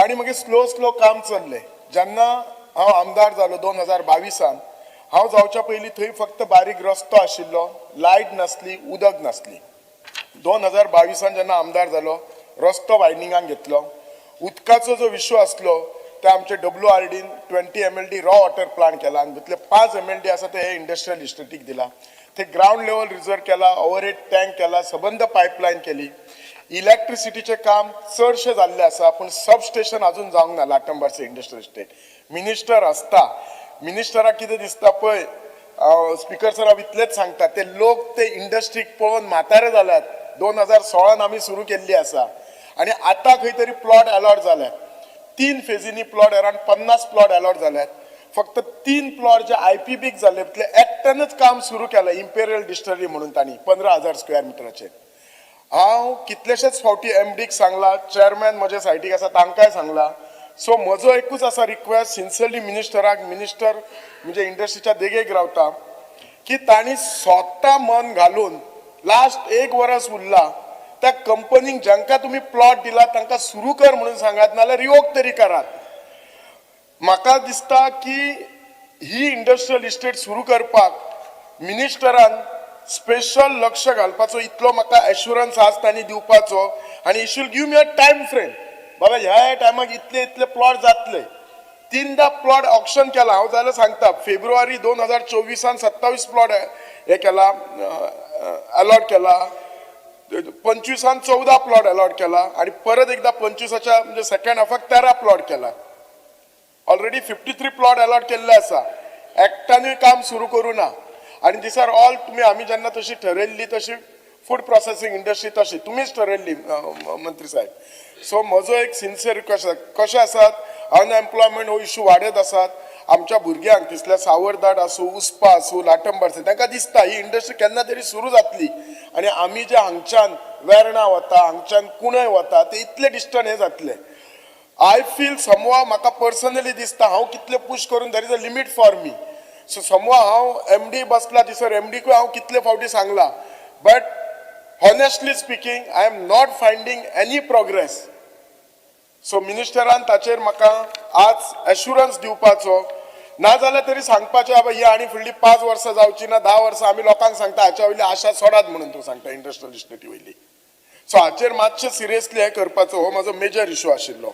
आनी मागीर slow slow काम चल्लें. जेन्ना हांव आमदार जालो 2022आन, हांव जावच्या पयलीं थंय फक्त बारीक रस्तो आशिल्लो, लायट नासली, उदक नासली. 2022आन जेन्ना आमदार जालो, रस्तो वायडनिंगाक घेतलो. उदकाचो जो इशू आसलो ते आमचे डब्ल्यू आर डीन 20 MLD raw water plant केला आनी भितरले 5 एमएलडी आसा ते हे इंडस्ट्रियल इस्टेटीक दिला. ते ग्रावंड लेवल रिजर्व केला, ओवरहेड टँक केला, सबंद पायपलायन केली. इलेक्ट्रिसिटीचें काम चडशें जाल्लें आसा, पूण सब स्टेशन अजून जावंक ना लाटंबारसे इंडस्ट्रियल इस्टेट. मिनिस्टर आसता, मिनिस्टराक कितें दिसता पळय. स्पिकर सर, हांव इतलेंच सांगता, ते लोक ते इंडस्ट्रीक पळोवन म्हातारे जाल्यात. 2016न आमी सुरू केल्ली आसा आनी आतां खंय तरी प्लॉट अलॉट जाल्यात. तीन फेजींनी प्लॉट, अरावंड 50 प्लॉट अलॉट जाल्यात. फक्त तीन प्लॉट जे आयपीबीक जाल्ले, तितले एकट्यानच काम सुरू केलें, इम्पेरियल डिस्टलरी म्हणून तांणी 15,000 स्क्वेअर मिटराचेर. हांव कितलेशेच फावटी एमडीक सांगला, चेअरमॅन म्हजे सायटीक आसा, तांकांय सांगला. सो म्हजो एकूच आसा रिक्वेस्ट सिन्सियरली मिनिस्टराक, मिनिस्टर म्हणजे इंडस्ट्रीच्या देगेक रावता, की तांणी स्वता मन घालून लास्ट एक वर्स उरला, त्या कंपनीक जांकां तुमी प्लॉट दिला तांकां सुरू कर म्हणून सांगात, नाल्यार रिवोक तरी करात. म्हाका दिसता की ही इंडस्ट्रियल इस्टेट सुरू करपाक मिनिस्टरान स्पेशल लक्ष घालपाचो, इतलो म्हाका एश्युरन्स आज तांणी दिवपाचो आनी he should give me a time frame, बाबा ह्या टायमाक इतले इतले प्लॉट जातले. तीनदा प्लॉट ऑक्शन केला. हांव जाल्यार सांगता, फेब्रुवारी 2024आन 27 प्लॉट हे केला, अलॉट केला. 25आन 14 प्लॉट अलॉट केला आणि परत एकदा 25आच्या म्हणजे सेकंड हाफाक 13 प्लॉट केला. ऑलरेडी 53 प्लॉट अलॉट केल्ले आसा. एकट्यानूय काम सुरू करूं ना. आनी these are all तुमी आमी जेन्ना तशी ठरयल्ली तशी फूड प्रोसेसिंग इंडस्ट्री तशी तुमीच ठरयल्ली, मंत्री साहेब. सो म्हजो एक सिन्सियर रिक्वेस्ट आसा. कशें आसात, अनएम्प्लॉयमेंट हो इशू वाडत आसात. आमच्या भुरग्यांक तिसल्या सावरदाट आसूं, उसपा आसूं, लाटंबार आसूं, तांकां दिसता ही इंडस्ट्री केन्ना तरी सुरू जातली आनी आमी जे हांगच्यान वेर्णा वता, हांगच्यान कुणय वता, ते इतले डिस्टन्स हे जातले. I feel समवा म्हाका पर्सनली दिसता, हांव कितले पूश करून, there is a limit for me. So समवा हांव एमडी बसला दिसर, एमडीकूय हांव कितले फावटी सांगला, but honestly speaking, I am not finding any progress. So मिनिस्टरान ताचेर म्हाका आज एश्युरन्स दिवपाचो, नाजाल्यार तरी सांगपाचें, बाबा ही आनी फुडली 5 वर्सां जावची ना, 10 वर्सां. आमी लोकांक सांगता, हाच्या वयली आशा सोडात म्हणून तूं सांगता इंडस्ट्रियल इस्टेटी वयली. सो हाचेर मातशें सिरियसली हें करपाचो, हो म्हजो मेजर इशू आशिल्लो.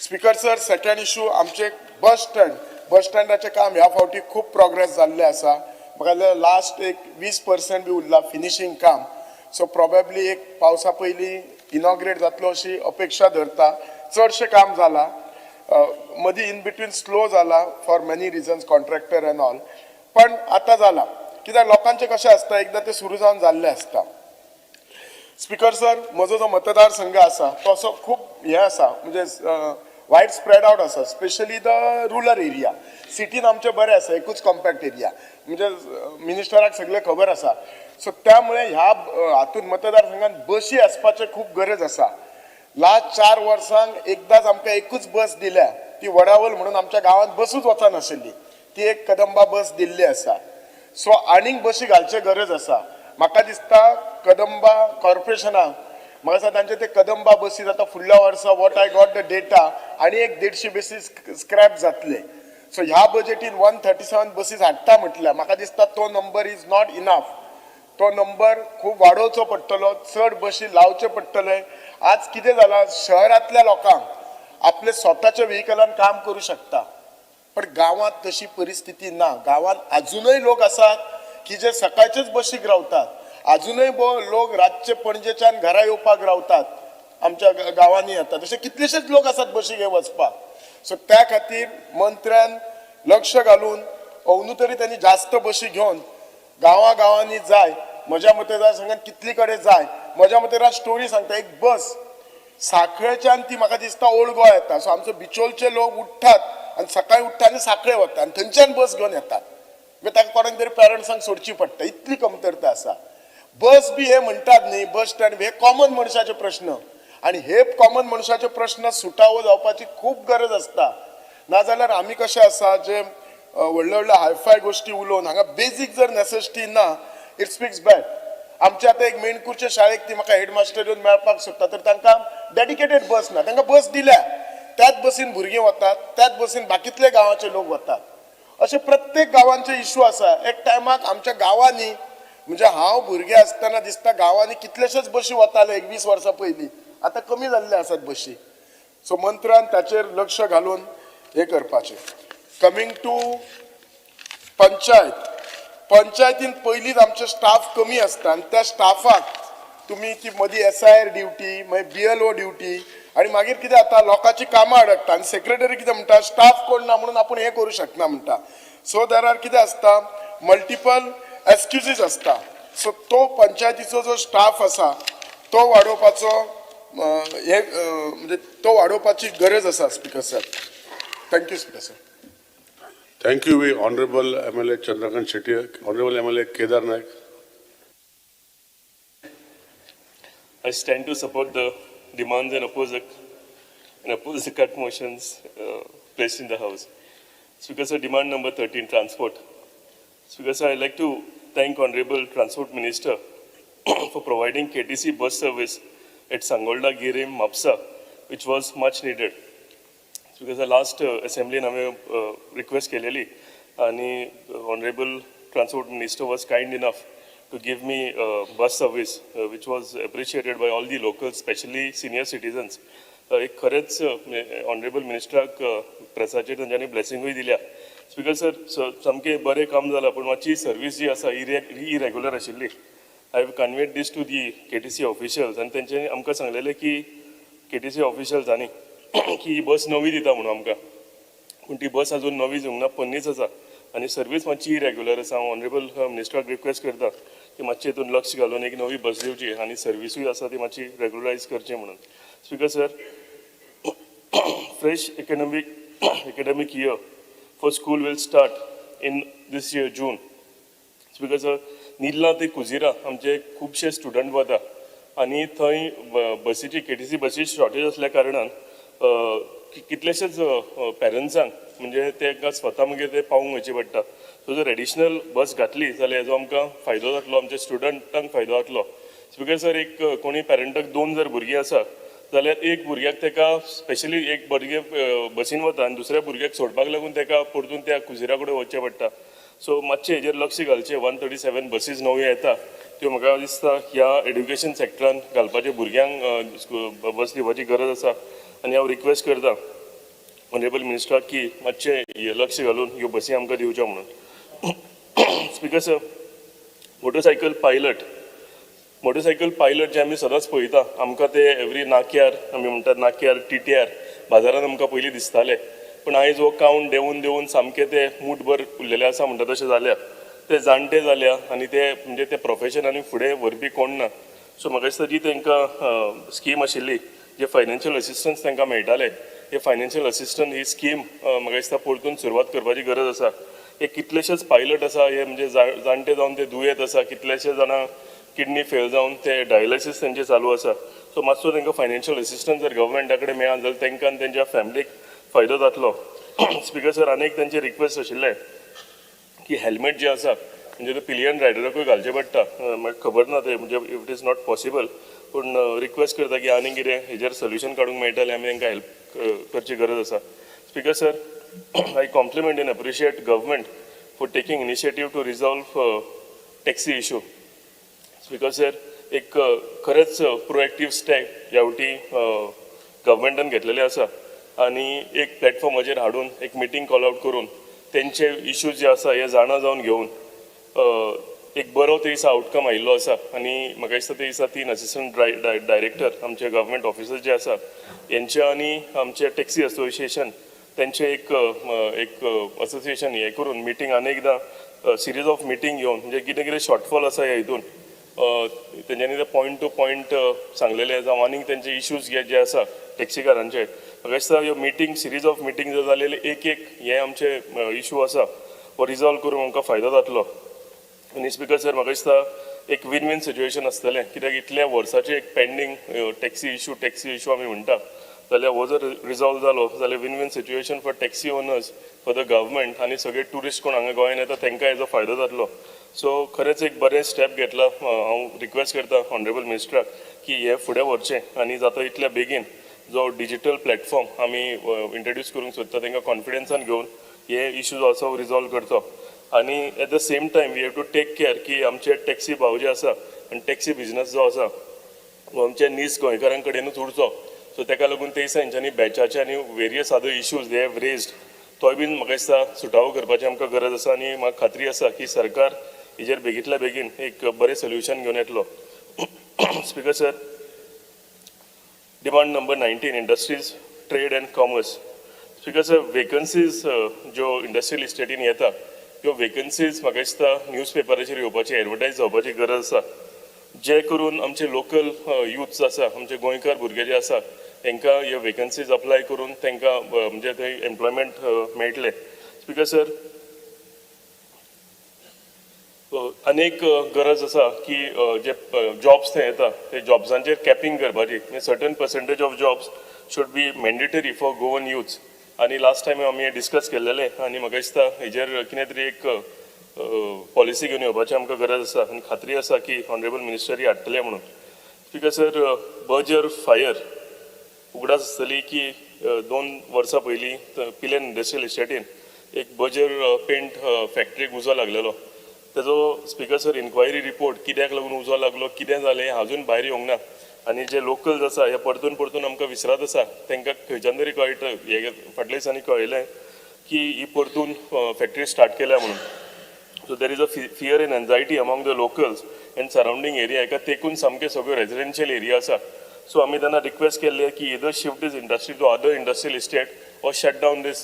स्पिकर सर, सेकंड इशू आमचे बस स्टँड. बस स्टँडाचें काम ह्या फावटी खूब प्रोग्रेस जाल्लें आसा. म्हाका लास्ट एक 20% बी उरला फिनिशींग काम. सो प्रोबेबली एक पावसा पयलीं इनॉग्रेट जातलो अशी अपेक्षा धरता. चडशें काम जाला. मदीं इन बिटवीन स्लो जाला for many reasons, contractor and all, पण आतां जाला. कित्याक लोकांचें कशें आसता, एकदां तें सुरू जावन जाल्लें आसता. स्पिकर सर, म्हजो जो मतदारसंघ आसा तो असो खूब हें आसा, म्हणजे वायड स्प्रेड आवट आसा, स्पेशली the rural area. सिटीन आमचें बरें आसा, एकूच कॉम्पॅक्ट एरिया, म्हणजे मिनिस्टराक सगळें खबर आसा. सो त्यामुळे ह्या हातून मतदारसंघात बशी आसपाचें खूब गरज आसा. लास्ट 4 वर्सांक एकदांच आमकां एकूच बस दिल्या, ती वडावल म्हणून आमच्या गांवांत बसूच वचनाशिल्ली, ती एक कदंबा बस दिल्ली आसा. सो आनीक बशी घालचे गरज आसा. म्हाका दिसता कदंबा कॉर्पोरेशनाक, म्हाका दिसता तांचे ते कदंबा बसी आतां फुडल्या वर्सा, what I got the data, आनी एक 150 बसी स्क्रॅप जातले. सो ह्या बजेटीन 137 बसीस हाडटा म्हटल्या. म्हाका दिसता तो नंबर is not enough. तो नंबर खूब वाडोवचो पडटलो, चड बशी लावचे पडटले. आज कितें जाला, शहरांतल्या लोकांक आपले स्वताच्या व्हेकलान काम करू शकता, पण गांवांत तशी परिस्थिती ना. गांवांत अजूनय लोक आसात की जे सकाळचेच बशीक रावतात. अजूनय लोक रातचे पणजेच्यान घरा येवपाक रावतात, आमच्या गांवांनी येतात. तशे कितलेशेच लोक आसात बशीक हे वचपाक. सो त्या खातीर मंत्र्यान लक्ष घालून अंदू तरी त्यांनी जास्त बशी घेवन गांवा गांवांनी जाय. म्हज्या मतदारसंघात कितली कडेन जाय. म्हज्या मतदार स्टोरी सांगता, एक बस साखळेच्यान ती म्हाका दिसता ओल्ड गोवा येता. सो आमचो बिचोलचे लोक उठ्ठात आनी सकाळी उठ्ठा आनी साखळे वता आनी थंयच्यान बस घेवन येतात. मागीर ताका कोणाक तरी पेरंट्सांक सोडची पडटा, इतली कमतरता आसा. बस बी हे म्हणटात न्ही, बस स्टँड हे कॉमन मनशाचे प्रश्न आनी हे कॉमन मनशाचे प्रश्न सुटावो जावपाची खूब गरज आसता. नाजाल्यार आमी कशें आसा, जे व्हडले व्हडले हायफाय गोश्टी उलोवन हांगा बेजीक जर नेसेसिटी ना, it speaks bad. आमच्या आतां एक मेणकूरच्या शाळेक ती म्हाका हेडमास्टर येवन मेळपाक सोदता, तर तांकां डेडिकेटेड बस ना. तांकां बस दिल्या. त्याच बसीन भुरगीं वतात, त्याच बसीन बाकीतले गांवाचे लोक वतात. अशे प्रत्येक गांवांचे इशू आसा. एक टायमाक आमच्या गांवांनी, म्हणजे हांव भुरगें आसतना दिसता, गांवांनी कितलेशेच बशी वताले एक 20 वर्सां पयलीं. आतां कमी जाल्ले आसात बशी. सो मंत्र्यान ताचेर लक्ष घालून हें करपाचें. कमींग टू पंचायत, पंचायतीन पयलींच आमचे स्टाफ कमी आसता आनी त्या स्टाफाक तुमी ती मदीं एसआयआर ड्युटी, मागीर बीएलओ ड्युटी आनी मागीर कितें जाता, लोकांची कामां अडकता आनी सेक्रेटरी कितें म्हणटा, स्टाफ कोण ना म्हणून आपूण हें करूं शकना म्हणटा. सो there are कितें आसता, मल्टिपल एक्सक्युजीस आसता. सो तो पंचायतीचो जो स्टाफ आसा तो वाडोवपाचो हे म्हणजे तो वाडोवपाची गरज आसा, Speaker sir. Thank you, Speaker sir. Thank you, Honorable MLA Chandrakant Shetty, Honorable MLA Kedar Naik. I stand to support the demands and oppose the cut motions placed in the House. Speaker sir, demand number 13, transport. Speaker sir, I'd like to thank Honorable Transport Minister for providing KTC bus service at Sangolda, Girim, Mapsa, which was much needed. Speaker sir, last assembly हांवें request केलेली आणि Honorable Transport Minister was kind enough to give me bus service, which was appreciated by all the locals, especially senior citizens. एक खरेंच honourable मिनिस्टराक प्रेसाचेर तेंच्यांनी ब्लेसिंगूय दिल्या. Speaker sir, सामकें बरें काम जालां, पूण मातशी सर्वीस जी आसा इरेग्युलर आशिल्ली. I have conveyed this to the KTC officials आनी तेंच्यांनी आमकां सांगलेलें की केटीसी ऑफिशियल्सांनी की ही बस नवी दिता म्हणून आमकां, पूण ती बस अजून नवी येवंक ना, पोन्नीच आसा आनी सर्वीस मातशी इरेग्युलर आसा. हांव ऑनरेबल मिनिस्टराक रिक्वेस्ट करता की मातशें हितून लक्ष घालून एक नवी बस दिवची आनी सर्विसूय आसा ती मातशी रेगुलरायज करची म्हणून. Speaker sir, fresh academic year for school will start in this year June. Speaker sir, Nirla ते कुजिरा आमचे खुबशे स्टुडंट वता आनी थंय बसीची, केटीसी बसीची शॉर्टेज आसल्या कारणान कितलेशेच पेरंट्सांक म्हणजे तांकां स्वता मागीर ते पावूंक वयचें पडटा. सो जर एडिशनल बस घातली जाल्यार हेजो आमकां फायदो जातलो, आमच्या स्टुडंटांक फायदो जातलो. स्पीकर सर, एक कोणी पेरंटाक दोन जर भुरगीं आसा जाल्यार एक भुरग्याक ताका स्पेशली एक भुरगें बसीन वता आनी दुसऱ्या भुरग्याक सोडपाक लागून ताका परतून त्या कुजिरा कडेन वचचें पडटा. सो मातशें हेजेर लक्ष घालचें. 137 बसीस नव्यो येता त्यो म्हाका दिसता ह्या एड्युकेशन सेक्टरान घालपाचे, भुरग्यांक बस दिवपाची गरज आसा आनी हांव रिक्वेस्ट करता ऑनरेबल मिनिस्टराक की मातशें हे लक्ष घालून ह्यो बसी आमकां दिवच्यो म्हणून. Speaker sir, motorcycle pilot जे आमी सदांच पळयता, आमकां ते एवरी नाक्यार, आमी म्हणटात नाक्यार, टिट्यार, बाजारान आमकां पयलीं दिसताले, पूण आयज हो कावंट देंवून देंवून सामके ते मूठभर उरलेले आसा म्हणटा तशें जाल्या. ते जाणटे जाल्या आनी ते म्हणजे ते प्रोफेशन आनी फुडें व्हरपी कोण ना. सो म्हाका दिसता जी तांकां स्कीम आशिल्ली, जे फायनान्शियल असिस्टन्स तांकां मेळटाले, हे फायनान्शियल असिस्टन्स ही स्कीम म्हाका दिसता परतून सुरवात करपाची गरज आसा. हे कितलेशेच पायलट आसा, हे म्हणजे जाणटे जावन ते दुयेंत आसा, कितलेशे जाणां किडनी फेल जावन ते डायलिसीस तेंचे चालू आसा. सो मातसो तांकां फायनान्शियल असिस्टन्स जर गव्हर्मेंटा कडेन मेळ्ळा जाल्यार तांकां आनी तेंच्या फॅमिलीक फायदो जातलो. स्पीकर सर, आनी एक तेंचे रिक्वेस्ट आशिल्लें की हेल्मेट जे आसा, म्हणजे ते पिलियन रायडराकूय घालचें पडटा. म्हाका खबर ना ते म्हणजे if it is not possible, पूण रिक्वेस्ट करता की आनी कितें हेजेर सोल्युशन काडूंक मेळटलें, आमी तांकां हेल्प करची गरज आसा. Speaker sir, I compliment and appreciate government for taking initiative to resolve taxi issue. Speaker sir, एक खरेंच प्रोएक्टीव स्टेप ह्या फावटी गव्हर्मेंटान घेतलेले आसा आनी एक प्लॅटफॉर्माचेर हाडून एक मिटींग कॉल आउट करून तेंचे इश्यूज जे आसा हे जाणा जावन घेवन एक बरो ते दिसा आउटकम आयिल्लो आसा. आनी म्हाका दिसता ते दिसा तीन असिस्टंट डायरेक्टर आमचे गव्हर्मेंट ऑफिसर्स जे आसा हेंचे आनी आमचे टॅक्सी असोसिएशन तेंचे एक असोसिएशन हे करून मिटींग, आनी एकदां सिरीज ऑफ मिटींग घेवन म्हणजे कितें कितें शॉर्टफॉल आसा ह्या हितून तेंच्यांनी ते पॉयंट टू पॉयंट सांगलेले, जावं आनीक तेंचे इश्यूज जे आसा टॅक्सीकारांचे. म्हाका दिसता ह्यो मिटींग, सिरीज ऑफ मिटींग जर जालेले, एक एक हे आमचे इशू आसा हो रिजॉल्व करून आमकां फायदो जातलो. आनी स्पीकर सर, म्हाका दिसता एक वीन वीन सिच्युएशन आसतलें, कित्याक इतल्या वर्साचे एक pending taxi issue आमी म्हणटा जाल्यार हो जर रिजॉल्व जालो जाल्यार win win situation for taxi owners, for the government आनी सगळे ट्युरिस्ट कोण हांगा गोंयान येता तांकां हेजो फायदो जातलो. सो खरेंच एक बरें स्टेप घेतला. हांव रिक्वेस्ट करता ऑनरेबल मिनिस्टराक की हे फुडें व्हरचें आनी जाता इतल्या बेगीन जो डिजिटल प्लॅटफॉर्म आमी इंट्रोड्यूस करूंक सोदता तांकां कॉन्फिडन्सान घेवन हे इश्यूज ऑल्सो रिजॉल्व करचो. आनी at the same time we have to take care की आमचे टॅक्सी भाव जे आसा आनी टॅक्सी बिजनस जो आसा हो आमच्या नीज गोंयकारां कडेनूच उरचो. सो ताका लागून ते दिसा हेंच्यांनी बॅचाचे आनी various other issues they have raised, तोय बीन म्हाका दिसता सुटावो करपाची आमकां गरज आसा. आनी म्हाका खात्री आसा की सरकार हेजेर बेगींतल्या बेगीन एक बरें सोल्युशन घेवन येतलो. Speaker sir, demand number 19, industries, trade and commerce. Speaker sir, vacancies ज्यो इंडस्ट्रियल इस्टेटीन येता, त्यो वेकन्सीज म्हाका दिसता न्यूज पेपराचेर येवपाची, एडवर्टायज जावपाची गरज आसा, जे करून आमचे लोकल युथ्स आसा, आमचे गोंयकार भुरगे जे आसा, तांकां ह्यो वेकन्सीज अप्लाय करून तांकां म्हणजे थंय एम्प्लॉयमेंट मेळटलें. स्पीकर सर, अनेक गरज आसा की जे जॉब्स थंय येता ते जॉब्सांचेर कॅपिंग करपाची. Certain percentage of jobs should be mandatory for Goan youths. आनी लास्ट टायम आमी डिस्कस केल्लेलें आनी म्हाका दिसता हेजेर कितें तरी एक पॉलिसी घेवन येवपाची आमकां गरज आसा आनी खात्री आसा की ऑनरेबल मिनिस्टर ही हाडटले म्हणून. स्पीकर सर, बर्जर फायर, उगडास आसतली की 2 वर्सां पयलीं पिलेन इंडस्ट्रियल इस्टेटीन एक बर्जर पेंट फॅक्टरीक उजो लागलेलो. तेजो, स्पीकर सर, इन्क्वायरी रिपोर्ट, कित्याक लागून उजो लागलो, कितें जालें, अजून भायर येवंक ना. आनी जे लोकल्स आसा, हे परतून परतून आमकां विसरत आसा. तांकां खंयच्यान तरी कळटा, हे फाटल्या दिसांनी कळयलें की ही परतून फॅक्टरी स्टार्ट केल्या म्हणून. So there is a fear and anxiety among the locals and surrounding area. हेका तेकून सामके सगळ्यो रेजिडेन्शियल एरिया आसा. सो आमी तेन्ना रिक्वेस्ट केल्ले की either shift this industry to other industrial estate or shut down this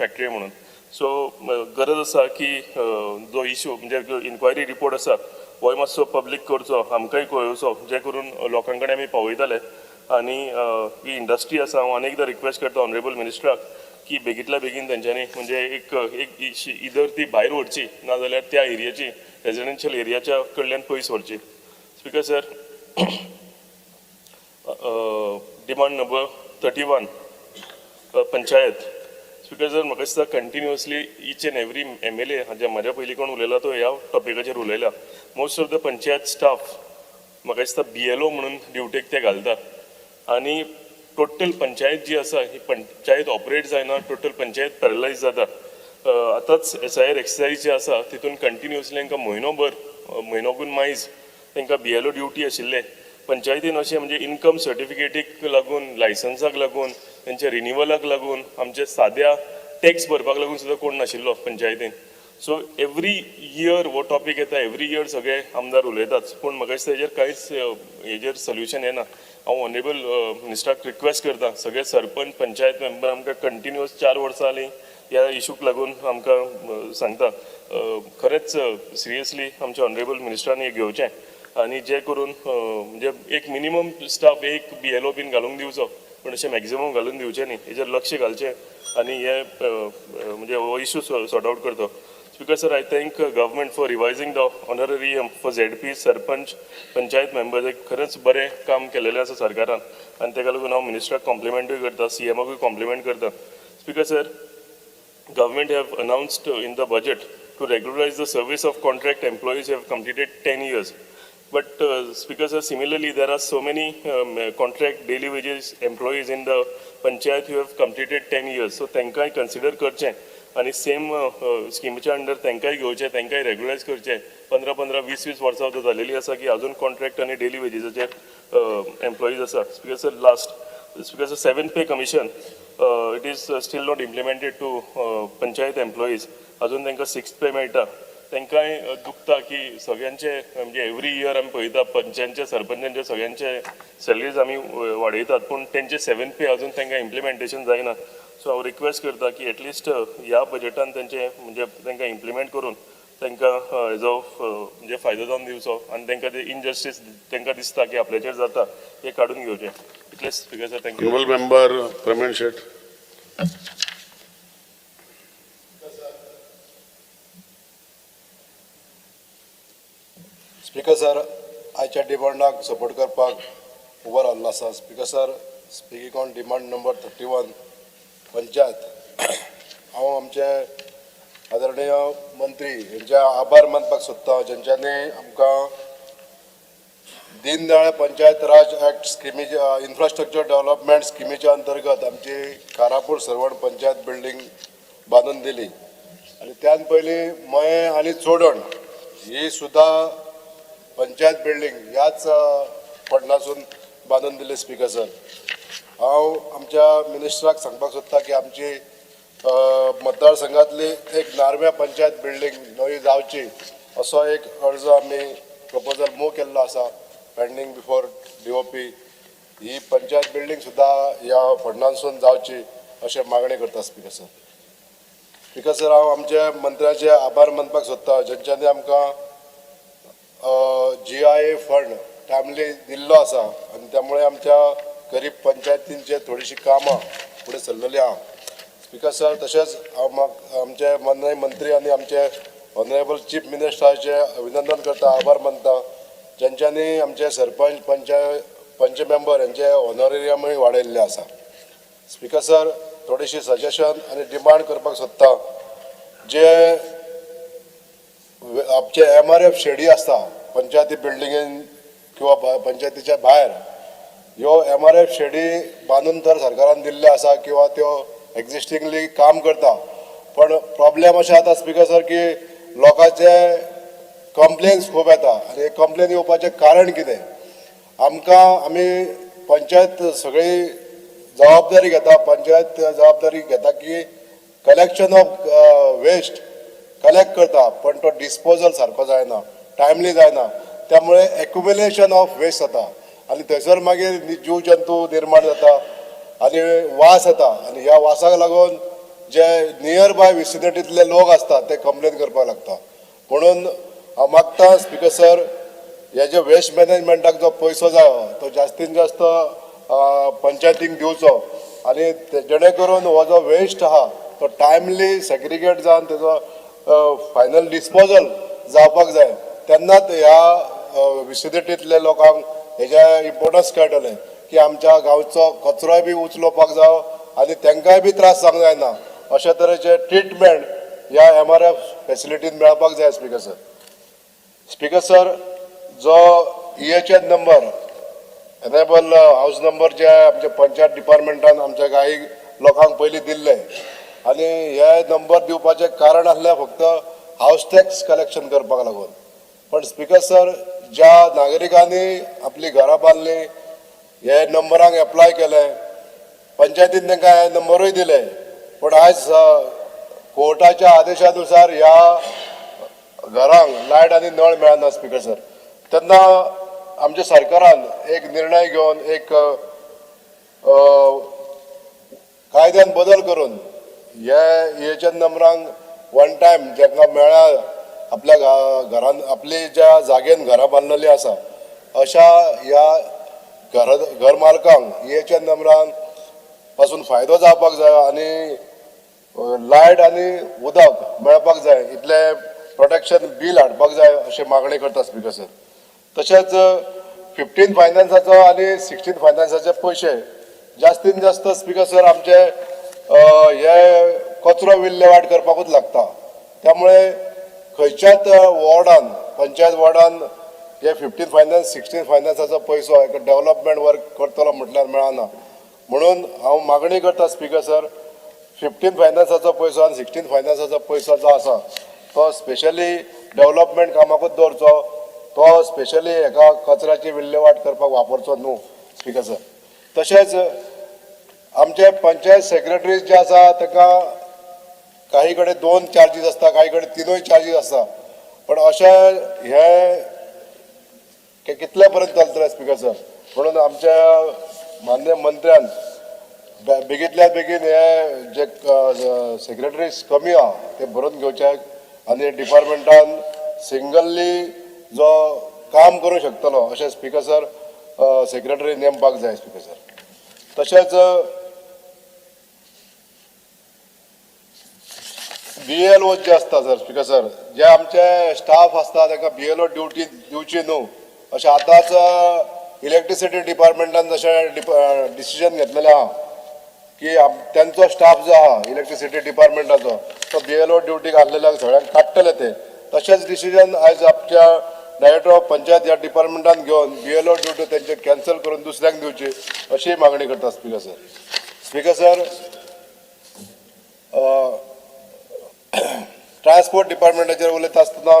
factory म्हणून. सो गरज आसा की जो इशू, म्हणजे इन्क्वायरी रिपोर्ट आसा, होय मातसो पब्लीक करचो, आमकांय कळोवचो, जे करून लोकां कडेन आमी पावयतले. आनी ही इंडस्ट्री आसा, हांव अनेकदां रिक्वेस्ट करता ऑनरेबल मिनिस्टराक की बेगींतल्या बेगीन तेंच्यांनी म्हणजे एक एक इदर ती भायर व्हरची, नाजाल्यार त्या एरियाची, रेजिडेन्शियल एरियाच्या कडल्यान पयस व्हरची. Speaker sir, demand number 31, panchayat. Speaker sir, म्हाका दिसता continuously each and every MLA हाज्या म्हज्या पयलीं कोण उलयला तो ह्या टॉपिकाचेर उलयला. Most of the panchayat staff म्हाका दिसता बीएलओ म्हणून ड्युटेक ते घालता आनी टोटल पंचायत जी आसा ही पंचायत ऑपरेट जायना, टोटल पंचायत पॅरलायज जाता. आतांच एसआयआर एक्सरसाइज जी आसा, तितून कंटिन्युअसली तांकां म्हयनोभर, म्हयनोकून मायज तांकां बीएलओ ड्युटी आशिल्ले. पंचायतीन अशें म्हणजे इन्कम सर्टिफिकेटीक लागून, लायसन्साक लागून, तेंच्या रिनिवलाक लागून, आमचे साद्या टॅक्स भरपाक लागून सुद्दां कोण नाशिल्लो पंचायतीन. सो एवरी इयर हो टॉपीक येता, एवरी इयर सगळे आमदार उलयतात, पूण म्हाका दिसता हेजेर कांयच हेजेर सोल्युशन येना. हांव ऑनरेबल मिनिस्टराक रिक्वेस्ट करता, सगळे सरपंच, पंचायत मेंबर आमकां कंटिन्युअस 4 वर्सां जालीं ह्या इशूक लागून आमकां सांगता. खरेंच सिरियसली आमच्या ऑनरेबल मिनिस्टरान हें घेवचें आनी जे करून म्हणजे एक मिनिमम स्टाफ, एक बीएलओ बीन घालूंक दिवचो, पूण अशें मॅक्झिमम घालून दिवचें न्ही. हेजेर लक्ष घालचें आनी हे म्हणजे हो इशू सॉर्ट आउट करचो. Speaker sir, I thank government for revising the honorarium for ZP, sarpanch, panchayat members. एक खरेंच बरें काम केलेलें आसा सरकारान आनी ताका लागून हांव मिनिस्टराक कॉम्प्लिमेंटूय करता, सीएमाकूय कॉम्प्लिमेंट करता. Speaker sir, government have announced in the budget to regularize the service of contract employees who have completed 10 years. But Speaker sir, similarly, there are so many contract daily wages employees in the panchayat who have completed 10 years. So तांकांय consider करचें आनी same स्किमीच्या under तांकांय घेवचें, तांकांय रेगुलरायज करचें. 15 15, 20 20 वर्सां आतां जालेली आसा की अजून कॉन्ट्रॅक्ट आनी डेली वेजीसाचेर एम्प्लॉईज आसा. Speaker sir, last, Speaker sir, seven pay commission, it is still not implemented to panchayat employees. अजून तांकां सिक्स पे मेळटा. तांकांय दुखता की सगळ्यांचे, म्हणजे एवरी इयर आमी पळयता, पंचांचे, सरपंचांचे, सगळ्यांचे सॅलरीज आमी वाडयतात, पूण तेंचे सेवन पे अजून तांकां इम्प्लिमेंटेशन जायना. सो हांव रिक्वेस्ट करता की एटलिस्ट ह्या बजेटान तेंचे, म्हणजे तांकां इम्प्लिमेंट करून तांकां हेजो म्हणजे फायदो जावन दिवचो आनी तांकां ते इनजस्टीस तांकां दिसता की आपल्याचेर जाता, हे काडून घेवचें. इतलेंच, speaker sir, thank you. Honorable Member Premendra Shet. Speaker sir, आयच्या डिमांडाक सपोर्ट करपाक उबो रावल्लो आसा. Speaker sir, speaking on demand number 31, panchayat, हांव आमचे आदरणीय मंत्री हेंचे आभार मानपाक सोदता, जेंच्यांनी आमकां दीनदयाळ पंचायत राज ॲक्ट स्किमीच्या इन्फ्रास्ट्रक्चर डेव्हलपमेंट स्किमीच्या अंतर्गत आमची कारापूर सर्वण पंचायत बिल्डींग बांदून दिली आनी त्यान पयलीं मयें आनी चोडण ही सुद्दां पंचायत बिल्डींग ह्याच फंडासून बांदून दिली. स्पिकर सर, हांव आमच्या मिनिस्टराक सांगपाक सोदता की आमची मतदारसंघातली एक नार्व्या पंचायत बिल्डींग नवी जावची असो एक अर्ज आमी प्रपोजल मूव केल्लो आसा, पेंडींग बिफोर डीओपी. ही पंचायत बिल्डींग सुद्दां ह्या फंडांसून जावची अशें मागणी करता. स्पिकर सर, स्पिकर सर, हांव आमच्या मंत्र्याचे आभार मानपाक सोदता, जेंच्यांनी आमकां जीआयए फंड टायमली दिल्लो आसा आनी त्यामुळे आमच्या गरीब पंचायतींचे थोडीशी कामां फुडें सरलेली आहा. स्पिकर सर, तशेंच हांव आमचे माननीय मंत्री आनी आमचे ऑनरेबल चीफ मिनिस्टराचे अभिनंदन करता, आभार मानता, जेंच्यांनी आमचे सरपंच, पंच, पंच मेंबर हेंचे ऑनरेरियमूय वाडयल्ले आसा. स्पिकर सर, थोडीशी सजेशन आनी डिमांड करपाक सोदता. जे आमचे एमआरएफ शेडी आसता पंचायती बिल्डिंगेन किंवा पंचायतीच्या भायर, ह्यो एमआरएफ शेडी बांदून तर सरकारान दिल्ल्यो आसा किंवा त्यो एक्झिस्टिंगली काम करता, पण प्रॉब्लेम अशें जाता स्पिकर सर की लोकांचे कंप्लेन्स खूब येता. आनी कंप्लेन येवपाचें कारण कितें? आमकां आमी पंचायत सगळी जबाबदारी घेता, पंचायत जबाबदारी घेता की कलेक्शन ऑफ वेस्ट कलेक्ट करता, पण तो डिस्पोजल सारको जायना, टायमली जायना. त्यामुळे एक्युमुलेशन ऑफ वेस्ट जाता आनी थंयसर मागीर जीव जंतू निर्माण जाता आनी वास येता आनी ह्या वासाक लागून जे नियर बाय विसिनिटींतले लोक आसता ते कंप्लेन करपाक लागता. म्हणून हांव मागता स्पिकर सर, हे जे वेस्ट मॅनेजमेंटाक जो पयसो जायो तो जास्तीन जास्त पंचायतींक दिवचो आनी जेणे करून हो जो वेस्ट आहा तो टायमली सेग्रिगेट जावन तेजो फायनल डिस्पोजल जावपाक जाय. तेन्नाच ह्या विसिनिटींतल्या लोकांक हेजें इम्पोर्टन्स कळटलें की आमच्या गांवचो कचरोय बी उचलोवपाक जावो आनी तांकांय बी त्रास जावंक जायना, अशा तरेचे ट्रिटमेंट ह्या एमआरएफ फेसिलिटीन मेळपाक जाय. स्पिकर सर, स्पिकर सर, जो EHN number, enable house number जे आमच्या पंचायत डिपार्टमेंटान आमच्या काही लोकांक पयलीं दिल्ले आनी हे नंबर दिवपाचें कारण आसलें फक्त हावस टॅक्स कलेक्शन करपाक लागून. पण स्पिकर सर, ज्या नागरिकांनी आपली घरां बांदली, हे नंबरांक एप्लाय केले, पंचायतीन तांकां हे नंबरूय दिले, पूण आयज कोर्टाच्या आदेशानुसार ह्या घरांक लायट आनी नळ मेळना. स्पिकर सर, तेन्ना आमच्या सरकारान एक निर्णय घेवन एक कायद्यान बदल करून हे हेच्या नंबरांक वन टायम जांकां मेळ्ळा, आपल्या घरान आपली ज्या जागेन घरां बांदलेली आसा, अशा ह्या घर मालकांक हेच्या नंबरान पासून फायदो जावपाक जाय आनी लायट आनी उदक मेळपाक जाय, इतलें प्रोटेक्शन बील हाडपाक जाय अशें मागणी करता. स्पिकर सर, तशेंच 15 फायनान्साचो आनी 16 फायनान्साचे पयशे जास्तीन जास्त, स्पिकर सर, आमचे हे कचरो विल्हेवाट करपाकूच लागता. त्यामुळे खंयच्याच वॉर्डान, पंचायत वॉर्डान हे 15 फायनान्स, 16 फायनान्साचो पयसो एक डेव्हलपमेंट वर्क करतलो म्हटल्यार मेळना. म्हणून हांव मागणी करता स्पिकर सर, 15 फायनान्साचो पयसो आनी 16 फायनान्साचो पयसो जो आसा तो स्पेशली डेव्हलपमेंट कामाकूच दवरचो, तो स्पेशली हेका कचऱ्याची विल्हेवाट करपाक वापरचो न्हू. स्पिकर सर, तशेंच आमचे पंचायत सेक्रेटरीज जे आसा तांकां काही कडेन दोन चार्जीस आसता, काही कडेन तिनूय चार्जीस आसता. पण अशें हे कितले पर्यंत चलतलें स्पिकर सर? म्हणून आमच्या मान्य मंत्र्यान बेगींतल्या बेगीन हे जे सेक्रेटरीज कमी आहा ते भरून घेवचे आनी डिपार्टमेंटान सिंगल्ली जो काम करूं शकतलो अशें स्पिकर सर सेक्रेटरी नेमपाक जाय. स्पिकर सर, तशेंच बीएलओ जे आसता सर, स्पिकर सर, जे आमचे स्टाफ आसता तांकां बीएलओ ड्युटी दिवची न्हू अशें आतांच इलेक्ट्रिसिटी डिपार्टमेंटान जशें डिसिजन घेतलेलें आहा की तेंचो स्टाफ जो आहा इलेक्ट्रिसिटी डिपार्टमेंटाचो तो बीएलओ ड्युटी घातलेल्या सगळ्यांक काडटले ते, तशेंच डिसिजन आयज आमच्या डायरेक्टर ऑफ पंचायत ह्या डिपार्टमेंटान घेवन बीएलओ ड्युटी तेंचे कॅन्सल करून दुसऱ्यांक दिवची अशी मागणी करता speaker sir. Speaker sir, transport डिपार्टमेंटाचेर उलयता आसतना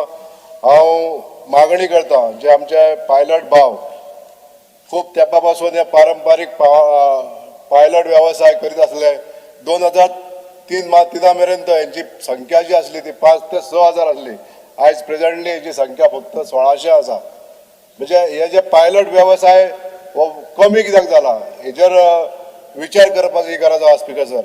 हांव मागणी करता, जे आमचे पायलट भाव खूब तेंपा पासून हे पारंपारीक पायलट वेवसाय करीत आसले. 2003 तिना मेरेन तर हेंची संख्या जी आसली ती 5 ते 6 हजार आसली. आयज प्रेझेंटली हेची संख्या फक्त 1600 आसा. म्हणजे हे जे पायलट वेवसाय हो कमी कित्याक जाला, हेजेर विचार करपाची गरज आसा स्पिकर सर.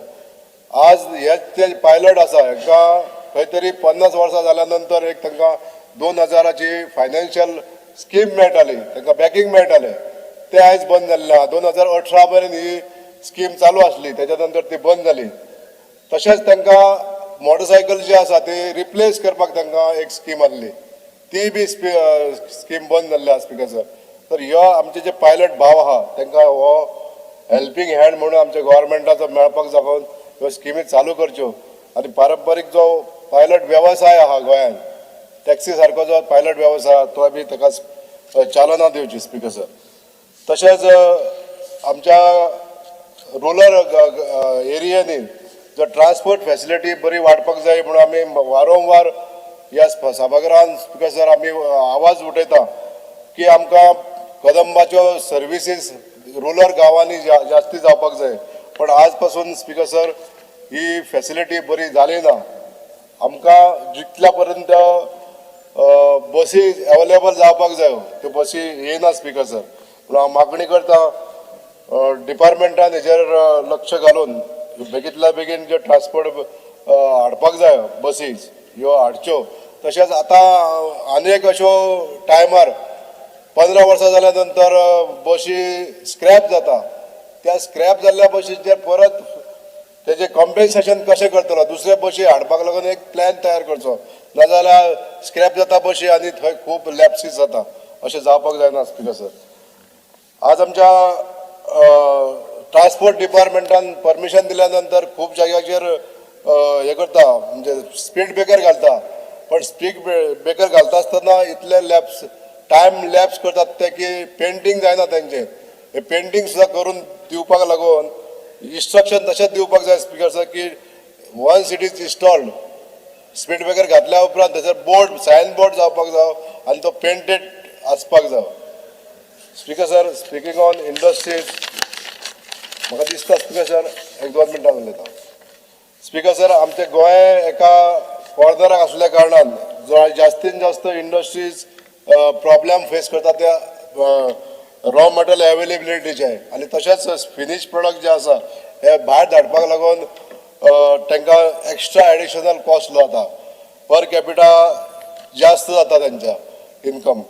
आज हे जे पायलट आसा, हेंकां खंय तरी 50 वर्सां जाल्या नंतर एक तांकां 2000ची फायनान्शियल स्कीम मेळटाली, तांकां बॅकींग मेळटालें, तें आयज बंद जाल्लें आहा. 2018 मेरेन ही स्कीम चालू आसली, तेच्या नंतर ती बंद जाली. तशेंच तांकां मोटरसायकल जी आसा ती रिप्लेस करपाक तांकां एक स्कीम आसली, ती बी स्कीम बंद जाल्ली आसा स्पिकर सर. तर ह्यो आमचे जे पायलट भाव आहा, तांकां हो हेल्पींग हँड म्हणून आमच्या गव्हर्मेंटाचो मेळपाक जागोवन ह्यो स्किमी चालू करच्यो आनी पारंपारीक जो पायलट वेवसाय आहा गोंयांत, टॅक्सी सारको जो पायलट वेवसाय आहा, तो बी ताका चालना दिवची स्पिकर सर. तशेंच आमच्या रुरल एरियांनी जर ट्रान्सपोर्ट फॅसिलिटी बरी वाडपाक जाय म्हणून आमी वारंवार ह्या सभागृहान स्पिकर सर आमी आवाज उठयता की आमकां कदंबाच्यो सर्विसीस रुरल गांवांनी जास्ती जावपाक जाय. पण आज पासून स्पिकर सर ही फॅसिलिटी बरी जाली ना. आमकां जितल्या पर्यंत बसी अवेलेबल जावपाक जायो, त्यो बसी येयना स्पिकर सर. पूण हांव मागणी करता, डिपार्टमेंटान हेजेर लक्ष घालून बेगीतल्या बेगीन जे ट्रान्सपोर्ट हाडपाक जाय, बसीस ह्यो हाडच्यो. तशेंच आतां आनी एक अश्यो टायमार 15 वर्सां जाल्या नंतर बशी स्क्रॅप जाता. त्या स्क्रॅप जाल्ल्या बशींचेर परत तेजें कॉम्पेन्सेशन कशें करतलो, दुसरे बशी हाडपाक लागून एक प्लॅन तयार करचो. नाजाल्यार स्क्रॅप जाता बशी आनी थंय खूब लॅप्सीस जाता. अशें जावपाक जायना स्पिकर सर. आज आमच्या ट्रान्सपोर्ट डिपार्टमेंटान परमिशन दिल्या नंतर खूब जाग्याचेर हें करता, म्हणजे स्पीड ब्रेकर घालता. पण स्पीड ब्रेकर घालता आसतना इतले लॅप्स, टायम लॅप्स करतात ते की पेंटींग जायना तेंचें. हे पेंटींग सुद्दां करून दिवपाक लागून इन्स्ट्रक्शन तशेंच दिवपाक जाय स्पिकर सर, की once it is installed, speed breaker घातल्या उपरांत थंयसर बोर्ड, सायन बोर्ड जावपाक जाव आनी तो पेंटेड आसपाक जाव. Speaker sir, speaking on industries, म्हाका दिसता स्पिकर सर, एक दोन मिनटां उलयता. स्पिकर सर, आमचे गोंय एका कॉर्नराक आसल्या कारणान जो जास्तीन जास्त इंडस्ट्रीज प्रॉब्लेम फेस करता त्या रॉ मटेरियल अवेलेबिलिटीचे आनी तशेंच फिनीश प्रोडक्ट जे आसा हे भायर धाडपाक लागून तांकां एक्स्ट्रा एडिशनल कॉस्ट जाता, पर कॅपिटा जास्त जाता तेंच्या इनकम.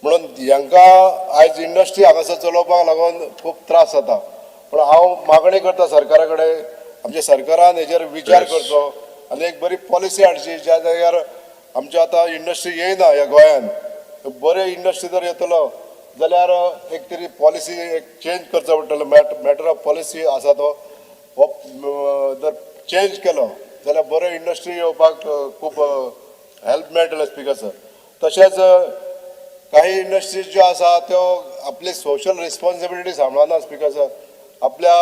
म्हणून हांकां आयज इंडस्ट्री हांगासर चलोवपाक लागून खूब त्रास जाता. पूण हांव मागणी करता सरकारा कडेन, आमच्या सरकारान हेजेर विचार करचो आनी एक बरी पॉलिसी हाडची, ज्या जाग्यार आमच्या आतां इंडस्ट्री येयना ह्या गोंयान. बरे इंडस्ट्री जर येतलो जाल्यार एक तरी पॉलिसी एक चेंज करचो पडटलो. मॅटर ऑफ पॉलिसी आसा, तो हो जर चेंज केलो जाल्यार बरो इंडस्ट्री येवपाक खूब हेल्प मेळटलो स्पिकर सर. तशेंच काही इंडस्ट्रीज ज्यो आसा त्यो आपली सोशल रिस्पॉन्सिबिलिटी सांबाळना स्पिकर सर. आपल्या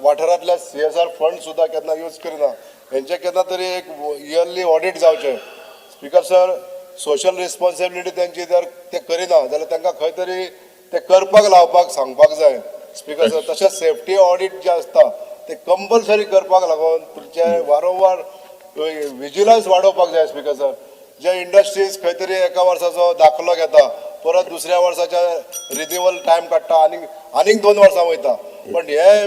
वाठारांतल्या सीएसआर फंड सुद्दां केन्ना यूज करिना. हेंचे केन्ना तरी एक इयरली ऑडिट जावचें स्पिकर सर. सोशल रिस्पॉन्सिबिलिटी तेंची जर ते करिना जाल्यार तांकां खंय तरी ते करपाक लावपाक सांगपाक जाय स्पिकर सर. तशेंच सेफ्टी ऑडिट जे आसता ते कंपल्सरी करपाक लागून तुमचे वारंवार विजिलन्स वाडोवपाक जाय स्पिकर सर. जे इंडस्ट्रीज खंय तरी एका वर्साचो दाखलो घेता, परत दुसऱ्या वर्साच्या रिन्युअल टायम काडटा आनी आनीक 2 वर्सां वयता. पण हे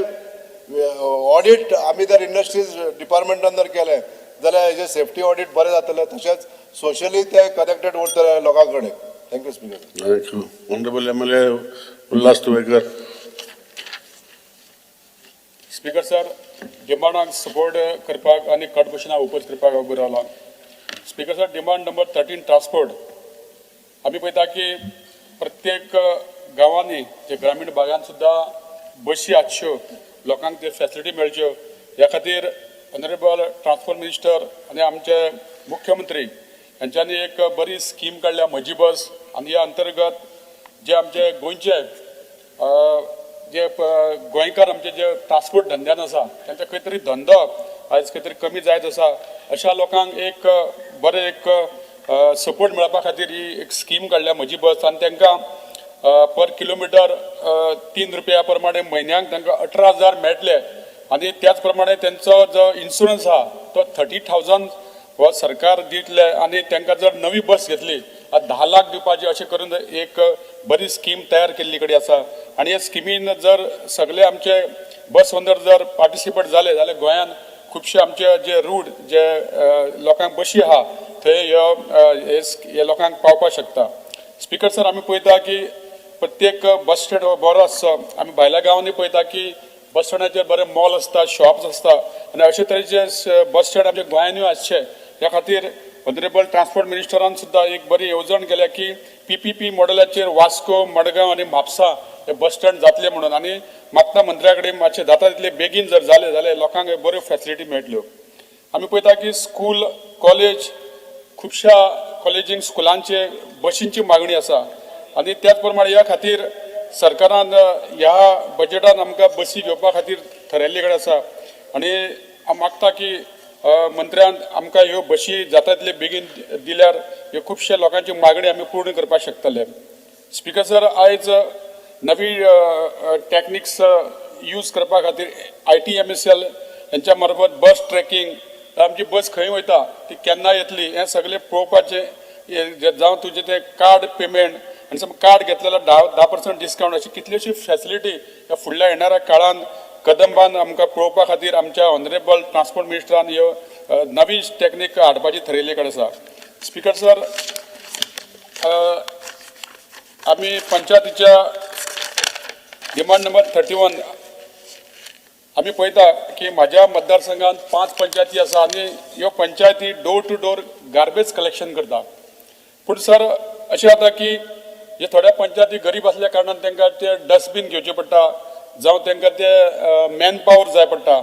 ऑडिट आमी जर इंडस्ट्रीज डिपार्टमेंटान जर केलें जाल्यार हेजे सेफ्टी ऑडिट बरें जातलें, तशेंच सोशली ते कनेक्टेड उरतले लोकां कडेन. Thank you speaker. Thank you. Honorable MLA Ulhas Tuvekar. Speaker sir, डिमांडाक सपोर्ट करपाक आनी कट क्वेश्चनाक ओपोज करपाक उबो रावला. Speaker sir, demand number 13, transport. आमी पळयता की प्रत्येक गांवांनी, जे ग्रामीण भागान सुद्दां बशी आसच्यो, लोकांक ते फॅसिलिटी मेळच्यो, ह्या खातीर ऑनरेबल ट्रान्सपोर्ट मिनिस्टर आनी आमचे मुख्यमंत्री यांच्यांनी एक बरी स्कीम काडल्या, म्हजी बस. आनी ह्या अंतर्गत जे आमचे गोंयचे जे गोंयकार आमचे जे ट्रान्सपोर्ट धंद्यान आसा तांकां खंय तरी धंदो आयज खंय तरी कमी जायत आसा, अशा लोकांक एक बरें एक सपोर्ट मेळपा खातीर ही एक स्कीम काडल्या म्हजी बस. आनी तांकां पर किलोमिटर 3 रुपया प्रमाणे म्हयन्याक तांकां 18,000 मेळटले आनी त्याच प्रमाणे तेंचो जो इन्शुरन्स आहा तो 30,000 हो सरकार दितले आनी तांकां जर नवी बस घेतली 10 लाख दिवपाची अशें करून एक बरी स्कीम तयार केल्ली कडेन आसा. आनी ह्या स्किमीन जर सगळे आमचे बस ओनर जर पार्टिसिपेट जाले जाल्यार गोंयान खुबशे आमचे जे रूट जे लोकांक बशी आहा थंय ह्यो हे लोकांक पावपाक शकता. स्पिकर सर, आमी पळयता की प्रत्येक बस स्टँड हो बरो आसचो. आमी भायल्या गांवांनी पळयता की बस स्टँडाचेर बरे मॉल आसता, शॉप्स आसता आनी अशे तरेचे बस स्टँड आमच्या गोंयांनूय आसचे. ह्या खातीर ऑनरेबल ट्रान्सपोर्ट मिनिस्टरान सुद्दां एक बरी येवजण केल्या की PPP मॉडेलाचेर वास्को, मडगांव आनी म्हापसा हे बस स्टँड जातले म्हणून. आनी मागता मंत्र्या कडेन मातशें जाता तितले बेगीन जर जाले जाल्यार लोकांक बऱ्यो फॅसिलिटी मेळटल्यो. आमी पळयता की स्कूल, कॉलेज, खुबश्या कॉलेजींक स्कुलांचे बशींची मागणी आसा आनी त्याच प्रमाणे ह्या खातीर सरकारान ह्या बजेटान आमकां बसी घेवपा खातीर थरयल्ले कडेन आसा. आनी हांव मागता की मंत्र्यान आमकां ह्यो बशी जाता तितले बेगीन दिल्यार ह्यो खुबश्या लोकांची मागणी आमी पूर्ण करपाक शकतले. स्पिकर सर, आयज नवी टॅक्निक्स यूज करपा खातीर ITMSL हेंच्या मार्फत बस ट्रॅकिंग, आमची बस खंय वयता, ती केन्ना येतली हें सगळें पळोवपाचें, जावं तुजें तें कार्ड पेमेंट आनी समज कार्ड घेतलें जाल्यार 10% डिस्कावंट, अशी कितल्योश्यो फॅसिलिटी ह्या फुडल्या येणाऱ्या काळान कदंबान आमकां पळोवपा खातीर आमच्या ऑनरेबल ट्रान्सपोर्ट मिनिस्टरान ह्यो नवी टॅक्नीक हाडपाची थरयल्ली कडेन आसा. स्पिकर सर, आमी पंचायतीच्या डिमांड नंबर 31 आमी पळयता की म्हाज्या मतदारसंघात 5 पंचायती आसा आनी ह्यो पंचायती door to door garbage collection करता. पूण सर, अशें जाता की हे थोड्या पंचायती गरीब आसल्या कारणान तांकां ते डस्टबीन घेवचे पडटा, जावं तांकां ते मॅन पावर जाय पडटा.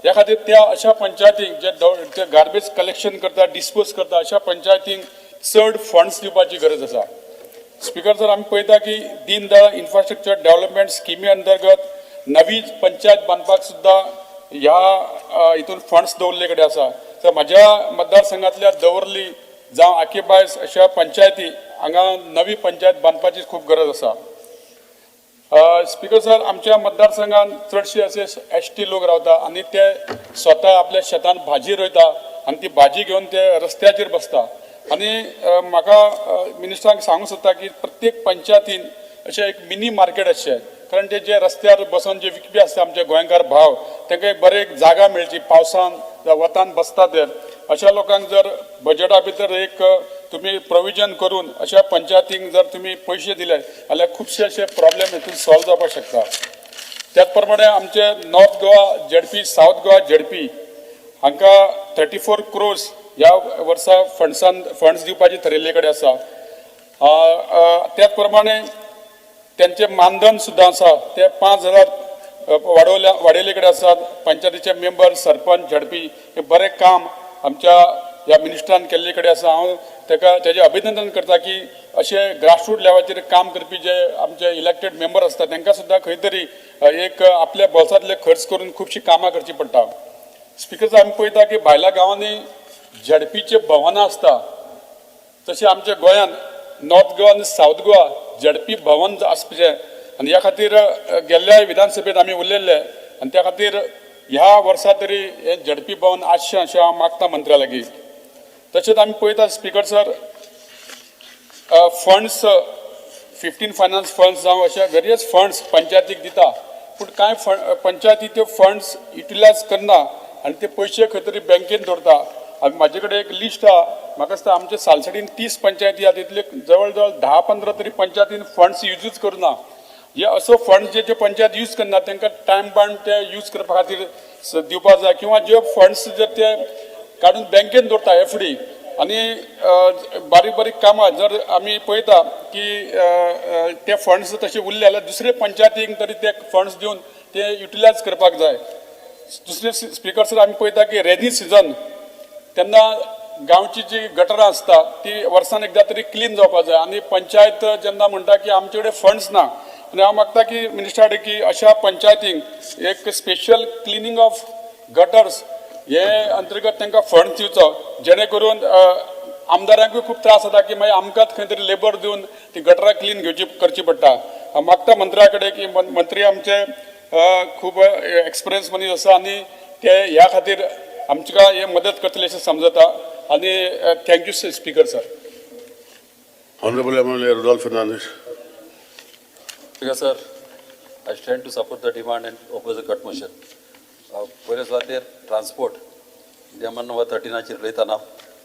ह्या खातीर त्या अशा पंचायतींक जे ते गार्बेज कलेक्शन करता, डिस्पोज करता, अशा पंचायतींक चड फंड्स दिवपाची गरज आसा. स्पिकर सर, आमी पळयता की दीन दयाळ इन्फ्रास्ट्रक्चर डेव्हलपमेंट स्किमी अंतर्गत नवी पंचायत बांदपाक सुद्दां ह्या हितून फंड्स दवरले कडेन आसा. तर म्हाज्या मतदारसंघांतल्या दवर्ली जावं आकेबायस अशा पंचायती हांगा नवी पंचायत बांदपाची खूब गरज आसा. स्पिकर सर, आमच्या मतदारसंघात चडशे असे ST लोक रावता आनी ते स्वता आपल्या शेतान भाजी रोयता आनी ती भाजी घेवन ते रस्त्याचेर बसता. आनी म्हाका मिनिस्टरांक सांगूंक सोदता की प्रत्येक पंचायतीन अशें एक मिनी मार्केट आसचें, कारण ते जे रस्त्यार बसून जे विकपी आसता आमचे गोंयकार भाव, तांकां एक बरें एक जागा मेळची. पावसान जावं वतान बसता ते, अशा लोकांक जर बजेटा भितर एक तुमी प्रोविजन करून अशा पंचायतींक जर तुमी पयशे दिले जाल्यार खुबशे अशे प्रॉब्लेम हितून सॉल्व जावपाक शकता. त्याच प्रमाणे आमचे north Goa ZP, south Goa ZP हांकां 34 क्रोर्स ह्या वर्सा फंड्सान फंड्स दिवपाची थरयल्ले कडेन आसा. त्याच प्रमाणे त्यांचे मानधन सुद्दां आसा ते 5,000 वाडोवल्या वाडयल्ले कडेन आसात. पंचायतीचे मेंबर, सरपंच, झेडपी हे बरें काम आमच्या ह्या मिनिस्टरान केल्ले कडेन आसा. हांव ताका तेजें अभिनंदन करता की अशे ग्रासरूट लेवलाचेर काम करपी जे आमचे इलेक्टेड मेंबर आसता तांकां सुद्दां खंय तरी एक आपल्या बोल्सांतले खर्च करून खुबशीं कामां करचीं पडटा. स्पिकर, आमी पळयता की भायल्या गांवांनी झेडपीचे भवनां आसता, तशें आमच्या गोंयांत नॉर्थ गोवा आनी सावथ गोवा झेडपी भवन आसचें आनी ह्या खातीर गेल्ल्या विधानसभेत आमी उलयल्ले आनी त्या खातीर ह्या वर्सा तरी हें झेडपी भवन आसचें अशें हांव मागता मंत्र्या लागीं. तशेंच आमी पळयता speaker sir, funds, 15 finance funds जावं अशे वेरियस फंड्स पंचायतीक दिता, पूण कांय पंचायती त्यो फंड्स युटिलायज करना आनी ते पयशे खंय तरी बँकेन दवरता. आनी म्हाजे कडेन एक लिस्ट आहा, म्हाका दिसता आमच्या सालसेटीन 30 पंचायती आहा, तितले जवळ जवळ 10-15 तरी पंचायतीन फंड्स युजूच करना. हे असो फंड जे जे पंचायत यूज करना तांकां टायम बाउंड ते यूज करपा खातीर दिवपा जाय, किंवा जे फंड्स जर ते काडून बँकेन दवरता एफडी आनी बारीक बारीक कामां जर आमी पळयता की अ, अ, ते फंड्स तशे उरले जाल्यार दुसरे पंचायतींक तरी ते फंड्स दिवन ते युटिलायज करपाक जाय. दुसरे स्पिकर सर, आमी पळयता की रेनी सिजन तेन्ना गांवची जी गटरां आसता ती वर्सान एकदां तरी क्लीन जावपा जाय. आनी पंचायत जेन्ना म्हणटा की आमचे कडेन फंड्स ना, आनी हांव मागता की मिनिस्टरा कडेन की अशा पंचायतींक एक स्पेशल क्लिनींग ऑफ गटर्स हे अंतर्गत तांकां फंड दिवचो, जेणे करून आमदारांकूय खूब त्रास जाता की मागीर आमकांच खंय तरी लेबर दिवन ती गटरां क्लीन घेवची करची पडटा. हांव मागता मंत्र्या कडेन की मंत्री आमचे खूब एक्सपिरियन्स मनीस आसा आनी ते ह्या खातीर आमकां हे मदत करतले अशें समजता. आनी thank you speaker sir. Honorable MLA Rudolph Fernandez. Speaker sir, I stand to support the demand and oppose the cut motion. पयले सुवातेर ट्रान्सपोर्ट डिमांड नंबर 13आचेर उलयतना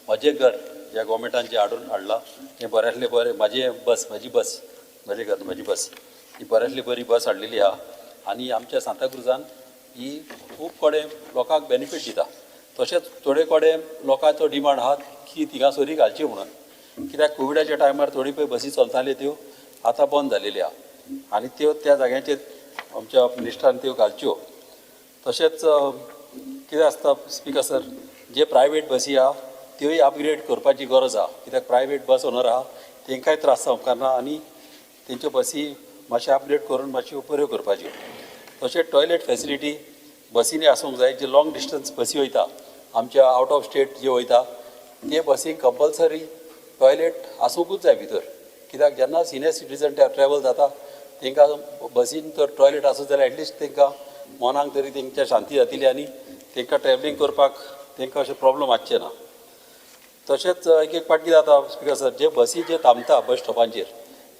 म्हजें घर ज्या गोवोरमेंटान जें हाडून हाडलां हें बऱ्यांतलें बरें. म्हाजें बस, म्हजी बस, म्हजें घर, म्हजी बस ही बऱ्यांतली बरी बस हाडलेली आहा आनी आमच्या सांताक्रुजान ही खूब कडेन लोकांक बेनिफीट दिता. तशेंच थोडे कडेन लोकांचो डिमांड आहा की थिंगासरी घालची म्हणून, कित्याक कोविडाच्या टायमार थोडी पळय बसी चलताल्यो त्यो आतां बंद जालेल्यो आहा आनी त्यो त्या जाग्यांचेर आमच्या मिनिस्टरान त्यो घालच्यो. तशेंच कितें आसता स्पिकर सर, जे प्रायवेट बसी आहा त्योय अपग्रेड करपाची गरज आहा, कित्याक प्रायवेट बस ओनर आहा तेंकांय त्रास जावंक ना आनी तेंच्यो बसी मातशें अपग्रेड करून मातश्यो बऱ्यो करपाच्यो. तशेंच टॉयलेट फेसिलिटी बसींनी आसूंक जाय. जे लॉंग डिस्टन्स बसी वयता आमच्या आवट ऑफ स्टेट जे वयता ते बसींक कंपल्सरी टॉयलेट आसूंकूच जाय भितर, कित्याक जेन्ना सिनियर सिटीजन ट्रॅवल जाता तेंकां बसीन तर टॉयलेट आसत जाल्यार एटलिस्ट तेंकां मनाक तरी तेंच्या शांती जातली आनी तेंकां ट्रॅवलींग करपाक तेंकां अशें प्रॉब्लम आसचें ना. तशेंच एक एक पाटी जाता स्पिकर सर, जे बसी जे थांबता बस स्टॉपांचेर,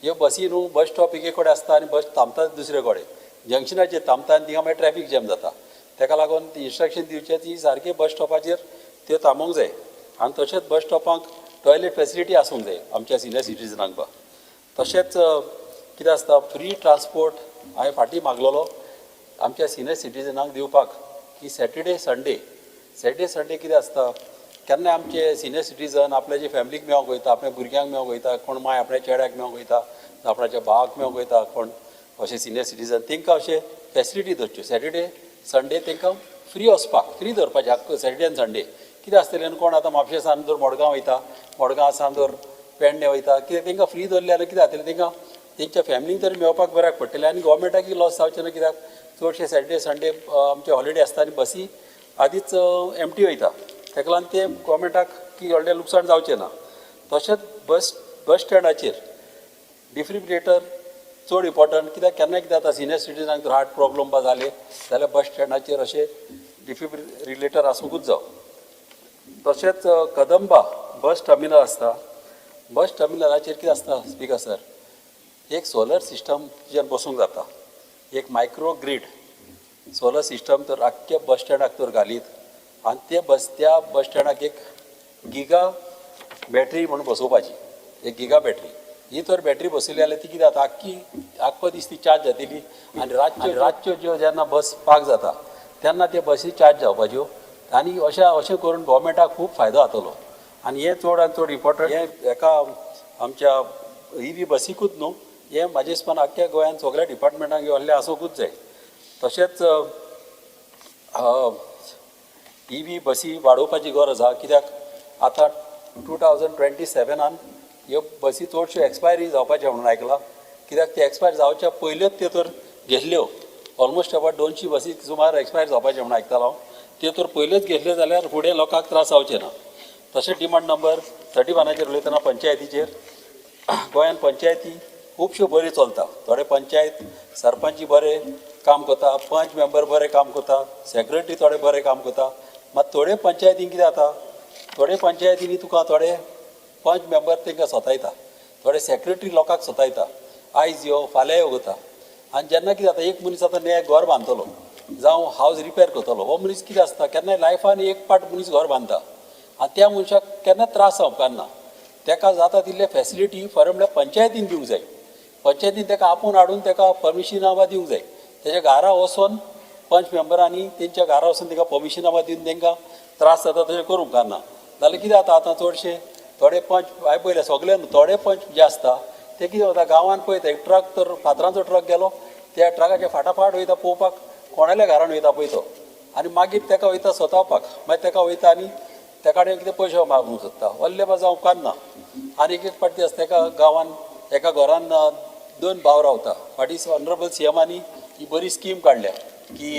ह्यो बसी न्हू बस स्टॉप एके कडेन आसता आनी बस थांबता दुसरे कडेन, जंक्शनाचेर थांबता आनी थिंगा मागीर ट्रॅफीक जॅम जाता. तेका लागून ती इन्स्ट्रक्शन दिवचें ती सारकी बस स्टॉपाचेर त्यो थांबोवंक जाय आनी तशेंच बस स्टॉपांक टॉयलेट फेसिलिटी आसूंक जाय आमच्या सिनियर सिटीजनांक बा. तशेंच कितें आसता, फ्री ट्रान्सपोर्ट हांवें फाटीं मागलेलो आमच्या सिनियर सिटीजनांक दिवपाक की सॅटर्डे संडे. सॅटर्डे संडे कितें आसता, केन्ना आमचे सिनियर सिटीजन आपल्याचे फॅमिलीक मेळोंक वयता, आपल्या भुरग्यांक मेळोंक वयता, कोण माय आपल्या चेड्याक मेळोंक वयता, आपणाच्या भावाक मेळोंक वयता, कोण अशे सिनियर सिटीजन तेंकां अशें फेसिलिटी धरच्यो. सॅटर्डे संडे तेंकां फ्री वचपाक फ्री दवरपाचें आख्खो सॅटर्डे आनी संडे. कितें आसतलें न्हू, कोण आतां म्हापशे सान जर मडगांव वयता, मडगांव सान जर पेडणे वयता, कितें तेंकां फ्री दवरलें जाल्यार कितें जातलें, तेंकां तेंच्या फॅमिलीक तरी मेळपाक बऱ्याक पडटलें आनी गोवोरमेंटाकय लॉस जावचें ना, कित्याक चडशे सॅटर्डे संडे आमचे हॉलिडे आसता आनी बसी आदींच एमटी वयता. तेका लागून ते गोवोरमेंटाक की व्हडलें लुकसाण जावचें ना. तशेंच बस बस स्टँडाचेर डिफ्रिबरेटर चड इम्पॉर्टंट, कित्याक केन्ना कितें जाता सिनियर सिटीजनाक जर हार्ट प्रॉब्लम बा जाले जाल्यार बस स्टँडाचेर अशें डिफिब्रिलेटर आसूंकूच जाव. तशेंच कदंबा बस टर्मिनल आसता, बस टर्मिनलाचेर कितें आसता स्पिकर सर, एक सोलर सिस्टम तुज्यान बसूंक जाता, एक मायक्रो ग्रीड सोलर सिस्टम तर आख्ख्या बस स्टँडाक तर घालीत आनी ते बस त्या बस स्टँडाक एक गिगा बॅटरी म्हणून बसोवपाची, एक गिगा बॅटरी. ही तर बॅटरी बसयली जाल्यार ती कितें जाता, आख्खी आख्खो दीस ती चार्ज जातली आनी रातच्यो ज्यो जेन्ना बस पार्क जाता तेन्ना ते बसी चार्ज जावपाच्यो आनी अशें अशें करून गोवोरमेंटाक खूब फायदो जातलो. आनी हें चड आनी चड इम्पॉर्टंट हें एका आमच्या ई व्ही बसीकूच न्हू, हें म्हाजे हिसपान आख्ख्या गोंयांत सगळ्या डिपार्टमेंटांक व्हडलें आसूंकूच जाय. तशेंच ई व्ही बसी वाडोवपाची गरज आहा, कित्याक आतां 2027आन ह्यो बसी चडश्यो एक्सपायरी जावपाच्यो म्हणून आयकलां, कित्याक ते एक्सपायर जावच्या पयल्योच त्यो तर घेतल्यो. ऑलमोस्ट अबाउट 200 बसी सुमार एक्सपायर जावपाच्यो म्हणून आयकतालो हांव. त्यो तर पयल्योच घेतल्यो जाल्यार फुडें लोकांक त्रास जावचे ना. तशें डिमांड नंबर 31आचेर उलयतना पंचायतीचेर, गोंयांत पंचायती खुबश्यो बऱ्यो चलता. थोडे पंचायत सरपंच बरे काम करता, पंच मेंबर बरे काम करता, सेक्रेटरी थोडे बरे काम करता. मात थोडे पंचायतीन कितें जाता, थोडे पंचायतींनी तुका थोडे पंच मेंबर तांकां सतायता, थोडे सेक्रेटरी लोकांक सतायता, आयज यो फाल्यां यो करता. आनी जेन्ना कितें जाता, एक मनीस आतां नयें घर बांदतलो जावं हावज रिपेर करतलो, हो मनीस कितें आसता, केन्नाय लायफान एक पाट मनीस घर बांदता आनी त्या मनशाक केन्ना त्रास जावपाक ना. ताका जाता तितले फेसिलिटी खरें म्हणल्यार पंचायतीन दिवंक जाय. पंचायतीन ताका आपोवन हाडून ताका परमिशनां बा दिवंक जाय. तेच्या घरा वचोन पंच मेंबरांनी तेंच्या घरा वचोन तांकां परमिशनां बा दिवन तांकां त्रास जाता तशें करूंक उपकारना. जाल्यार कितें जाता, आतां चडशे थोडे पंच हांवें पळयले सगळे न्हू, थोडे पंच जे आसता ते कितें जाता, गांवांत पळयता एक ट्रक तर फातरांचो ट्रक गेलो, त्या ट्रकाच्या फाटाफाट वयता पळोवपाक कोणाल्या घरान वयता पळय तो, आनी मागीर ताका वयता सतावपाक, मागीर ताका वयता आनी ताका तेका कडेन कितें पयशे मागूंक सोदता, व्हडले बा जावं उपकारना. आनी एक एक पाटी आसता एका गांवान एका घरान दोन भाव रावता. फाटीं ऑनरेबल सीएमांनी ही बरी स्कीम काडल्या की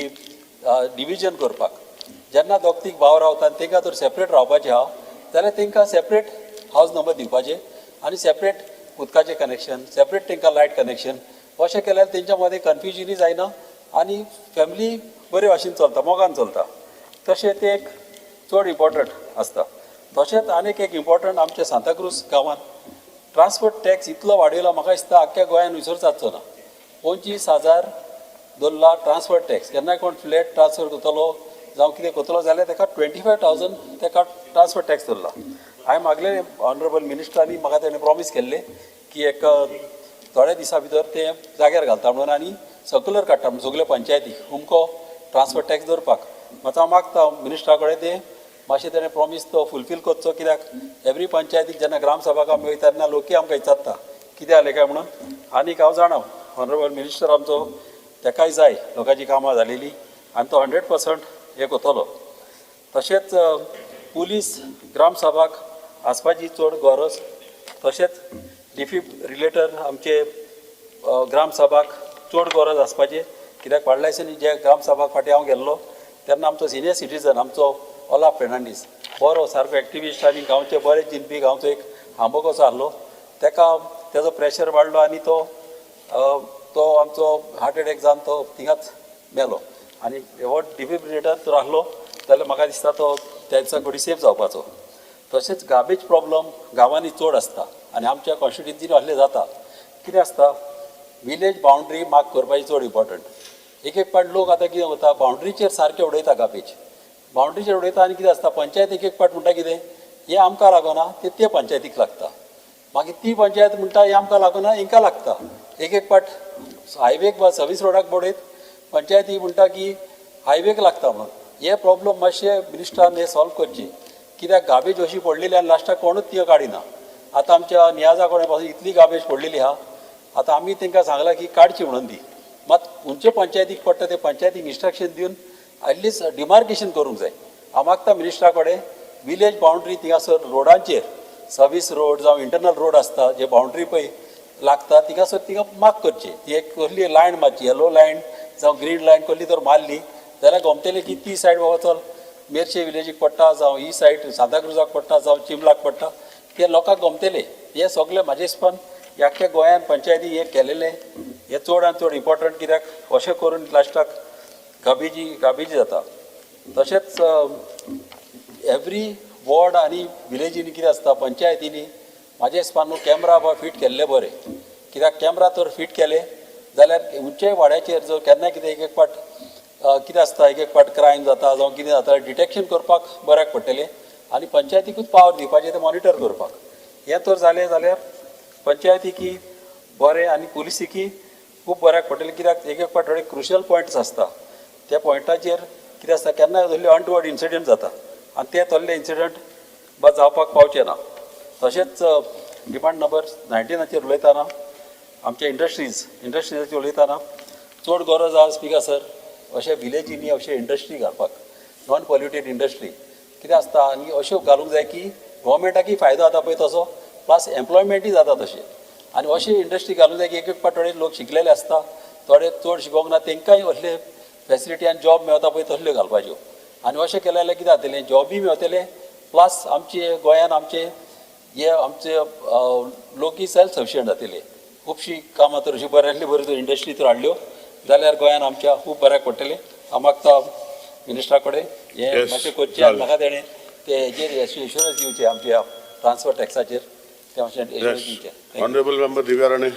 डिविजन करपाक. जेन्ना दोग तीग भाव रावता आनी तांकां जर सेपरेट रावपाचें आहा जाल्यार तांकां सेपरेट हावज नंबर दिवपाचे आनी सेपरेट उदकाचें कनेक्शन, सेपरेट तांकां लायट कनेक्शन. अशें केल्यार तेंच्या मदें कन्फ्युजनूय जायना आनी फॅमिली बरे भाशेन चलता, मोगान चलता. तशें तें एक चड इम्पॉर्टंट आसता. तशेंच आनीक एक इम्पॉर्टंट, आमच्या सांताक्रूज गांवांत ट्रान्सपोर्ट टॅक्स इतलो वाडयला, म्हाका दिसता आख्ख्या गोंयान विसर जातचो ना. 25,000 दवरला ट्रान्सफर टॅक्स. केन्नाय कोण फ्लॅट ट्रान्सफर करतलो जावं कितें करतलो जाल्यार ताका 25,000 ताका ट्रान्सफर टॅक्स दवरला. हांवें मागलें ऑनरेबल मिनिस्टरांनी, म्हाका तेणें प्रॉमीस केल्लें की एक थोड्या दिसां भितर ते जाग्यार घालता म्हणून आनी सर्कुलर काडटा म्हणून सगळ्यो पंचायती अमको ट्रान्सफर टॅक्स दवरपाक. मात हांव मागता मिनिस्टरा कडेन तें मातशें तेणें प्रॉमीस तो फुलफील करचो, कित्याक एवरी पंचायतीक जेन्ना ग्रामसभा आमी वयता तेन्ना लोकय आमकां विचारता कितें जालें काय म्हणून. आनीक हांव जाणा ऑनरेबल मिनिस्टर आमचो तेकाय जाय लोकांची कामां जालेली आनी तो 100% हें करतलो. तशेंच पुलीस ग्रामसभाक आसपाची चड गरज. तशेंच डिफिब्रिलेटर आमचे ग्रामसभाक चड गरज आसपाची, कित्याक फाटल्या दिसांनी जे ग्रामसभाक फाटीं हांव गेल्लो तेन्ना आमचो सिनियर सिटीजन आमचो ओलाफ फेर्नांडीस बरो सारको एक्टिविस्ट आनी गांवचे बरे चिंतपी, गांवचो एक आंबो कसो आहलो, तेका तेजो प्रेशर वाडलो आनी तो तो आमचो हार्ट एटॅक जावन तो थिंगाच मेलो. आनी हो डिफिब्रिलेटर तर आहलो जाल्यार म्हाका दिसता तो त्या दिसा घोडी सेफ जावपाचो. तशेंच गार्बेज प्रॉब्लम गांवांनी चड आसता आनी आमच्या कॉन्स्टिट्युन्सीन असलें जाता. कितें आसता, विलेज बावंड्री मार्क करपाची चड इम्पॉर्टंट. एक एक पाट लोक आतां कितें करता, बावंड्रीचेर सारकें उडयता गार्बेज, बावंड्रीचेर उडयता. आनी कितें आसता, पंचायत एक एक पाट म्हणटा कितें हें आमकां लागना, तें ते पंचायतीक लागता. मागीर ती पंचायत म्हणटा हें आमकां लागना, हेंकां लागता. एक एक पाट हायवेक वा सर्वीस रोडाक बडयत पंचायती म्हणटा की हायवेक लागता म्हणून. हे प्रॉब्लम मातशे मिनिस्टरान हे सॉल्व करचे, कित्याक गार्बेज अशी पडलेली आनी लास्टाक कोणूच ती काडिना. आतां आमच्या नियाजा कडेन पासून इतली गार्बेज पडलेली आहा. आतां आमी तांकां सांगलां की काडची म्हणून ती, मात खंयचे पंचायतीक पडटा ते पंचायतीक इन्स्ट्रक्शन दिवन एटलिस्ट डिमार्केशन करूंक जाय. हांव मागता मिनिस्टरा कडेन विलेज बावंड्री थिंगासर रोडांचेर सर्वीस रोड जावं इंटरनल रोड आसता जे बावंड्री पळय लागता थिंगासर थिंगा मार्क करची. ती एक कसली लायन मारची, येलो लायन जावं ग्रीन लायन कसली तर मारली जाल्यार गमतलें की ती सायड बाबा चल मेरशे विलेजीक पडटा, जावं ही सायड सांताक्रुजाक पडटा, जावं चिंबलाक पडटा, ते लोकांक गमतले. हे सगळे म्हाजे हिसपान ह्या आख्ख्या गोंयान पंचायती हे केलेलें हें चड आनी चड इम्पॉर्टंट, कित्याक अशें करून लास्टाक गाबेजी गाबेजी जाता. तशेंच एवरी वॉर्ड आनी विलेजींनी कितें आसता, पंचायतींनी म्हाज्या हिसपान न्हू कॅमरा बा फिट केल्ले बरे, कित्याक कॅमरा तर फिट केले जाल्यार खंयच्याय वाड्याचेर जर केन्ना कितें एक एक पाट कितें आसता, एक एक पाट क्रायम जाता जावं कितें जाता, डिटेक्शन करपाक बऱ्याक पडटलें आनी पंचायतीकूच पावर दिवपाचें तें मॉनिटर करपाक. हें तर जालें जाल्यार पंचायतीकी बरें आनी पुलिसीकी खूब बऱ्याक पडटलें, कित्याक एक एक पाट थोडे क्रुशियल पॉयंट्स आसता, त्या पॉयंटाचेर कितें आसता केन्नाय कसले अनटुवर्ड इन्सिडंट जाता आनी ते तसले इन्सिडंट बा जावपाक पावचे ना. तशेंच डिमांड नंबर 19आचेर उलयतना, आमच्या इंडस्ट्रीजाचेर उलयतना चड गरज आहा स्पिकर सर अशे विलेजींनी अशे इंडस्ट्री घालपाक, नॉन पॉल्युटेड इंडस्ट्री. कितें आसता आनी अश्यो घालूंक जाय की गोवोरमेंटाकय फायदो जाता पळय तसो, प्लस एम्प्लॉयमेंटूय जाता तशें. आनी अशी इंडस्ट्री घालूंक जाय की एक एक पाट थोडे लोक शिकलेले आसता, थोडे चड शिकोंक ना, तांकांय असले फेसिलिटी आनी जॉब मेळता पळय तसल्यो घालपाच्यो. आनी अशें केलें जाल्यार कितें जातलें, जॉबूय मेळटले, प्लस आमचे गोंयान आमचे हे आमचे लोकय सेल्फ सफिशियंट जातले. खुबशीं कामां तर अशीं बऱ्यांतली बऱ्यो जर इंडस्ट्री तर हाडल्यो जाल्यार गोंयान आमच्या खूब बऱ्याक पडटलें. हांव मागता मिनिस्टरा कडेन हें मातशें करचें आनी जालें. म्हाका तेणें ते हेजेर एश्युरन्स दिवचें, आमच्या ट्रान्सफर टॅक्साचेर तें मातशें एश्युरन्स दिवचें. Thank you. Honourable member Divya Rane.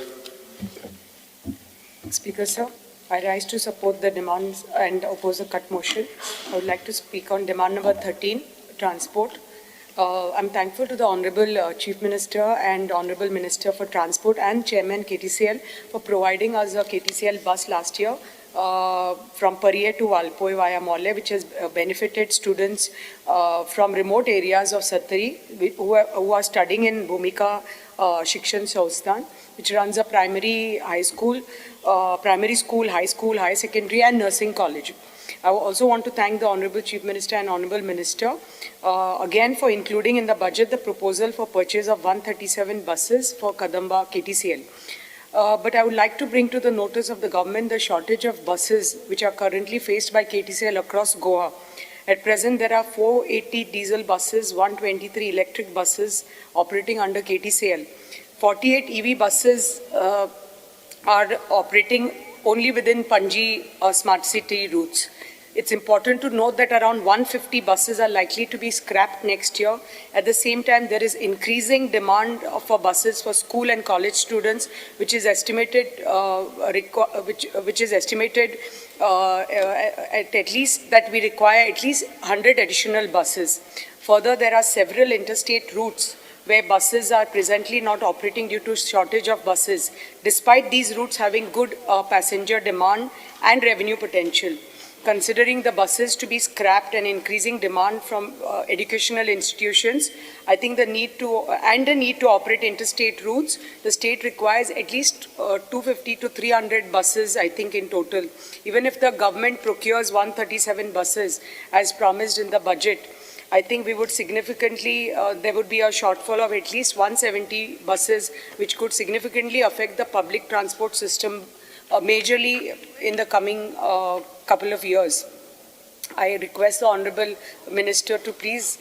Speaker, sir, I rise to support the demands and oppose the cut motion. I would like to speak on demand number 13, transport. I'm thankful to the Honorable Chief Minister and Honorable Minister for Transport and Chairman KTCL for providing us a KTCL bus last year from Pariye to Valpoi via Molle, which has benefited students from remote areas of Sattari who are studying in Bhumika Shikshan Sansthan, which runs a primary high school, primary school, high school, higher secondary and nursing college. I also want to thank the Honorable Chief Minister and Honorable Minister again for including in the budget the proposal for purchase of 137 buses for Kadamba KTCL. But I would like to bring to the notice of the government the shortage of buses which are currently faced by KTCL across Goa. At present, there are 480 diesel buses, 123 electric buses operating under KTCL. 48 EV buses are operating only within Panji smart city routes. It's important to note that around 150 buses are likely to be scrapped next year. At the same time, there is increasing demand for buses for school and college students, which is estimated, which is estimated at least that we require at least 100 additional buses. Further, there are several interstate routes where buses are presently not operating due to shortage of buses, despite these routes having good passenger demand and revenue potential. Considering the buses to be scrapped and increasing demand from educational institutions, I think the need to, and the need to operate interstate routes, the state requires at least 250 to 300 buses, I think, in total. Even if the government procures 137 buses as promised in the budget, I think we would significantly, there would be a shortfall of at least 170 buses, which could significantly affect the public transport system majorly in the coming couple of years. I request the Honorable Minister to please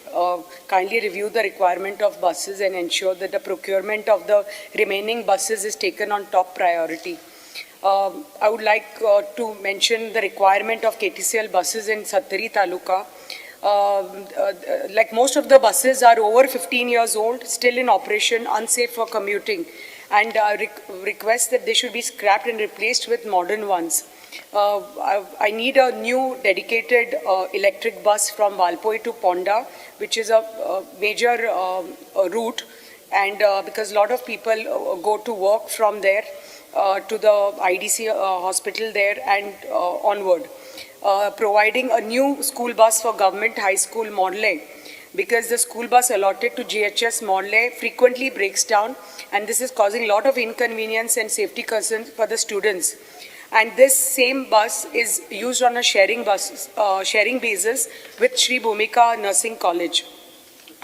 kindly review the requirement of buses and ensure that the procurement of the remaining buses is taken on top priority. I would like to mention the requirement of KTCL buses in Sattari Taluka. Like most of the buses are over 15 years old, still in operation, unsafe for commuting, and request that they should be scrapped and replaced with modern ones. I need a new dedicated electric bus from Valpoi to Ponda, which is a major route, and because a lot of people go to work from there to the IDC hospital there and onward. Providing a new school bus for Government High School Morley, because the school bus allotted to GHS Morley frequently breaks down, and this is causing a lot of inconvenience and safety concerns for the students. And this same bus is used on a sharing basis with Sri Bhumika Nursing College.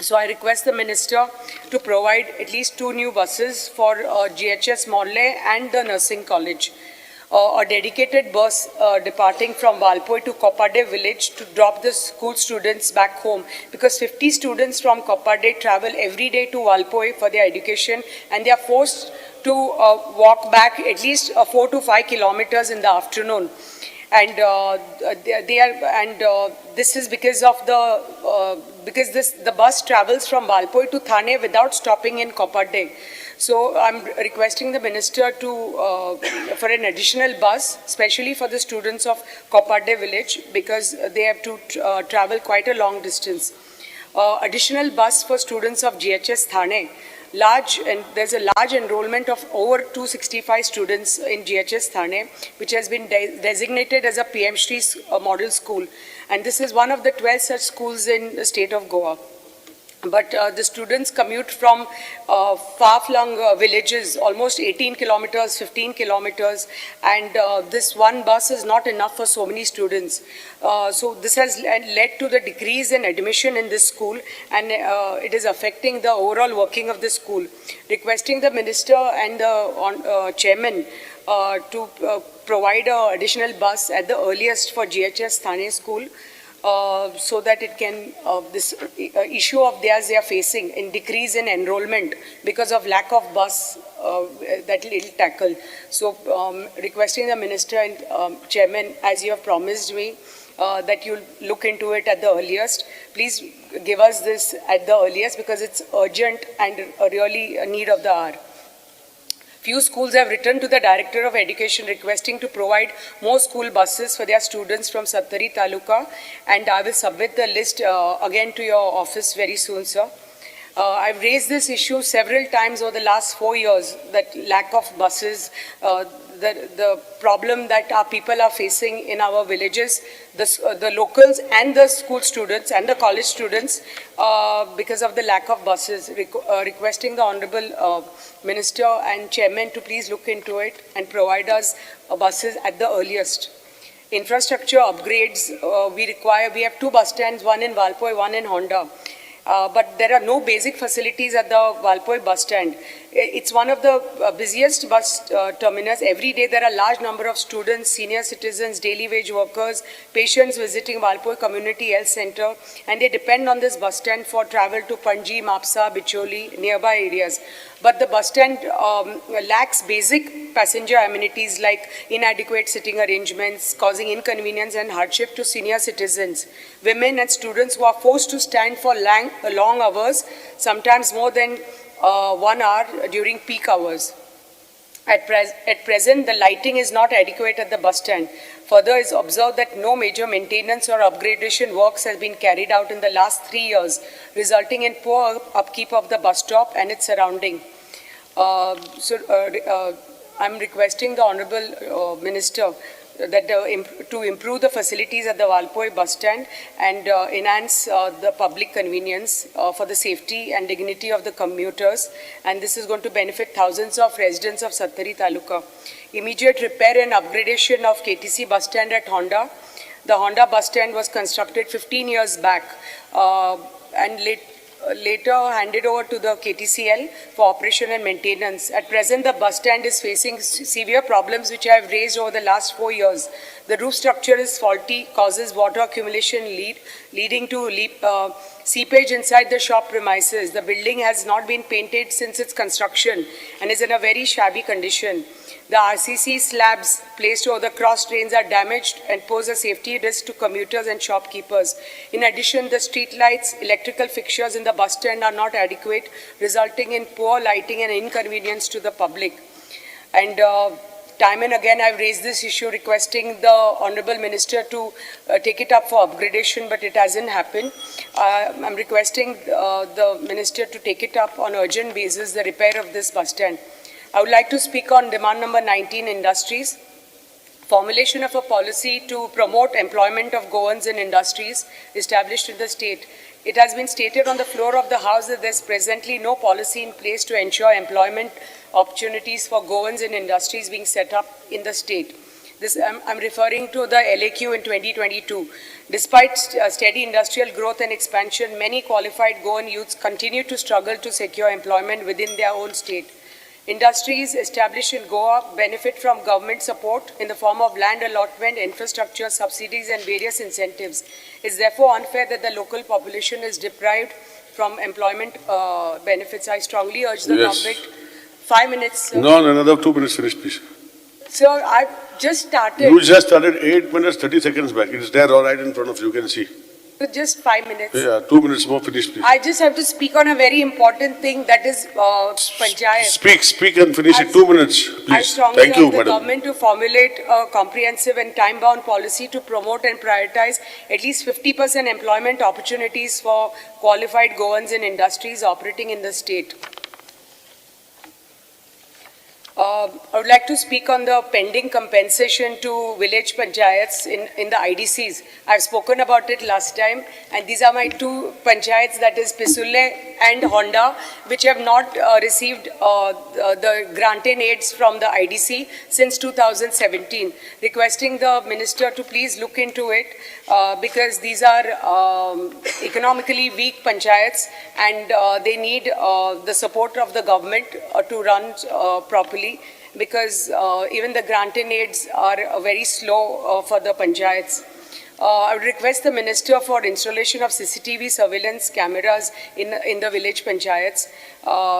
So I request the minister to provide at least 2 new buses for GHS Morley and the nursing college. A dedicated bus departing from Valpoi to Koparde village to drop the school students back home, because 50 students from Koparde travel every day to Valpoi for their education, and they are forced to walk back at least 4 to 5 kilometers in the afternoon. And they are, and this is because of the because this the bus travels from Valpoi to Thane without stopping in Koparde. So I'm requesting the minister to for an additional bus, especially for the students of Koparde village, because they have to travel quite a long distance. Additional bus for students of GHS Thane. And there's a large enrollment of over 265 students in GHS Thane, which has been designated as a PM Shri model school. And this is one of the 12 such schools in the state of Goa. But the students commute from far-flung villages, almost 18 kilometers, 15 kilometers, and this one bus is not enough for so many students. So this has led to the decrease in admission in this school, and it is affecting the overall working of the school. Requesting the minister and the chairman to provide an additional bus at the earliest for GHS Thane school, so that it can, this issue of theirs they are facing in decrease in enrollment because of lack of bus that it will tackle. So requesting the minister and chairman, as you have promised me, that you'll look into it at the earliest. Please give us this at the earliest, because it's urgent and really a need of the hour. Few schools have written to the Director of Education requesting to provide more school buses for their students from Sattari Taluka, and I will submit the list again to your office very soon, sir. I've raised this issue several times over the last 4 years, that lack of buses, the problem that our people are facing in our villages, the locals and the school students and the college students, because of the lack of buses, requesting the Honorable Minister and Chairman to please look into it and provide us buses at the earliest. Infrastructure upgrades we require. We have two bus stands, one in Valpoi, one in Honda. But there are no basic facilities at the Valpoi bus stand. It's one of the busiest bus terminus. Every day there are large number of students, senior citizens, daily wage workers, patients visiting Valpoi Community Health Center, and they depend on this bus stand for travel to Panji, Mapsa, Bicholi, nearby areas. But the bus stand lacks basic passenger amenities like inadequate sitting arrangements, causing inconvenience and hardship to senior citizens, women and students who are forced to stand for long hours, sometimes more than 1 hour during peak hours. At present, the lighting is not adequate at the bus stand. Further, it's observed that no major maintenance or upgradation works has been carried out in the last 3 years, resulting in poor upkeep of the bus stop and its surrounding. I'm requesting the Honorable Minister that to improve the facilities at the Valpoi bus stand and enhance the public convenience for the safety and dignity of the commuters, and this is going to benefit thousands of residents of Sattari Taluka. Immediate repair and upgradation of KTC bus stand at Honda. The Honda bus stand was constructed 15 years back and later handed over to the KTCL for operation and maintenance. At present, the bus stand is facing severe problems which I have raised over the last 4 years. The roof structure is faulty, causes water accumulation leading to seepage inside the shop premises. The building has not been painted since its construction and is in a very shabby condition. The RCC slabs placed over the cross drains are damaged and pose a safety risk to commuters and shopkeepers. In addition, the street lights, electrical fixtures in the bus stand are not adequate, resulting in poor lighting and inconvenience to the public. And time and again, I've raised this issue requesting the Honorable Minister to take it up for upgradation, but it hasn't happened. I'm requesting the Minister to take it up on urgent basis, the repair of this bus stand. I would like to speak on demand number 19, industries. Formulation of a policy to promote employment of Goans in industries established in the state. It has been stated on the floor of the House that there is presently no policy in place to ensure employment opportunities for Goans in industries being set up in the state. This, I'm referring to the LAQ in 2022. Despite steady industrial growth and expansion, many qualified Goan youths continue to struggle to secure employment within their own state. Industries established in Goa benefit from government support in the form of land allotment, infrastructure, subsidies, and various incentives. It's therefore unfair that the local population is deprived from employment benefits. I strongly urge the government. 5 minutes, sir. No, another 2 minutes finish, please. Sir, I've just started. You just started 8 minutes, 30 seconds back. It's there all right in front of you, you can see. Just 5 minutes. Yeah, 2 minutes more, finish, please. I just have to speak on a very important thing, that is panchayat. Speak and finish it. 2 minutes, please. I strongly Thank you, urge the madam. government to formulate a comprehensive and time-bound policy to promote and prioritize at least 50% employment opportunities for qualified Goans in industries operating in the state. I would like to speak on the pending compensation to village panchayats in the IDCs. I've spoken about it last time, and these are my two panchayats, that is Pisule and Honda, which have not received the grant-in aids from the IDC since 2017. Requesting the minister to please look into it, because these are economically weak panchayats, and they need the support of the government to run properly, because even the grant-in aids are very slow for the panchayats. I would request the minister for installation of CCTV surveillance cameras in the village panchayats,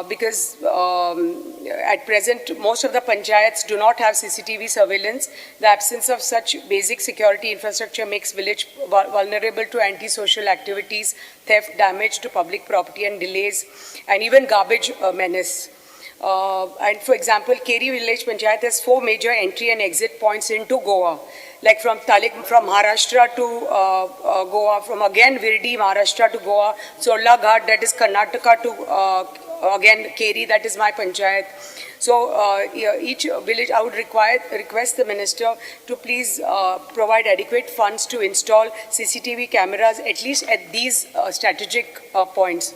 because at present most of the panchayats do not have CCTV surveillance. The absence of such basic security infrastructure makes village vulnerable to antisocial activities, theft, damage to public property and delays, and even garbage menace. And for example, Keri village panchayat has 4 major entry and exit points into Goa, like from Talik, from Maharashtra to Goa, from again Virdi, Maharashtra to Goa, Chorla Ghat, that is Karnataka to again Keri, that is my panchayat. So each village, I would request the minister to please provide adequate funds to install CCTV cameras at least at these strategic points.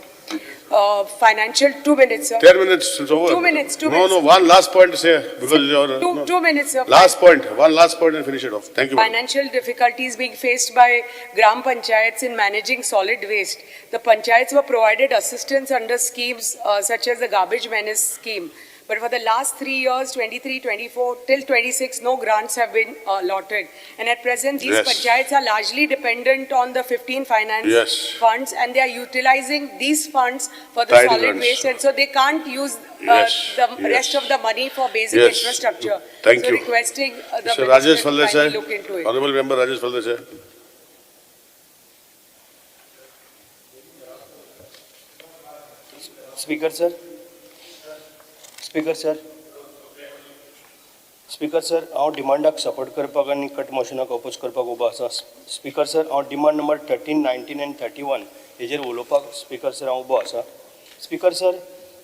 Financial, 2 minutes, sir. 10 minutes, it's over. 2 minutes, 2 No, minutes. no, one last point, say, because you're. Two, no. 2 minutes, sir. Last point, one last point and finish it off. Thank you, madam. Financial difficulties being faced by Gram Panchayats in managing solid waste. The panchayats were provided assistance under schemes such as the garbage menace scheme. But for the last 3 years, 23, 24, till 26, no grants have been allotted. And at present, these Yes. panchayats are largely dependent on the 15 finance Yes. funds, and they are utilizing these funds for the Tidy solid grants. waste. And so they can't use Yes, the yes. rest of the money for basic Yes. infrastructure. Thank So you. requesting the Mr. Rajesh minister to kindly Faldesai, look into it. Honorable Member Rajesh Faldesai. Speaker sir, speaker sir, speaker sir, हांव डिमांडाक support करपाक आनी cut मोशनाक oppose करपाक उबो आसा. Speaker sir, हांव demand number 13, 19 and 31 हेजेर उलोवपाक speaker sir हांव उबो आसा. स्पीकर सर,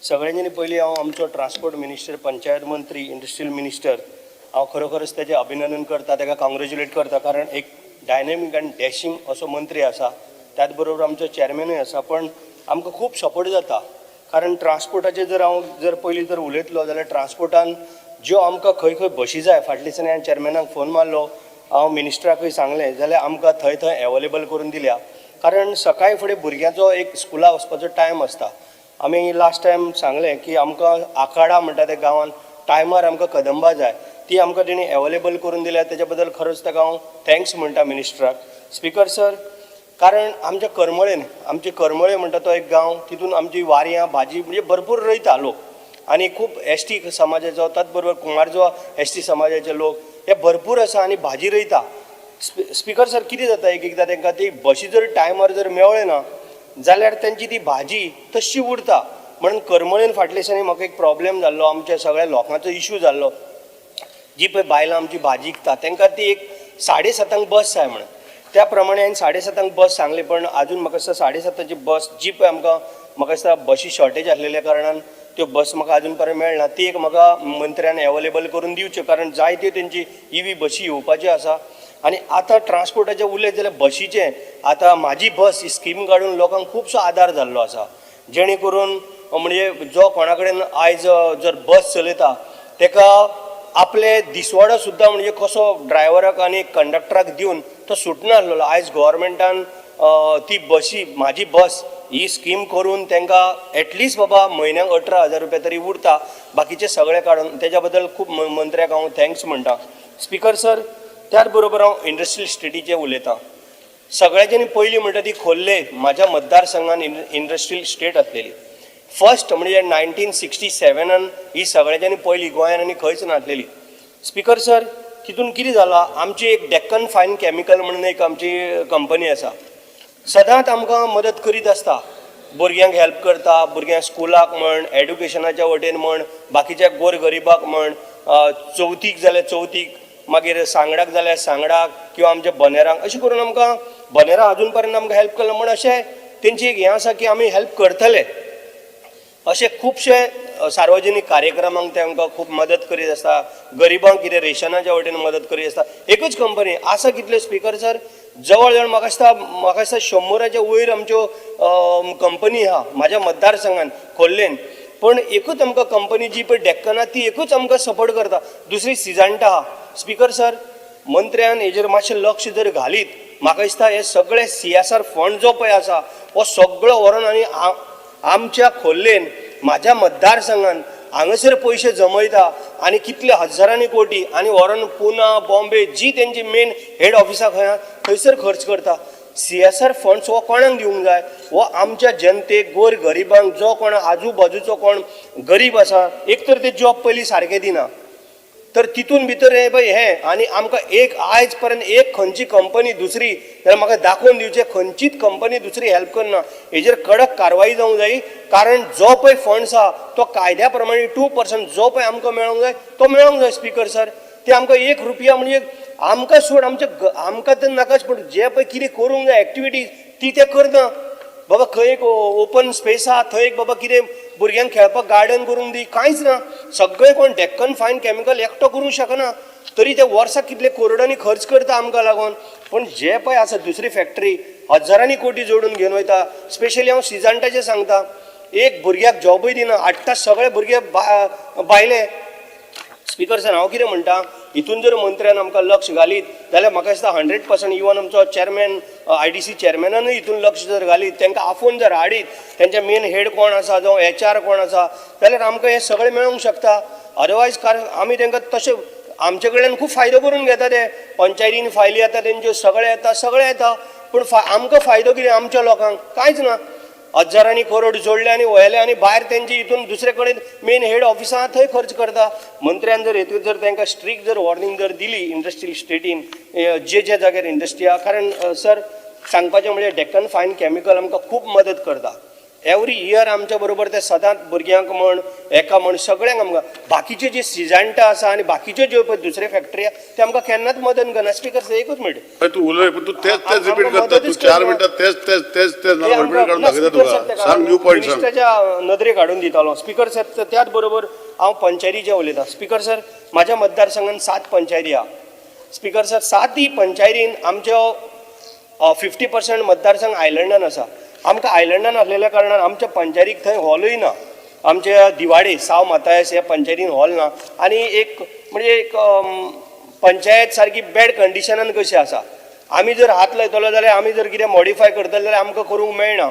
सगळ्यांनी पयलीं हांव आमचो ट्रान्सपोर्ट मिनिस्टर, पंचायत मंत्री, इंडस्ट्रियल मिनिस्टर, हांव खरोखरच तेजें अभिनंदन करता, ताका काँग्रेच्युलेट करता, कारण एक डायनेमीक आनी डॅशींग असो मंत्री आसा. त्याच बरोबर आमचो चॅरमॅनूय आसा. पण आमकां खूब सपोर्ट जाता, कारण ट्रान्सपोर्टाचेर जर हांव जर पयलीं जर उलयतलो जाल्यार ट्रान्सपोर्टान ज्यो आमकां खंय खंय बशी जाय, फाटल्या दिसांनी हांवें चॅरमॅनाक फोन मारलो, हांव मिनिस्टराकूय सांगलें, जाल्यार आमकां थंय थंय एवेलेबल करून दिल्या. कारण सकाळी फुडें भुरग्यांचो एक स्कुला वचपाचो टायम आसता. आमी लास्ट टायम सांगलें की आमकां आखाडा म्हणटा त्या गांवान टायमार आमकां कदंबा जाय, ती आमकां तेणी एवेलेबल करून दिल्या. तेच्या बद्दल खरोच ताका हांव thanks म्हणटा मिनिस्टराक. स्पीकर सर, कारण आमच्या करमळेन, आमचे करमळे म्हणटा तो एक गांव, तितून आमची वारयां भाजी म्हणजे भरपूर रोयता लोक, आनी खूब एस टी समाजाचो, त्याच बरोबर कुमारजुवा एस टी समाजाचे लोक हे भरपूर आसा आनी भाजी रोयता. स्पीकर सर, कितें जाता, एक एकदां तांकां ती बशी जर टायमार जर मेवळे ना जाल्यार तेंची ती भाजी तश्शी उरता. म्हणून करमळेन फाटल्या दिसांनी म्हाका एक प्रॉब्लेम जाल्लो, आमच्या सगळ्या लोकांचो इशू जाल्लो. जी पळय बायलां आमची भाजी विकता तांकां ती एक 7:30 बस जाय म्हणून, त्या प्रमाणे हांवें 7:30 बस सांगली, पण आजून म्हाका दिसता 7:30 बस जी पळय आमकां, म्हाका दिसता बशी शॉर्टेज आसलेल्या कारणान त्यो बस म्हाका आजून पर्यंत मेळना. ती एक म्हाका मंत्र्यान एवेलेबल करून दिवच्यो, कारण जायत्यो तेंची इवी बशी येवपाच्यो आसा. आनी आतां ट्रान्सपोर्टाचें उलयत जाल्यार बशीचें आतां म्हाजी बस ही स्कीम काडून लोकांक खुबसो आदार जाल्लो आसा, जेणे करून म्हणजे जो कोणा कडेन आयज जर बस चलयता तेका आपले दिसवाडो सुद्दां म्हणजे कसो ड्रायव्हराक आनी कंडक्टराक दिवन तो सुटना आसलेलो. आयज गोवोरमेंटान ती बशी म्हाजी बस ही स्कीम करून तांकां एटलिस्ट बाबा म्हयन्याक 18,000 रुपया तरी उरता, बाकीचे सगळे काडून. तेज्या बद्दल खूब मंत्र्याक हांव thanks म्हणटा. स्पीकर सर, त्याच बरोबर हांव इंडस्ट्रियल इस्टेटीचें उलयतां. सगळ्याच्यानी पयलीं म्हणटा ती खोर्ले म्हाज्या मतदारसंघान इंडस्ट्रियल इस्टेट आसलेली फर्स्ट, म्हणजे 1967 ही सगळ्याच्यानी पयली गोंयान आनी खंयच नासलेली. स्पीकर सर, तितून कितें जालां, आमची एक डेक्कन फायन कॅमिकल म्हणून एक आमची कंपनी आसा, सदांच आमकां मदत करीत आसता, भुरग्यांक हेल्प करता, भुरग्यांक स्कुलाक म्हण, एड्युकेशनाच्या वटेन म्हण, बाकीच्या गोर गरिबाक म्हण, चवथीक जाल्यार चवथीक, मागीर सांगडाक जाल्यार सांगडाक, किंवा आमच्या बनेरांक, अशें करून आमकां बनेरां अजून पर्यंत आमकां हेल्प केला म्हण अशें तेंची एक हें आसा की आमी हेल्प करतले. अशे खुबशे सार्वजनीक कार्यक्रमांक ते आमकां खूब मदत करीत आसता, गरिबांक कितें रेशनाच्या वटेन मदत करीत आसता. एकूच कंपनी आसा कितले स्पीकर सर, जवळ जवळ म्हाका दिसता 100च्या वयर आमच्यो कंपनी आहा म्हाज्या मतदारसंघान खोर्लेन. पण एकूच आमकां कंपनी जी पळय डेक्कना ती एकूच आमकां सपोर्ट करता, दुसरी सिजंटा आहा. स्पीकर सर, मंत्र्यान हेजेर मातशें लक्ष जर घालीत, म्हाका दिसता हे सगळे सीएसआर फंड जो पळय आसा हो सगळो व्हरोन आनी आमच्या खोर्लेन म्हाज्या मतदारसंघान हांगासर पयशे जमयता आनी कितले हजारांनी कोटी आनी व्हरोन पुना, बॉम्बे जी तेंची मेन हेड ऑफिसां खंय आहा थंयसर खर्च करता. सीएसआर फंड्स हो कोणाक दिवंक जाय? हो आमच्या जनतेक, गोर गरिबांक, जो कोण आजू बाजूचो कोण गरीब आसा, एक तर ते जॉब पयलीं सारके दिना, तर तितून भितर हे पळय हें. आनी आमकां एक आयज पर्यंत एक खंयची कंपनी दुसरी जाल्यार म्हाका दाखोवन दिवचें, खंयचीच कंपनी दुसरी हेल्प करना. हेजेर कडक कारवाई जावंक जाय, कारण जो पळय फंड्स आहा तो कायद्या प्रमाणे 2% जो पळय आमकां मेळोंक जाय तो मेळोंक जाय. स्पीकर सर, ते आमकां एक रुपया म्हणजे आमकां सोड, आमच्या आमकां तर नाकाच, पूण जे पळय कितें करूंक जाय एक्टिविटीज ती ते करना. बाबा खंय एक ओपन स्पेस आहा थंय एक बाबा कितें भुरग्यांक खेळपाक गार्डन करूंक दी, कांयच ना. सगळें कोण डेक्कन फायन कॅमिकल एकटो करूंक शकना, तरी ते वर्साक कितले करोडांनी खर्च करता आमकां लागून. पूण जे पळय आसा दुसरी फॅक्टरी हजारांनी कोटी जोडून घेवन वयता. स्पेशली हांव सिजंटाचें सांगता. एक भुरग्याक जॉबूय दिना, हाडटा सगळे भुरगे भायले. स्पिकर सर, हांव कितें म्हणटा, हितून जर मंत्र्यान आमकां लक्ष घालीत जाल्यार म्हाका दिसता 100%, इवन आमचो चॅरमॅन, आयडीसी चॅरमॅनानूय हितून लक्ष जर घालीत, तांकां आफोवन जर हाडीत, तेंचे मेन हेड कोण आसा, जावं एचआर कोण आसा, जाल्यार आमकां हें सगळें मेळोंक शकता. अदरवायज कारण आमी तांकां तशें आमचे कडल्यान खूब फायदो करून घेता ते. पंचायतीन फायली येता तेंच्यो, सगळें येता, सगळें येता, पूण आमकां फायदो कितें? आमच्या लोकांक कांयच ना. हजारांनी करोड जोडले आनी व्हेले आनी भायर तेंचे हितून दुसरे कडेन मेन हेड ऑफिसां थंय खर्च करता. मंत्र्यान जर हेतून जर तांकां स्ट्रीक जर वॉर्निंग जर दिली इंडस्ट्रियल इस्टेटीन जे जे जाग्यार इंडस्ट्री आहा, कारण सर, सांगपाचें म्हणजे डेक्कन फायन कॅमिकल आमकां खूब मदत करता एवरी इयर. आमच्या बरोबर ते सदांच भुरग्यांक म्हण, एका म्हण, सगळ्यांक आमकां. बाकीचे जे सिजंटा आसा आनी बाकीच्यो ज्यो पळय दुसरे फॅक्टरी आहा, ते आमकां केन्नाच मदत करना. स्पिकर, एकूच मिनट. अरे, तू उलय, पण तू तेच तेच रिपीट आमकां करता तू. मदतच 4 करना. मिनटां तेच तेच तेच तेच रिपीट काडून दाखयता तुका. सांग, न्यू पॉयंट सांग. मिनिस्टराच्या नदरेक हाडून दितालो. स्पिकर सर, त्याच बरोबर हांव पंचायतीचें उलयतां. स्पिकर सर, म्हाज्या मतदारसंघात सात पंचायती आहा. स्पिकर सर, सातय पंचायतीन आमच्यो 50% मतदारसंघ आयलंडान आसा. आमकां आयलंडान आसलेल्या कारणान आमच्या पंचायतीक थंय हॉलूय ना. आमच्या दिवाडे साव मातायस ह्या पंचायतीन हॉल ना आनी एक म्हणजे एक पंचायत सारकी बॅड कंडिशनान कशी आसा. आमी जर हात लायतलो जाल्यार, आमी जर कितें मॉडिफाय करतले जाल्यार आमकां करूंक मेळना.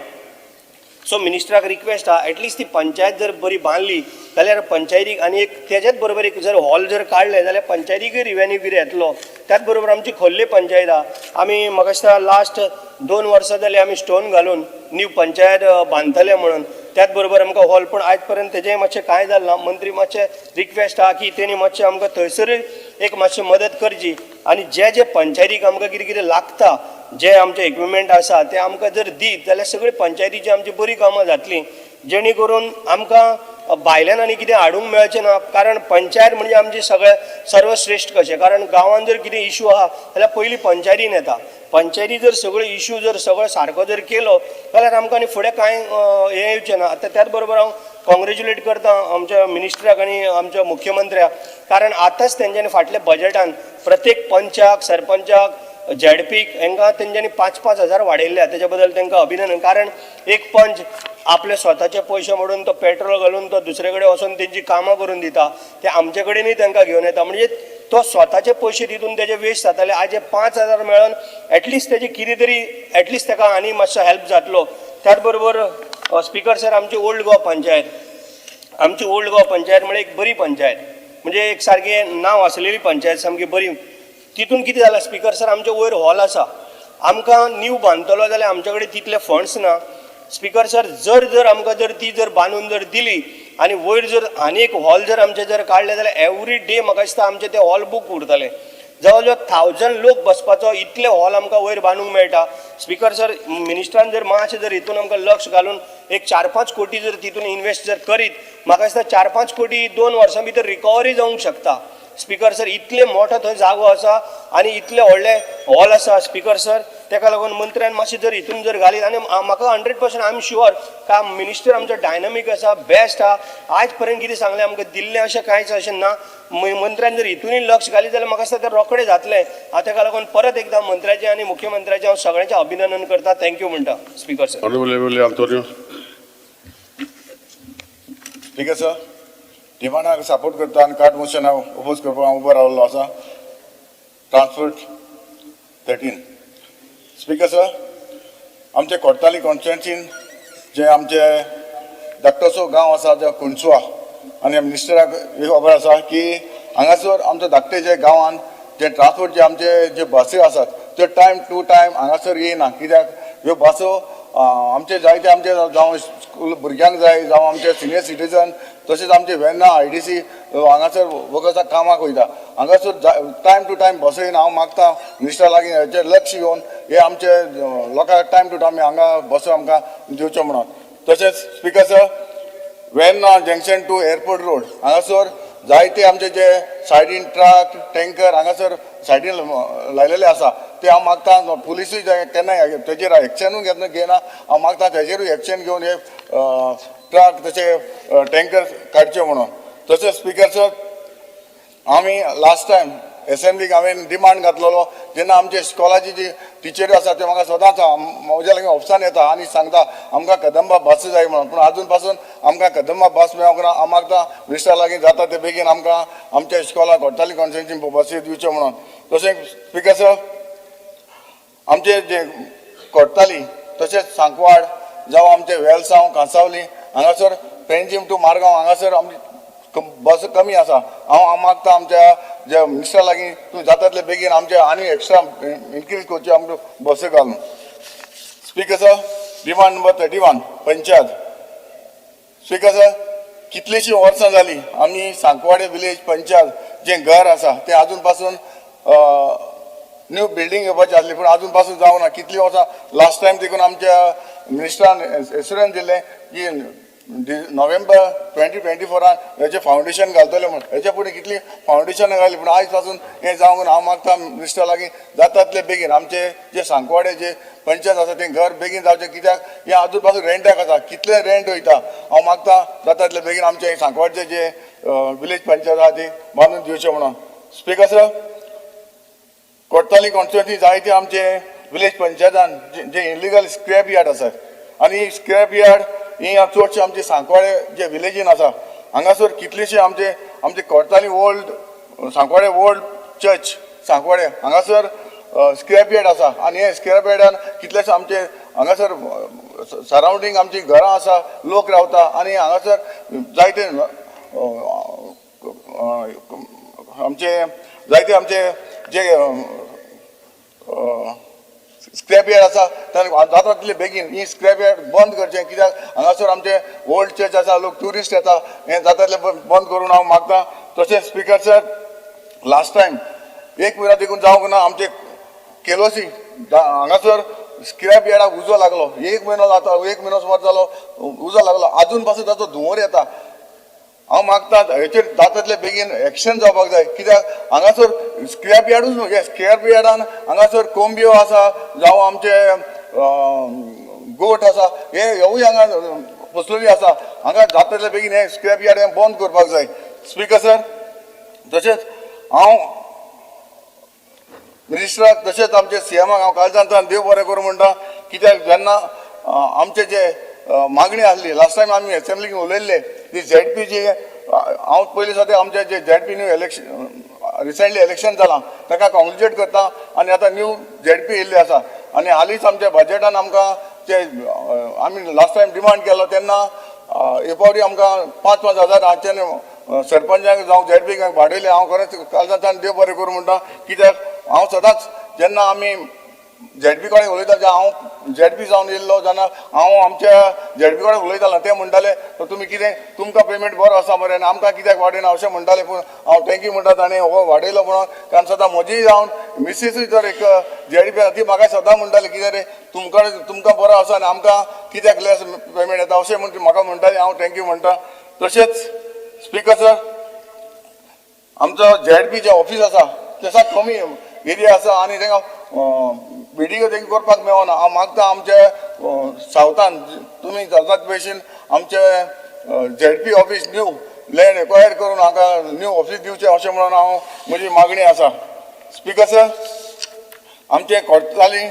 सो मिनिस्टराक रिक्वेस्ट आहा, एटलिस्ट ती पंचायत जर बरी बांदली जाल्यार पंचायतीक आनी एक तेज्याच बरोबर एक जर हॉल जर काडले जाल्यार पंचायतीकूय रिवेन्यू कितें येतलो. त्याच बरोबर आमची खोर्ले पंचायत आहा. आमी म्हाका दिसता लास्ट 2 वर्सां जाली आमी स्टोन घालून न्यू पंचायत बांदतले म्हणून, त्याच बरोबर आमकां हॉल, पूण आयज पर्यंत तेजें मातशें कांय जालें ना. मंत्री, मातशें रिक्वेस्ट आहा की तेणी मातशें आमकां थंयसरूय एक मातशें मदत करची आनी जे जे पंचायतीक आमकां कितें कितें लागता, जे आमचे इक्विपमेंट आसा, ते आमकां जर दीत जाल्यार सगळी पंचायतीची आमची बरी कामां जातलीं, जेणे करून आमकां भायल्यान आनी कितें हाडूंक मेळचें ना. कारण पंचायत म्हणजे आमची सगळे सर्वश्रेश्ठ कशें, कारण गांवांत जर कितें इशू आहा जाल्यार पयलीं पंचायतीन येता. पंचायती जर सगळो इशू जर सगळो सारको जर केलो जाल्यार आमकां आनी फुडें कांय हें येवचें ना. आतां त्याच बरोबर हांव कॉंग्रेच्युलेट करता आमच्या मिनिस्टराक आनी आमच्या मुख्यमंत्र्याक, कारण आतांच तेंच्यांनी फाटल्या बजेटान प्रत्येक पंचाक, सरपंचाक, झेडपीक हांकां तेंच्यांनी 5-5 हजार वाडयल्ले. तेच्या बद्दल तांकां अभिनंदन. कारण एक पंच आपले स्वताचे पयशे मोडून, तो पेट्रोल घालून, तो दुसरे कडेन वचून तेंची कामां करून दिता, ते आमचे कडेनूय तांकां घेवन येता. म्हणजे तो स्वताचे पयशे तितून तेजे वेस्ट जाताले. आज हे 5,000 मेळोन एटलिस्ट तेजे कितें तरी एटलिस्ट ताका आनी मातसो हेल्प जातलो. त्याच बरोबर स्पिकर सर, आमची ओल्ड गोवा पंचायत, आमची ओल्ड गोवा पंचायत म्हणजे एक बरी पंचायत, म्हणजे एक सारकें नांव आसलेली पंचायत, सामकी बरी. तितून कितें जालां स्पिकर सर, आमचे वयर हॉल आसा. आमकां न्यू बांदतलो जाल्यार आमचे कडेन तितले फंड्स ना. स्पिकर सर, जर जर आमकां जर ती जर बांदून जर दिली आनी वयर जर आनी एक हॉल जर आमचे जर काडले जाल्यार एवरी डे म्हाका दिसता आमचे ते हॉल बूक उरतले. जवळ जवळ 1000 लोक बसपाचो इतले हॉल आमकां वयर बांदूंक मेळटा. स्पिकर सर, मिनिस्टरान जर मातशें जर हितून आमकां लक्ष घालून एक 4-5 कोटी जर तितून इन्वेस्ट जर करीत, म्हाका दिसता 4-5 कोटी 2 वर्सां भितर रिकवरी जावंक शकता. स्पिकर सर, इतले मोठो थंय जागो आसा आनी इतले व्हडले हॉल आसा. स्पिकर सर, तेका लागून मंत्र्यान मातशें जर हितून जर घालीत आनी म्हाका 100% I am sure का मिनिस्टर आमचो डायनामीक आसा, बेस्ट आहा. आयज पर्यंत कितें सांगलें आमकां दिल्लें अशें कांयच अशें ना. मंत्र्यान जर हितूनय लक्ष घालीत जाल्यार म्हाका दिसता तें रोखडें जातलें. हांव तेका लागून परत एकदां मंत्र्याचें आनी मुख्यमंत्र्याचें हांव सगळ्यांचें अभिनंदन करता, thank you म्हणटा speaker sir. Honorable MLA Antonio. ठीक आसा, डिमांडाक सपोर्ट करता आनी कट मोशन हांव ओपोज करपाक हांव उबो रावल्लो आसा. ट्रान्सपोर्ट 13, स्पिकर सर, आमचे कोडताली कॉन्स्टिट्युएन्सीन जे आमचे धाकटोसो गांव आसा जो कुंचवा, आनी मिनिस्टराक एक खबर आसा की हांगासर आमच्या धाकटे जे गांवान जे ट्रान्सपोर्ट जे आमचे जे बसी आसात त्यो टायम टू टायम हांगासर येयना. कित्याक ह्यो बसो आमचे जायते आमचे जावं स्कूल भुरग्यांक जाय, जावं आमचे सिनियर सिटीजन, तशेंच आमचे वेर्ना आयडीसी हांगासर वर्कर्साक कामाक वयता, हांगासर टायम टू टायम बसो येयना. हांव मागता मिनिस्टरा लागीं हेचेर लक्ष घेवन हे आमचे लोकांक टायम टू टायम हांगा बसो आमकां दिवच्यो म्हणून. तशेंच speaker sir, Verna junction to airport road हांगासर जायते आमचे जे सायडीन ट्रक, टँकर हांगासर सायडीन लायलेले आसा, ते हांव मागता पुलिसूय केन्ना तेजेर एक्शनूय घेतना घेयना. हांव मागता तेजेरूय एक्शन घेवन हे ट्रक तशे टँकर काडचे म्हणून. तशेंच स्पिकर सर, आमी लास्ट टायम एसेंब्लीक हांवें डिमांड घातलेलो जेन्ना आमचे इस्कॉलाची जी टिचरी आसा त्यो म्हाका सदांच म्हज्या लागीं ऑफिसान येता आनी सांगता आमकां कदंबा बस जाय म्हणून. पूण आजून पासून आमकां कदंबा बस मेळोंक ना. हांव मागता मिनिस्टरा लागीं जाता ते बेगीन आमकां आमच्या इस्कॉलाक कोडताली कॉन्स्टिट्युएन्सी बसी दिवच्यो म्हणून. तशें स्पिकर सर, आमचे जे कोडताली तशेंच सांकवाड जावं आमचे वेलसांव, कांसावली हांगासर पेंजीम टू मारगांव हांगासर आमची बस कमी आसा. हांव मागता आमच्या जे मिनिस्टरा लागीं तूं जाता तितले बेगीन आमचे आनी एक्स्ट्रा इन्क्रीज करच्यो आमच्यो बसी घालून. Speaker sir, demand number 31 panchayat. Speaker sir, कितलींशीं वर्सां जालीं आमी सांकवाडे विलेज पंचायत जें घर आसा तें आजून पासून न्यू बिल्डींग येवपाची आसली, पूण आजून पासून जावंक ना. कितलीं वर्सां लास्ट टायम देखून आमच्या मिनिस्टरान एश्युरन्स दिल्लें की नोव्हेंबर 2024 हेचें फावंडेशन घालतले म्हूण. हेच्या फुडें कितलीं फावंडेशनां घाली, पूण आयज पासून हें जावंक ना. हांव मागता मिनिस्टरा लागीं जाता तितले बेगीन आमचे जे सांकवाडे जे पंचायत आसा तें घर बेगीन जावचें, कित्याक हें आजून पासून रेंटाक आसा, कितलें रेंट वयता. हांव मागता जाता तितले बेगीन आमचे सांकवाडचे जे विलेज पंचायत आसा ती बांदून दिवचें म्हणून. स्पिकर सर, कोडताली कॉन्स्टिट्युएन्सी जायते आमचे विलेज पंचायतान जे इलिगल स्क्रॅप यार्ड आसा आनी स्क्रॅप यार्ड ही चडशे आमचे सांकवाळे जे विलेजीन आसा. हांगासर कितलेशे आमचे आमचे कोडताली old Sancoale, old church Sancoale हांगासर स्क्रॅप यार्ड आसा आनी हे स्क्रॅप यार्डान कितलेशे आमचे हांगासर सरावंडींग आमची घरां आसा, लोक रावता आनी हांगासर जायते आमचे जायते आमचे जे स्क्रॅप यार्ड आसा तांकां जाता तितले बेगीन ही स्क्रॅप यार्ड बंद करचें, कित्याक हांगासर आमचे ओल्ड चर्च आसा, लोक ट्युरिस्ट येता, हें जाता तितलें बंद करून हांव मागता. तशेंच स्पिकर सर, लास्ट टायम एक म्हयनो देखून जावंक ना, आमचे केलोसी हांगासर स्क्रॅप यार्डाक उजो लागलो. एक म्हयनो जाता, एक म्हयनो सुमार जालो उजो लागलो, आजून पासून ताचो धुंवर येता. हांव मागता हेचेर जाता तितले बेगीन एक्शन जावपाक जाय, कित्याक हांगासर स्क्रॅप यार्डूच न्हू, हे स्क्रॅप यार्डान हांगासर कोंबयो आसा जावं आमचे गोट आसा, हे हेवूय हांगा पसरली आसा. हांगा जाता तितले बेगीन हे स्क्रॅप यार्ड हें बंद करपाक जाय. स्पिकर सर, तशेंच हांव मिनिस्टराक तशेंच आमचे सीएमाक हांव काळजांतल्यान देव बरें करूं म्हणटा, कित्याक जेन्ना आमचे जे मागणी आसली लास्ट टायम आमी एसेंब्लीक उलयल्ले ती झेडपी जी हांव पयलीं सद्या आमचे जे ZP new election, recently election जालां ताका कॉंग्रेच्युलेट करता आनी आतां न्यू झेडपी येयल्ली आसा आनी हालींच आमच्या बजेटान आमकां जे आमी लास्ट टायम डिमांड केलो तेन्ना एक फावटी आमकां 5-5 हजार हांच्यानी सरपंचांक जावं झेडपीक वाडयले. हांव खरेंच काळजांतल्यान देव बरें करूं म्हणटा, कित्याक हांव सदांच जेन्ना आमी झेडपी कडेन उलयता, जे हांव झेडपी जावन येयल्लो जेन्ना हांव आमच्या झेडपी कडेन उलयतालो, ते म्हणटाले तुमी कितें तुमकां पेमेंट बरो आसा मरे आनी आमकां कित्याक वाडयना अशें म्हणटाले. पूण हांव थँक्यू म्हणटा ताणें हो वाडयलो म्हणून, कारण सदां म्हजी जावन मिसीसूय जर एक झेडपी आसा ती म्हाका सदां म्हणटाली, कितें रे, तुमकां तुमकां बरो आसा आनी आमकां कित्याक लेस पेमेंट येता अशें म्हण ती म्हाका म्हणटाली. हांव थँक्यू म्हणटा. तशेंच स्पिकर सर, आमचो झेडपीचें ऑफीस आसा तसा कमी एरिया आसा आनी तांकां मिटिंगो तांकां करपाक मेळना. हांव मागता आमच्या सावथान तुमी जाता भशेन आमचे ZP office new land acquire करून हांगा न्यू ऑफीस दिवचें अशें म्हणून हांव म्हजी मागणी आसा. स्पिकर सर, आमचे कोडताली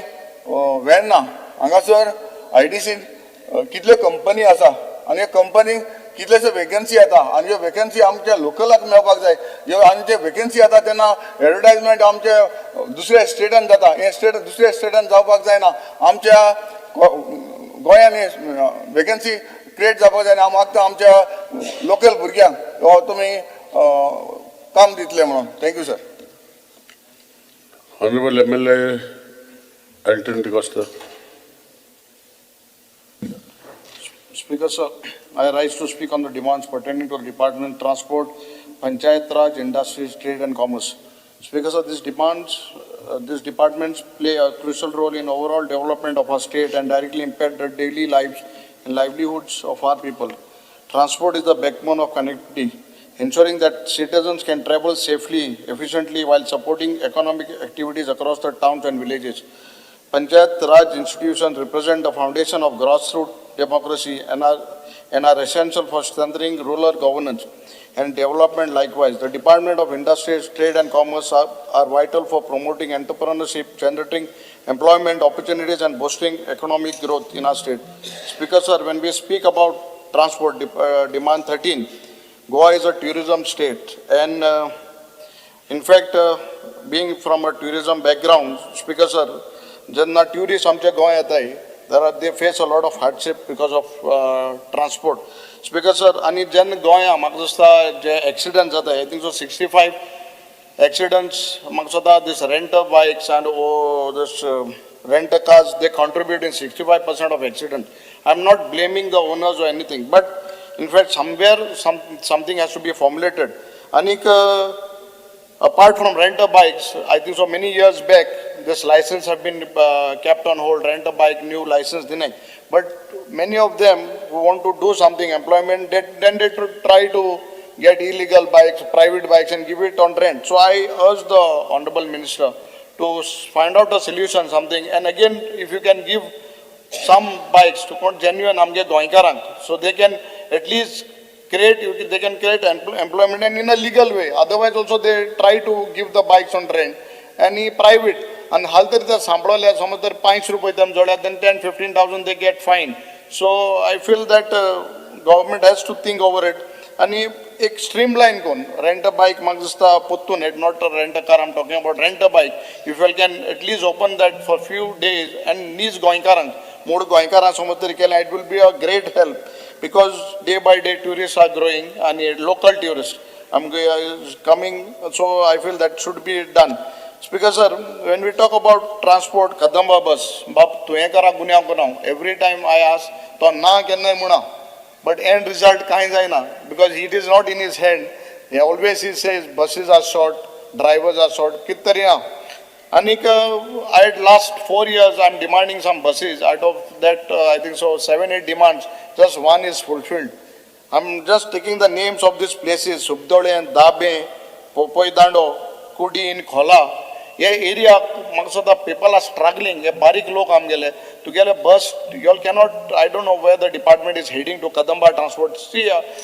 वेर्ना हांगासर आयडीसी कितल्यो कंपनी आसा आनी ह्यो कंपनी कितलेशे वेकन्सी येता आनी ह्यो वेकन्सी आमच्या लोकलाक मेळपाक जाय. ह्यो आनी जे वेकन्सी येता तेन्ना एडवर्टायजमेंट आमचे दुसऱ्या स्टेटान जाता. हे स्टेट दुसऱ्या स्टेटान जावपाक जायना, आमच्या गोंयान वेकन्सी क्रिएट जावपाक जाय आनी हांव मागता आमच्या लोकल भुरग्यांक हो तुमी काम दितले म्हणून. Thank you sir. Honorable MLA Elton D'Costa. Speaker, sir, I rise to speak on the demands pertaining to the Department Transport, Panchayat Raj, Industries, Trade and Commerce. Speaker, sir, these departments play a crucial role in overall development of our state and directly impact the daily lives and livelihoods of our people. Transport is the backbone of connectivity, ensuring that citizens can travel safely, efficiently while supporting economic activities across the towns and villages. Panchayat Raj institutions represent the foundation of grassroots democracy and are essential for strengthening rural governance and development likewise. The Department of Industries, Trade and Commerce are vital for promoting entrepreneurship, generating employment opportunities and boosting economic growth in our state. Speaker sir, when we speak about transport, demand 13, Goa is a tourism state, and in fact, being from a tourism background, Speaker sir, जेन्ना tourist आमच्या गोंय येताय, there are they face a lot of hardship because of transport, Speaker sir. आनी जेन्ना गोंया म्हाका दिसता जे accident जाता, I think so 65 accidents म्हाका दिसता this rent bikes and this rent cars, they contribute in 65% of accident. I am not blaming the owners or anything, but in fact somewhere something has to be formulated. आनीक apart from rent a bikes, I think so many years back, this license have been kept on hold, rent a bike, new license denied. But many of them who want to do something, employment, then they try to get illegal bikes, private bikes and give it on rent. So I urge the Honorable Minister to find out a solution, something. And again, if you can give some bikes to कोण genuine आमगे गोंयकारांक, so they can at least create, they can create employment and in a legal way. Otherwise also they try to give the bikes on rent and private. आनी हाल तरी ते सांपडले, समज तर पांच रुपये तेम जोड्यात, then 10-15 thousand they get fine. So I feel that government has to think over it आनी एक स्ट्रीमलायन करून रेंट अ बायक म्हाका दिसता पोत्तून, not rent a car, I'm talking about rent a bike, if you can at least open that for few days and नीज गोंयकारांक, मूळ गोंयकारां समज तरी केलें, it will be a great help because day by day tourist are growing आनी local tourist आमकां coming, so I feel that should be done. Speaker sir, when we talk about transport, Kadamba bus, बाब तुवें करा गुन्यांव गुन्यांव, every time I ask, तो ना केन्नाय म्हणा, but end result कांय जायना because it is not in his hand. He always he says buses are short, drivers are short, कित तरी ना. आनीक I had last 4 years I am demanding some buses. Out of that, I think so seven eight demands, just one is fulfilled. I am just taking the names of these places: Subdole, Dabe, Popoi Dando, Cudin, Khola. हे area म्हाका दिसता people are struggling. हे बारीक लोक आमगेले, तुगेले बस you'll cannot, I don't know where the department is heading to. Kadamba transport, सी,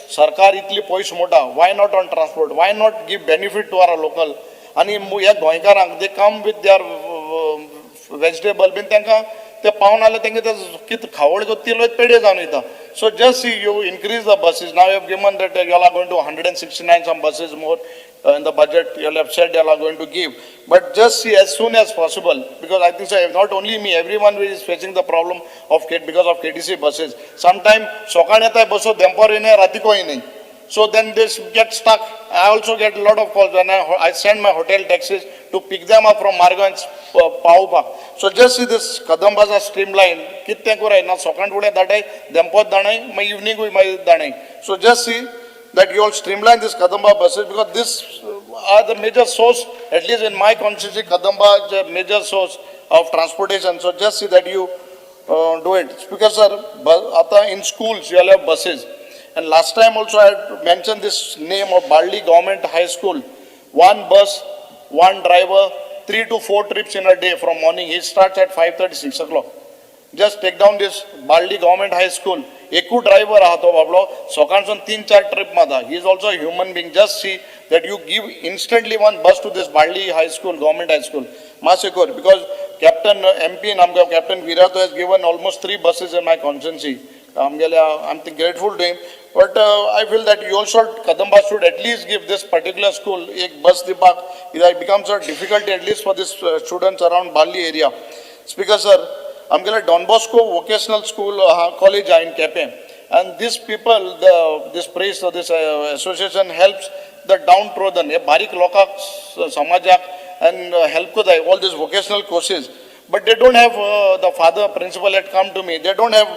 सरकार इतली पयस मोटा, why not on transport? Why not give benefit to our local? आनी ह्या गोंयकारांक, they come with their vegetable बीन, तांकां ते पावन जाल्यार तांकां ते कितें खावड ती पेडे जावन वयता. So just see you increase the buses. Now you have given that you are going to 169 some buses more in the budget you have said you are going to give. But just see as soon as possible, because I think so, not only me, everyone is facing the problem of K, because of KTC buses. Sometime सकाळी येता बसो, देंपार येयना, रातीको येयना. So then they get stuck. I also get a lot of calls when I send my hotel taxis to pick them up from Margao and पावोवपाक. So just see this Kadambas are streamlined. कितें कराय ना, सकाळ फुडें धाडाय, देंपोत धाडाय, मागीर इवनिंगूय मागीर धाडाय. So just see that you all streamline this Kadamba buses because this are the major source, at least in my constituency, Kadamba is a major source of transportation. So just see that you do it. Speaker sir, आता in schools you all have buses. And last time also I had mentioned this name of Balli Government High School. One bus, one driver, 3 to 4 trips in a day from morning. He starts at 5:30, 6 o'clock. Just take down this Balli Government High School. एकू driver आहा तो बाबलो, सकाळसून तीन चार trip मारता. He is also human being. Just see that you give instantly one bus to this Balli High School, Government High School. मातशें कर because Captain MP आमकां Captain Viriato has given almost three buses in my constituency. आमगेल्या, I am grateful to him, but I feel that you also, Kadamba should at least give this particular school एक बस दिवपाक. It becomes a difficulty at least for this students around Balli area. Speaker sir, आमगेले Don Bosco vocational school college आहा in Quepem, and this people, the this priest, this association helps the downtrodden, हे बारीक लोकांक, समाजाक and help करताय all this vocational courses. But they don't have, the father principal had come to me, they don't have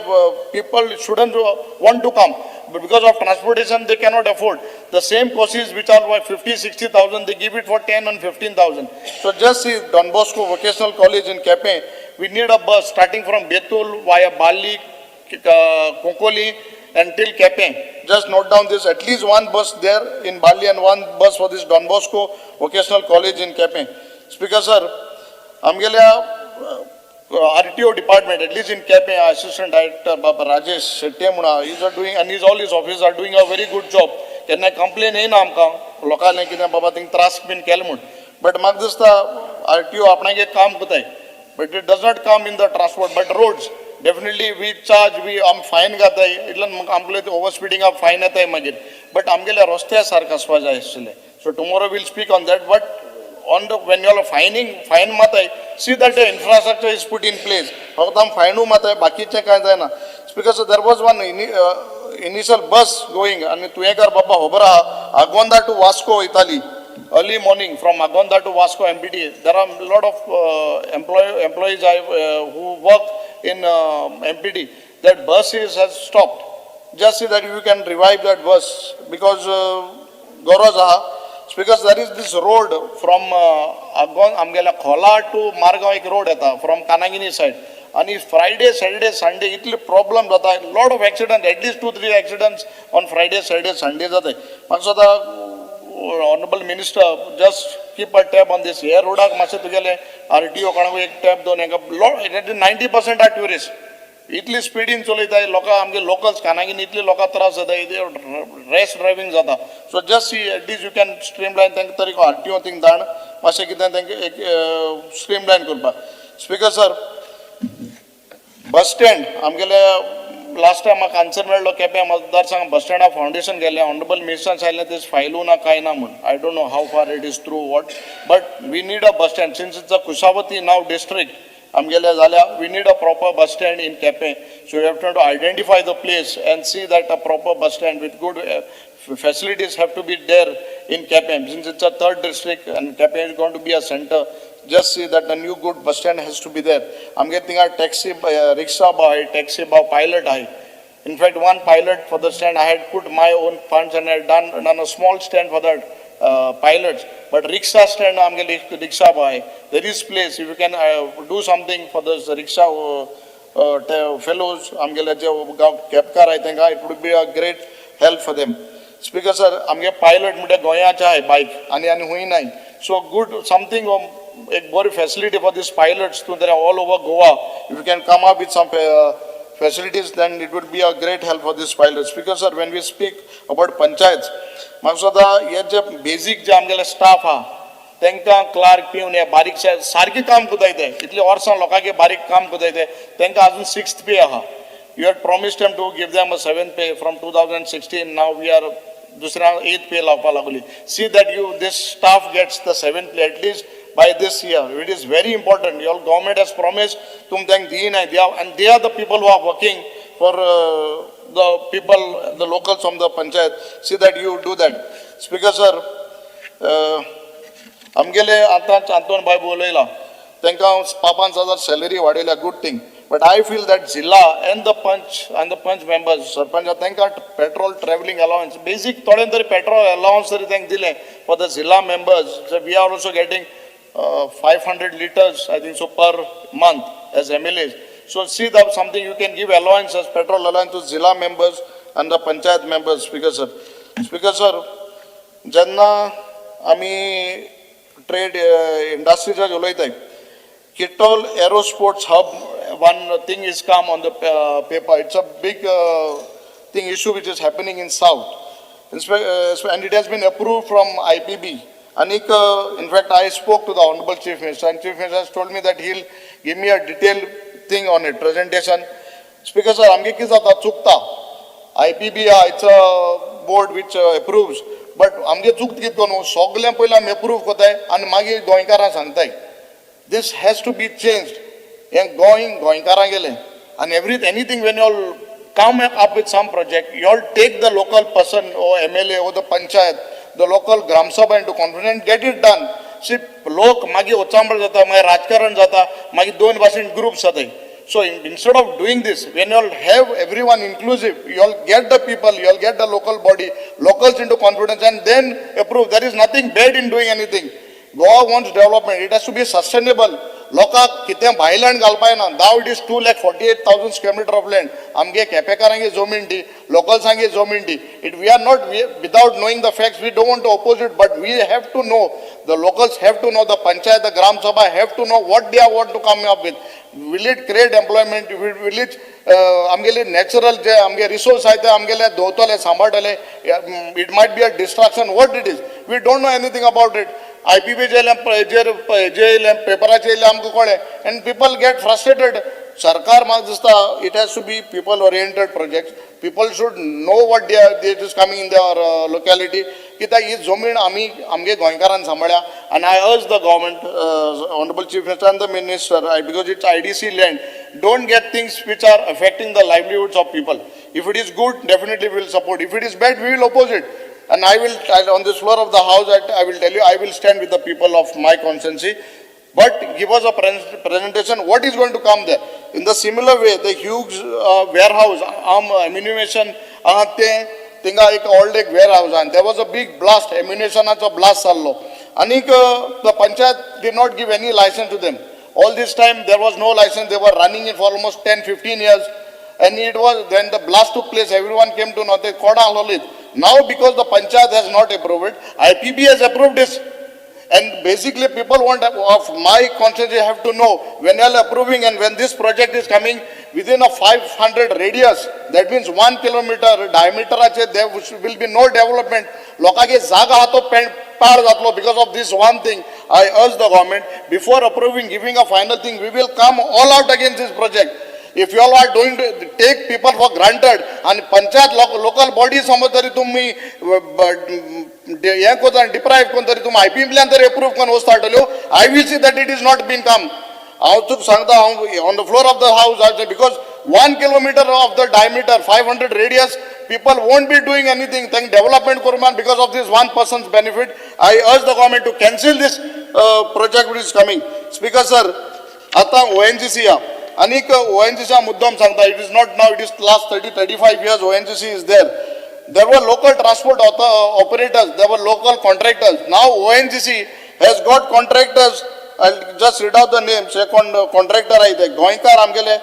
people, students who want to come, but because of transportation they cannot afford. The same courses which are worth 50, 60,000, they give it for 10 and 15,000. So just see Don Bosco Vocational College in Quepem, we need a bus starting from Betul via Balli, Cuncolim until Quepem. Just note down this, at least one bus there in Balli and one bus for this Don Bosco Vocational College in Quepem. Speaker sir, आमगेल्या RTO department, at least in Quepem, assistant director Baba Rajesh Shetye म्हणून is a doing and is all his office are doing a very good job. केन्ना complain येयना आमकां लोकांनी कितें बाबा thing त्रास बीन केले म्हूण, बट म्हाका दिसता आरटीओ आपणागे काम करताय, but it does not come in the transport. But roads definitely we charge, we आम फायन घाताय, इतल्यान आमगेले ओवर स्पिडींगाक फायन येताय मागीर, बट आमगेल्या रस्त्या सारकें आसपा जाय आशिल्लें. So tomorrow we'll speak on that, but on the when you are fining, fine माताय, see that the infrastructure is put in place. फक्त आम फायनू माताय, बाकीचें कांय जायना. Because there was one initial bus going आनी तुयेंकार बाबा खबर आहा, आगोंदा टू वास्को वयताली early morning from Agonda to Vasco MPD. There are a lot of employees who work in MPD. That bus has stopped. Just see that you can revive that bus because गरज आहा. Because there is this road from Agon आमगेल्या खोला two Margao एक road येता from कानागिनी side, आनी Friday Saturday Sunday इतले problem जाता, lot of accident, at least 2-3 accidents on Friday Saturday Sunday जाताय. म्हाका सुद्दां honourable minister just keep a tab on this. ह्या रोडाक मातशें तुगेलें आरटीओ कोणाकूय एक टॅब दोन हेका, 90% are tourist, इतली स्पिडीन चलयताय लोकां, आमगे लोकल्स कानागीन इतले लोकां त्रास जाता, रॅश ड्रायव्हींग जाता. So just see at least you can streamline तांकां तरी आरटीओ थिंग धाड मातशें कितें तांकां एक स्ट्रीमलायन करपाक. स्पीकर सर, बस स्टँड आमगेले लास्ट टायम म्हाका आन्सर मेळ्ळो केप्यां मतदारसंघ बस स्टँडा फावंडेशन गेलें, ऑनरेबल मिनिस्टरान सांगलें ते फायलू ना कांय ना म्हूण. I don't know how far it is true what, but we need a bus stand since it's a Kushavati now district आमगेले जाल्यार we need a proper bus stand in Quepem. So you have to identify the place and see that a proper bus stand with good facilities have to be there in Quepem. Since it's a third district and Quepem is going to be a center, just see that a new good bus stand has to be there. आमगे थिंगा taxi, रिक्षा भाव आहे, taxi भाव, pilot आहे. In fact, one pilot for the stand, I had put my own funds and I had done a small stand for that pilots. But rickshaw stand, आमगे rickshaw boy, there is place. If you can do something for those rickshaw fellows, आमगेले जे गांव केपकार आहे तांकां, it would be a great help for them. Speaker sir, आमगे pilot म्हणजे गोंयाचे आहे बायक आनी आनी हुंय नाय. सो गुड समथींग एक बरी facility for these pilots to there all over Goa. If you can come up with some facilities, then it would be a great help for these pilots. Because sir, when we speak about panchayats, म्हाका सुद्दां हे जे basic जे आमगेले staff आहा तांकां clerk पिवन हे बारीकशे सारकें काम करताय ते, इतली वर्सां लोकांक बारीक काम करताय ते, तांकां अजून सिक्स्थ पे आहा. You had promised them to give them a seventh pay from 2016. Now we are दुसऱ्या एथ पे लावपा लागली. See that you this staff gets the seventh pay at least by this year. It is very important. Your government has promised, तुम तांकां दिनाय, they are, and they are the people who are working for the people, the locals from the panchayat. See that you do that. Speaker sir, आमगेले आतां आंतोन बाय उलयला, तांकां 5,000 salary वाडयल्या, good thing. But I feel that zilla and the panch members, sarpanch, तांकां petrol travelling allowance basic थोडें तरी petrol allowance तरी तांकां दिलें for the zilla members. We are also getting 500 litres, I think so, per month as MLAs. So see that something you can give allowance as petrol allowance to zilla members and the panchayat members, Speaker sir. Speaker sir, जेन्ना आमी trade इंडस्ट्रीचेर उलयताय, Kitol Aerosports Hub, one thing is come on the paper. It's a big thing issue which is happening in South. And it has been approved from IPB. Anik, in fact, I spoke to the Honorable Chief Minister, and Chief Minister has told me that he'll give me a detailed thing on it, presentation. Speaker sir, आमगे कितें जाता चुकता. IPB, it's a board which approves, but आमगे चूक कितें करून सगळें पयलीं आमी अप्रूव करताय आनी मागीर गोंयकारांक सांगताय. This has to be changed. हें गोंय गोंयकारां गेलें आनी every anything when you all come up with some project, you all take the local person or MLA or the panchayat, the local gram sabha into confidence and get it done. See, लोक मागीर उचांबळ जाता, मागीर राजकारण जाता, मागीर दोन भाशेन groups जाताय. So instead of doing this, when you all have everyone inclusive, you all get the people, you all get the local body, locals into confidence and then approve. There is nothing bad in doing anything. Goa wants development, it has to be sustainable. लोकांक कितें भायल्यान घालपा येना. Now it is 2,48,000 square meter of land. आमगे केपेकारांगे जमीन ती, लोकल्सांगे जमीन ती. It we are not, without knowing the facts, we don't want to oppose it, but we have to know, the locals have to know, the panchayat, the gram sabha have to know what they are want to come up with. Will it create employment? Will it आमगेले natural जे आमगे resource आहाय ते आमगेले दवरतले, सांबाळटले? It might be a destruction. What it is, we don't know anything about it. IPB जे येयलें, जे येयलें पेपराचेर येयलें, आमकां कळ्ळें, and people get frustrated. सरकार म्हाका दिसता, it has to be people oriented project. People should know what they are, it is coming in their locality. कित्याक ही जमीन आमी आमगे गोंयकारान सांबाळ्या. आनी I urge the government, honourable Chief Minister and the minister, because it's IDC land, don't get things which are affecting the livelihoods of people. If it is good, definitely we will support. If it is bad, we will oppose it. And I will, on this floor of the house, I will tell you, I will stand with the people of my constituency. But give us a presentation, what is going to come there? In the similar way, the huge warehouse, arm ammunition, ते थिंगा एक old एक wear house आनी there was a big blast, ammunitionाचो blast जाल्लो. आनीक the panchayat did not give any license to them. All this time there was no license. They were running it for almost 10, 15 years. And it was, when the blast took place, everyone came to know, they कोडा आहलोलीत. Now because the panchayat has not approved it, IPB has approved this. And basically people want, of my constituency have to know, when you are approving and when this project is coming within a 500 radius, that means 1 kilometer diameter, there will be no development. लोकांगे जागा आहा तो पाड जातलो because of this one thing. I urge the government, before approving, giving a final thing, we will come all out against this project. If you all are doing to take people for granted आणि panchayat local body समज तरी तुम्ही हें करता, डिप्रायव करून तरी तुमी आयपीबींतल्यान तरी एप्रूव करून वस्तू हाडटल्यो, I will see that it is not been come. हांव तुका सांगता, हांव on the floor of the house, because 1 kilometer of the diameter, 500 radius, people won't be doing anything. तांकां डेव्हलपमेंट करूं because of this one person's benefit. I urge the government to cancel this project which is coming. Speaker sir, आतां ONGC आहा. आनीक ONGC मुद्दम सांगता, it is not now, it is last 30, 35 years ONGC is there. There were local transport operators, there were local contractors. Now ONGC has got contractors. I'll just read out the names. हे कोण contractor आहे ते गोंयकार आमगेले,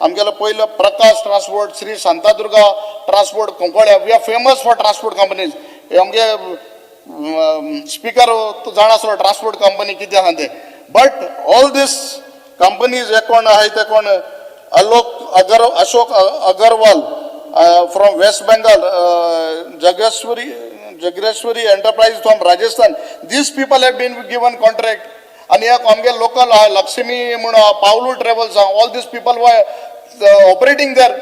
आमगेलो पयलो Prakash transport, Shri Shantadurga transport Cuncolim. We are famous for transport companies. आमगे speaker जाणा आसलो ट्रान्सपोर्ट कंपनी कितें आहा ते. बट ऑल these companies हे कोण आहाय ते कोण, अलोक अगर Ashok Agarwal from West Bengal, Jageshwari Enterprise from Rajasthan, these people have been given contract. आनी एक आमगे लोकल आहा लक्ष्मी म्हूण, पावलू ट्रॅव्हल्स आहा, all these people were operating there.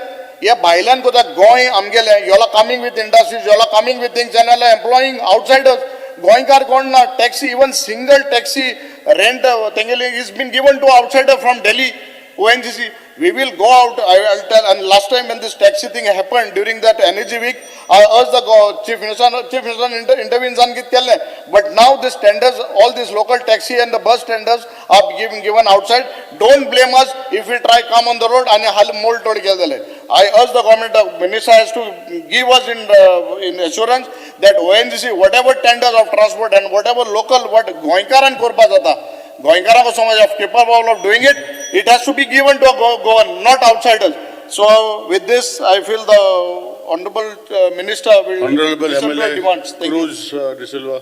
हे भायल्यान कोता गोंय आमगेलें. You are coming with industries, you are coming with things and employing outsiders. गोंयकार कोण ना. Taxi, even single taxi rent तेंगेली is been given to outsider from Delhi, ONGC. We will go out, I will tell, and last time when this taxi thing happened during that energy week, I urged the Chief Minister, Chief Minister intervenes and कित केल्लें. But now this tenders, all these local taxi and the bus tenders are given outside. Don't blame us if we try come on the road आणि हाल मोल तोड केले जाले. I urge the government, the minister has to give us in assurance that ONGC, whatever tenders of transport and whatever local, what गोंयकारान करपा जाता, गोंयकारांक समज of capable of doing it, it has to be given to a Goan, not outsiders. So with this, I feel the honorable minister will Honorable listen to our MLA demands. Thank you. Cruz D'Silva.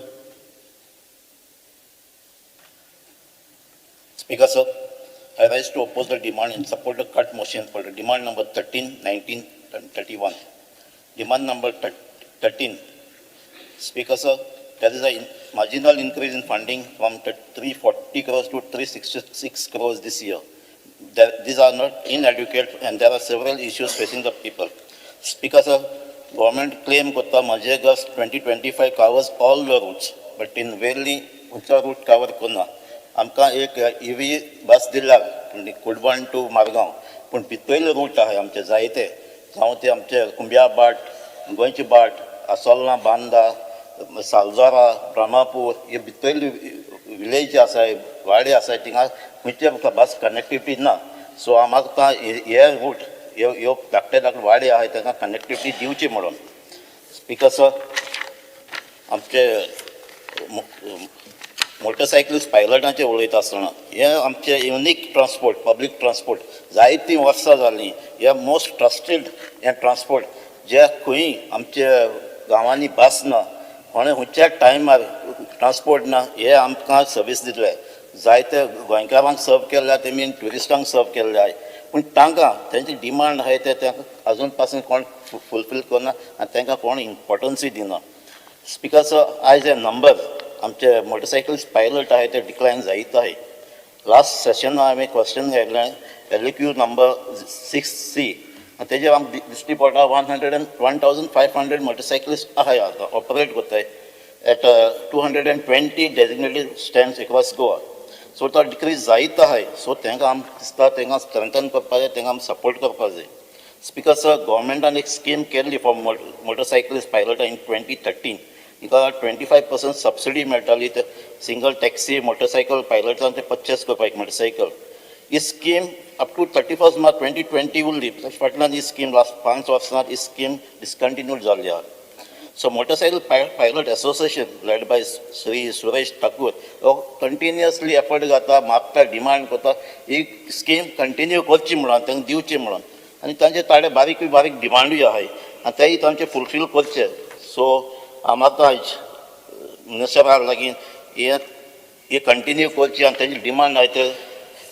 Speaker, sir, I rise to oppose the demand and support the cut motion for the demand number 13, 19, and 31. Demand number 13. Speaker, sir, there is a marginal increase in funding from 340 crores to 366 crores this year. These are not inadequate and there are several issues facing the people. Speaker, sir, government claim करता म्हजे घर 2025 covers all the routes, but in really खंयचो route cover करना. आमकां एक इवी बस दिला कुडबण two Margao, पूण भितरले रूट आहाय आमचे जायते, जावं ते आमचे कुंब्या बाट, गोंयची बाट, आसोल्ला, बांदा, सालजोरा, ब्रह्मापूर, हे भितरले विलेज आसाय, वाडे आसाय, थिंगा खंयचे बस कनेक्टिविटी ना. सो आमकां हे रूट ह्यो ह्यो धाकटे धाकटे वाडे आहाय तांकां कनेक्टिविटी दिवची म्हणून. स्पीकर सर, आमचे मोटरसायकलीस्ट पायलटांचेर उलयता आसतना हें आमचें युनीक ट्रान्सपोर्ट, पब्लीक ट्रान्सपोर्ट जायतीं वर्सां जालीं हे मोस्ट ट्रस्टेड हें ट्रान्सपोर्ट जे खंय आमच्या गांवांनी बस ना, कोणें खंयच्या टायमार ट्रान्सपोर्ट ना, हे आमकां सर्वीस दितले. जायते गोंयकारांक सर्व केल्ले, तेमी ट्युरिस्टांक सर्व केल्ले आहाय, पूण तांकां तेंचे डिमांड आहाय ते तांकां अजून पासून कोण फुलफील करना आनी तांकां कोण इम्पोर्टन्सूय दिना. स्पिकर सर, आयज हे नंबर आमचे मोटरसायकल्स पायलट आहाय ते डिक्लायन जायत आहाय. लास्ट सेशना हांवें क्वेश्चन घायलें LAQ number 6C आनी तेजेर आमकां दिश्टी पडटा 101,500 मोटरसायकलिस्ट आहाय आतां ऑपरेट कोत्ताय at 220 designated stands across Goa. So तो डिक्रीज जायत आहाय. सो तांकां आमकां दिसता तांकां स्ट्रेंथन करपा जाय, तांकां आमी सपोर्ट करपा जाय. स्पिकर सर, गोवोरमेंटान एक स्कीम केल्ली फॉर मोटरसायकलिस्ट पायलटां इन 2013. हिंगा 25% सबसिडी मेळटाली ते सिंगल टॅक्सी मोटरसायकल पायलटान ते परचेस करपाक एक motorcycle. He scheme up to 31 March 2020 उरली. फाटल्यान ही स्कीम लास्ट 5 वर्सां ही स्कीम डिसकंटिन्यूड जाल्ली आहा. So motorcycle pilot association led by Shri Suresh Thakur हो कंटिन्युअसली एफर्ट घाता, मागता, डिमांड करता ही स्कीम कंटिन्यू करची म्हणून, तांकां दिवची म्हणून. आनी तांचे ताडे बारीक बारीक डिमांडूय आहाय आनी तेय तांचे फुलफील करचे. सो हांव मागता आयज मिनिस्टरा लागीं हे कंटिन्यू करची आनी तेंची डिमांड आहाय ते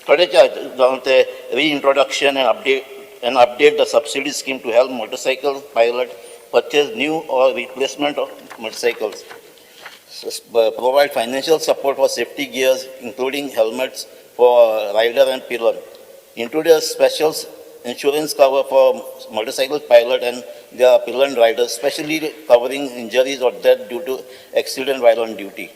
थोडेचे जावन ते reintroduction and update the subsidy scheme to help motorcycle pilot purchase new or replacement of motorcycles, provide financial support for safety gears, including helmets for rider and pillion, introduce special insurance cover for motorcycle pilot and their pillion riders, especially covering injuries or death due to accident while on duty.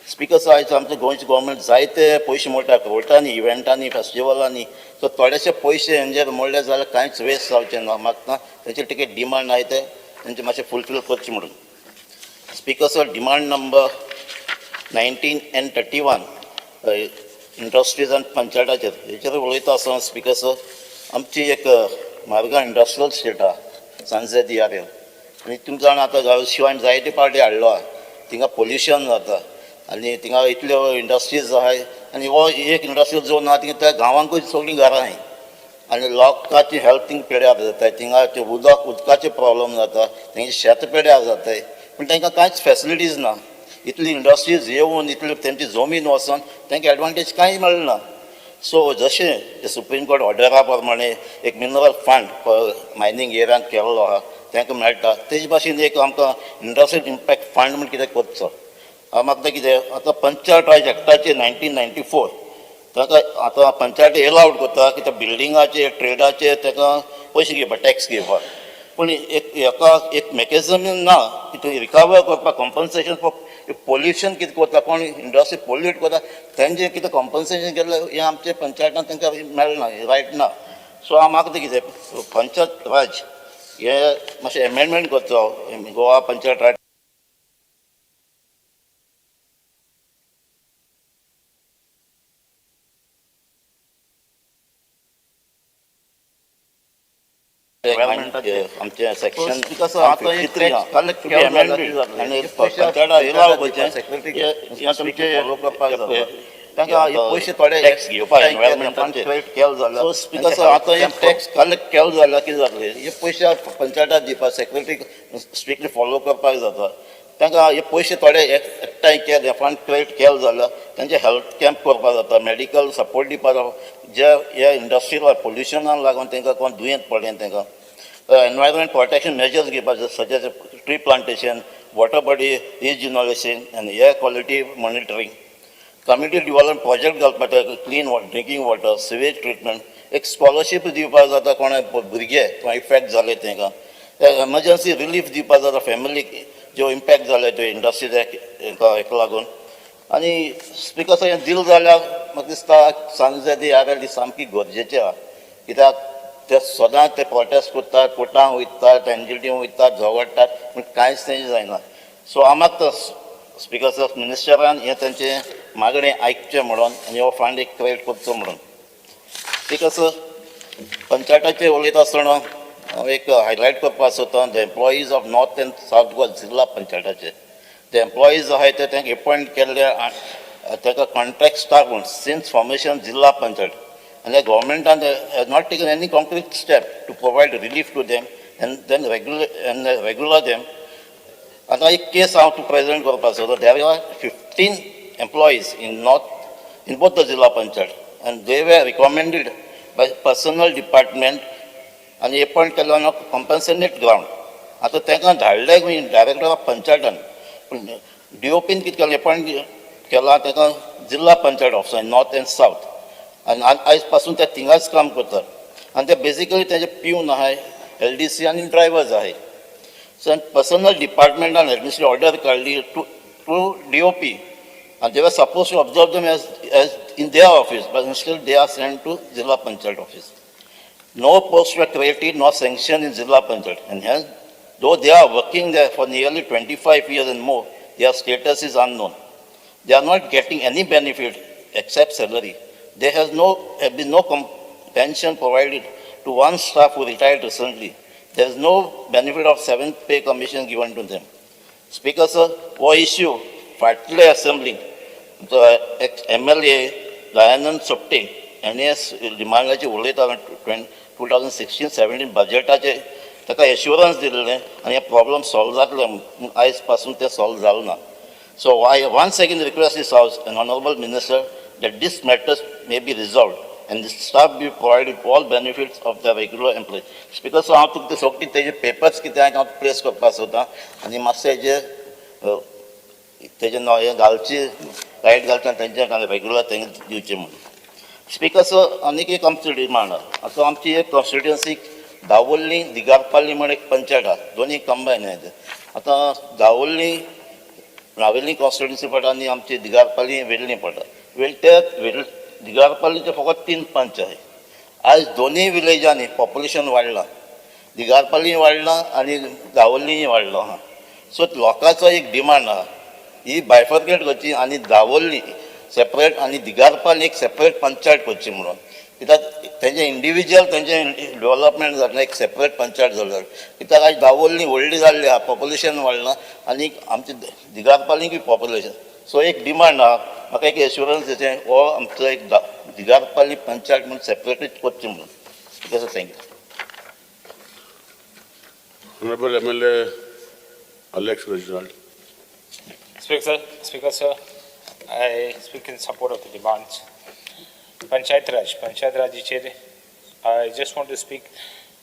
Speaker sir, आयज आमचे गोंयचे government जायते पयशे मोडटा कोर्टांनी, इव्हेंटांनी, फेस्टिवलांनी. So थोडेशे पयशे हेंजेर मोडले जाल्यार कांयच वेस्ट जावचें ना. म्हाका तेंचे टिकेट डिमांड आहाय ते तेंचे मातशें फुलफील करचें म्हणून. Speaker sir, demand number 19 and 31, industries आनी पंचायताचेर हेचेर उलयता आसतना स्पिकर सर, आमची एक मार्गा इंडस्ट्रियल स्टेट आहा सांजे दियारेल आनी तुमकां जाणा आतां शिवाय जायते पार्टी हाडलो आहा. थिंगा पोल्युशन जाता आनी थिंगा इतल्यो इंडस्ट्रीज आहाय आनी हो एक इंडस्ट्रियल झोन आहा थिंगा त्या गांवांकूय सगळीं घरां आहाय आनी लोकांची हेल्थ थिंग पेड्यार जाताय. थिंगा ते उदक उदकाचे प्रॉब्लम जाता, तेंचे शेत पेड्यार जाताय, पूण तांकां कांयच फेसिलिटीज ना. इतली इंडस्ट्रीज येवन इतली तेंची जमीन वचोन तांकां एडवांटेज कांय मेळना. सो जशें सुप्रीम कोर्ट ऑर्डरा प्रमाणे एक मिनरल फंड मायनींग एरियान केल्लो आहा, तांकां मेळटा, तेजे भाशेन एक आमकां इंडस्ट्रियल इम्पॅक्ट फंड म्हण कितें करचो. हांव मागता कितें आतां पंचायत राज एक्टाचे 1994 ताका आतां पंचायत एलावड करता की त्या बिल्डिंगाचे ट्रेडाचे ताका पयशे घेवपाक, टॅक्स घेवपाक, पूण एक हेका एक मेकॅनिजम ना की थंय रिकवर करपाक कॉम्पन्सेशन फॉर पोल्युशन कितें करता, कोण इंडस्ट्री पोल्यूट करता तेंचें कितें कॉम्पन्सेशन केल्लें हें आमचे पंचायतान तांकां मेळना, रायट ना. सो हांव मागता कितें पंचायत राज हे मातशें एमेंडमेंट करचो गोवा पंचायत राज आमचे सेक्शन 53 आनी पंचायत एलाव करचें तुमचे तांकां पयशे थोडे टॅक्स घेवपाक एनवायरमेंटाचे. सो स्पिकर सर, आतां हे टॅक्स कलेक्ट केले जाल्यार कितें जातलें, हे पयशे पंचायताक दिवपाक सेक्रेटरी स्ट्रिक्टली फॉलो करपाक जाता. तांकां हे पयशे थोडे एकठांय केले, फंड क्रिएट केले जाल्यार तांचे हेल्थ कॅम्प करपाक जाता, मेडिकल सपोर्ट दिवपाक जाता. जे ह्या इंडस्ट्रियल पोल्युशनाक लागून तांकां कोण दुयेंत पडलें तांकां एनवायरमेंट प्रोटेक्शन मेजर्स घेवपाक जाय, such as tree plantation, water body regeneration and air quality monitoring, community development project घालपाक जाय, clean drinking water, sewage treatment, एक स्कॉलरशीप दिवपाक जाता कोणा भुरगे कोण इफेक्ट जाले तांकां, एमर्जन्सी रिलीफ दिवपाक जाता फॅमिलीक ज्यो इम्पॅक्ट जाले त्यो इंडस्ट्रीज हेका लागून. आनी स्पिकर सर, हें दिलें जाल्यार म्हाका दिसता सांजे दी आर एल सामकी गरजेची आहा, कित्याक ते सदांच ते प्रोटेस्ट करतात, कोर्टान वयतात, एनजीटी वयतात, झगडटात, पूण कांयच तेंचें जायना. सो हांव मागता स्पिकर सर, मिनिस्टरान हें तेंचें मागणें आयकचें म्हणून आनी हो फंड एक क्रिएट करचो म्हणून. स्पिकर सर, पंचायताचेर उलयता आसतना हांव एक हायलायट करपाक सोदता the employees of North and South Goa जिल्हा पंचायताचे ते एम्प्लॉईज आहाय ते तांकां एपॉयंट केल्ले. ताका कॉन्ट्रॅक्ट स्टाफ म्हूण सिन्स फॉर्मेशन जिल्हा पंचायत आनी गव्हर्मेंटान has not taken any concrete step to provide relief to them and then regular and regular them. आतां एक केस हांव तुका प्रेजेंट करपाक सोदता. There are 15 employees in north in both the Zilla Panchayat and they were recommended by personnel department आनी appoint केलो on कॉम्पन्सेटेड ground. आतां तांकां धाडले डायरेक्टर ऑफ पंचायतान, पूण डीओपीन कितें केलें, एपॉयंट केला ताका जिल्हा पंचायत ऑफिसान नॉर्थ एंड सावथ आनी आयज पासून ते थिंगाच काम करतात आनी ते बेजिकली तेजे प्यून आहाय, एलडीसी आनी ड्रायवर्स आहाय. सो पर्सनल डिपार्टमेंटान एडमिनिस्ट्रेटिव ऑर्डर काडली to DOP and they were supposed to observe them as in their office, but instead they are sent to Zilla Panchayat office. No posts were created, nor sanctioned in Zilla Panchayat, and hence, though they are working there for nearly 25 years and more, their status is unknown. They are not getting any benefit except salary. There has no, have been no pension provided to one staff who retired recently. There is no benefit of seventh pay commission given to them. Speaker sir, हो issue फाटले असेंब्लीक MLA Dayanand Sopte हाणें डिमांडाचेर उलयतालो 2016-17 बजेटाचे. ताका assurance दिल्लें आनी हे problem solve जातले म्हूण. आयज पासून तें सॉल्व जालें ना. So I once again request this house and honourable minister that this matters may be resolved and the staff be provided all benefits of the regular employee. Speaker sir, हांव तुका ते सगळी तेजे पेपर्स कितें आहा हांव प्लेस करपाक सोदता आनी मातशें हेजे तेजें नांव हें घालची, लायट घालता तेंच्या रेगुलर तेंकां दिवचें म्हणून. स्पीकर सर, आनीक एक आमचो डिमांड आहा. आतां आमची एक कॉन्स्टिट्युएन्सी दावोल्ली दिगारपाली म्हण एक पंचायत आहा, दोनी कंबायन आहा. आतां दावोल्ली नावेली कॉन्स्टिट्युएन्सी पडटा आनी आमची दिगारपाली वेर्ली पडटा. वेल ते वेल दिगारपालीचे फकत तीन पंच आहाय. आयज दोनूय विलेजांनी पॉप्युलेशन वाडलां, दिगारपाली वाडलां आनी दावोल्लीय वाडलो आहा. सो लोकांचो एक डिमांड आहा, ही बायफर्केट करची आनी दावोल्ली सेपरेट आनी दिगारपाली एक सेपरेट पंचायत करची म्हणून, कित्याक तेंचे इंडिविज्युअल तेंचे डेवलपमेंट जातलें एक सेपरेट पंचायत जाल्यार. कित्याक आयज दावोल्ली व्हडली जाल्ली आहा, पॉप्युलेशन वाडलां आनी आमचे दिगारपालीकूय पॉप्युलेशन. सो एक डिमांड आहा, म्हाका एक एश्युरन्स दिवचें, हो आमचो एक दिगारपाली पंचायत म्हणून सेपरेटूच करची म्हणून. Thank you. Honorable MLA Alex Reginald. Speaker sir, I speak in support of the demands. Panchayat Raj, Panchayat Rajचेर I just want to speak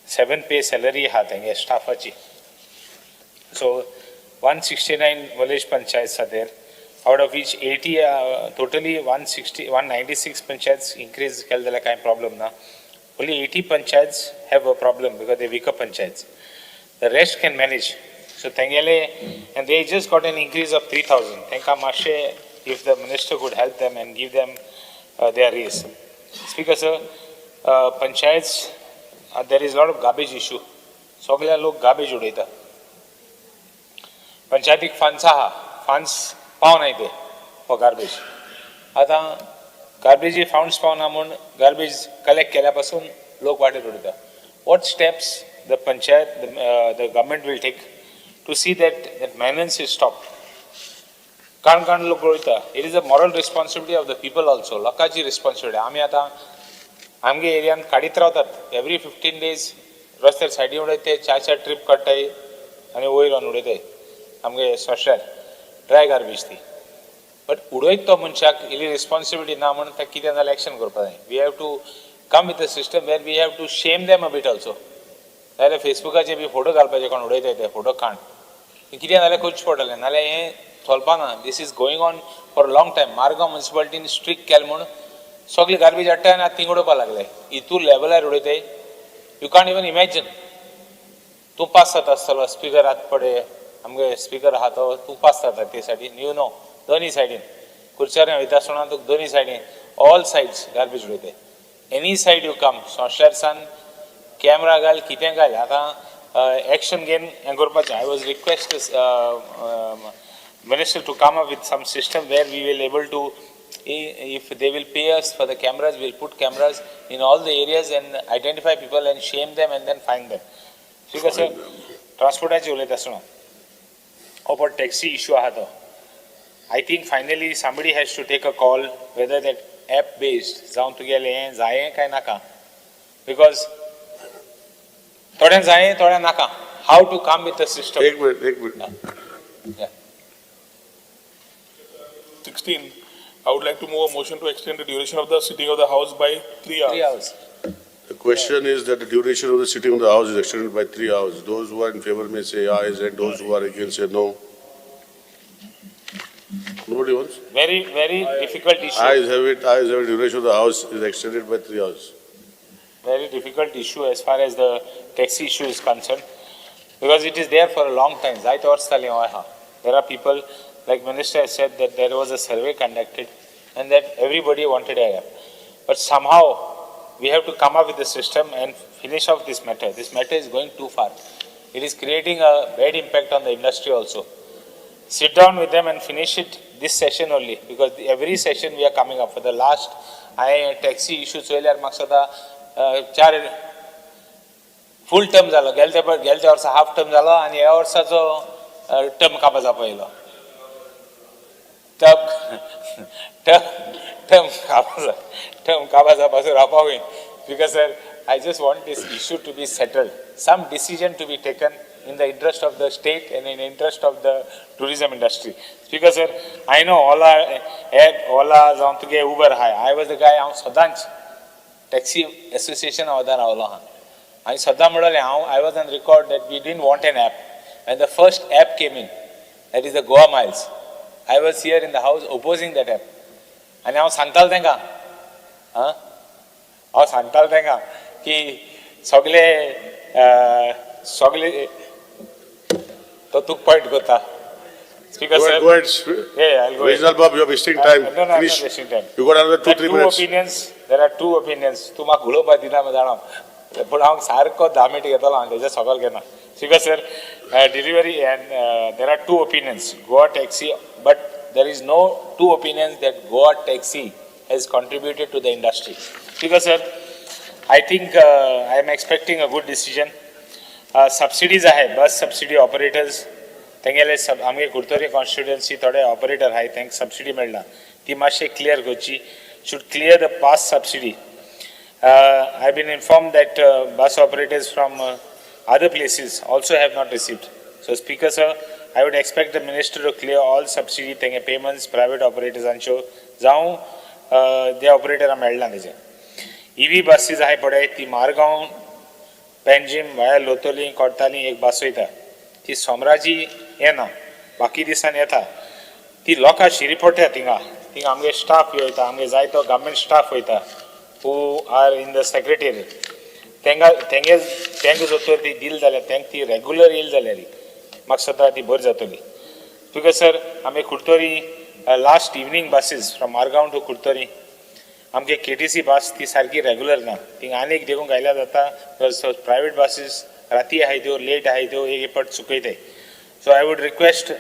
seven pay salary आहा तेंगे स्टाफाची. So 169 village panchayats are there, out of which 80, totally 160, 196 panchayats increase केले जाल्यार कांय problem ना. Only 80 panchayats have a problem because they weaker panchayats. The rest can manage. So तेंगेले, and they just got an increase of 3,000. तेंका मातशें if the minister could help them and give them their raise. Speaker sir, panchayats, there is a lot of garbage issue. सगळे लोक garbage उडयता. पंचायतीक funds आहा, funds पावनाय ते for garbage. आतां गार्बेजी funds पावना म्हूण गार्बेज कलेक्ट केल्या पासून लोक वाटेर उडयता. What steps the panchayat, the government will take to see that that menace is stopped? काण काण लोक वयता. It is a moral responsibility of the people also. लोकांची रिस्पॉन्सिबिलिटी. आमी आतां आमगे एरियान काडीत रावतात. एवरी 15 डेज रस्त्यार सायडीन उडयता ते, चार चार ट्रीप काडटाय आनी वयर व्हरून उडयताय आमगे सोश्यार ड्राय गार्बेज ती. बट उडयत तो मनशाक इल्ली रिस्पॉन्सिबिलिटी ना म्हूण ताका कितें जाल्यार एक्शन करपाक जाय. We have to come with a system where we have to shame them a bit also. नाजाल्यार फेसबुकाचेर बी फोटो घालपाचे, कोण उडयताय ते फोटो काण, कितें जाल्यार करचें पडटलें, नाजाल्यार हें चलपा ना. This is going on for long time. Margao मुन्सिपालिटीन स्ट्रिक्ट केलें म्हूण सगळे गार्बेज हाडटाय आनी आतां थिंग उडोवपा लागले. हितूर लेवलार उडयताय, you can't even imagine. तूं पास जाता आसतलो स्पिकर आतां पळय आमगे स्पिकर आहा तो, तूं पास जाता ते सायडीन, you know, दोनी सायडीन कुर्चारे वयता आसतना तुका दोनी सायडीन ऑल सायड्स गार्बेज उडयताय. Any side you come, सोंश्यार सान कॅमरा घाल, कितें घाल, आतां एक्शन घेवन हें करपाचें. I was request minister to come up with some system where we will able to, if they will pay us for the cameras, we'll put cameras in all the areas and identify people and shame them and then fine them. Because sir, ट्रान्सपोर्टाचे उलयता आसतना हो पळय taxi issue आहा तो. I think finally somebody has to take a call whether that app based जावं तुगेलें हें जायें काय नाका, because थोड्यांक जायें, थोड्यांक नाका. How to come with the system? एक मिनिट, एक minute. 16, I would like to move a motion to extend the duration of the sitting of the House by 3 hours. 3 hours. The question is that the duration of the sitting of the House is extended by 3 hours. Those who are in favor may say ayes and those who are against say no. Nobody wants? Very, very difficult issue. Ayes have it, ayes have it. Duration of the House is extended by 3 hours. Very difficult issue as far as the taxi issue is concerned, because it is there for a long time. जायते वर्स जालीं हो आहा. There are people, like Minister has said, that there was a survey conducted and that everybody wanted an app. But somehow we have to come up with a system and finish off this matter. This matter is going too far. It is creating a bad impact on the industry also. Sit down with them and finish it this session only, because every session we are coming up for the last I taxi issue चोयल्यार म्हाका सदां चार फूल term जालो, गेले वर्सा half term जालो आनी ह्या वर्साचो टर्म कापा जावपा येयलो. टर्म कापा जावपाचो रावपा वयर. Because sir, I just want this issue to be settled, some decision to be taken in the interest of the state and in interest of the tourism industry. Speaker sir, I know Ola app, Ola जावं तुगे Uber आहाय. I was the guy, हांव सदांच taxi association वदार रावलो आहा आनी सदां म्हणलें हांव, I was on record that we didn't want an app. When the first app came in, that is the Goa Miles, I was here in the house opposing that app. आनी हांव सांगतालो तांकां, हांव सांगतालो तांकां की सगळे सगळे तो तुका पॉयंट करता. Speaker sir, Go ahead. Yeah, I'll go ahead. Reginald Bob, you are wasting time. No, no, I'm Finish. not wasting time. You got another 2-3 minutes. Opinions. There are two opinions. तूं म्हाका उलोवपाक दिना जाणा, पूण हांव सारको 10 मिनटां घेतलो, हांव तेजे सकयल घेना. Speaker sir, delivery and there are two opinions. Goa taxi, but there is no two opinions that Goa taxi has contributed to the industry. Speaker sir, I think I am expecting a good decision. Subsidies आहाय, बस subsidy operators तेंगेले आमगे Curtorim constituency थोडे operator आहाय, तांकां subsidy मेळना, ती मातशें clear करची. Should clear the past subsidy. I been informed that bus operators from other places also have not received. So speaker sir, I would expect the minister to clear all subsidy तेंगे payments private ऑपरेटर्सांच्यो, जावं ते ऑपरेटरां मेळना तेजे. EV buses आहाय पळय, ती मारगांव पेंजीम वाया लोतोली कोडताली एक बस वयता, ती सोमराची येना, बाकी दिसान येता. ती लोकां शिरी पडटा थिंगा, थिंगा आमगे स्टाफ वयता, आमगे जायतो गव्हर्मेंट स्टाफ वयता who are in the secretariat. तेंगा तेंगे तेंका जर तर ती दिली जाल्यार तेंका ती रेगुलर येयली जाल्यार म्हाका सदां ती बरी जातली. Because sir, आमी Curtorim last evening buses from Margao to Curtorim, आमगे KTC बस ती सारकी रेगुलर ना, थिंगा आनीक देखून घायल्यार जाता. प्रायवेट बसीस राती आहाय त्यो, लेट आहाय त्यो, एक एक पाट चुकयताय. So I would request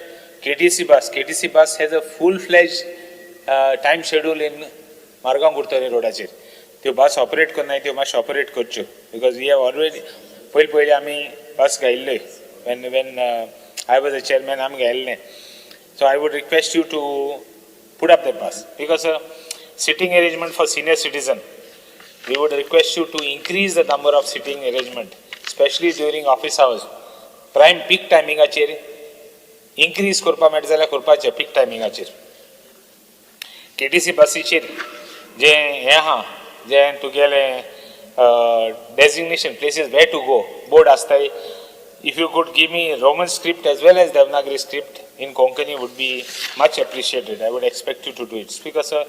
KTC bus. KTC bus has a full fledge time schedule in Margao Curtorim रोडाचेर. त्यो बस ऑपरेट करनाय, त्यो मातशें ऑपरेट करच्यो, because we have already पयलीं पयलीं आमी बस घायिल्ल्यो when I was a chairman आमी घायिल्लें. So I would request you to put up that bus, because sitting arrangement for senior citizen, we would request you to increase the number of sitting arrangement, especially during office hours. Prime peak टायमिंगाचेर increase करपा मेळटा जाल्यार करपाचें पीक टायमिंगाचेर. KTC बसीचेर जें हें आहा, जें तुगेलें designation places where to go board आसताय, if you could give me Roman script as well as Devanagari script in Konkani would be much appreciated. I would expect you to do it. Speaker sir,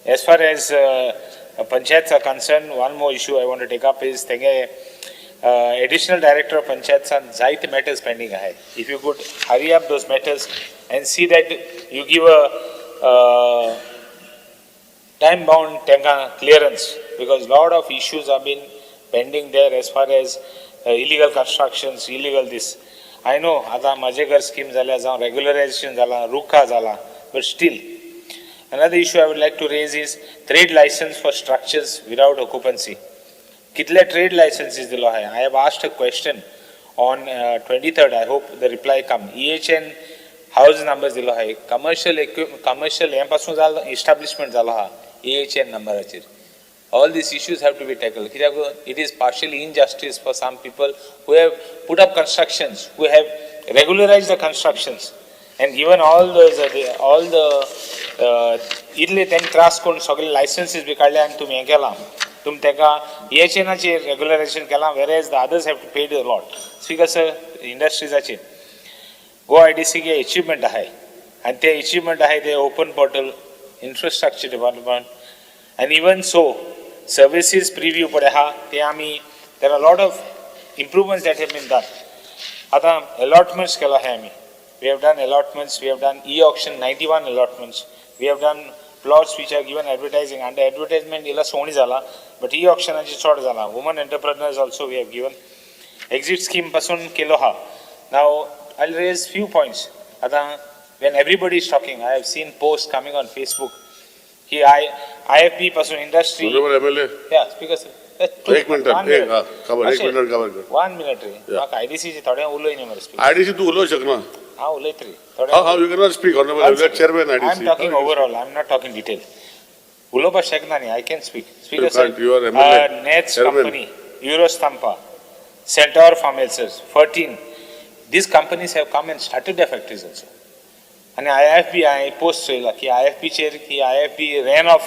as far as panchayats are concerned, one more issue I want to take up is तेंगे additional director of panchayats on जायते matters pending आहाय. If you could hurry up those matters and see that you give a time bound तांकां clearance, because lot of issues have been pending there as far as illegal constructions, illegal this. I know आतां म्हजें घर scheme जाल्या, जावं रेगुलरायझेशन जालां, रुखा जाला, but still another issue I would like to raise is trade license for structures without occupancy. कितले trade लायसन्सीस दिलो आहाय? I have asked a question on 23rd, I hope the reply come. EHN house number दिलो आहा, एक commercial commercial हें पासून जालो establishment जालो आहा एएचएन नंबराचेर. All these issues have to be tackled. कित्याक it is partially injustice for some people who have put up constructions, who have regularized the constructions and given all those all the इतले तांकां त्रास करून सगळे लायसन्सीस बी काडले आनी तुमी हें केलां, तुमी ताका एएचएनाचेर रेगुलरायझेशन केलां, whereas the others have to pay the lot. Speaker sir, इंडस्ट्रीजाचेर गोवा आयडीसी गे एचिवमेंट आहाय आनी ते एचिवमेंट आहाय ते open portal, infrastructure development and even so services preview पळय आहा ते आमी there are lot of improvements that have been done. आतां अलॉटमेंट्स केला आहाय आमी. We have done allotments, we have done e auction 91 allotments, we have done plots which are given advertising under advertisement इला सोणी जाला, बट ई ऑक्शनाचे चड जाला. Woman entrepreneurs also we have given. Exit scheme पासून केलो आहा. Now I raise few points. आतां when everybody is talking, I have seen post coming on Facebook की I I F बी पासून इंडस्ट्री. Honorable MLA, या speaker sir, एक minute, एक हा, खबर एक मिनिट खबर कर. वन मिनिट रे. म्हाका आयडीसीचे थोडे उलय न्ही मरे स्पीकर. आयडीसी तू उलोवंक शकना. हांव उलयत रे थोडे. हा, you cannot speak, honourable MLA, chairman I am IDC. Talking overall, I am not talking detail. उलोवपाक शकना न्ही, I can speak. Speaker You sir, can't, you are MLA, Nets chairman. Company, Eurostampa, Centaur Farmelsers, 14. These companies have come and started their factories also. आनी I F बी हांवें post चोयला की I F बीचेर की IFB ran off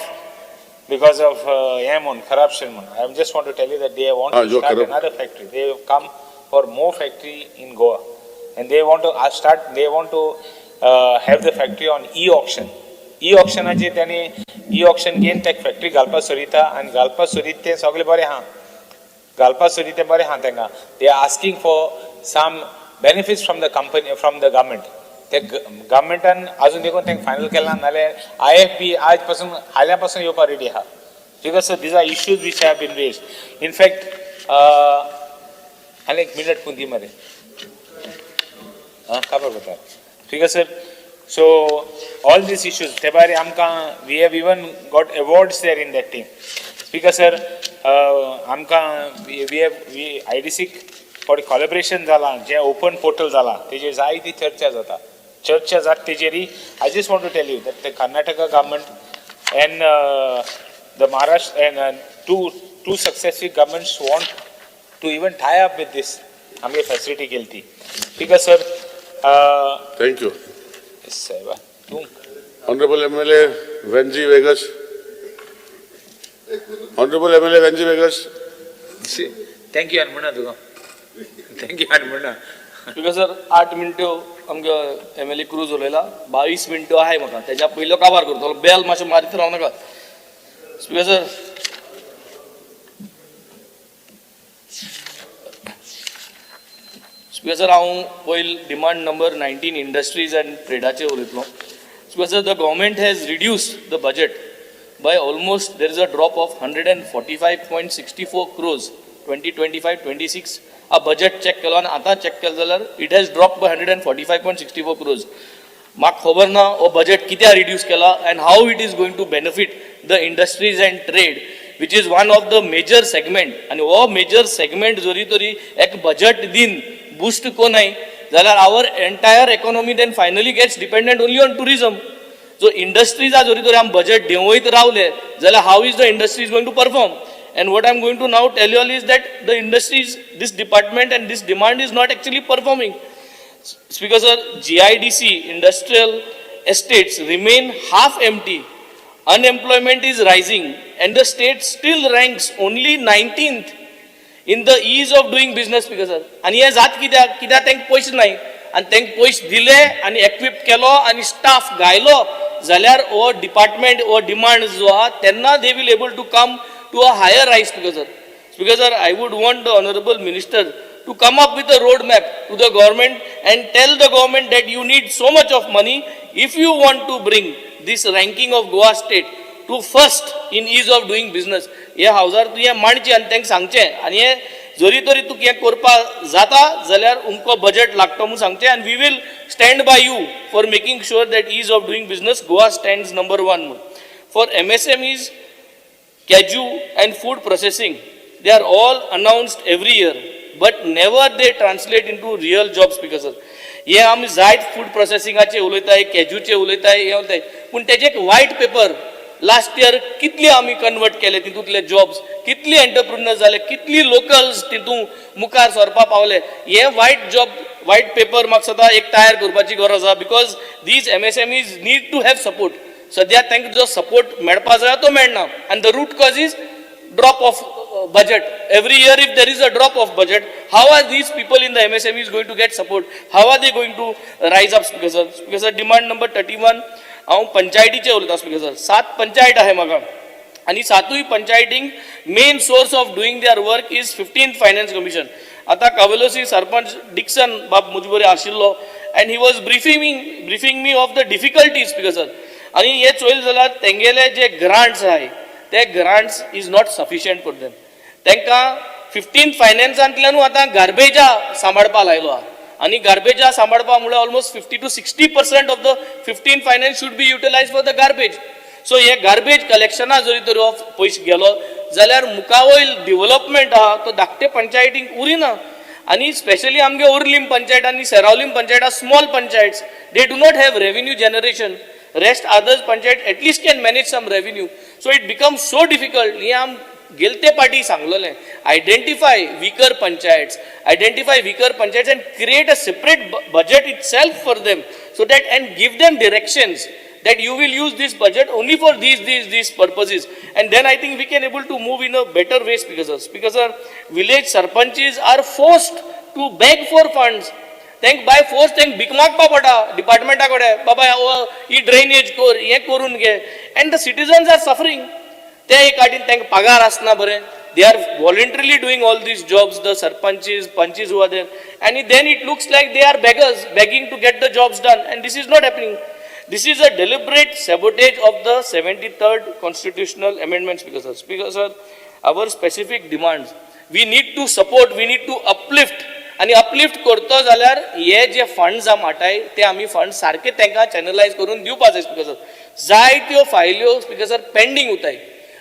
because of हें म्हूण corruption म्हूण. I just want to tell you that they want to you are start corrupt. Another factory. They have come for more factory in Goa and they want to start, they want to have the factory on e auction. E ऑक्शनाचेर तांणी e auction घेवन ते factory घालपाक सोदिता आनी घालपाक सोदीत तें सगळें बरें आहा, घालपाक सोदीत तें बरें आहा तांकां. They are asking for some benefits from the company, from the government. ते गव्हर्मेंटान अजून देखून तांकां फायनल केलां, नाल्यार I F बी आज पासून हाल्या पासून येवपाक रेडी आहा. Because these are issues which have been raised. In fact आनी एक मिनट कोण दी मरे. आं, काबार कोता speaker sir. So all these issues ते भायर आमकां we have even got awards there in that team. Speaker sir, आमकां we have we आयडीसीक थोडें कॉलेब्रेशन जालां, जें ओपन पोर्टल जालां तेजेर जायती चर्चा जाता, चर्चा जाता तेजेरय. I just want to tell you that the Karnataka government and the Maharashtra and two successive governments want to even tie up with this आमगे फॅसिलिटी केली ती. Speaker sir, Thank you. साहेबा तूं. Honorable MLA Venzi Vegas. Honorable MLA Venzi Vegas. Thank you आनी म्हणा तुका, thank you आनी म्हणा. स्पीकर सर, 8 मिनट्यो आमकां एमएलए क्रूज उलयला, 22 मिनट्यो आहाय म्हाका. तेज्या पयलो काबार करतलो. बेल मातशें मारीत राव नाका. स्पीकर सर, स्पीकर सर, हांव पयल demand number 19 industries and ट्रेडाचेर उलयतलो. Speaker sir, the government has reduced the budget by almost, there is a drop of 145.64 crores 2025-26. A budget check केलो आनी आतां चॅक केलो जाल्यार it has drop by 145.64 crores. म्हाका खबर ना हो बजेट कित्याक रिड्यूस केला and how it is going to benefit the industries and trade, which is one of the major segment. आनी हो मेजर सेगमेंट जरी तरी एक बजट दिन बुस्ट कोनाय जाल्यार our entire economy then finally gets dependent only on tourism. So इंडस्ट्रीजा जरी तरी आमी बजेट देंवयत रावले जाल्यार how is the industries going to perform? And what I am going to now tell you all is that the industries, this department and this demand is not actually performing. Speaker sir, GIDC industrial estates remain half empty. Unemployment is rising and the state still ranks only 19th in the ease of doing business. Speaker sir, आनी हें जात कित्याक? कित्याक तांकां पयशे नाय. आनी तांकां पयशे दिले आनी एक्विप केलो आनी स्टाफ घायलो जाल्यार हो डिपार्टमेंट हो डिमांड जो आहा तेन्ना they will able to come to a higher rise. Speaker sir, speaker sir, I would want the honourable minister to come up with a roadmap to the government and tell the government that you need so much of money if you want to bring this ranking of Goa state to first in ease of doing business. हे हावजार तुवें मांडचें आनी तांकां सांगचें आनी हे जरी तरी तुका हें करपाक जाता जाल्यार उमको बजेट लागता म्हूण सांगचें आनी we will stand by you for making sure that ease of doing business Goa stands number one म्हूण. For MSMEs, cashew and food processing, they are all announced every year, but never they translate into real jobs, Speaker sir. हे आमी जायत food प्रोसेसिंगाचे उलयताय, कॅजूचे उलयताय, हे उलयताय, पूण तेजे एक वायट paper last year कितले आमी कन्वर्ट केले, तितूंतले जॉब्स कितली, एंटरप्रिनर जाले कितली, लोकल्स तितून मुखार सरपा पावले, हे वायट जॉब वायट पेपर म्हाका सदां एक तयार करपाची गरज आसा, because these MSMEs need to have support. सद्या तांकां जो सपोर्ट मेळपा जाय तो मेळना आनी the root cause is drop of budget. Every year if there is a drop of budget, how are these people in the MSMEs going to get support? How are they going to rise up, Speaker sir? Speaker sir, demand number 31, हांव पंचायतीचे उलयता speaker sir. सात पंचायत आहे म्हाका आनी सातूय पंचायतींक main source of doing their work is 15th Finance Commission. आतां कावेलोसी sarpanch Dixon बाब म्हजे बरोबर आशिल्लो and he was briefing me of the difficulties, Speaker sir. आनी हे चोयलें जाल्यार तेंगेले जे ग्रांट्स आहाय ते grants is not sufficient for them. तांकां फिफ्टीन फायनान्सांतल्यानूय आतां गार्बेजा सांबाळपा लायलो आहा आनी गार्बेजा सांबाळपा म्हळ्यार almost 50 to 60% of the 15 Finance should be utilize for the garbage. So हे गार्बेज कलेक्शना जरी तर हो पयशे गेलो जाल्यार मुखावयल डिवलपमेंट आहा तो धाकटे पंचायतींक उरिना. आनी स्पेशली आमगे ओर्लीम पंचायत आनी Seraulim panchayat are small panchayats. They do not have revenue generation. Rest others panchayat at least can manage some revenue, so it become so difficult. हें आम गेलते पाटी सांगलेलें, identify weaker panchayats, identify weaker panchayats and create a separate budget itself for them so that and give them directions that you will use this budget only for these purposes, and then I think we can able to move in a better way, Speaker sir. Speaker sir, village sarpanches are forced to beg for funds. तांकां by force तांकां भीक मागपा पडटा डिपार्टमेंटा कडेन, बाबा हो ही drainage कर, हें करून घे, and the citizens are suffering. ते एक आटीन तांकां पगार आसना बरें. They are voluntarily doing all these jobs, the sarpanches, panches who are there, and then it looks like they are beggars begging to get the jobs done, and this is not happening. This is a deliberate sabotage of the 73rd constitutional amendment, Speaker sir. Speaker sir, our specific demands, we need to support, we need to uplift. आनी uplift करतो जाल्यार हे जे funds आम हाडटाय ते आमी fund सारके तांकां चॅनलायज करून दिवपा जाय स्पीकर सर. जायत्यो फायल्यो स्पीकर सर पेंडींग उरताय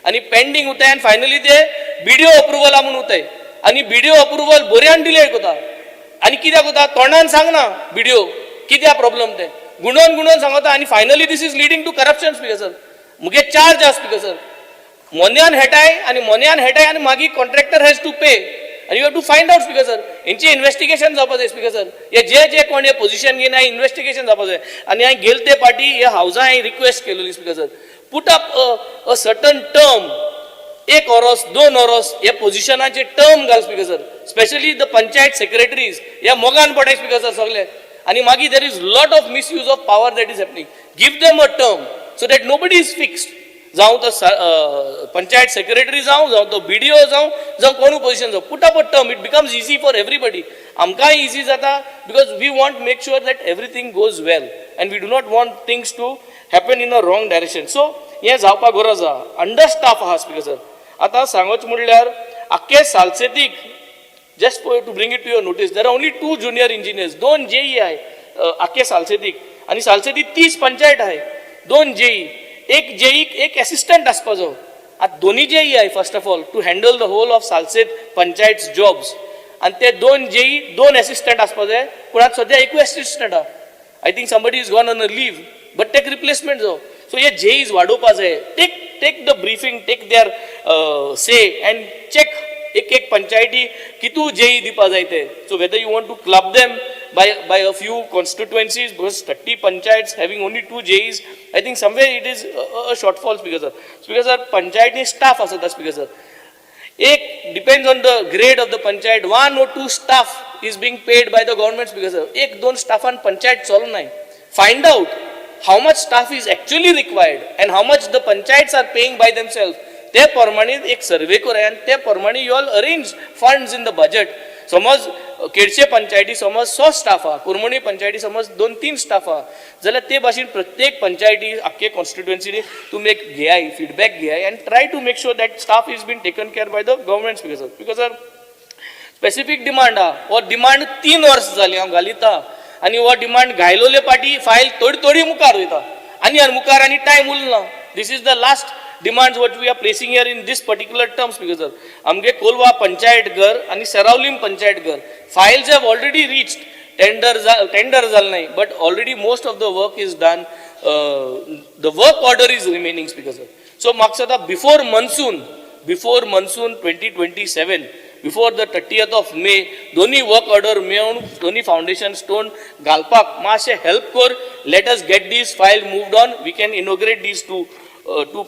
आनी पेंडींग उरताय आनी फायनली ते बीडीओ अप्रुवला म्हूण उरताय आनी बीडीओ अप्रुवल बऱ्यान डिले करता. आनी कित्याक उरता, तोंडान सांगना बीडीओ कित्याक प्रॉब्लम ते गुणोन गुणोन सांगता आनी finally this is leading to corruption, Speaker sir. मुगे चार्ज आसा स्पीकर सर, मोन्यान हेटाय आनी मोन्यान हेटाय आनी मागीर कॉन्ट्रॅक्टर हॅज टू पे आनी you have to find out, Speaker sir. हेंचे इन्वेस्टिगेशन जावपा जाय स्पीकर सर. हे जे जे कोण हे पोझिशन घेयना, इन्वेस्टिगेशन जावपा जाय. आनी हांवें गेले ते पाटी हे हावजा हांवें रिक्वेस्ट केलेली, Speaker sir, put up a certain term, एक वरोस, दोन वरोस हे पोझिशनाचे टर्म घाल Speaker sir. Specially the panchayat secretaries ह्या मोगान पडाय स्पीकर सर सगळे. आनी मागीर there is lot of misuse of power that is happening. Give them a term so that nobody is fixed. जावं तो पंचायत सेक्रेटरी जावं, जावं तो बीडीओ जावं, जावं कोणूय पोझिशन जावं, put up a term. It becomes easy for everybody. आमकांय इजी जाता because we want make sure that everything goes well and we do not want things to happen in a wrong direction. So हें जावपाक गरज आहा. Under staff आहा speaker sir. आतां सांगच म्हणल्यार आख्खे सालसेतीक, just to bring it to your notice, there are only two junior engineers. दोन JEE आहे आख्खे सालसेतीक आनी सालसेती 30 पंचायत आहे. दोन जेई, एक जेई एक एसिस्टंट आसपा जाय. आतां दोन्ही जेई आहे, first of all, to handle the whole of Salcete panchayat jobs, आनी ते दोन जेई दोन एसिस्टंट आसपा जाय, पूण आतां सद्या एकूय एसिस्टंट आहा. I think somebody is gone on a leave, but take replacement जावं. सो हे जेईज वाडोवपा जाय. Take the briefing, take their say and check एक एक पंचायती कितू जेई दिवपा जाय ते. So whether you want to club them by a few constituencies, because 30 panchayats having only two JEs, I think somewhere it is a shortfall, Speaker sir. Speaker sir, पंचायती staff आसता Speaker sir. एक depends on the grade of the panchayat, one or two staff is being paid by the government, Speaker sir. एक दोन स्टाफान पंचायत चलनाय. Find out how much staff is actually required and how much the panchayats are paying by themselves. ते प्रमाणे एक survey कराय आनी ते प्रमाणे you all arrange funds in the budget. समज केळशे पंचायती समज 100 स्टाफ आहा, कुरमणी पंचायती समज दोन तीन स्टाफ आहा जाल्यार ते भाशेन प्रत्येक पंचायती आख्खे कॉन्स्टिट्युएन्सीनी तुमी एक घेयाय, feedback घेयाय and try to make sure that staff is been taken care by the government, Speaker sir. Because sir, specific demand आहा, हो डिमांड 3 वर्स जाली हांव घालिता आनी हो डिमांड घायलोले पाटी फायल थोडी थोडी मुखार वयता आनी आनी मुखार आनी टायम उरना. This is the last demands what we are placing here in this particular term, Speaker sir. आमगे कोलवा पंचायत घर आनी सेरावलीम पंचायत घर files have already reached tender. Tender जालें नाही, but already most of the work is done. The work order is remaining, Speaker sir. So म्हाका दिसता before monsoon 2027, before the 30th of May, दोन्ही work order मेळून दोन्ही foundation stone घालपाक मातशें help कर. Let us get this file moved on. We can inaugurate these two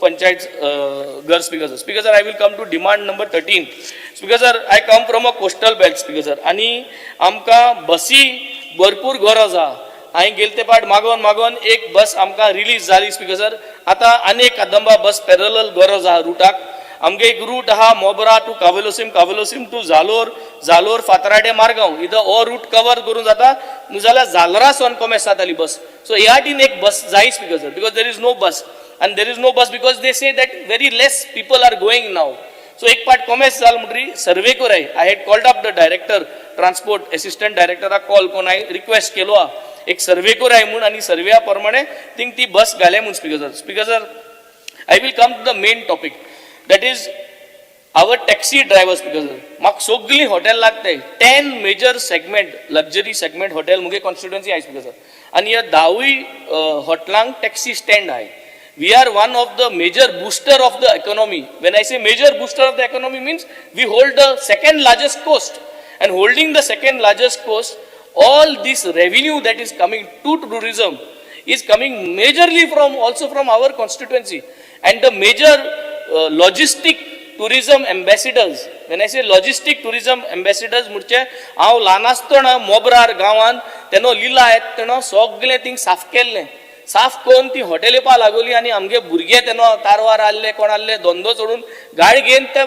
panchayat घर, Speaker sir. Speaker sir, I will come to demand number 13. Speaker sir, I come from a coastal belt, Speaker sir, आनी आमकां बसी भरपूर गरज आहा. हांवें गेले ते पाट मागोन मागोन एक बस आमकां रिलीज जाली, स्पीकर सर. आतां आनी एक कदंबा बस पॅरलल गरज आहा रुटाक. आमगे एक रूट आहा मोबरा टू कावेलोसीम, कावेलोसीम टू जालोर, जालोर फातराडे मारगांव. इथं हो रूट कवर करून जाता जाल्यार जालरा सोन कोमेस जाताली बस. सो ह्या टीन एक बस जाय, Speaker sir, because there is no bus, and there is no bus because they say that very less people are going now. So एक पाट कोमेस जाल म्हणटरी सर्वे कराय. I had called up the director transport, assistant डायरेक्टराक call करून हांवें request केलो आहा एक सर्वे कराय म्हूण आनी सर्व्या प्रमाणे थिंग ती बस घाले म्हूण, Speaker sir. Speaker sir, I will come to the main topic, that is our taxi drivers. Because म्हाका सगळीं हॉटेल लागताय. 10 major segment, luxury segment hotel मुगे कॉन्स्टिट्युएन्सी आहाय, स्पीकर सर, आनी ह्या धावूय हॉटेलांक टॅक्सी स्टँड आहाय. We are one of the major booster of the economy. When I say major booster of the economy, means we hold the second largest coast, and holding the second largest coast, all this revenue that is coming to tourism is coming majorly from also from our constituency. And the major logistic tourism ambassadors, when I say logistic tourism ambassadors म्हणजे हांव ल्हान आसतना मोबरार गांवांत तेन्ना लिला येता तेन्ना सगळें thing साफ केल्लें. साफ करून ती हॉटेल येवपा लागली आनी आमगे भुरगे तेन्ना तारवार आहले, कोण आहले, धंदो सोडून गाडी घेवन ते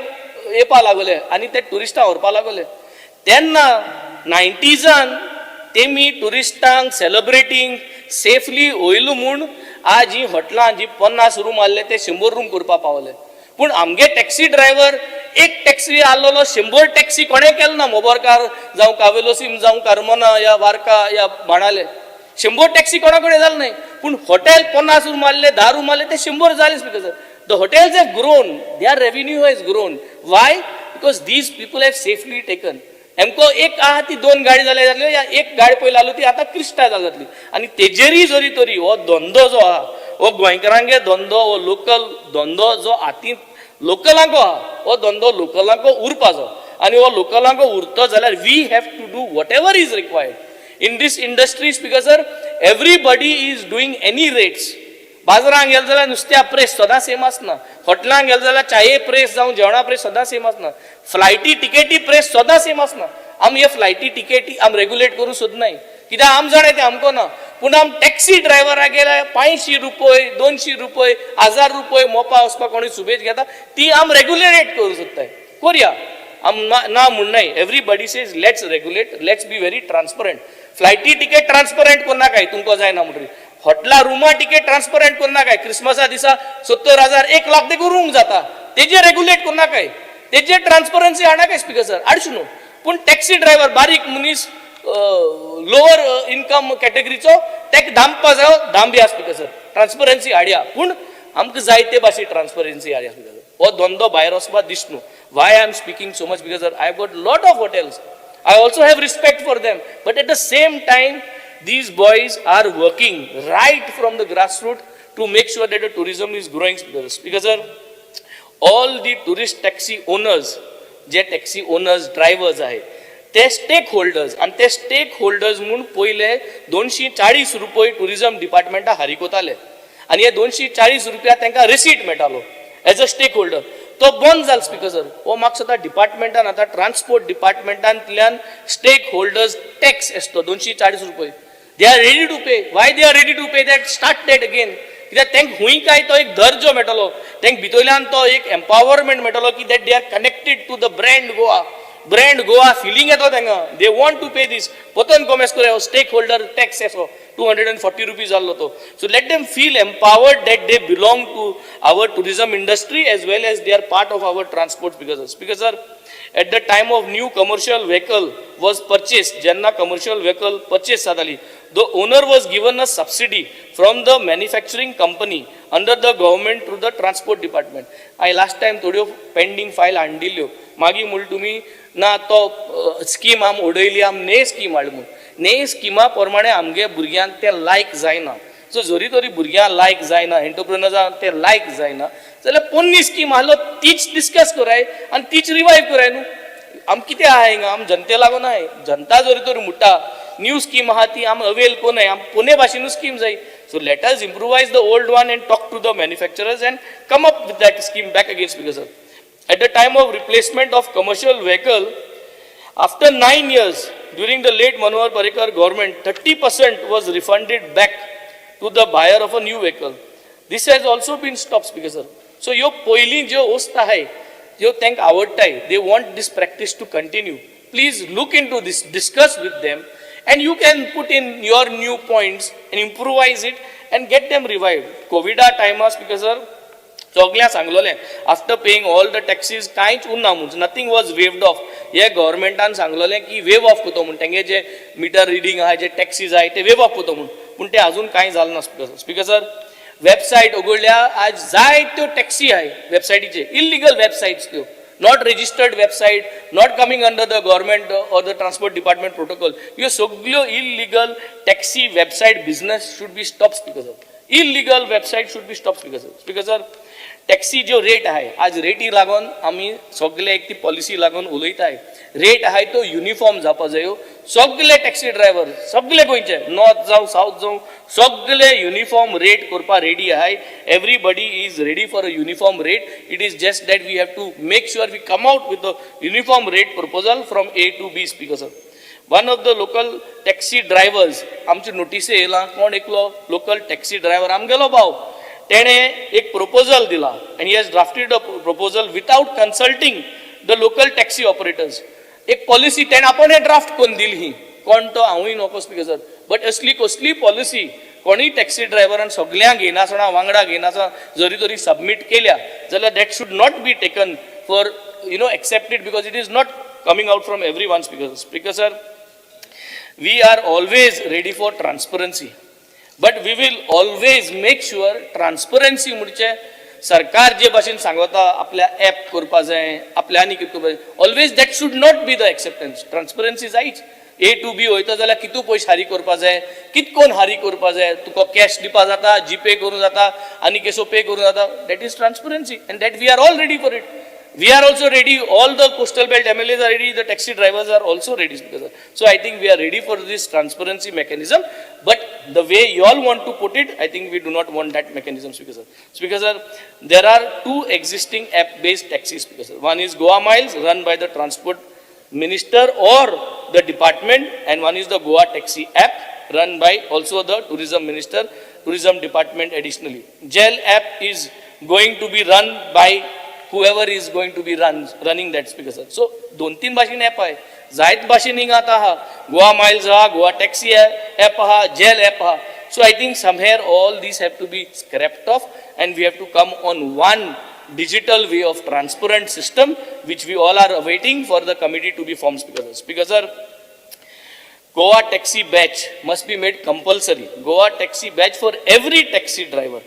येवपा लागले आनी ते ट्युरिस्टां व्हरपा लागले. तेन्ना नायन्टीजान तेमी ट्युरिस्टांक सेलिब्रेटींग सेफली वयलो म्हूण आज ही हॉटेलां जी 50 रूम आहले ते 100 रूम करपा पावले. पूण आमगे टॅक्सी ड्रायव्हर एक टॅक्सी आहलोलो, 100 टॅक्सी कोणें केलो ना. मोबोरकार जावं कावेलोसीम जावं करमोना या वार्का या बाणाले 100 टॅक्सी कोणा कडेन जालें न्हय. पूण हॉटेल 50 रूम आहले, 10 रूम आहले, ते 100 जाले. Because the hotels have grown, their revenue has grown. Why? Because these people have safely taken. हेमको एक आहा ती दोन गाडी जाल्या जाल्यो या एक गाडी पयली आसली ती आतां क्रिस्टा जातली. आनी तेजेरीय जरी तरी हो धंदो जो आहा, हो गोंयकारांगे धंदो, हो लोकल धंदो जो हातींत लोकलांको आहा, हो धंदो लोकलांको उरपाचो. आनी हो लोकलांको उरतो जाल्यार we have to do whatever is required in this industries, because sir, everybody is doing any rates. बाजारांत गेले जाल्यार नुस्त्या प्रेस सदां सेम आसना. हॉटेलांत गेले जाल्यार चाये प्रेस जावं जेवणा प्रेस सदां सेम आसना. फ्लायटी टिकेटी प्रेस सदां सेम आसना. आमी हे फ्लायटी टिकेटी आम रेगुलेट करूं सोदनाय कित्याक आम जाणा तें आमकां ना. पूण आम टॅक्सी ड्रायव्हराक गेल्यार 500 रुपये, 200 रुपये, 1000 रुपये मोपा वचपाक कोणी सुबेज घेता, ती आम रेगुलेट करूं सोदताय. करया आम, ना ना म्हण नाय. Everybody says let's regulate, let's be very transparent. फ्लायटी ticket transparent करनाकाय तुमकां जायना म्हणटरी. हॉटेला रुमा टिकेट ट्रान्सपरंट करनाकाय. क्रिसमसा दिसा 70,000, 1 लाख देखून रूम जाता, तेजेर रेगुलेट करनाकाय, तेजेर ट्रान्सपरन्सी हाडनाकाय, स्पीकर सर, हाडचो न्हू. पूण टॅक्सी ड्रायव्हर बारीक मनीस, लोअर इनकम कॅटेगरीचो, तेका दामपा जायो, दामया. स्पीकर सर, ट्रान्सपरन्सी हाडया, पूण आमकां जाय ते भाशेन ट्रान्सपरन्सी हाडया. स्पीकर सर, हो धंदो भायर वचपा दीस न्हू. Why I am speaking so much? Because I have got lot of hotels. I also have respect for them. But at the same time, these boys are working right from the grassroots to make sure that the tourism is growing. Because sir, all the tourist taxi owners, J taxi owners, drivers आहे, ते stake holders. आनी ते stake holders म्हूण पयले 240 रुपये tourism डिपार्टमेंटा हारीक वताले आनी हे 240 रुपया तांकां रिसीट मेळटालो एज अ स्टेक होल्डर. तो बंद जालो, स्पीकर सर. हो म्हाका दिसता डिपार्टमेंटान आतां ट्रान्सपोर्ट डिपार्टमेंटांतल्यान स्टेक होल्डर्स टॅक्स आसतो 240 रुपये, they are ready to pay. Why they are ready to pay that? Start that again. कित्याक तांकां हुंय काय तो एक दर्जो मेळटलो, तांकां भितरल्यान तो एक एम्पावरमेंट मेळटलो की that they are connected to the brand Goa. Brand Goa feeling येतो तांकां. They want to pay this. परतून कोमेस करूया स्टेक होल्डर टॅक्स असो ₹240 जाल्लो तो. So let them feel empowered that they belong to our tourism industry as well as they are part of our transport. Because sir, at the time of new commercial vehicle was purchased, जेन्ना commercial vehicle purchase जाताली, the owner was given a subsidy from the manufacturing company. under the government through the transport department. हांवें last time थोड्यो pending file हाडिल्ल्यो, मागीर म्हणलें तुमी ना तो scheme आम उडयली, आम ने स्कीम हाडली म्हूण. ने स्किमा प्रमाणे आमगे भुरग्यांक तें लायक जायना. सो जरी तरी भुरग्यांक लायक जायना, एंटरप्रिनर्सांक तें लायक जायना जाल्यार पोन्नी स्कीम आहलो तीच डिस्कस कराय आनी तीच रिवायव कराय न्हू. आम कितें आहा हिंगा, आम जनते लागून आहाय. जनता जरी तर म्हणटा न्यू स्कीम आहा ती आम अवेल कोनाय, आम पोने भाशेनूच स्कीम जाय. So let us improvise the old one and talk to the manufacturers and come up with that scheme back again. Speaker sir, at the time of replacement of commercial vehicle after 9 years during the late Manohar Parrikar government, 30% was refunded back to the buyer of a new vehicle. This has also been stopped, Speaker sir. So ह्यो पयलीं ज्यो वस्त आहाय ज्यो तांकां आवडटाय, they want this practice to continue. Please look into this, discuss with them, and you can put in your new points and improvise it and get them revived. कोविडा टायमार speaker sir सगळ्यांक सांगलोलें, after paying all the taxes कांयच उरना म्हूण, nothing was waived off. हे गव्हर्मेंटान सांगलोलें की वेव of करतो म्हूण, तेंगे जे मिटर रिडींग आहा, जे टॅक्सीज आहाय ते वेव ऑफ करतो म्हूण, पूण ते अजून कांय जालें ना. स्पीकर सर, वेबसायट उगडल्या, आज जायत्यो टॅक्सी आहाय वेबसायटीचे, इलिगल वेबसायट्स त्यो, not registered website, not coming under the government or the transport department protocol. ह्यो सगल्यो illegal taxi website business should be stop, Speaker sir. Illegal website should be stop, Speaker sir. Speaker sir, taxi ज्यो rate आहाय, आज रेटी लागून आमी सगले एक ती पॉलिसी लागून उलयताय. रेट आहाय तो युनिफॉर्म जावपा जायो. सगले टॅक्सी ड्रायव्हर सगले गोंयचे, नॉर्थ जावं सावथ जावं, सगले युनिफॉर्म रेट करपा रेडी आहाय. Everybody is ready for a uniform rate. It is just that we have to make sure we come out with a uniform rate proposal from A to B. Speaker sir, one of the local taxi drivers, आमचे नोटीसी येयला, कोण एकलो local taxi driver आमगेलो भाव, तेणें एक proposal दिला आनी he has drafted a proposal without consulting the local taxi operators. एक पॉलिसी तेणें आपणें ड्राफ्ट करून दिली. ही कोण तो हांवूय नको स्पीकर सर, बट असली कसली पॉलिसी कोणीय टॅक्सी ड्रायव्हरान सगल्यांक घेयनासतना, वांगडा घेयनासतना जरी तरी सबमीट केल्या जाल्यार that should not be taken for accepted, because it is not coming out from everyone. Speaker sir, we are always ready for transparency, but we will always make sure transparency म्हणजे सरकार जे भाशेन सांगता आपल्या app करपा जाय, आपल्या आनी कितें करपा जाय, always that should not be the acceptance. Transparency जायच. ए टू बी वयता जाल्यार कितू पयशे हारी करपा जाय, कित कोन हारी करपा जाय, तुका कॅश दिवपा जाता, जीपे करूं जाता, आनी केसो पे करूं जाता. That is transparency and that we are all ready for it. We are also ready, all the coastal belt MLAs are ready, the taxi drivers are also ready. So I think we are ready for this transparency mechanism, but the way you all want to put it, I think we do not want that mechanism, Speaker sir. Speaker sir, there are two existing app-based taxis, Speaker sir. One is Goa Miles, run by the transport minister or the department, and one is the Goa Taxi app, run by also the tourism minister, tourism department additionally. Gel app is going to be run by whoever is going to be running that, Speaker sir. So दोन तीन भाशेन app आहे, जायत भाशेन हिंगा आतां आहा. Goa Miles आहा, गोवा टॅक्सी ॲप आहा, जेल ॲप आहा. So I think somewhere all these have to be scrapped off and we have to come on one digital way of transparent system, which we all are awaiting for the committee to be formed, Speaker sir. Speaker sir, Goa taxi badge must be made compulsory. Goa taxi badge for every taxi driver.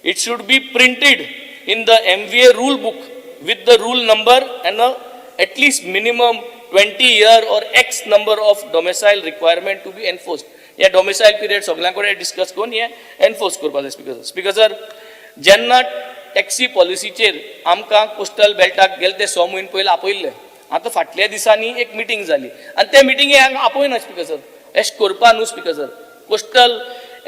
It should be printed in the MVA rule book with the rule number and a at least minimum 20 year or X number of domicile requirement to be enforced. ह्या डोमिसायल period सगळ्यां कडेन discuss करून हे enforce करपाक जाय. Speaker sir, speaker sir, जेन्ना taxi पॉलिसीचेर आमकां coastal बेल्टाक गेले ते 6 म्हयने पयलीं आपयल्ले, आतां फाटल्या दिसांनी एक मिटींग जाली आनी त्या मिटिंगे हांगा आपयना. स्पीकर सर, अशें करपा न्हू. स्पीकर सर, कोस्टल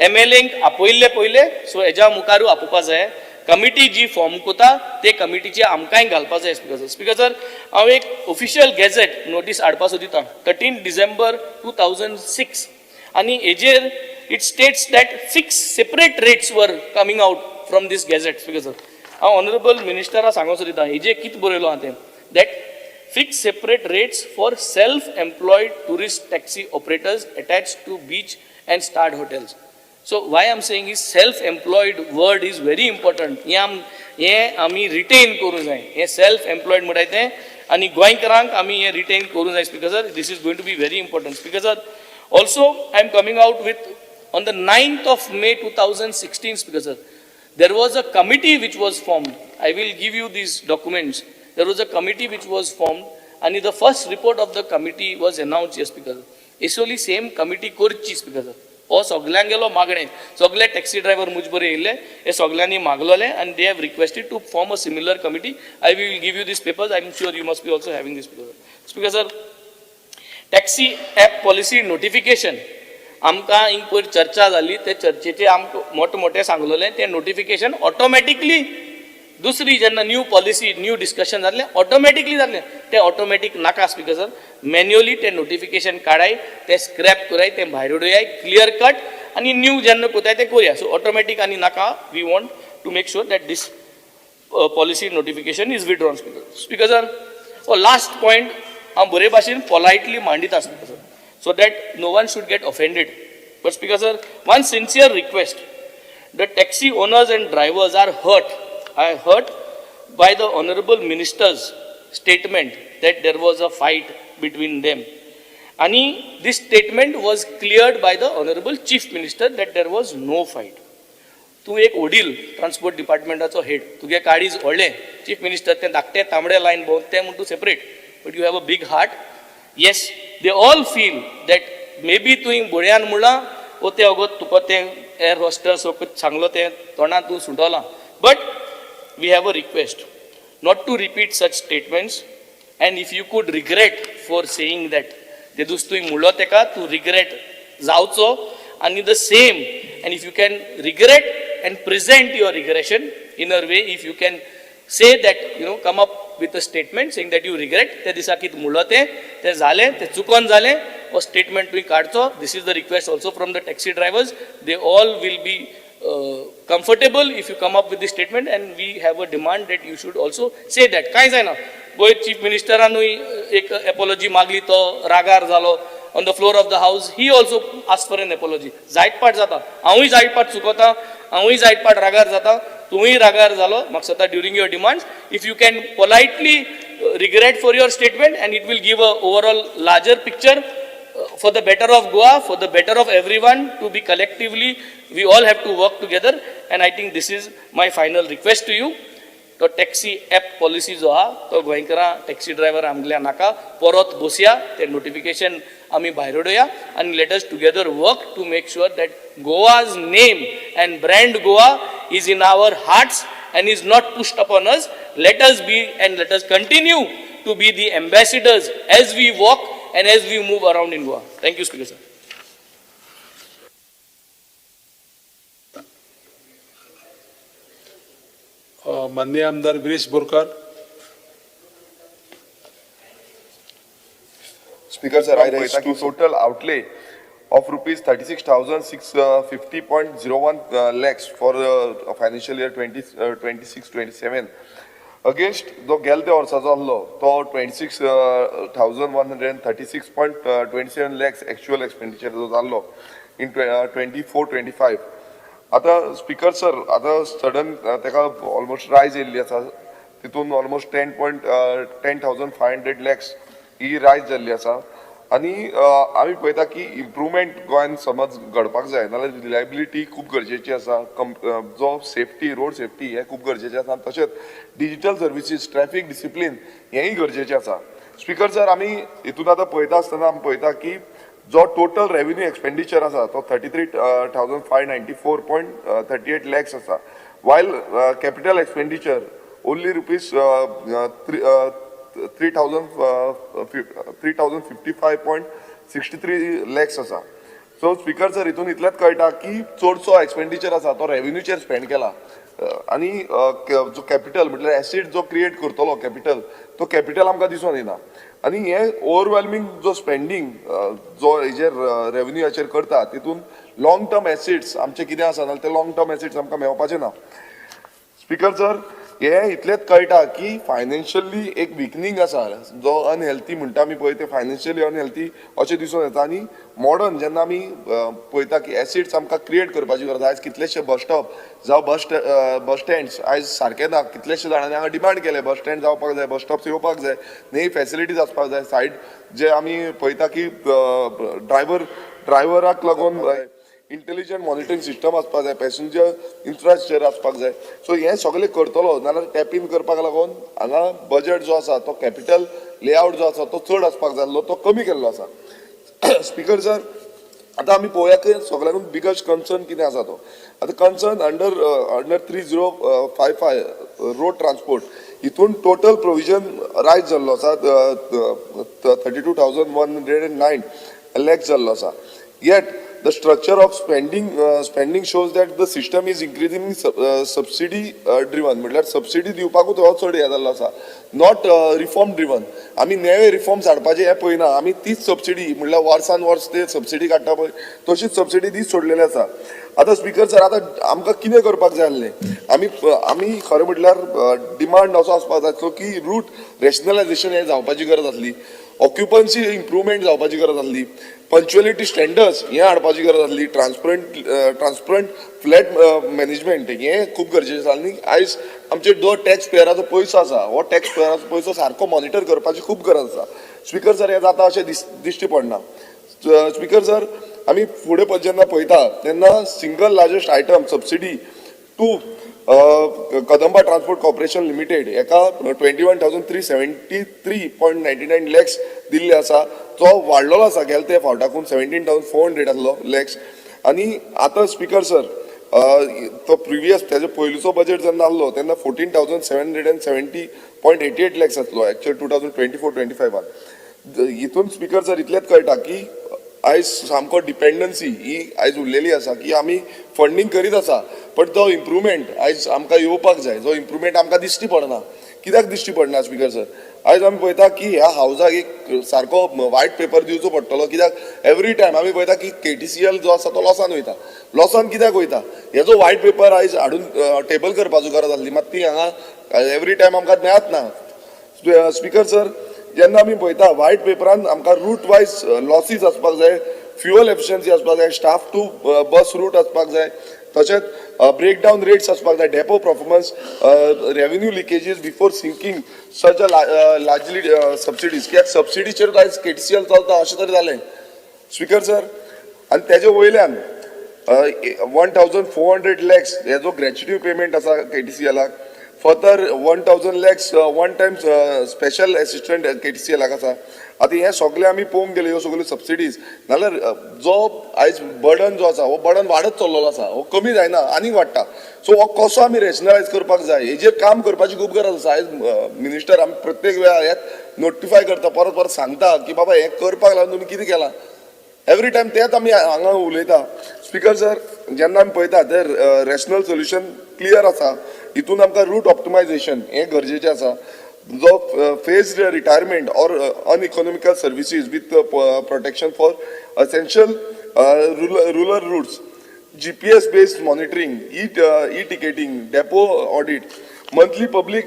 एमएलएंक आपयल्ले पयले, सो हेज्या मुखारूय आपोवपा जाय. कमिटी जी फॉर्म करता ते कमिटीचे आमकांय घालपा जाय. स्पीकर सर, स्पीकर सर, हांव एक ऑफिशियल गॅझेट नोटीस हाडपा सोदिता, 13 December 2006, आनी हेजेर it states that fix separate rates were coming out from this gazette. Speaker sir, हांव ऑनरेबल मिनिस्टरा सांगूंक सोदिता, हेजेर कितें बरयलो आहा तें, that fix separate rates for self-employed tourist taxi operators attached to beach and starred hotels. So why I'm saying is self-employed word is very important. हें आमी retain करूंक जाय. हें सेल्फ एम्प्लॉयड म्हणटाय तें आनी गोंयकारांक आमी हें रिटेन करूंक जाय. Speaker sir, this is going to be very important. Speaker sir, also I am coming out with on the 9th of May 2016, Speaker sir, There was a committee which was formed. I will give you these documents. There was a committee which was formed आनी the first report of the committee was announced. Yes, Speaker. Actually same committee करची, speaker sir. हो सगल्यांगेलो मागणें, सगळे taxi driver मुज बरे येयल्ले, हे सगल्यांनी मागलोले आनी they have requested to form a similar committee. I will give you this papers. I am sure you must be also having this paper. Speaker sir, Taxi app policy notification, आमकां हिंग पयर चर्चा जाली, ते चर्चेचे आमकां मोठे मोठे सांगलोले, ते नोटिफिकेशन ऑटोमॅटिकली दुसरी जेन्ना न्यू पॉलिसी, न्यू डिस्कशन जातलें, ऑटोमॅटिकली जातलें. तें ऑटोमॅटीक नाका, स्पीकर सर. मॅन्युअली तें नोटिफिकेशन काडाय, तें स्क्रॅप कराय, तें भायर उडयाय क्लियर कट आनी न्यू जेन्ना कोताय तें करुया. सो ऑटोमॅटीक आनी नाका. We want to make sure that this policy notification is withdrawn. Speaker sir, हो लास्ट पॉयंट हांव बरे भाशेन पोलायटली मांडिता, Speaker sir, so that no one should get offended. But Speaker sir, one sincere request. The taxi owners and drivers are hurt. I hurt by the honorable minister's statement that there was a fight between them. आणि this statement was cleared by the honorable chief minister that there was no fight. तूं एक वडील transport डिपार्टमेंटाचो head, तुगे काळीज व्हडलें. Chief minister तें धाकटें तांबडें line भोंवन तें म्हूण तूं separate, but you have a big heart. Yes, they all feel that maybe तुवें बळयान म्हणलां वो तें अगोत तुका तें एअर हॉस्टस सांगलो, तें तोंडान तूं सुटोलां, but we have a request not to repeat such statements, and if you could regret for saying that. ते दीस तुवें म्हणलो तेका तूं रिग्रेट जावचो आनी the same, and if you can regret and present your regression in a way, if you can say that, come up with a statement saying that you regret त्या दिसा कितें म्हणलो तें, तें जालें, तें चुकोन जालें, हो स्टेटमेंट तुवें काडचो. This is the request also from the taxi drivers. They all will be comfortable if you come up with this statement, and we have a demand that you should also say that. कांय जायना, पयर chief मिनिस्टरानूय एक apiology मागली, तो रागार जालो. On the floor of the house he also asked for an apology. जायत पाट जाता, हांवूय जायत पाट चुकता, हांवूय जायत पाट रागार जाता, तुवूय रागार जालो. म्हाका दिसता during your demands, if you can politely regret for your statement, and it will give a overall larger picture for the better of Goa, for the better of everyone to be collectively, we all have to work together, and I think this is my final request to you. तो taxi app policy जो आहा तो गोंयकारां taxi driver आमगेल्या नाका. परत बसया, ते नोटिफिकेशन आमी भायर उडोवया आनी let us together work to make sure that Goa's name and brand Goa is in our hearts and is not pushed upon us. Let us be and let us continue to be the ambassadors as we walk and as we move around in Goa. Thank you, Speaker sir. माननीय आमदार Viresh Borkar. Speaker sir, I rise to total outlay of rupees 36,650.01 lakhs for financial year 26-27 against जो गेल त्या वर्साचो आहलो तो 26,136.27 lakhs actual expenditure जो जाल्लो in 24-25. आतां स्पीकर सर, आतां सडन ताका ऑलमोस्ट रायज येयल्ली आसा. तितून almost 10,500 lakhs ही रायज जाल्ली आसा आनी आमी पळयता की इम्प्रुवमेंट गोंयान समज घडपाक जाय नाल्यार रिलायबिलिटी खूब गरजेची आसा, जो सेफ्टी, रोड सेफ्टी हें खूब गरजेचें आसा, तशेंच डिजीटल सर्विसीस, ट्रॅफीक डिसिप्लीन हेंय गरजेचें आसा. स्पीकर सर, आमी हितून आतां पळयता आसतना आमी पळयता की जो टोटल रेवेन्यू एक्सपेंडिचर आसा तो 33,594.38 lakhs आसा, while capital expenditure only rupees 3,055.63 lakhs आसा. सो स्पीकर सर, हितून इतलेंच कळटा की चडसो एक्सपेंडिचर आसा तो रेवेन्यूचेर स्पेंड केला आनी जो कॅपिटल म्हटल्यार एसिड जो क्रिएट करतलो कॅपिटल, तो कॅपिटल आमकां दिसून येना आनी हें ओवरवेल्मिंग जो स्पेंडींग जो हेजेर रेवेन्यूचेर करता, तितून लॉंग टर्म एसिड्स आमचे कितें आसा जाल्यार ते लॉंग टर्म एसिड्स आमकां मेळपाचे ना. स्पीकर सर, हे इतलेंच कळटा की फायनान्शियली एक विकनींग आसा, जो अनहेल्थी म्हणटा आमी पळय, ते फायनान्शियली अनहेल्थी अशें दिसून येता. आनी मॉडर्न जेन्ना आमी पळयता की एसिड्स आमकां क्रिएट करपाची गरज. आयज कितलेशे बस स्टॉप जावं बस स्टँड्स आयज सारके ना. कितलेशे जाणांनी हांगा डिमांड केले, बस स्टँड जावपाक जाय, बस स्टॉप्स येवपाक जाय, न्ही फॅसिलिटीज आसपाक जाय. सायड जे आमी पळयता की ड्रायव्हराक लागून इंटेलिजंट मॉनिटरींग सिस्टम आसपाक जाय, पॅसेंजर इन्फ्रास्ट्रक्चर आसपाक जाय. सो हें सगळें करतलो नाल्यार टॅपींग करपाक लागून हांगा बजट जो आसा तो कॅपिटल लेआवट जो आसा तो चड आसपाक जाय आसलो, तो कमी केल्लो आसा. स्पिकर सर, आतां आमी पळोवया की सगळ्यांकून बिगस्ट कन्सर्न कितें आसा तो. आतां concern under 3055 road transport, हितून टोटल प्रोविजन रायज जाल्लो आसा, 32,109 lakhs जाल्लो आसा. Yet the structure of spending shows that the system is increasingly subsidy driven. म्हटल्यार सबसिडी दिवपाकूच हो चड हें जाल्लो आसा, not reform driven. आमी नवे रिफॉर्म्स हाडपाचे हें पळयना, आमी तीच सबसिडी, म्हटल्यार वर्सान वर्स ते सबसिडी काडटा पळय, तशीच सबसिडी दीत सोडलेली आसा. आतां स्पिकर सर, आतां आमकां कितें करपाक जाय आसलें? आमी खरें म्हटल्यार डिमांड असो आसपाक जाय आसलो की रूट रेशनलायझेशन हें जावपाची गरज आसली, ऑक्युपन्सी इम्प्रुवमेंट जावपाची गरज आसली, पंक्च्युअलिटी स्टँडर्ड्स हें हाडपाची गरज आसली, ट्रान्सपरंट फ्लीट मॅनेजमेंट हें खूब गरजेचें आसा. आनी आयज आमचे जो टॅक्स पेयराचो पयसो आसा, हो टॅक्स पेयराचो पयसो सारको मॉनिटर करपाची खूब गरज आसा. स्पिकर सर, हें जाता अशें दिश्टी पडना. स्पिकर सर, आमी फुडें जेन्ना पळयता तेन्ना single largest item, subsidy to Kadamba Transport Corporation Limited, हेका 21,373.99 lakhs दिल्ले आसा. तो वाडलेलो आसा गेले ते फावटाकून, 17,400 आसलो लॅक्स. आनी आतां स्पिकर सर, तो प्रिवियस तेजो पयलींचो बजेट जेन्ना आहलो तेन्ना 14,770.88 lakhs आसलो एक्चुअल 2024-25. हितून स्पिकर सर इतलेंच कळटा की आयज सामको डिपेंडन्सी ही आयज उरलेली आसा की आमी फंडींग करीत आसा, बट तो इम्प्रुवमेंट आयज आमकां येवपाक जाय, जो इम्प्रुवमेंट आमकां दिश्टी पडना. कित्याक दिश्टी पडना स्पिकर सर? आयज आमी पळयता की ह्या हावजाक एक सारको वायट पेपर दिवचो पडटलो, कित्याक एवरी टायम आमी पळयता की केटीसीएल जो आसा तो लॉसान वयता. लॉसान कित्याक वयता हेजो वायट पेपर आयज हाडून टेबल करपाचो गरज आसली, मात ती हांगा एवरी टायम आमकां मेळत ना. स्पिकर सर, जेन्ना आमी पळयता वायट पेपरान आमकां रूट वायज लॉसीस आसपाक जाय, फ्युअल एफिशियन्सी आसपाक जाय, स्टाफ टू बस रूट आसपाक जाय, तशेंच ब्रेकडावन रेट्स आसपाक जाय, depot performance, revenue leakages before sinking such a largely subsidies. कित्याक सबसिडीचेर आयज केटीसीएल चलता अशें तरी जालें स्पिकर सर. आनी तेजे वयल्यान 1400 lakhs हेजो ग्रॅच्युटी पेमेंट आसा केटीसीएलाक, further 1000 lakhs one time special assistance केटीसीएलाक आसा. आतां हें सगळें आमी पळोवंक गेले, ह्यो सगळ्यो सबसिडीज नाल्यार जो आयज बर्डन जो आसा हो बर्डन वाडत चल्लेलो आसा, हो कमी जायना, आनीक वाडटा. सो हो कसो आमी रेशनलायज करपाक जाय हेजेर काम करपाची खूब गरज आसा. आयज मिनिस्टर आमी प्रत्येक वेळार हें नोटिफाय करता, परत परत सांगता की बाबा हें करपाक लागून तुमी कितें केलां. एवरी टायम तेंच आमी हांगा उलयता. स्पिकर सर, जेन्ना आमी पळयता ते रॅशनल सोल्युशन क्लियर आसा. हितून आमकां रूट ऑप्टिमायझेशन हें गरजेचें आसा, जो phased retirement or uneconomical services with protection for essential rural routes, GPS based monitoring, e ticketing, depot audit, monthly public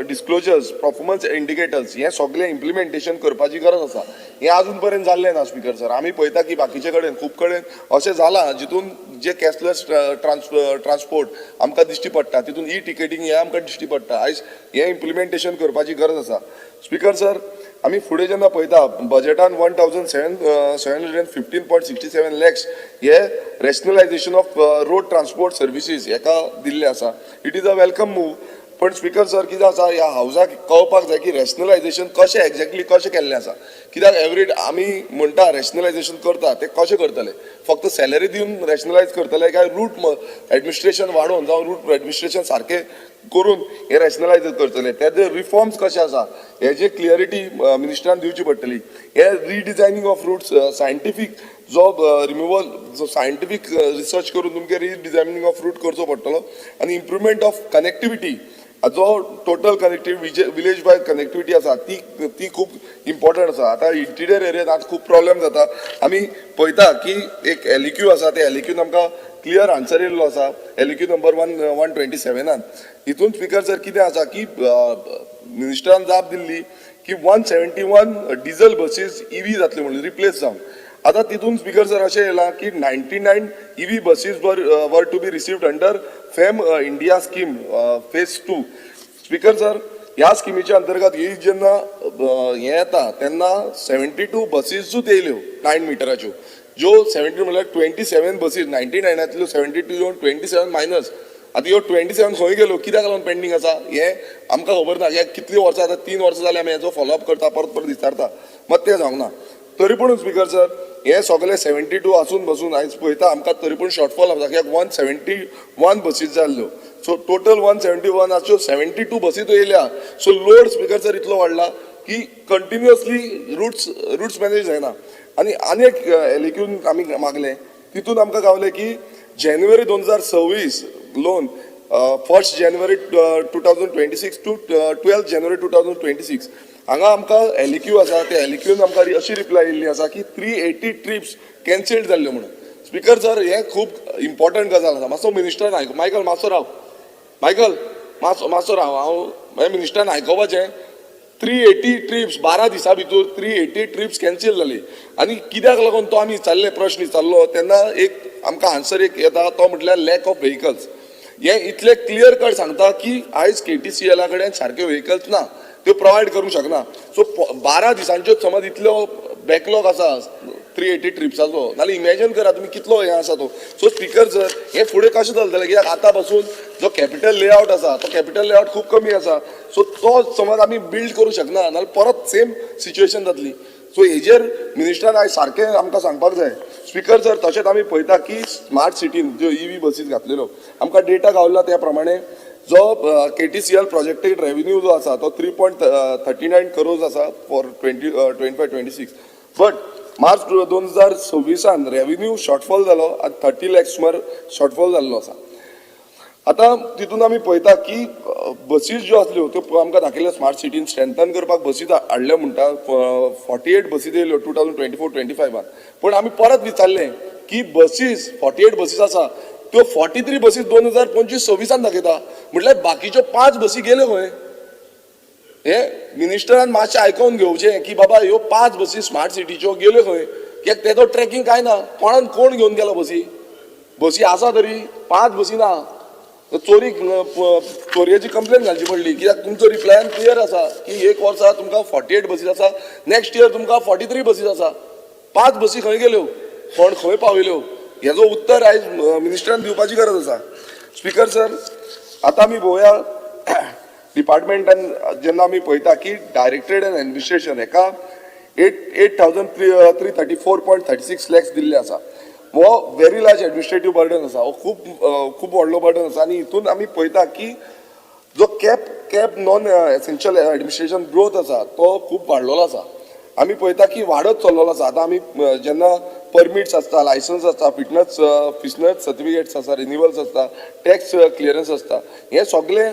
disclosures, performance indicators, हें सगळें इम्प्लिमेंटेशन करपाची गरज आसा. हें अजून पर्यंत जाल्लें ना स्पिकर सर. आमी पळयता की बाकीचे कडेन खूब कडेन अशें जालां, जितून जे कॅशलेस ट्रान्सपोर्ट आमकां दिश्टी पडटा, तितून ई टिकेटींग हें आमकां दिश्टी पडटा. आयज हें इम्प्लिमेंटेशन करपाची गरज आसा. स्पिकर सर, आमी फुडें जेन्ना पळयता बजेटान 1715.67 lakhs हे rationalisation of road transport services हेका दिल्ले आसा. It is a welcome move, पण स्पिकर सर, कितें आसा, ह्या हावजाक कळपाक जाय की रॅशनलायझेशन कशें एक्झॅक्टली कशें केल्लें आसा. कित्याक एवरी आमी म्हणटा रॅशनलायझेशन करता, ते कशें करतले? फक्त सॅलरी दिवन रॅशनलायज करतले काय रूट एडमिनिस्ट्रेशन वाडोवन जावं रूट एडमिनिस्ट्रेशन सारकें करून हे रॅशनलायज करतले? तेजे रिफॉर्म्स कशे आसा हेजे क्लियरिटी मिनिस्टरान दिवची पडटली. हे रिडिजायनींग ऑफ रूट्स, सायंटिफीक जो रिमुवल, जो सायंटिफीक रिसर्च करून तुमकां रिडिजायनींग ऑफ रूट करचो पडटलो. आनी इम्प्रुवमेंट ऑफ कनेक्टिविटी, जो total connectivity, village wise connectivity आसा, ती ती खूब इम्पॉर्टंट आसा. आतां इंटिरियर एरियान आतां खूब प्रॉब्लेम जाता. आमी पळयता की एक एलईक्यू आसा, ते एलईक्यून आमकां क्लियर आन्सर येयल्लो आसा, एलईक्यू नंबर 1127. हितून स्पिकर सर कितें आसा की मिनिस्टरान जाप दिल्ली की 171 diesel buses EV जातले म्हणून रिप्लेस जावन. आतां तितून स्पिकर सर अशें येयलां की 99 EV buses were to be received under FAME India scheme phase 2. Speaker sir, ह्या स्किमीच्या अंतर्गत ही जेन्ना हें येता तेन्ना 72 बसीसूच येयल्यो 9 मिटराच्यो. ज्यो 70 म्हणल्यार 27 बसीस 99 ल्यो 72 येवन 27 मायनस. आतां ह्यो 27 खंय गेल्यो, कित्याक लागून पेंडींग आसा हें आमकां खबर ना. हे कितलीं वर्सां, आतां 3 वर्सां जालीं आमी हेचो फॉलोअप करता, परत परत विचारता, मात तें जावंक ना. तरी पूण स्पीकर सर, हे सगळे 72 आसून बसून आयज पळयता आमकां तरी पूण शॉर्टफॉल आसा, कित्याक 171 बसीस जाल्ल्यो. सो टोटल 171 72 बसी येयल्या. सो लोड स्पीकर सर इतलो वाडला की कंटिन्युअसली रुट्स मॅनेज जायना. आनी आनी एक एलएक्यून आमी मागलें, तितून आमकां गावलें की जानेवारी 2026 loan 1 January 2026 to 12 January 2026 हांगा आमकां एलएक्यू आसा. त्या एलएक्यून आमकां अशी रिप्लाय येयल्ली आसा की 380 ट्रिप्स कॅन्सल्ड जाल्ल्यो म्हणून. स्पीकर सर, हें खूब इम्पॉर्टंट गजाल आसा. मातसो मिनिस्टरान आयक, मायकल मातसो राव, मायकल मातसो मातसो राव, हांव हें मिनिस्टरान आयकोपाचें. 380 ट्रिप्स 12 दिसां भितर 380 ट्रिप्स कॅन्सील जाली आनी कित्याक लागून तो आमी विचारले, प्रश्न विचारलो तेन्ना एक आमकां आन्सर एक येता, तो म्हटल्यार लॅक ऑफ व्हेकल्स. हें इतलें क्लियर कट सांगता की आयज केटीसीएला कडेन सारक्यो व्हेकल्स ना, त्यो प्रोवायड करूंक शकना. सो 12 दिसांच्यो समज इतलो बॅकलॉग आसा 380 ट्रिप्साचो, नाल्यार इमॅजन करा तुमी कितलो हें आसा तो. सो स्पीकर सर, हें फुडें कशें चलतलें, कित्याक आतां पासून जो कॅपिटल लेआवट आसा तो कॅपिटल लेआवट खूब कमी आसा. सो तो समज आमी बिल्ड करूंक शकना नाल्यार परत सेम सिच्युएशन जातली. सो हेजेर मिनिस्टरान आयज सारकें आमकां सांगपाक जाय. स्पीकर सर, तशेंच आमी पळयता की स्मार्ट सिटीन ज्यो ईव्ही बसीस घातलेल्यो, आमकां डेटा गावला त्या प्रमाणे जो केटीसीएल प्रोजेक्टेड रेवेन्यू जो आसा तो 3.39 करोर्स आसा for 2025-26, but March 2026 revenue shortfall जालो आनी 30 लॅक्स सुमार शॉर्टफॉल जाल्लो आसा. आतां तितून आमी पळयता की बसीस ज्यो आसल्यो त्यो आमकां दाखयल्यो स्मार्ट सिटीन स्ट्रेंथन करपाक बसीस हाडल्यो म्हणटा, 48 बसीस येयल्यो 2024-25, पूण आमी परत विचारलें की बसीस 48 बसीस आसा त्यो 43 बसीस 2025-26 दाखयता, म्हटल्यार बाकीच्यो 5 बसी गेल्यो खंय? हे मिनिस्टरान मातशें आयकोन घेवचें की बाबा ह्यो 5 बसी स्मार्ट सिटीच्यो गेल्यो खंय, कित्याक तेजो ट्रॅकिंग कांय ना, कोणान कोण घेवन गेलो बसी, बसी आसा तरी 5 बसी ना. चोरी चोरयेची कंप्लेन घालची पडली, कित्याक तुमचो रिप्लायान क्लियर आसा की एक वर्सा तुमकां 48 बसीस आसा, नेक्स्ट इयर तुमकां 43 बसीस आसा, 5 बसी खंय गेल्यो, कोण खंय पावयल्यो, हेजो उत्तर आयज मिनिस्टरान दिवपाची गरज आसा. स्पीकर सर, आतां आमी पळोवया डिपार्टमेंटान जेन्ना आमी पळयता की डायरेक्टरेट एंड एडमिनिस्ट्रेशन हेका 8,334.36 लॅक्स दिल्ले आसा. हो व्हेरी लार्ज एडमिनिस्ट्रेटीव बर्डन आसा, हो खूब खूब व्हडलो बर्डन आसा. आनी हितून आमी पळयता की जो cap non essential administration growth आसा तो खूब वाडलेलो आसा. आमी पळयता की वाडत चल्लेलो आसा. आतां आमी जेन्ना परमिट्स आसता, लायसन्स आसता, फिटनस सर्टिफिकेट्स आसता, रिन्युअल्स आसता, टॅक्स क्लियरन्स आसता, हें सगळें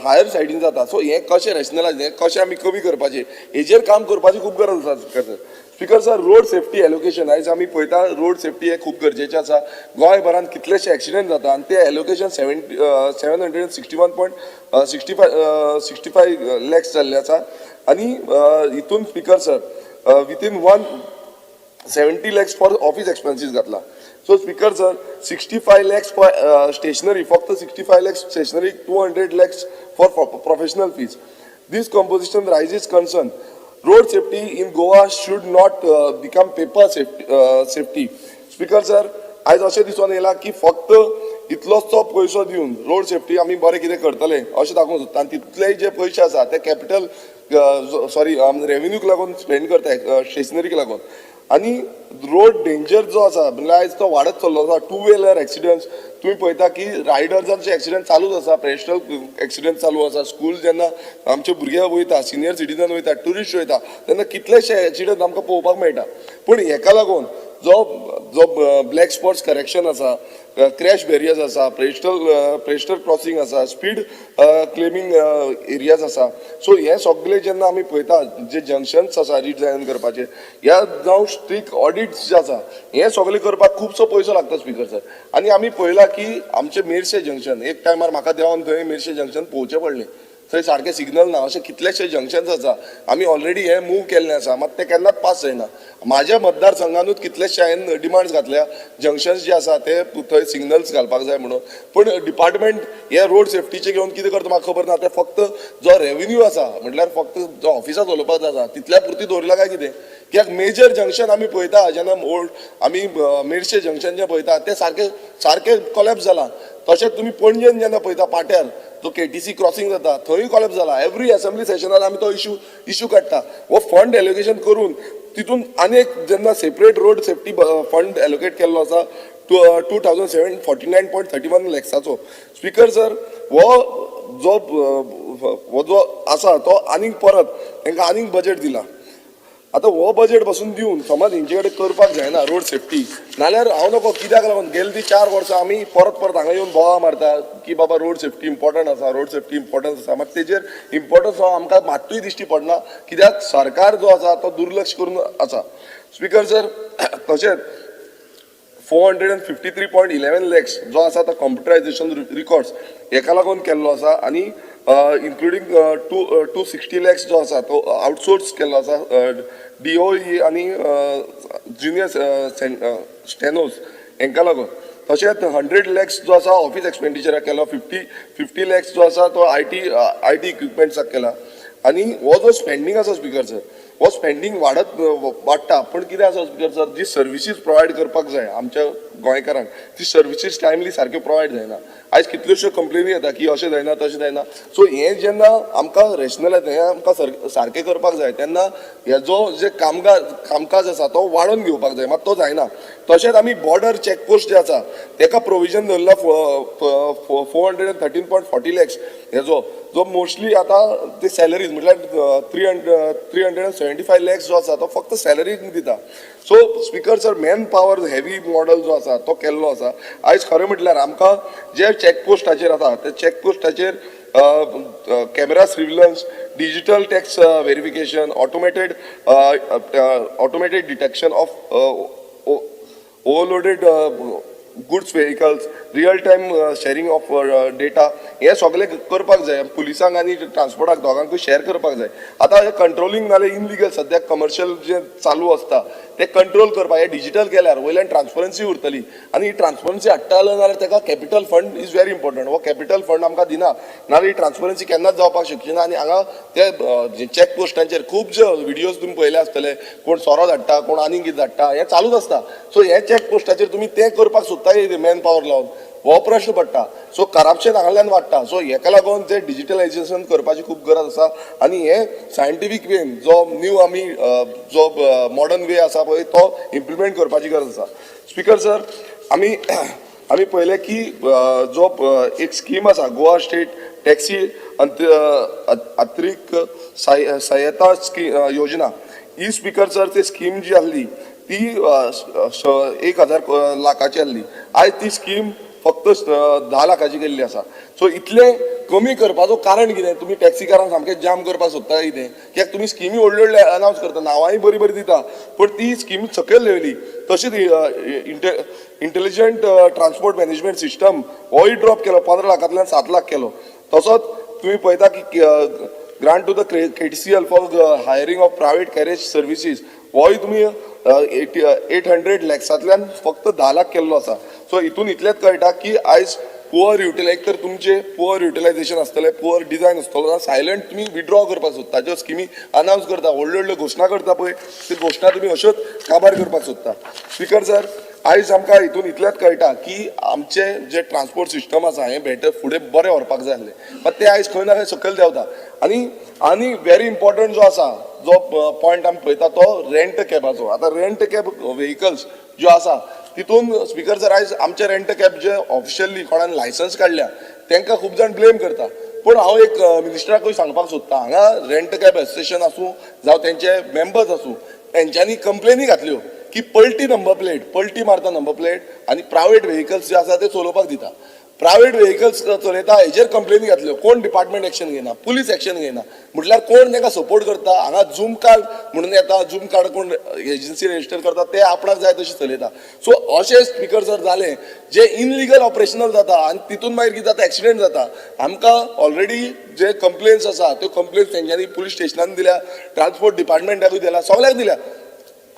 हायर सायडीन जाता. सो हें कशें रॅशनलायज, हें कशें आमी कमी करपाचें हेजेर काम करपाची खूब गरज आसा. Speaker sir, road safety allocation आयज आमी पळयता रोड सेफ्टी हें खूब गरजेचें आसा. गोंयभरान कितलेशे एक्सिडंट जाता आनी ते एलोकेशन 761.65 लॅक्स जाल्ले आसा. आनी हितून speaker sir within 170 lakhs for office expenses घातला. So speaker sir, 65 lakhs for stationery, फक्त 65 lakhs stationery, 200 lakhs for professional fees. This composition raises concern. Road safety in Goa should not become paper safety. Speaker sir, आयज अशें दिसून येयलां की फक्त इतलोचो पयसो दिवन रोड सेफ्टी आमी बरें कितें करतले अशें दाखोवंक सोदता आनी तितलेय जे पयशे आसा ते कॅपिटल सॉरी रेवेन्यूक लागून स्पेंड करता, स्टेशनरीक लागून. आनी रोड डेंजर जो आसा म्हणल्यार आयज तो वाडत चल्लो आसा. टू व्हिलर एक्सिडंट्स तुमी पळयता की रायडर्सांचे एक्सिडंट चालूच आसा, पेडेस्ट्रियल एक्सिडंट चालू आसा. स्कूल जेन्ना आमचे भुरगे वयता, सिनियर सिटीजन वयता, ट्युरिस्ट वयता तेन्ना कितलेशे एक्सिडंट आमकां पळोवपाक मेळटा. पूण हेका लागून जो जो ब्लॅक स्पॉट्स करेक्शन आसा, क्रॅश बॅरियर्स आसा, पेडेस्ट्रियल क्रॉसिंग आसा, स्पीड क्लेमिंग एरियाज आसा. सो हे सगळे जेन्ना आमी पळयता जे जंक्शन्स आसा रिडिजायन करपाचे, ह्या जावं स्ट्रिक्ट ऑडिट्स जे आसा, हे सगळे करपाक खुबसो पयसो लागता स्पीकर सर. आनी आमी पळयला की आमचे मेरशे जंक्शन एक टायमार म्हाका देंवन थंय मेरशे जंक्शन पळोवचें पडलें, थंय सारकें सिग्नल ना. अशे कितलेशे जंक्शन्स आसा, आमी ऑलरेडी हे मूव केल्ले आसा, मात ते केन्नाच पास जायना. म्हाज्या मतदारसंघानूच कितलेशे हांवें डिमांड्स घातल्या, जंक्शन्स जे आसा ते थंय सिग्नल्स घालपाक जाय म्हणून. पूण डिपार्टमेंट हे रोड सेफ्टीचे घेवन कितें करता म्हाका खबर ना. ते फक्त जो रेवेन्यू आसा म्हटल्यार फक्त जो ऑफिसां चलोवपाक आसा तितल्या पुरती दवरिला काय कितें? कित्याक मेजर जंक्शन आमी पळयता, जेन्ना ओल्ड आमी मेरशे जंक्शन जें पळयता तें सारकें सारकें कोलॅप्स जालां. तशेंच तुमी पणजेन जेन्ना पळयता पाट्यार जो केटीसी क्रॉसिंग जाता थंयूय कोलॅप्स जाला. एवरी असेंब्ली सेशनान आमी तो इशू काडटा. हो फंड एलोकेशन करून तितून आनी एक जेन्ना separate road safety fund allocate केल्लो आसा 2,749.31 लॅक्साचो. स्पिकर सर, हो जो आसा तो आनीक परत तांकां आनीक बजेट दिला. आतां हो बजेट पासून दिवन समज हेंचे कडेन करपाक जायना रोड सेफ्टी, नाल्यार हांव नको कित्याक लागून गेले ती 4 वर्सां आमी परत परत हांगा येवन बोवाळ मारता की बाबा रोड सेफ्टी इम्पॉर्टंट आसा, रोड सेफ्टी इम्पॉर्टंट आसा. मात तेजेर इम्पॉर्टन्स हो आमकां मात्तूय दिश्टी पडना, कित्याक सरकार जो आसा तो दुर्लक्ष करून आसा. स्पिकर सर, तशेंच 453.11 लॅक्स जो आसा तो कंप्युटरायजेशन रिकॉर्ड्स हेका लागून केल्लो आसा आनी इन्क्लुडींग 260 लॅक्स जो आसा तो आउटसोर्स केल्लो आसा डीओई आनी ज्युनियर स्टेनोज हेंकां लागून. तशेंच 100 लॅक्स जो आसा ऑफीस एक्सपेंडिचराक केलो, 50 लॅक्स जो आसा तो IT इक्विपमेंट्साक केला. आनी हो जो स्पेंडींग आसा स्पिकर सर, हो स्पेंडींग वाडटा. पूण कितें आसा स्पिकर सर, जी सर्विसीस प्रोवायड करपाक जाय आमच्या गोंयकारांक ती सर्विसीस टायमली सारक्यो प्रोवायड जायना. आयज कितल्योश्यो कंप्लेनी येता की अशें जायना तशें जायना. सो हें जेन्ना आमकां रॅशनलायज हें आमकां सारकें करपाक जाय तेन्ना हेजो जे कामकाज आसा तो वाडोवन घेवपाक जाय, मात तो जायना. तशेंच आमी बॉर्डर चॅकपोस्ट जे आसा तेका प्रोविजन दवरला 413.40 लॅक्स हेजो, जो मोस्टली आतां ते सॅलरीज म्हटल्यार 375 लॅक्स जो आसा तो फक्त सॅलरीक दिता. So speaker sir, man power heavy model जो आसा तो केल्लो आसा. आयज खरें म्हटल्यार आमकां जे चॅकपोस्टाचेर आसा ते चॅकपोस्टाचेर camera surveillance, digital tax verification, automated detection of overloaded goods vehicles, real time sharing of data, हे सगळें करपाक जाय. पुलिसांक आनी ट्रान्सपोर्टाक दोगांकूय शेअर करपाक जाय. आतां हे कंट्रोलिंग नाल्यार इनलिगल सद्याक कमर्शियल जे चालू आसता ते कंट्रोल करपाक हे डिजिटल केल्यार वयल्यान ट्रान्सपरन्सी उरतली. आनी ही ट्रान्सपरन्सी हाडटा जाल्यार ताका capital fund is very important. हो कॅपिटल फंड आमकां दिना नाल्यार ही ट्रान्सपरन्सी केन्नाच जावपाक शकची ना. आनी हांगा ते चॅक पोस्टांचेर खूब व्हिडियोज तुमी पळयले आसतले, कोण सोरो धाडटा, कोण आनीक कितें धाडटा, हें चालूच आसता. सो हे चॅक पोस्टाचेर तुमी तें करपाक सोदता मॅन पावर लावन, हो प्रश्न पडटा. सो करप्शन हांगाल्यान वाडटा. सो हेका लागून ते डिजिटलायजेशन करपाची खूब गरज आसा. आनी हे सायंटिफीक वेन जो न्यू आमी जो मॉडर्न वे आसा पळय तो इम्प्लिमेंट करपाची गरज आसा. स्पिकर सर, आमी आमी पळयलें की जो एक स्कीम आसा गोवा स्टेट टॅक्सी अतिरिक्त सहायता योजना, ही स्पिकर सर ती स्कीम जी आसली ती 1,000 लाखाची आसली. आयज ती स्कीम फक्त 10 लाखाची केल्ली आसा. सो इतलें कमी करपाचो कारण कितें? तुमी टॅक्सीकारांक सामकें जाम करपाक सोदता कितें? कित्याक तुमी स्किमी व्हडल्यो व्हडल्यो अनावन्स करता, नांवांय बरीं बरीं दिता, पूण ती स्कीम सकयल देंवली. तशीच इंटेलिजंट ट्रान्सपोर्ट मॅनेजमेंट सिस्टम होय ड्रॉप केलो, 15 लाखांतल्यान 7 लाख केलो. तसोच तुमी पळयता की grant to the KTCL for hiring of private carriage services होय तुमी 800 लॅक्सांतल्यान फक्त 10 लाख केल्लो आसा. सो हितून इतलेंच कळटा की आयज पुअर युटिलायज तर तुमचें पुअर युटिलायजेशन आसतलें, पुअर डिजायन आसतलो, सायलंट तुमी विड्रॉ करपाक सोदता. ज्यो स्किमी अनावन्स करता, व्हडल्यो व्हडल्यो घोशणा करता पळय, त्यो घोशणा तुमी अश्योच काबार करपाक सोदता. स्पिकर सर, आयज आमकां हितून इतलेंच कळटा की आमचें जें ट्रान्सपोर्ट सिस्टम आसा हें बेटर फुडें बरें व्हरपाक जाय आसलें, मात तें आयज खंय ना खंय सकयल देंवता. आनी आनी वेरी इम्पॉर्टंट जो आसा जो पॉयंट आमी पळयता तो रेंट कॅबाचो. आतां रेंट कॅब व्हेकल्स ज्यो आसा तितून स्पिकर सर, आयज आमचे रेंट कॅब जे ऑफिशियली कोणान लायसन्स काडल्या तांकां खूब जाण ब्लेम करता. पूण हांव एक मिनिस्टराकूय सांगपाक सोदता, हांगा रेंट कॅब एसोसिएशन आसूं जावं तेंचे मेंबर्स आसूं, तेंच्यांनी कंप्लेनी घातल्यो की पलटी नंबर प्लेट, पलटी मारता नंबर प्लेट आनी प्रायवेट व्हेकल्स जे आसा ते चलोवपाक दिता. प्रायवेट व्हेकल्स चलयता हेजेर कंप्लेनी घातल्यो, कोण डिपार्टमेंट एक्शन घेयना, पुलीस एक्शन घेयना, म्हटल्यार कोण तांकां सपोर्ट करता. हांगा झूम कार्ड म्हणून येता, झूम कार्ड कोण एजन्सी रजिस्टर करता, ते आपणाक जाय तशें चलयता. सो अशें स्पिकर सर जालें जे इनलिगल ऑपरेशनल जाता आनी तितून मागीर कितें जाता, एक्सिडेंट जाता. आमकां ऑलरेडी जे कंप्लेन्स आसा त्यो कंप्लेन्स तेंच्यांनी पुलीस स्टेशनान दिल्या, ट्रान्सपोर्ट डिपार्टमेंटाकूय दिल्या, सगळ्याक दिल्या,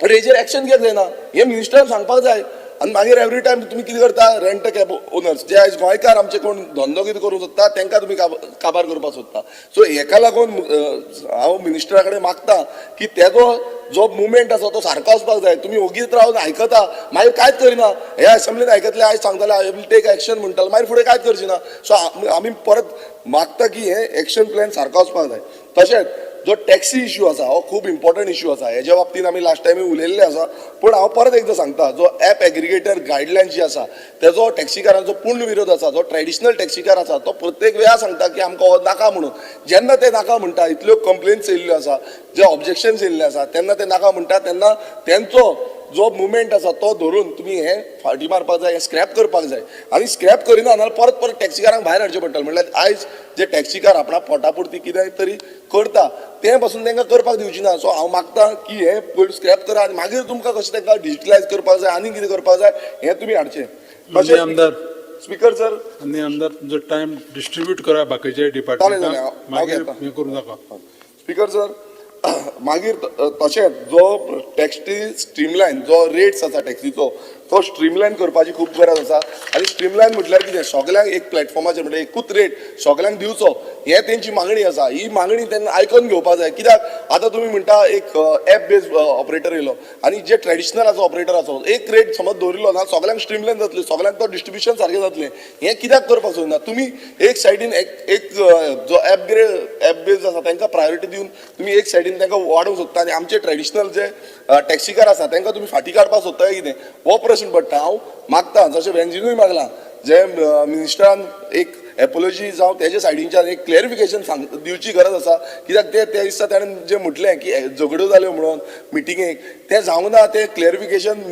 बट हेजेर एक्शन कित्याक जायना हें मिनिस्टरान सांगपाक जाय. आनी मागीर एवरी टायम तुमी कितें करता, रेंट कॅब ओनर्स जे आयज गोंयकार आमचे कोण धंदो कितें करूंक सोदता तांकां तुमी काबार करपाक सोदता. सो हेका लागून हांव मिनिस्टरा कडेन मागता की तेजो जो मुवमेंट आसा तो सारको आसपाक जाय. तुमी ओगीच रावन आयकता, मागीर कांयच करिना. हे असेंब्लीन आयकतले, आयज सांगतले I will take action म्हणटले, मागीर फुडें कांयच करची ना. सो आमी परत मागता की हे एक्शन प्लॅन सारको आसपाक जाय. तशेंच जो टॅक्सी इश्यू आसा हो खूब इम्पॉर्टंट इश्यू आसा, हेज्या बाबतीन आमी लास्ट टायमूय उलयल्ले आसा, पूण हांव परत एकदां सांगता, जो एप एग्रिगेटर गायडलायन जी आसा तेजो टॅक्सीकारांचो पूर्ण विरोध आसा. जो ट्रेडिशनल टॅक्सीकार आसा तो प्रत्येक वेळा सांगता की आमकां हो नाका म्हणून. जेन्ना ते नाका म्हणटा, इतल्यो कंप्लेन्स येयल्ल्यो आसा, जे ऑब्जेक्शन्स येयल्ले आसा, तेन्ना ते नाका म्हणटा, तेन्ना तेंचो जो मुवमेंट आसा तो धरून तुमी हें फाटी मारपाक जाय, हें स्क्रॅप करपाक जाय. आनी स्क्रॅप करिना जाल्यार परत परत टॅक्सीकारांक भायर हाडचें पडटलें. म्हणल्यार आयज जे टॅक्सीकार आपणा पोटा पुरती कितें तरी करता तें पासून तांकां करपाक दिवची ना. सो हांव मागता की हें पयलीं स्क्रॅप करा आनी मागीर तुमकां कशें तांकां डिजिटलायज करपाक जाय आनी कितें करपाक जाय हें तुमी हाडचें. माननीय आमदार, स्पिकर सर, माननीय आमदार, तुमचो टायम डिस्ट्रीब्यूट करा बाकीच्या डिपार्टमेंटाक, मागीर हें करूं नाका. स्पिकर सर, मागीर तशेंच जो टॅक्सी स्ट्रीमलायन जो रेट्स आसा टॅक्सीचो तो स्ट्रीमलायन करपाची खूब गरज आसा. आनी स्ट्रीमलायन म्हटल्यार कितें, सगल्यांक एक प्लॅटफॉर्माचेर म्हणजे एकूच रेट सगल्यांक दिवचो हें तेंची मागणी आसा. ही मागणी तेन्ना आयकून घेवपाक जाय. कित्याक आतां तुमी म्हणटा एक एप बेज ऑपरेटर येयलो आनी जे ट्रेडिशनल आसा ऑपरेटर आसा एक रेट समज दवरिल्लो ना, सगल्यांक स्ट्रीमलायन जातलें, सगल्यांक तो डिस्ट्रिब्युशन सारकें जातलें. हें कित्याक करपाक सोदना तुमी? एक सायडीन एक जो एप बेज आसा तांकां प्रायोरिटी दिवन तुमी एक सायडीन तांकां वाडोवंक सोदता आनी आमचे ट्रेडिशनल जे टॅक्सीकार आसा तांकां तुमी फाटीं काडपाक सोदता कितें, हो प्रश्न पडटा. हांव मागता जशें वेंजिनूय मागलां, जे मिनिस्टरान एक एपोलॉजी जावं तेजे सायडीनच्यान एक क्लॅरिफिकेशन सांग दिवची गरज आसा. कित्याक ते त्या दिसा ताणें जें म्हटलें की झगड्यो जाल्यो म्हणून मिटिंगेक, तें जावंक ना. तें क्लॅरिफिकेशन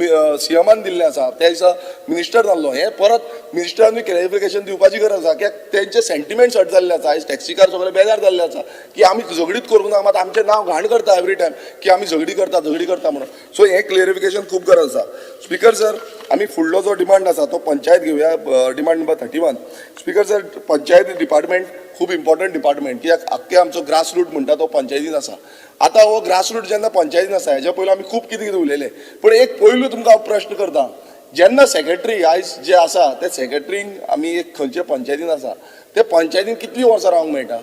सीएमान दिल्लें आसा, त्या दिसा मिनिस्टर जाल्लो. हें परत मिनिस्टरानूय क्लॅरिफिकेशन दिवपाची गरज आसा, कित्याक तेंचे सेंटिमेंट्स हर्ट जाल्ले आसा. आयज टॅक्सीकार सगळे बेजार जाल्ले आसा की आमी झगडीत करूंक ना, मात आमचें नांव घाण करता एवरी टायम की आमी झगडी करता झगडी करता म्हणून. सो हें क्लॅरिफिकेशन खूब गरज आसा. स्पिकर सर, आमी फुडलो जो डिमांड आसा तो पंचायत घेवया, demand number 31. Speaker sir, panchayat department खूब इम्पॉर्टंट डिपार्टमेंट, कित्याक आख्खे आमचो ग्रासरूट म्हणटा तो पंचायतीन आसा. आतां हो ग्रासरूट जेन्ना पंचायतीन आसा, हेज्या पयलू आमी खूब कितें कितें उलयले, पूण एक पयलू तुमकां हांव प्रश्न करता, जेन्ना सेक्रेटरी आयज जे आसा ते सेक्रेटरींक आमी एक खंयचे पंचायतीन आसा ते पंचायतीन कितलीं वर्सां रावंक मेळटा,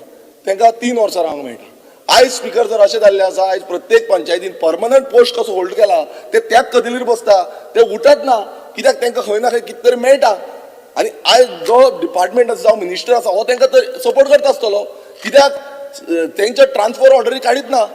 तांकां 3 वर्सां रावंक मेळटा. आयज स्पिकर जर अशें जाल्लें आसा, आयज प्रत्येक पंचायतीन परमनंट पोस्ट कसो होल्ड केला, ते त्याच कदेलीर बसता, ते उठत ना, कित्याक तांकां खंय ना खंय कितें तरी मेळटा. आनी आयज जो डिपार्टमेंट आसा जावं मिनिस्टर आसा हो तांकां सपोर्ट करता आसतलो, कित्याक तेंच्या ट्रान्सफर ऑर्डरी काडीत ना.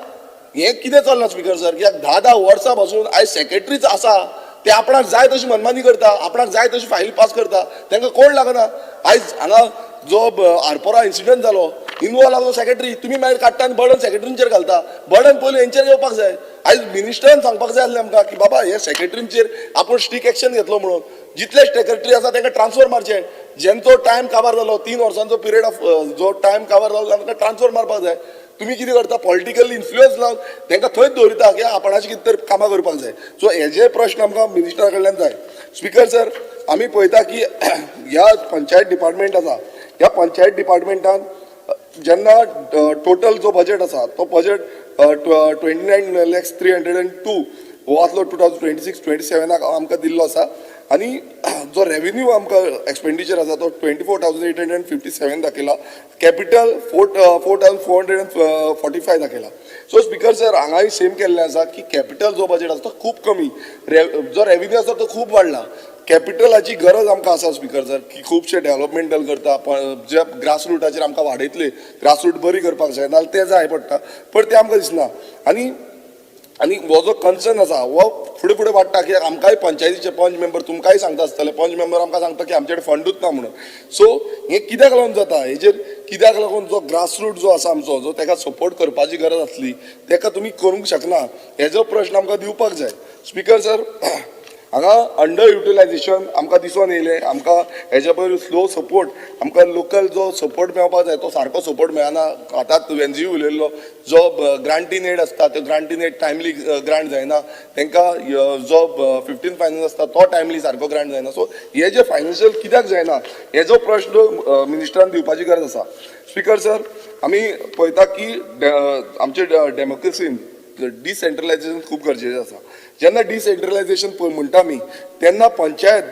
हें कितें चल्लां स्पिकर सर, कित्याक 10-10 वर्सां पासून आयज सेक्रेटरीच आसा ते आपणाक जाय तशी मनमानी करता, आपणाक जाय तशी फायल पास करता, तांकां कोण लागना. आयज हांगा जो आरपोरा इन्सिडंट जालो, इनवॉल्व आसलो सेक्रेटरी, तुमी मागीर काडटा आनी बर्डन सेक्रेटरींचेर घालता. बर्डन पयलू हेंचेर येवपाक जाय. आयज मिनिस्टरान सांगपाक जाय आसलें आमकां की बाबा हे सेक्रेटरींचेर आपूण स्ट्रीक एक्शन घेतलो म्हणून. जितले सेक्रेटरी आसा तांकां ट्रान्सफर मारचे, जेंचो टायम काबार जालो, 3 वर्सांचो पिरियड ऑफ जो टायम काबार जालो तांकां ट्रान्सफर मारपाक जाय. तुमी कितें करता, पॉलिटिकल इन्फ्लुयन्स लावन तांकां थंयच दवरिता की आपणाचें कितें तरी कामां करपाक जाय. सो हेजे प्रश्न आमकां मिनिस्टरा कडल्यान जाय. स्पिकर सर, आमी पळयता की ह्या पंचायत डिपार्टमेंट आसा, ह्या पंचायत डिपार्टमेंटान जेन्ना टोटल जो बजेट आसा तो बजेट 29,00,302 हो आसलो 2026-27 आमकां दिल्लो आसा. आनी जो रेवेन्यू आमकां एक्सपेंडिचर आसा तो 24,857 दाखयला, कॅपिटल 4,445 दाखयला. सो स्पिकर सर, हांगाय सेम केल्लें आसा की कॅपिटल जो बजेट आसा तो खूब कमी, जो रेवेन्यू आसा तो खूब वाडला. कॅपिटलाची गरज आमकां आसा स्पिकर सर, की खुबशे डेवलपमेंटल करता, जे ग्रासरुटाचेर आमकां वाडयतले, ग्रासरूट बरी करपाक जाय, नाजाल्यार तें जाय पडटा, पण तें आमकां दिसना. आनी आनी हो जो कन्सर्न आसा हो फुडें फुडें वाडटा, कित्याक आमकांय पंचायतीचे पंच मेंबर तुमकांय सांगता आसतले, पंच मेंबर आमकां सांगता की आमचे कडेन फंडूच ना म्हणून. सो हें कित्याक लागून जाता, हेजेर कित्याक लागून जो ग्रासरूट जो आसा आमचो, जो ताका सपोर्ट करपाची गरज आसली ताका तुमी करूंक शकना, हेजो प्रश्न आमकां दिवपाक जाय. स्पिकर सर, हांगा अंडर युटिलायझेशन आमकां दिसून येयलें. आमकां हेज्या पयर स्लो सपोर्ट, आमकां लोकल जो सपोर्ट मेळपाक जाय तो सारको सपोर्ट मेळना. आतांच वेन्झी उलयल्लो, जो ग्रांट इन एड आसता तो grant in aid timely grant जायना तांकां, जो 15 फायनान्स आसता तो टायमली सारको ग्रांट जायना. सो हे जे फायनान्शियल कित्याक जायना हेजो प्रश्न मिनिस्टरान दिवपाची गरज आसा. स्पीकर सर, आमी पळयता की आमचे डेमोक्रेसीन डिसेंट्रलायझेशन खूब गरजेचें आसा. जेन्ना डिसेंट्रलायझेशन म्हणटा आमी तेन्ना पंचायत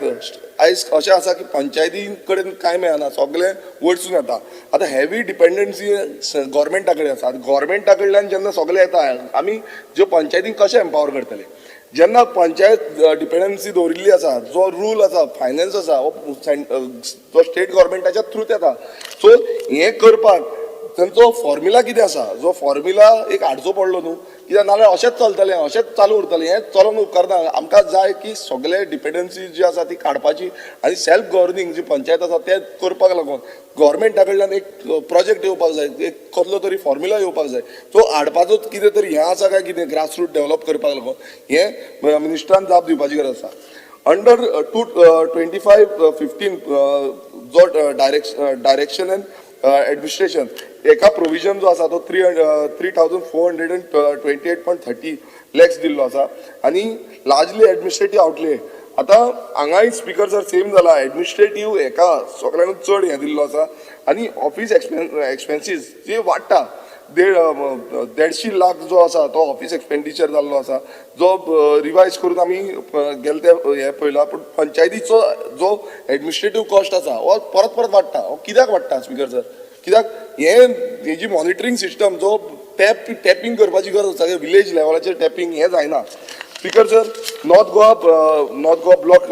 आयज अशें आसा की पंचायती कडेन कांय मेळना, सगळें वयरसून येता. आतां हेवी डिपेंडन्सी गोवोरमेंटा कडेन आसा. गोवोरमेंटा कडल्यान जेन्ना सगळें येता, आमी ज्यो पंचायतींक कशें एम्पावर करतले? जेन्ना पंचायत डिपेंडन्सी दवरिल्ली आसा, जो रूल आसा, फायनान्स आसा, हो जो स्टेट गोवोरमेंटाच्या थ्रूत येता. सो हें करपाक तेंचो फॉर्म्युला कितें आसा, जो फॉर्म्युला एक हाडचो पडलो न्हू, कित्याक नाजाल्यार अशेंच चलतलें, अशेंच चालू उरतलें. हें चलोन उपकारना. आमकां जाय की सगळे डिपेंडन्सी जी आसा ती काडपाची आनी सेल्फ गवर्निंग जी पंचायत आसा तें करपाक लागून गोवोरमेंटा कडल्यान एक प्रोजेक्ट येवपाक जाय, एक कसलो तरी फॉर्म्युला येवपाक जाय. तो हाडपाचो कितें तरी हें आसा काय कितें ग्रासरूट डेवलप करपाक लागून हें मिनिस्टरान जाप दिवपाची गरज आसा. अंडर 2 25 15 जो डायरेक्शन एंड एडमिनिस्ट्रेशन एका प्रोविजन जो आसा तो 3,428.30 lakhs दिल्लो आसा आनी लार्जली एडमिनिस्ट्रेटीव आउटले. आतां हांगाय स्पीकर सर सेम जाला, एडमिनिस्ट्रेटीव हेका सगळ्यांकून चड हें दिल्लो आसा आनी ऑफीस एक्सपेन्सीस जे वाडटा, 150 लाख जो आसा तो ऑफीस एक्सपेंडिचर जाल्लो आसा, जो रिवायज करून आमी गेले ते हें पळयला. पूण पंचायतीचो जो एडमिनिस्ट्रेटीव कॉस्ट आसा हो परत परत वाडटा. हो कित्याक वाडटा स्पीकर सर? कित्याक हें हेजी मॉनिटरींग सिस्टम जो टॅपींग करपाची गरज आसा, विलेज लेवलाचेर टॅपींग हें जायना. Speaker sir, North Goa block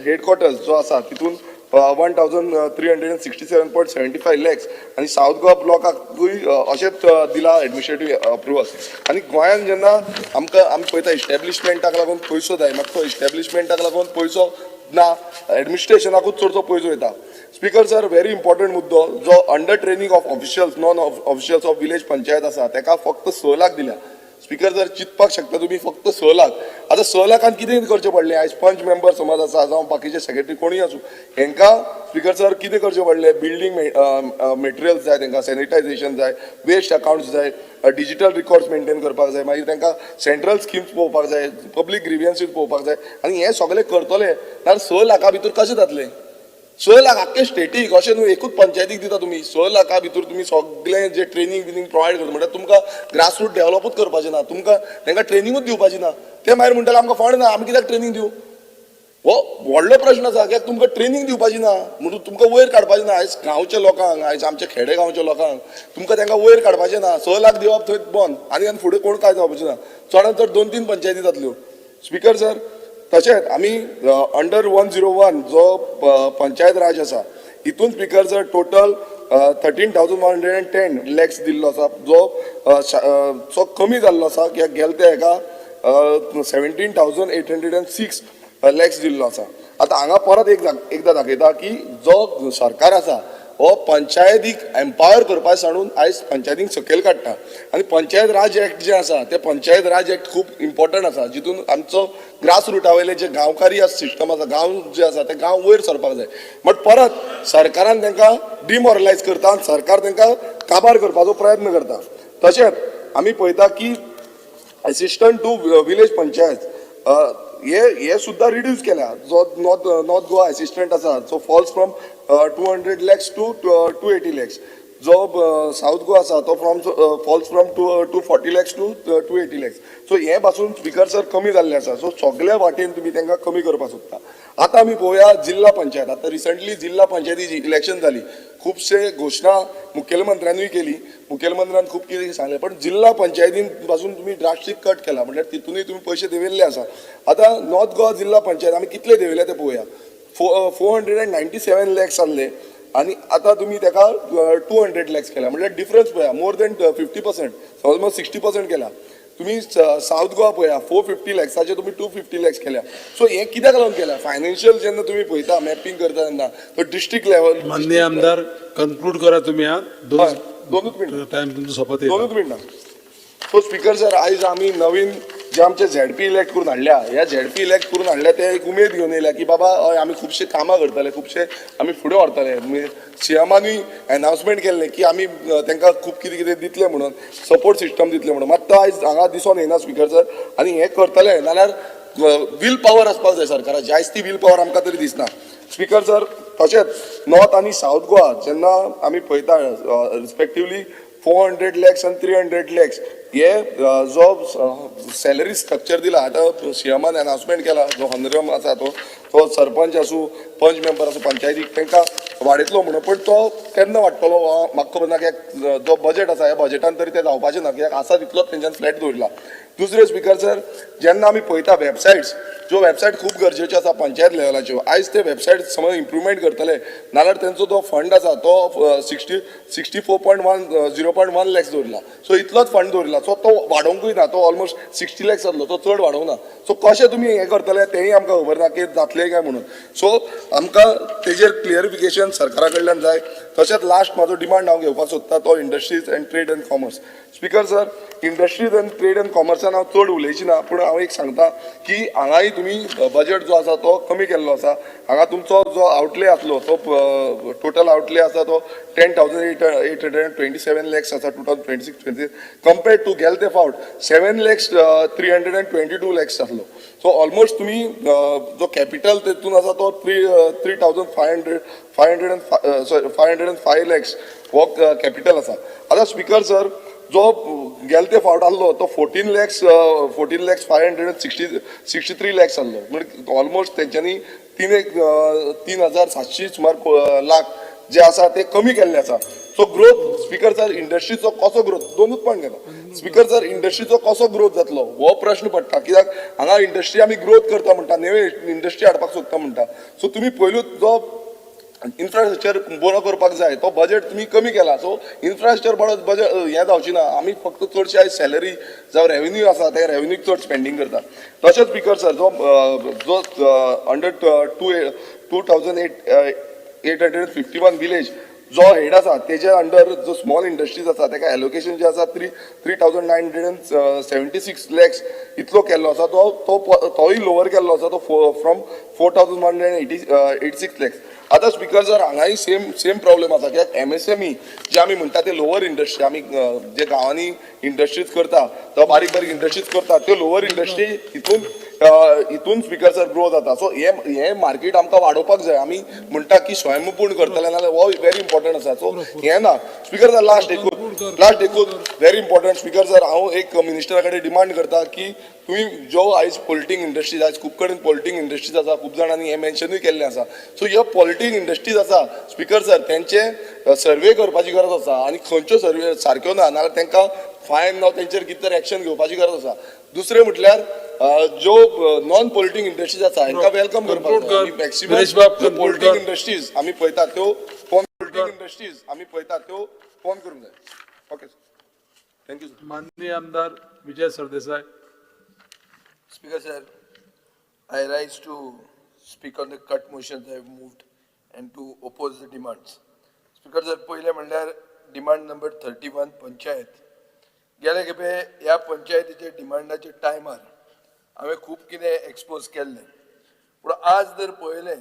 headquarters जो आसा तितून 1,367.75 lakhs आनी सावथ गोवा ब्लॉकाकूय अशेंच दिला एडमिनिस्ट्रेटीव अप्रुवल. आनी गोंयान जेन्ना आमकां आमी पळयता इस्टॅब्लिशमेंटाक लागून पयसो जाय, मात तो इस्टॅब्लिशमेंटाक लागून पयसो ना, एडमिनिस्ट्रेशनाकूच चडसो पयसो वयता. स्पीकर सर, व्हेरी इम्पॉर्टंट मुद्दो जो under training of officials, non officials of village panchayat आसा तेका फक्त 6 लाख दिल्या. स्पीकर सर, चिंतपाक शकता तुमी, फक्त 6 लाख. आतां 6 लाखान कितें करचें पडलें? आयज पंच मेंबर समज आसा जावं बाकीचे सेक्रेटरी कोणूय आसूं, हेंकां स्पीकर सर कितें करचें पडलें? बिल्डींग मेटेरियल्स जाय तेंकां, सॅनिटायझेशन जाय, वेस्ट अकावंट्स जाय, डिजिटल रिकॉर्ड्स मेंटेन करपाक जाय, मागीर तांकां सेंट्रल स्किम्स पळोवपाक जाय, पब्लीक ग्रिवियन्सीस पळोवपाक जाय आनी हें सगळें करतले जाल्यार 6 लाखा भितर कशें जातलें? 6 लाख आख्खे स्टेटीक, अशें न्हू एकूच पंचायतीक दिता तुमी. 6 लाखा भितर तुमी सगळें जे ट्रेनींग बिनींग प्रोवायड करता म्हणल्यार तुमकां ग्रासरूट डेवलपूच करपाचें ना, तुमकां तांकां ट्रेनिंगूच दिवपाची ना. ते मागीर म्हणटाले आमकां फंड ना, आमी कित्याक ट्रेनींग दिवं? हो व्हडलो प्रश्न आसा, कित्याक तुमकां ट्रेनींग दिवपाची ना म्हणून तुमकां वयर काडपाचें ना. आयज गांवच्या लोकांक, आयज आमच्या खेडे गांवच्या लोकांक तुमकां तांकां वयर काडपाचें ना. 6 लाख दिवप थंय बंद आनी आनी फुडें कोण कांय जावपाचें ना. चडान चड दोन तीन पंचायती जातल्यो. स्पीकर सर, तशेंच आमी अंडर 101 जो पंचायत राज आसा हितून speaker sir total 13,110 lakhs दिल्लो आसा, जो जो कमी जाल्लो आसा, कित्याक गेले ते हेका 17,806 lakhs दिल्लो आसा. आतां हांगा परत एक एकदां दाखयता की जो सरकार आसा हो पंचायतीक एम्पावर करपा सांडून आयज पंचायतींक सकयल काडटा. आनी पंचायत राज एक्ट जे आसा ते पंचायत राज एक्ट खूब इम्पॉर्टंट आसा, जितून आमचो ग्रास रुटा वयले जे गांवकारी सिस्टम आसा, गांव जे आसा ते गांव वयर सरपाक जाय. बट परत सरकारान तांकां डिमॉरलायज करता आनी सरकार तांकां काबार करपाचो प्रयत्न करता. तशेंच आमी पळयता की असिस्टंट टू विलेज पंचायत हे हे सुद्दां रिड्यूस केल्या. जो नॉर्थ गोवा असिस्टंट आसा जो falls from 200 lakhs to 280 lakhs, जो सावथ गोवा आसा तो from falls from 240 lakhs to 280 lakhs. So हे पासून स्पीकर सर कमी जाल्ले आसा. सो सगल्या वाटेन तुमी तांकां कमी करपाक सोदता. आतां आमी पळोवया जिल्हा पंचायत. आतां रिसंटली जिल्हा पंचायतीची इलेक्शन जाली, खुबशे घोशणा मुखेलमंत्र्यानूय केली, मुखेलमंत्र्यान खूब कितें सांगलें, पण जिल्हा पंचायतीन पासून तुमी ड्रास्टीक कट केला, म्हटल्यार तितूनय तुमी पयशे देंवयल्ले आसा. आतां नॉर्थ गोवा जिल्हा पंचायत आमी कितले देंवयले ते पळोवया. 497 lakhs आसले आनी आतां तुमी ताका 200 लॅक्स केला, म्हटल्यार डिफरन्स पळया, more than 50%, almost 60% केला तुमी. सावथ गोवा पळया, 450 लॅक्साचे तुमी 250 लॅक्स केल्या. सो हें कित्याक लागून केल्या? फायनान्शियल जेन्ना तुमी पळयता, मॅपिंग करता तेन्ना तो डिस्ट्रिक्ट लेवल. माननीय आमदार, कन्क्लूड करा तुम्ही हा. दोन दोनूच मिनटां. टायम तुमचो सोंपत येयला. दोनूच मिनटां. सो स्पीकर सर, आयज आमी नवीन जे आमचे झेडपी इलेक्ट करून हाडल्या, ह्या झेडपी इलेक्ट करून हाडल्या ते एक उमेद घेवन येयल्या की बाबा हय आमी खुबशीं कामां करतले, खुबशे आमी फुडें व्हरतले. सीएमानूय एनावन्समेंट केल्लें की आमी तांकां खूब कितें कितें दितले म्हणून, सपोर्ट सिस्टम दितले म्हणून. मात तो आयज हांगा दिसोन येना स्पीकर सर. आनी हें करतले नाल्यार will power आसपाक जाय सरकाराची, आयज ती will power आमकां तरी दिसना स्पीकर सर. तशेंच नॉर्थ आनी सावथ गोवा जेन्ना आमी पळयता रिस्पेक्टिवली 400 लॅक्स आनी 300 लॅक्स हे जो सॅलरी स्ट्रक्चर दिला, आतां सीएमान अनाउन्समेंट केला, जो हनरम आसा तो तो सरपंच आसूं, पंच मेंबर आसूं, पंचायतीक तांकां वाडयतलो म्हणून, पण तो केन्ना वाडटलो म्हाका खबर ना. कित्याक जो बजेट आसा ह्या बजेटान तरी तें जावपाचें ना, कित्याक आसा तितलोच तेंच्यान फ्लॅट दवरला. दुसरें स्पीकर सर, जेन्ना आमी पळयता वेबसायट्स, ज्यो वेबसायट खूब गरजेच्यो आसा पंचायत लेवलाच्यो, आयज ते वेबसायट समज इम्प्रुवमेंट करतले नाल्यार तेंचो जो फंड आसा तो 64.10.1 लॅक्स दवरला. सो इतलोच फंड दवरला, सो तो वाडोवंकूय ना, तो ऑलमोस्ट 60 लॅक्स जातलो, तो चड वाडोवंक ना. सो कशें तुमी हें करतले तेंय आमकां खबर ना की जातलें काय म्हणून. सो आमकां तेजेर क्लियरिफिकेशन सरकारा कडल्यान जाय. तशेंच लास्ट म्हाजो डिमांड हांव घेवपाक सोदता तो industries and trade and commerce. Speaker sir, industries and trade and कॉमर्सान हांव चड उलयची ना, पूण हांव एक सांगता की हांगाय तुमी बजेट जो आसा तो कमी केल्लो आसा. हांगा तुमचो जो आउटले आसलो तो टोटल आउटले आसा तो 10,827 लॅक्स आसा 2026-26, कंपेर्ड टू गेले ते फावट 7 lakhs 322 lakhs आसलो. सो ऑलमोस्ट तुमी जो कॅपिटल तेतून आसा तो 3,500 500 and sorry 505 lakhs हो कॅपिटल आसा. आतां स्पीकर सर, जो गेले ते फावट आहलो तो 14 lakhs 563 lakhs आहलो, म्हणजे ऑलमोस्ट तेंच्यांनी तीन एक 3,700 सुमार लाख जे आसा ते कमी केल्ले आसा. सो ग्रोथ स्पीकर सर, इंडस्ट्रीचो कसो ग्रोथ, दोनूच पॉयंट घेता स्पीकर सर, इंडस्ट्रीचो कसो ग्रोथ जातलो हो प्रश्न पडटा, कित्याक हांगा इंडस्ट्री आमी ग्रोथ करता म्हणटा, नवे इंडस्ट्री हाडपाक सोदता म्हणटा. सो तुमी पयलूच जो इन्फ्रास्ट्रक्चर बरो करपाक जाय तो बजेट तुमी कमी केला. सो इन्फ्रास्ट्रक्चर बरो बजेट हें जावची ना. आमी फक्त चडशे आयज सॅलरी जावं रेवेन्यू आसा ते रेवेन्यूक चड स्पेंडींग करता. तशेंच स्पीकर सर, जो जो under 2,851 village जो हेड आसा तेजे अंडर जो स्मॉल इंडस्ट्रीज आसा तेका एलोकेशन जे आसा 3,976 lakhs इतलो केल्लो आसा, तो तो तोय लोवर केल्लो आसा तो from 4,186 lakhs. आतां स्पीकर सर, हांगाय सेम सेम प्रॉब्लेम आसा, कित्याक एमएसएमई जे आमी म्हणटा ते लोवर इंडस्ट्री, आमी जे गांवांनी इंडस्ट्रीज करता, तो बारीक बारीक इंडस्ट्रीज करता, त्यो लोवर इंडस्ट्री हितून हितून स्पीकर सर ग्रो जाता. सो हे हे मार्केट आमकां वाडोवपाक जाय. आमी म्हणटा की स्वयंपूर्ण करतले नाल्यार हो व्हेरी इम्पॉर्टंट आसा. सो हें ना स्पीकर सर, लास्ट एकूच व्हेरी इम्पॉर्टंट स्पीकर सर, हांव एक मिनिस्टरा कडेन डिमांड करता की तुमी जो आयज पोल्टिंग इंडस्ट्रीज, आयज खूब कडेन पोल्टिंग इंडस्ट्रीज आसा, खूब जाणांनी हें मेन्शनूय केल्लें आसा. सो ह्यो पोल्टिंग इंडस्ट्रीज आसा स्पीकर सर, तेंचे सर्वे करपाची गरज आसा आनी खंयच्यो सर्वे सारक्यो ना नाल्यार तांकां फायन जावं तेंचेर कितें तरी एक्शन घेवपाची गरज आसा. दुसरें म्हटल्यार ज्यो नॉन पोल्टिंग इंडस्ट्रीज आसा हांकां welcome करपाक जाय. मॅक्सिमम पोल्टिंग इंडस्ट्रीज आमी पळयतात त्यो पोल्टिंग इंडस्ट्रीज आमी पळयतात त्यो फोन करूंक जाय. Okay, thank you sir. माननीय आमदार Vijay Sardesai. Speaker sir, I rise to speak on the cut motions I have moved and to oppose the demands. Speaker sir, पयलें म्हणल्यार डिमांड नंबर 31 पंचायत. गेले खेपे ह्या पंचायतीच्या डिमांडाच्या टायमार हांवें खूब कितें एक्सपोज केल्लें, पूण आज जर पळयलें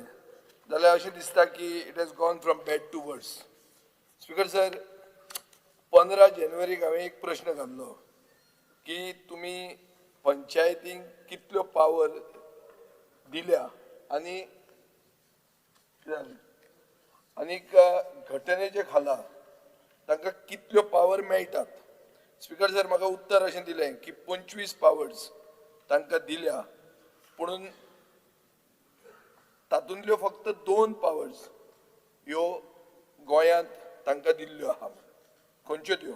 जाल्यार अशें दिसता की it has gone from bad to worse. Speaker sir, 15 जानेवारीक हांवें एक प्रश्न घाल्लो की तुमी पंचायतींक कितल्यो पावर दिल्या आनी कितें जालें? आनीक घटनेच्या खाला तांकां कितल्यो पावर मेळटात. स्पीकर सर, म्हाका उत्तर अशें दिलें की 25 पावर्स तांकां दिल्या, पुणून तातूंतल्यो फक्त दोन पावर्स ह्यो गोंयांत तांकां दिल्ल्यो आहा. खंयच्यो त्यो?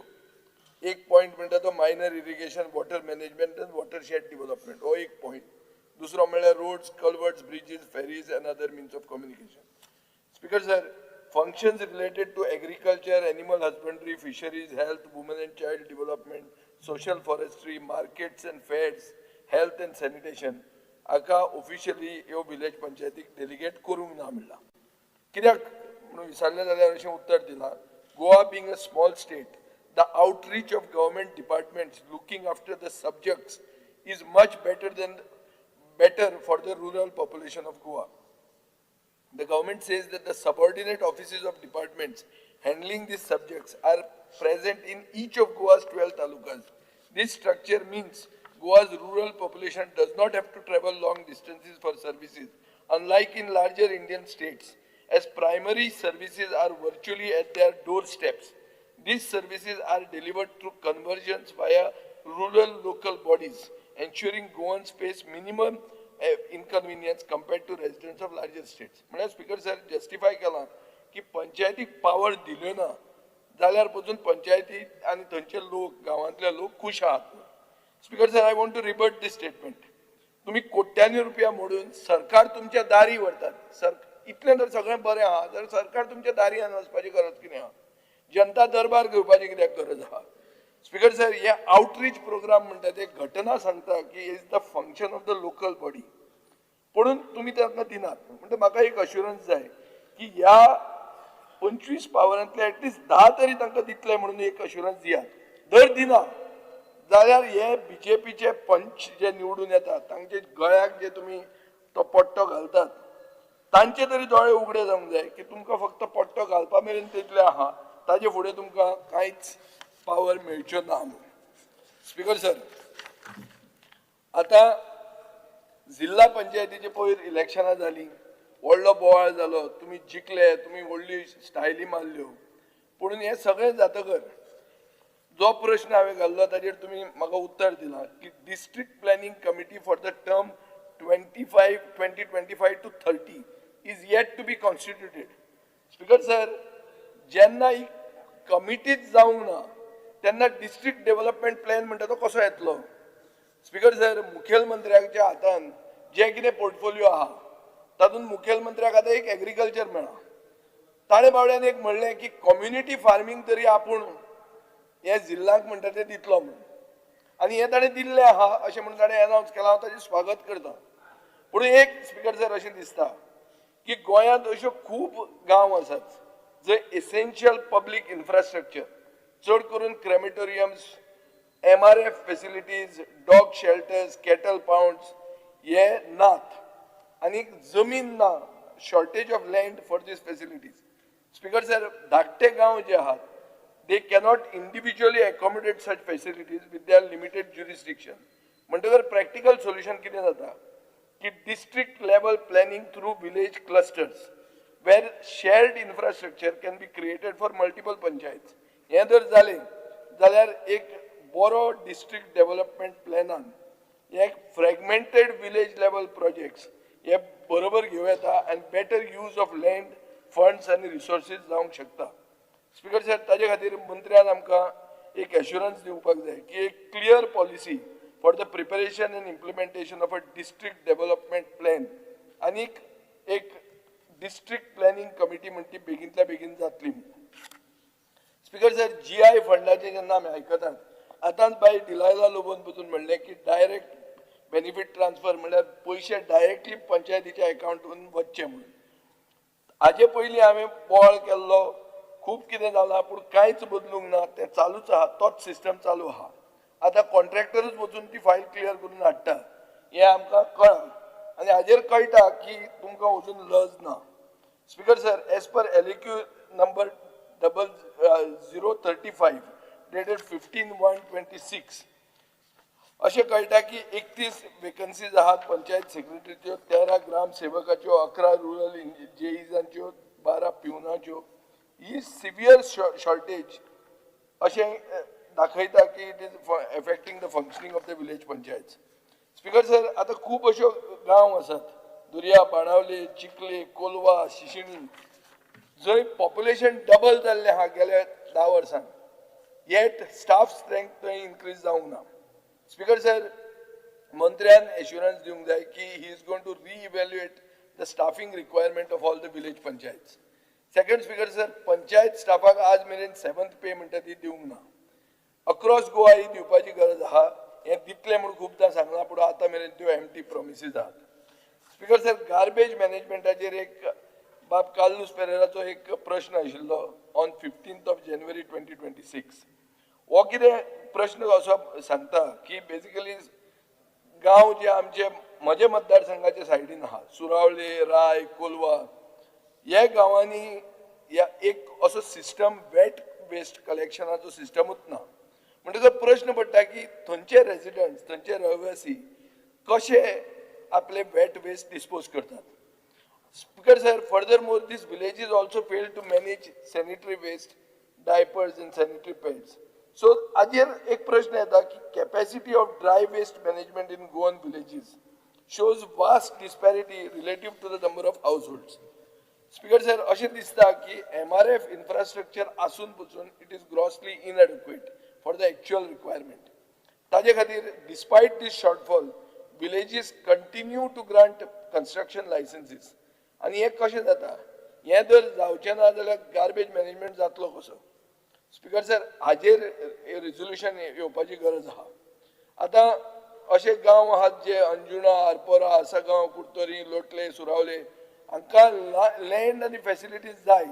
एक पॉयंट म्हणटा तो minor irrigation, water management and watershed development हो एक पॉयंट. दुसरो म्हणल्यार roads, culverts, bridges, ferries and other means of communication. Speaker sir, functions related to agriculture, animal husbandry, fisheries, health, women and child development, social forestry, markets and fairs, health and sanitation हाका officially ह्यो village पंचायतीक delegate करूंक ना म्हणलां. कित्याक म्हणून विचारलें जाल्यार अशें उत्तर दिलां, Goa being a small state, the outreach of government departments looking after the subjects is much better for the rural population of Goa. The government says that the subordinate offices of departments handling these subjects are present in each of Goa's 12 talukas. This structure means Goa's rural population does not have to travel long distances for services, unlike in larger Indian states, as primary services are virtually at their doorsteps. These services are delivered through conversions via rural local bodies, ensuring Goans face minimum inconvenience compared to residents of larger states. म्हळ्यार speaker sir, justify केलां की पंचायतीक power दिल्यो ना जाल्यार पसून पंचायती आनी थंयचे लोक, गांवांतले लोक खूश आहात. Speaker sir, I want to rebut this statement. तुमी कोट्यांनी रुपया मोडून सरकार तुमच्या दारी व्हरतात. सर, इतलें जर सगळें बरें आहा जाल्यार सरकार तुमच्या दारी वचपाची गरज कितें आहा? जनता दरबार घेवपाची कित्याक गरज आहा? स्पीकर सर, हे आउटरीच प्रोग्राम म्हणटा ते घटना सांगता की is the function of the local body, पुणून तुमी तांकां दिनात. म्हणटा म्हाका एक अश्युरन्स जाय की ह्या 25 पावरांतले एटलिस्ट 10 तरी तांकां दितले म्हणून एक अश्युरन्स दियात. जर दिना जाल्यार हे बीजेपीचे पंच जे निवडून येतात, तांचे गळ्याक जे तुमी तो पट्टो घालतात, तांचे तरी दोळे उगडे जावंक जाय की तुमकां फक्त पट्टो घालपा मेरेन तितले आहा, ताजे फुडें तुमकां कांयच पावर मेळच्यो ना म्हणून. स्पीकर सर, आतां जिल्हा पंचायतीचे पयर इलेक्शनां जालीं, व्हडलो बोवाळ जालो, तुमी जिखले, तुमी व्हडली स्टायली मारल्यो. पूण हें सगळें जातकर जो प्रश्न हांवें घाल्लो ताजेर तुमी म्हाका उत्तर दिलां की district planning committee for the term 2025 to 30 is yet to be constituted. Speaker sir, जेन्ना ही कमिटीच जावंक ना तेन्ना डिस्ट्रिक्ट डेव्हलपमेंट प्लॅन म्हणटा तो कसो येतलो? स्पीकर सर, मुखेलमंत्र्याच्या हातान जे कितें पोर्टफोलिओ आहा तातूंत मुखेलमंत्र्याक आतां एक एग्रीकल्चर मेळ्ळां. ताणें बावड्यान एक म्हणलें की कम्युनिटी फार्मींग तरी आपूण हे जिल्ल्याक म्हणटा ते दितलो म्हणून, आनी हें ताणें दिल्लें आहा अशें म्हणून ताणें एनावन्स केलां. हांव ताजें स्वागत करता. पूण एक स्पीकर सर, अशें दिसता की गोंयांत अश्यो खूब गांव आसात जंय एसेन्शियल पब्लीक इन्फ्रास्ट्रक्चर, चड करून crematoriums, MRF facilities, dog shelters, cattle pounds हे नात आनी जमीन ना, shortage of land for these facilities. Speaker sir, धाकटे गांव जे आहात, they cannot individually accommodate such facilities with their limited jurisdiction. म्हणटकर प्रॅक्टिकल सोल्युशन कितें जाता की district level planning through village clusters where shared infrastructure can be created for multiple panchayat. हें जर जालें जाल्यार एक बरो डिस्ट्रिक्ट डेव्हलपमेंट प्लॅनान एक फ्रेगमेंटेड विलेज लेवल प्रोजेक्ट्स हे बरोबर घेवं येता आनी better use of land, funds आनी रिसोर्सीस जावंक शकता. स्पीकर सर, ताजे खातीर मंत्र्यान आमकां एक एश्युरन्स दिवपाक जाय की एक clear policy for the preparation and implementation of a district development plan आनी एक डिस्ट्रिक्ट प्लॅनिंग कमिटी म्हणटी बेगीनतल्या बेगीन जातली. स्पीकर सर, जीआय फंडाचे जेन्ना आमी आयकतात, आतांच बाय डिलायला लोबोन पसून म्हणलें की डायरेक्ट बेनिफीट ट्रान्सफर म्हणल्यार पयशे डायरेक्टली पंचायतीच्या एकावंटून वचचे म्हणून. हाजे पयलीं हांवें बोवाळ केल्लो, खूब कितें जालां, पूण कांयच बदलूंक ना. तें चालूच आहा, तोच सिस्टम चालू आहा. आतां कॉन्ट्रॅक्टरूच वचून ती फायल क्लियर करून हाडटा हें आमकां कळ्ळां आनी हाजेर कळटा की तुमकां वचून लज ना. Speaker sir, as per LAQ number 00035 dated 15/1/26, अशें कळटा की 31 वेकन्सीज आहात पंचायत सेक्रेटरीच्यो, 13 ग्राम सेवकाच्यो, 11 रुरल जेईजांच्यो, 12 पिवनाच्यो. ही सिवियर शॉर्टेज अशें दाखयता की it is affecting the functioning of the village panchayat. Speaker sir, आतां खूब अश्यो गांव आसात, दुर्या, बाणावले, चिखले, कोलवा, शिशिणी, जंय पॉप्युलेशन डबल जाल्लें आहा गेल्या 10 वर्सांत, येट स्टाफ स्ट्रेंथ थंय इन्क्रीज जावंक ना. स्पीकर सर, मंत्र्यान एश्युरन्स दिवंक जाय की he is going to re-evaluate the staffing requirement of all the village panchayat. Second, Speaker sir, panchayat स्टाफाक आज मेरेन सेवन्थ पे म्हणटा ती दिवंक ना. अक्रॉस गोवा ही दिवपाची गरज आहा. हें दितलें म्हूण खुबदां सांगलां, पूण आतां मेरेन त्यो एमटी प्रोमिसीस आहात. स्पीकर सर, गार्बेज मॅनेजमेंटाचेर एक बाब कार्लूस पेरेराचो एक प्रश्न आशिल्लो on 15th of January 2026. हो कितें प्रश्न असो सांगता की बेसिकली गांव जे आमचे म्हजे मतदारसंघाच्या सायडीन आहा, सुरावले, राय, कोलवा, ह्या गांवांनी ह्या एक असो सिस्टम वेट वेस्ट कलेक्शनाचो सिस्टमूच ना. म्हणटकच प्रश्न पडटा की थंयचे रेजिडंट्स, थंयचे रहिवासी कशे आपले वेट वेस्ट डिस्पोज करतात. Speaker sir, furthermore, these villages also fail to manage sanitary waste, diapers and sanitary pads. So हाजेर एक प्रश्न येता की capacity of dry waste management in Goan villages shows vast disparity relative to the number of households. Speaker sir, अशें दिसता की MRF infrastructure आसून पसून it is grossly inadequate for the actual requirement. ताजे खातीर despite this shortfall, villages continue to grant construction licenses. आनी हें कशें जाता, हें जर जावचें ना जाल्यार गार्बेज मॅनेजमेंट जातलो कसो? स्पीकर सर, हाजेर रेजोल्युशन येवपाची गरज आहा. आतां अशे गांव आहात जे अंजुणा, आरपोरा, आसागांव, कुडतरी, लोटले, सुरावले, हांकां लँड आनी फॅसिलिटीज जाय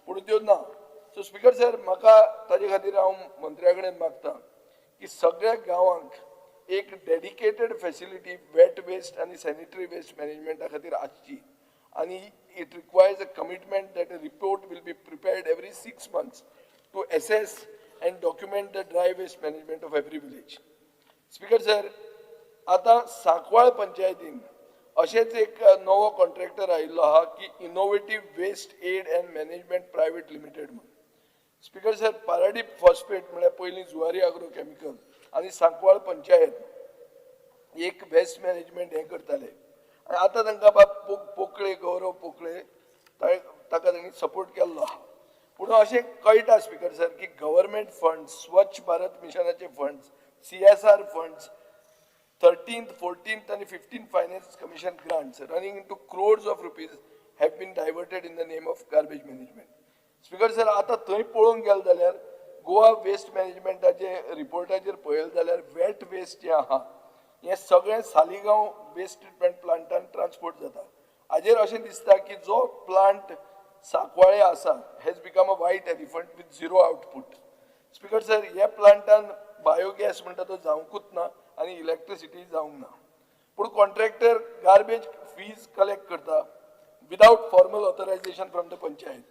पूण त्यो ना. सो स्पीकर सर, म्हाका ताजे खातीर हांव मंत्र्या कडेन मागता की सगळ्या गांवांक एक डेडिकेटेड फॅसिलिटी वेट वेस्ट आनी सॅनिटरी वेस्ट मॅनेजमेंटा खातीर आसची आनी it requires a commitment that a report will be prepared every 6 months to assess and document the dry waste management of every village. Speaker sir, आतां सांकवाळ पंचायतीन अशेंच एक नवो contractor आयिल्लो आहा की Innovative Waste Aid and Management Private Limited म्हणून. Speaker sir, Paradip phosphate म्हळ्यार पयलीं जुवारी आग्रो केमिकल आनी सांकवाळ पंचायत एक वेस्ट मॅनेजमेंट हें करताले आनी आतां तांकां बाब पोकळे, गौरव पोकळे, ताका तांणी सपोर्ट केल्लो आहा. पूण अशें कळटा स्पीकर सर की government funds, Swachh Bharat मिशनाचे funds, CSR funds, 13th, 14th and 15th Finance Commission grants running into crores of rupees have been diverted in the name of garbage management. Speaker sir, आतां थंय पळोवंक गेले जाल्यार Goa waste मॅनेजमेंटाचे रिपोर्टाचेर पळयलें जाल्यार wet waste जें आहा हें सगळें सालिगांव वेस्ट ट्रिटमेंट प्लांटान ट्रान्सपोर्ट जाता. हाजेर अशें दिसता की जो प्लांट सांकवाळे आसा has become a white elephant with zero output. Speaker sir, ह्या प्लांटान बायोगॅस म्हणटा तो जावंकूच ना आनी इलेक्ट्रिसिटी जावंक ना. पूण कॉन्ट्रॅक्टर गार्बेज फीज कलेक्ट करता without formal authorisation from the panchayat.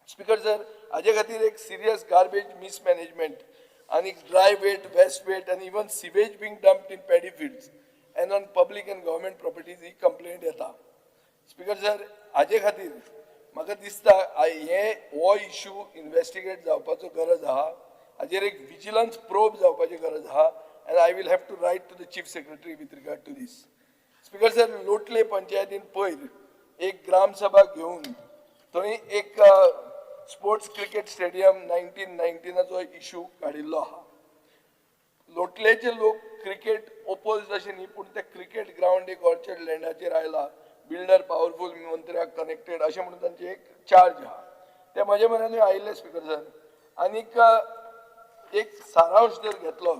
Speaker sir, हाजे खातीर एक सिरियस गार्बेज मिसमॅनेजमेंट आनी ड्राय वेट, वेस्ट वेट आनी even sewage being dumped in paddy fields and on public and government properties he complaint येता. Speaker sir, हाजे खातीर म्हाका दिसता हे हो इशू इन्वेस्टिगेट जावपाचो गरज आहा. हाजेर एक विजिलन्स प्रोब जावपाची गरज आहा and I will have to write to the Chief Secretary with regard to this. Speaker sir, Lotle पंचायतीन पयर एक ग्रामसभा घेवन थंय एक स्पोर्ट्स क्रिकेट स्टेडियम 1919 इशू काडिल्लो आहा. लोटलेचे लोक क्रिकेट ओपोज अशें न्ही, पूण ते क्रिकेट ग्रावंड एक ऑर्चर्ड लँडाचेर आयला, बिल्डर पावरफूल, मंत्र्याक कनेक्टेड अशें म्हणून तांचे एक चार्ज आहा. ते म्हज्या मनानूय आयिल्ले स्पीकर सर. आनीक एक सारांश जर घेतलो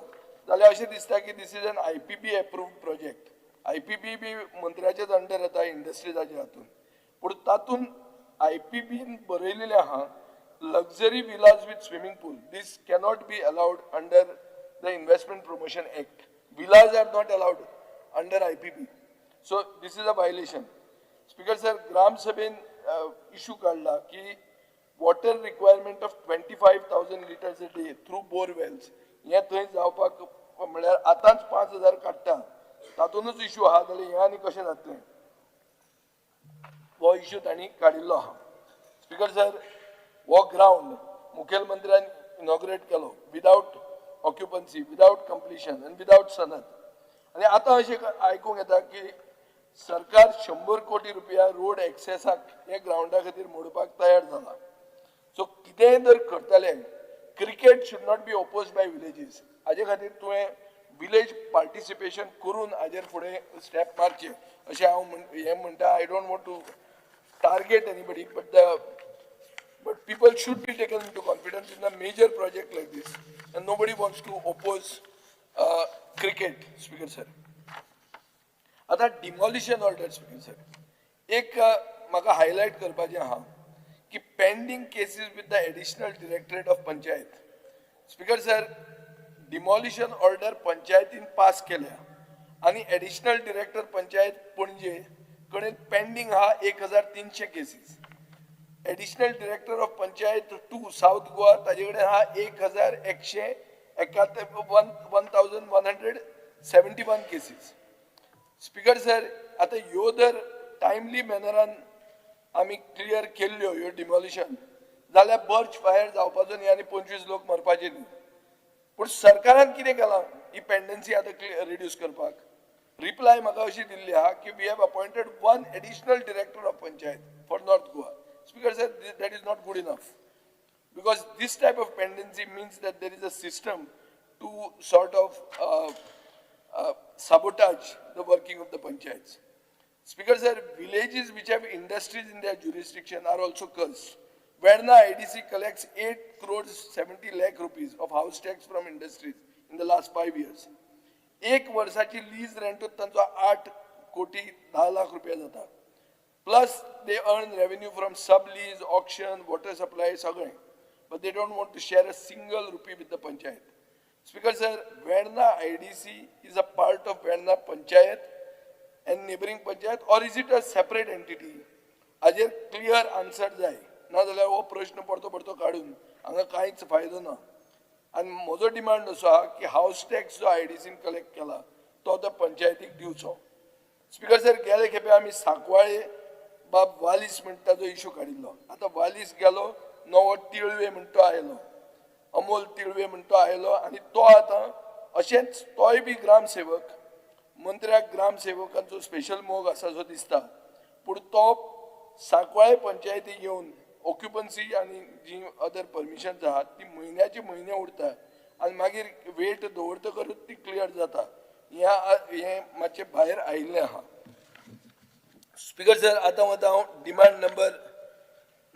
जाल्यार अशें दिसता की this is an IPB approved project. IPB B मंत्र्याच्याच under येता, इंडस्ट्रीजाच्या हातून. पूण तातूंत IPBन बरयलेलें आहा luxury villas with swimming pool, this cannot be allowed under the Investment Promotion Act. Villas are not allowed under IPB. So this is a violation. Speaker sir, ग्रामसभेन issue काडला की water requirement of 25,000 litres a day through borewells हें थंय जावपाक म्हळ्यार आतांच 5,000 काडटा, तातूंतच issue आहा जाल्यार हें आनी कशें जातलें, हो इशू तांणी काडिल्लो आहा. स्पीकर सर, हो ग्रावंड मुखेलमंत्र्यान इनॉग्रेट केलो विदावट ऑक्युपन्सी, विदावट कंप्लिशन आनी विदावट सनद. आनी आतां अशें आयकूंक येता की सरकार 100 कोटी रुपया रोड एक्सेसाक हे ग्रावंडा खातीर मोडपाक तयार जाला. सो कितेंय जर करतले, cricket should not be oppose by villages. हाजे खातीर तुवें विलेज पार्टिसिपेशन करून हाजेर फुडें स्टेप मारचें अशें हांव हें म्हणटा. I don't want to target anybody, but people should be taken into confidence in a major project like this, and nobody wants to oppose cricket. Speaker sir, आतां डिमॉलिशन ऑर्डर स्पीकर सर, एक म्हाका highlight करपाचें आहा की pending cases with the Additional Directorate of Panchayat. Speaker sir, demolition order पंचायतीन pass केल्या आनी additional director panchayat Panaji कडेन पेंडींग आहा 1300 cases. Additional director of panchayat 2 South Goa ताजे कडेन आहा 1171 1171 cases. Speaker sir, आतां ह्यो जर टायमली मॅनरान आमी क्लियर केल्ल्यो ह्यो डिमॉलिशन जाल्यार बर्च फायर जावपाचो न्ही आनी 25 लोक मरपाचे न्ही. पूण सरकारान कितें केलां ही पेंडन्सी आतां रिड्यूस करपाक? रिप्लाय म्हाका अशी दिल्ली आहा की we have appointed 1 additional director of panchayat for North Goa. Speaker sir, that is not good enough, because this type of pendency means that there is a system to sort of sabotage the working of the panchayats. Speaker sir, villages which have industries in their jurisdiction are also cursed. Verna IDC collects 8 crores 70 lakh rupees of house tax from industries in the last 5 years. एक वर्षाची lease रेंटूच तांचो 8 कोटी 10 लाख रुपया जाता. Plus they earn revenue from sub lease, auction, water supply सगळें, but they don't want to share a single rupee with the panchayat. Speaker sir, Verna IDC is a part of Verna panchayat and neighbouring panchayat or is it a separate entity? हाजेर clear answer जाय, ना जाल्यार हो प्रश्न परतो परतो काडून हांगा कांयच फायदो ना. आनी म्हजो डिमांड असो आहा की हावस टॅक्स जो आयडीसीन कलेक्ट केला तो आतां पंचायतीक दिवचो. स्पीकर सर, गेले खेपे आमी सांकवाळे बाब वालीस म्हणटा तो इशू काडिल्लो. आतां वालीस गेलो, नवो तिळवे म्हणटा तो आयलो, अमोल तिळवे म्हणटा तो आयलो आनी तो आतां अशेंच तोय बी ग्रामसेवक, मंत्र्याक ग्रामसेवकांचो स्पेशल मोग आसा सो दिसता. पूण तो सांकवाळे पंचायतीक येवन ऑक्युपन्सी आनी जी अदर परमिशन्स आहात ती म्हयन्याचे म्हयने उरता आनी मागीर वेट दवरतकरूच ती क्लियर जाता. हें मातशें भायर आयिल्लें आहा. स्पीकर सर, आतां वता हांव demand number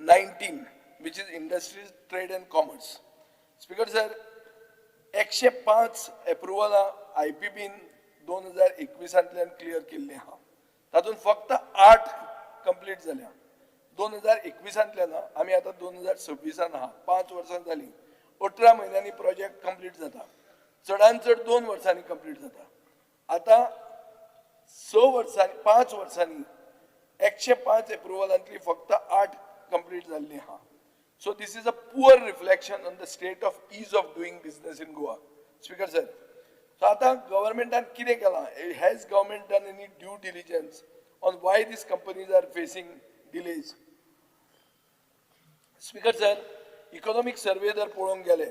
19 which is industries, trade and commerce. Speaker sir, 105 एप्रुवलां IPBन 2021 clear केल्लीं आहा. तातूंत फक्त 8 कंप्लीट जाल्या. 2021 आमी आतां 2026 आहा, 5 वर्सां जालीं. 18 म्हयन्यांनी प्रोजेक्ट कंप्लीट जाता, चडान चड 2 वर्सांनी कंप्लीट जाता. आतां 6 वर्सांनी, 5 वर्सांनी 105 एप्रुवलांतली फक्त 8 कंप्लीट जाल्ली आहा. So this is a poor reflection on the state of ease of doing business in Goa. Speaker sir, so आतां गव्हर्मेंटान कितें केलां? Has government done any due diligence on why these companies are facing delays? Speaker sir, economic survey जर पळोवंक गेले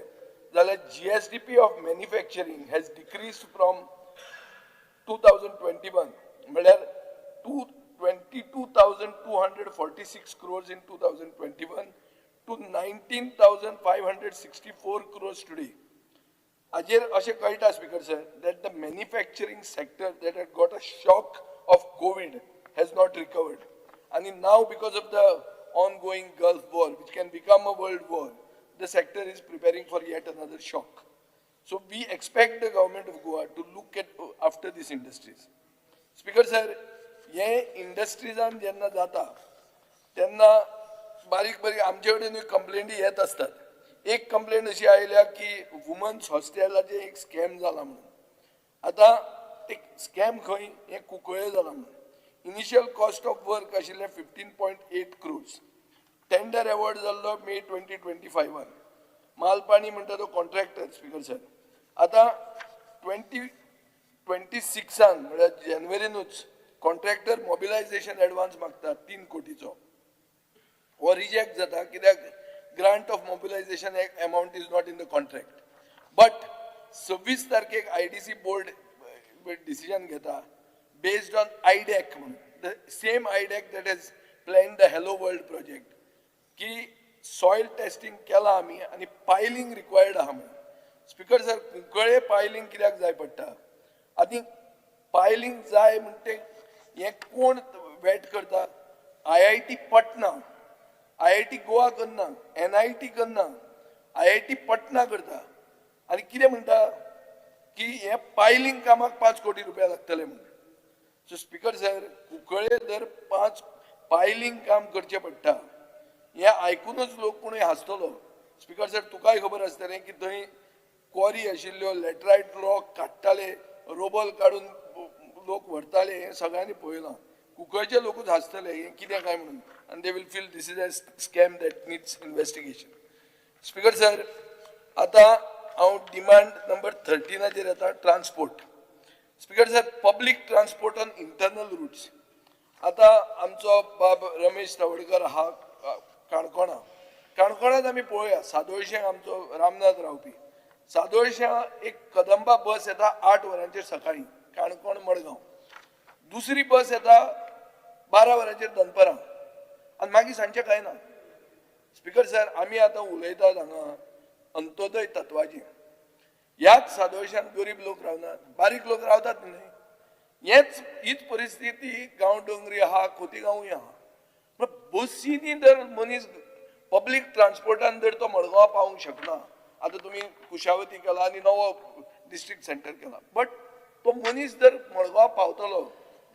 जाल्यार GSDP of manufacturing has decreased from 2021 म्हळ्यार 22,246 crores in 2021 to 19,564 crores today. हाजेर अशें कळटा speaker sir that the manufacturing sector that had got a shock of COVID has not recovered. And now because of the ongoing Gulf war, which can become a world war, the sector is preparing for yet another shock. So we expect the government of Goa to look at after these industries. Speaker sir, हे इंडस्ट्रीजान जेन्ना जाता तेन्ना बारीक बारीक आमचे कडेन कंप्लेंटी येत आसतात. एक कंप्लेंट अशी आयल्या की वुमन्स हॉस्टेलाचें एक स्कॅम जाला म्हणून. आतां एक स्कॅम खंय हें कुंकळे जाला म्हणून. इनिशियल कॉस्ट ऑफ वर्क आशिल्लें 15.8 crores. Tender award जाल्लो मे 2025. मालपाणी म्हणटा तो कॉन्ट्रॅक्टर. स्पीकर सर, आतां 2026 म्हळ्यार जानेवारीनूच कॉन्ट्रॅक्टर मोबिलायझेशन एडवान्स मागता 3 कोटीचो. हो रिजेक्ट जाता कित्याक grant of mobilisation amount is not in the contract. But 26 तारखेक IDC board decision घेता based on IDAC म्हणून, the same IDAC that has planned the Hello World project, की सॉयल टेस्टिंग केलां आमी आनी पायलिंग रिक्वायर्ड आहा म्हणून. स्पीकर सर, कुंकळे पायलिंग कित्याक जाय पडटा? आनी पायलिंग जाय म्हणटे हें कोण वेट करता? IIT Patna, IIT Goa करना, NIT करना, IIT Patna करता. आनी कितें म्हणटा की हें पायलिंग कामाक 5 कोटी रुपया लागतले म्हणून. सो स्पीकर सर, कुंकळे जर 5 पायलिंग काम करचें पडटा हें आयकुनूच लोक कोणूय हांसतलो. स्पीकर सर, तुकाय खबर आसतलें की थंय क्वॉरी आशिल्ल्यो, लॅटरायट रॉक काडटाले, रोबल काडून लोक व्हरताले हें सगळ्यांनी पळयलां. कुंकळचे लोकूच हांसतले हें कितें काय म्हणून, आनी they will feel this is a scam that needs investigation. Speaker sir, आतां हांव डिमांड नंबर 13आचेर येता, transport. Speaker sir, public transport on internal routes. आतां आमचो बाब रमेश तवडकर आहा काणकोणा, काणकोणांत आमी पळोवया सादोळशें आमचो रामनाथ रावपी, सादोळश्यां एक कदंबा बस येता 8 वरांचेर सकाळीं काणकोण मडगांव, दुसरी बस येता 12 वरांचेर दनपरां आनी मागीर सांजचें कांय ना. स्पिकर सर, आमी आतां उलयतात हांगा अंत्योदय तत्वाचेर. ह्याच सादोळश्यान गरीब लोक रावनात, बारीक लोक रावतात न्हय. हेच हीच परिस्थिती गांवडोंगरी आहा, खोतीगांवूय आहा. बसींनी जर मनीस पब्लीक ट्रान्सपोर्टान जर तो मडगांव पावूंक शकना, आतां तुमी कुशावती केला आनी नवो डिस्ट्रिक्ट सेंटर केला, बट तो मनीस जर मडगांव पावतलो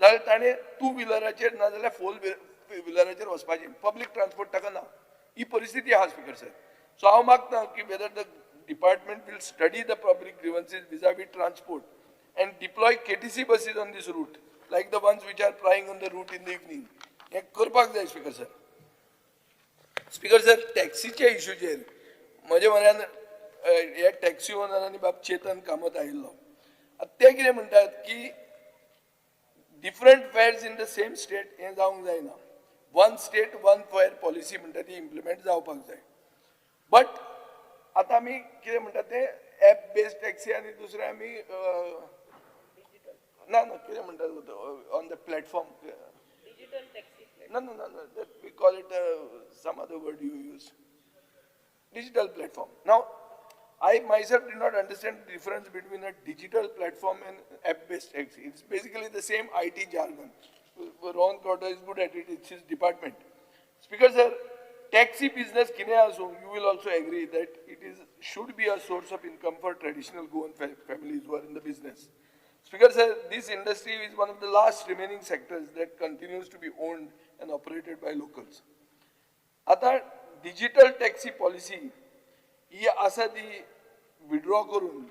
जाल्यार ताणें 2 व्हिलराचेर ना जाल्यार 4 व्हिलराचेर वचपाचें, पब्लीक ट्रान्सपोर्ट ताका ना. ही परिस्थिती आहा स्पिकर सर. सो हांव मागता की whether the department will study the public grievances vis-a-vis transport and deploy KTC buses on this route like the ones which are plying on the route in the evening. हें करपाक जाय speaker sir. Speaker sir, टॅक्सीच्या इशूचेर म्हज्या म्हऱ्यान हे taxi owner आनी बाब चेतन कामत आयिल्लो. आतां ते कितें म्हणटात की different fares in the same state हें जावंक जायना, one state one fare policy म्हणटा ती इम्प्लिमेंट जावपाक जाय. बट आतां आमी कितें म्हणटा ते एप बेस्ड टॅक्सी आनी दुसरें आमी ना ना कितें म्हणटा ऑन the platform, ना ना ना, we call it some other word you use, digital platform. Now I myself did not understand the difference between a digital platform and app-based taxi. It's basically the same IT jargon. Ron Carter is good at it, it's his department. Speaker sir, taxi business kine asu, you will also agree that it is should be a source of income for traditional Goan families who are in the business. Speaker sir, this industry is one of the last remaining sectors that continues to be owned and operated by locals. आता digital taxi policy ही आसा ती withdraw करून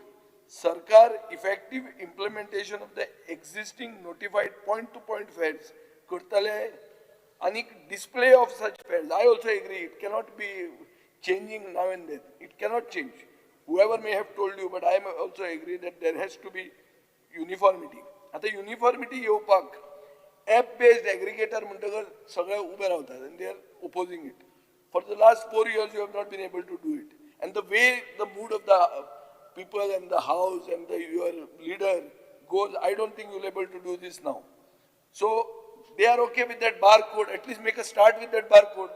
सरकार effective implementation of the existing notified point to point fares करतले आनी display of such fares. I also agree it cannot be changing now and then, it cannot change. Whoever may have told you, but I am also agree that there has to be uniformity. आतां uniformity येवपाक app based aggregator म्हणटकर सगळे उबे रावतात आनी they are opposing it. For the last 4 years you have not been able to do it. And the way the mood of the people and the house and the, your leader goes, I don't think you'll be able to do this now. So they are okay with that barcode, at least make a start with that barcode.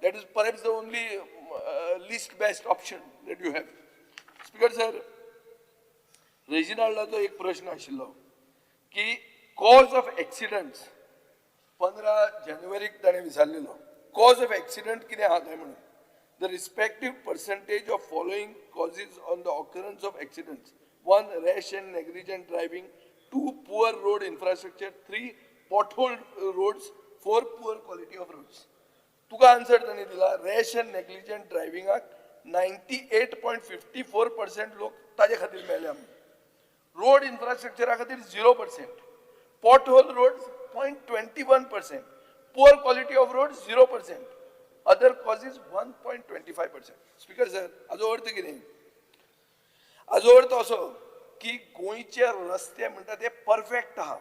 That is perhaps the only least best option that you have. Speaker sir, रेजिनाल्डाचो एक प्रश्न आशिल्लो की cause of एक्सिडंट्स 15 जानेवारीक ताणें विचारलेलो, cause of accident कितें आहा काय म्हणून. The respective percentage of following causes on the occurrence of accidents. 1, rash and negligent driving. 2, poor road infrastructure. 3, pothole roads. 4, poor quality of roads. तुका आन्सर ताणें दिला, rash and negligent ड्रायव्हिंगाक 98.54% लोक ताजे खातीर मेल्या म्हणून. रोड इन्फ्रास्ट्रक्चरा खातीर 0%, pothole roads 0.21%, poor quality of roads 0%, other causes 1.25%. Speaker sir, हाजो अर्थ कितें? हाजो अर्थ असो की गोंयचे रस्ते म्हणटा ते परफेक्ट आहा.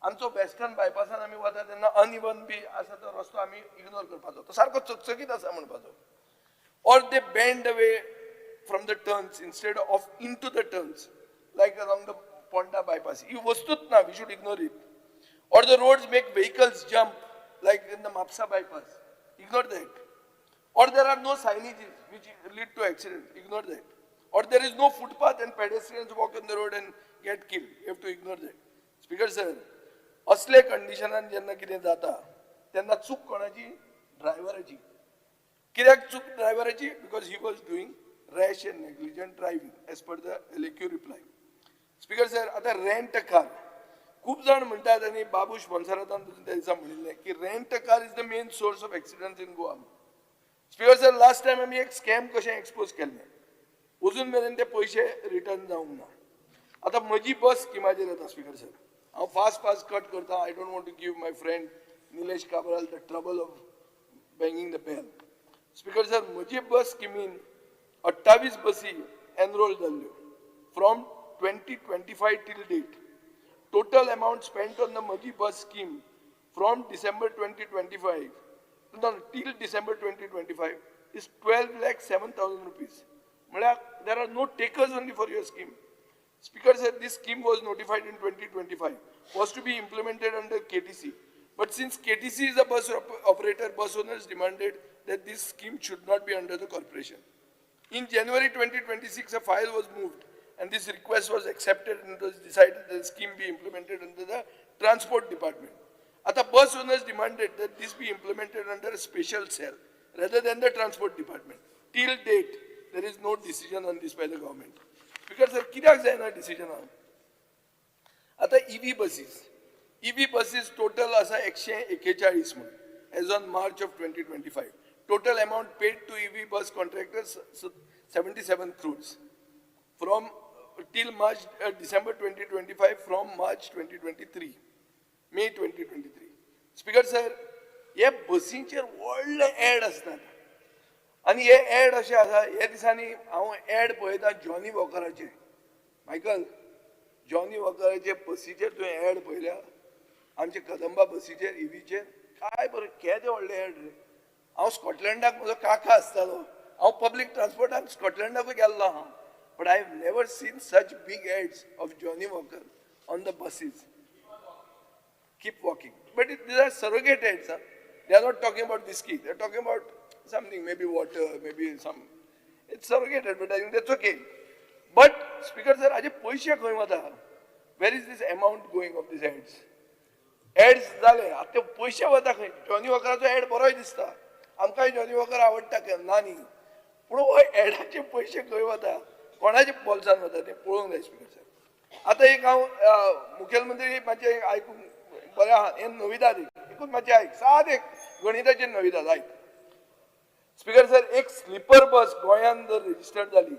आमचो वेस्टर्न बायपासान आमी वता तेन्ना अनइवन बी आसा तो रस्तो आमी इग्नोर करपाचो, तो सारको चकचकीत आसा म्हणपाचो. Or they bend away from the turns instead of into the turns like along the Ponda bypass. ही वस्तूच ना, we should ignore it. Or the roads make vehicles jump like in the Mapsa bypass, ignore that. Or there are no signages which lead to accidents, ignore that. Or there is no footpath and pedestrians walk on the road and get killed, you have to ignore that. Speaker sir, असले कंडिशनान जेन्ना कितें जाता तेन्ना चूक कोणाची? ड्रायव्हराची. कित्याक चूक ड्रायव्हराची? Because he was doing rash and negligent driving as per the LAQ reply. Speaker sir, आतां रेंट कार खूब जाण म्हणटात आनी बाबूश मोन्सेरातान त्या दिसा म्हणिल्लें की rent car is the main source of accidents in Goa. Speaker sir, last time आमी एक स्कॅम कशें एक्सपोज केल्लें, अजून मेरेन ते पयशे रिटर्न जावंक ना. आतां म्हजी बस स्किमाचेर येता स्पीकर सर. हांव फास्ट फास्ट कट करता. I don't want to give my friend Nilesh Cabral the trouble of banging the bell. Speaker sir, म्हजी बस स्किमीन 28 बसी एनरोल जाल्ल्यो from 2025 till date. Total amount spent on the Maji bus scheme from December 2025 till December 2025 is 12,07,000 rupees. म्हळ्यार there are no takers only for your scheme. Speaker sir, this scheme was notified in 2025, was to be implemented under KTC. But since KTC is a bus operator, bus owners demanded that this scheme should not be under the corporation. In January 2026, a file was moved and this request was accepted and it was decided that the scheme be implemented under the Transport Department. Ata bus owners demanded that this be implemented under a special cell rather than the Transport Department. Till date, there is no decision on this by the government. Because sir, कित्याक जायना decision आहा? आतां EV buses, EV buses total आसा 141 म्हूण as on March of 2025. Total amount paid to EV bus contractors 77 crores from till March December 2025 from March 2023, May 2023. Speaker sir, हे बसींचेर व्हडले add आसतात आनी हे एड अशें आसा. हे दिसांनी हांव एड पळयता जॉनी वॉकराचे. मायकल, जॉनी वॉकराचे बसीचेर तुवें एड पळयल्या? आमचे कदंबा बसीचेर इवीचेर काय बरें केदें व्हडलें एड रे. हांव स्कॉटलंडाक म्हजो काका आसतालो, हांव पब्लीक ट्रान्सपोर्टान स्कॉटलंडाकूय गेल्लो आहा, but I have never seen such big ads of Johnnie Walker on the buses. Keep walking. But these are surrogate ads. Huh? They are not talking about whiskey. They are talking about something, maybe water, maybe some. It's surrogate advertising. That's okay. But Speaker sir, aje paise खंय वता? Where is this amount going of these ads? Ads जाले, आतां पयशे वता खंय? Johnny वॉकराचो add बरोय दिसता, आमकांय जॉनी वॉकर आवडटा, ना न्ही, पूण हो एडाचे पयशे खंय वता, कोणाच्या बोल्सान वता तें पळोवंक जाय स्पीकर सर. आतां एक हांव मुखेलमंत्री मातशें आयकूंक बरें आहा, हें नविदाद एकूच मातशें आयक, सादें गणिताचें नविदाद आयक. स्पीकर सर, एक स्लिपर बस गोंयांत जर रजिस्टर्ड जाली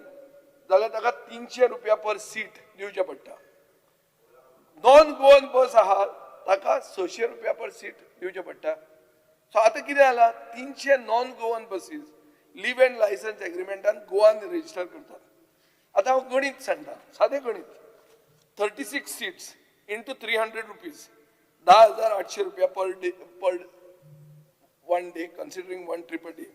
जाल्यार ताका 300 रुपया पर सीट दिवचें पडटा. नॉन गोवन बस आहा ताका 600 रुपया पर सीट दिवचें पडटा. सो आतां कितें जालां, 300 non Goan buses leave and licence एग्रीमेंटान गोवान रजिस्टर करतात. आतां हांव गणीत सांगता, सादें गणीत. 36 seats into 300 rupees, 10,800 रुपया per day, per one day, considering one trip a day,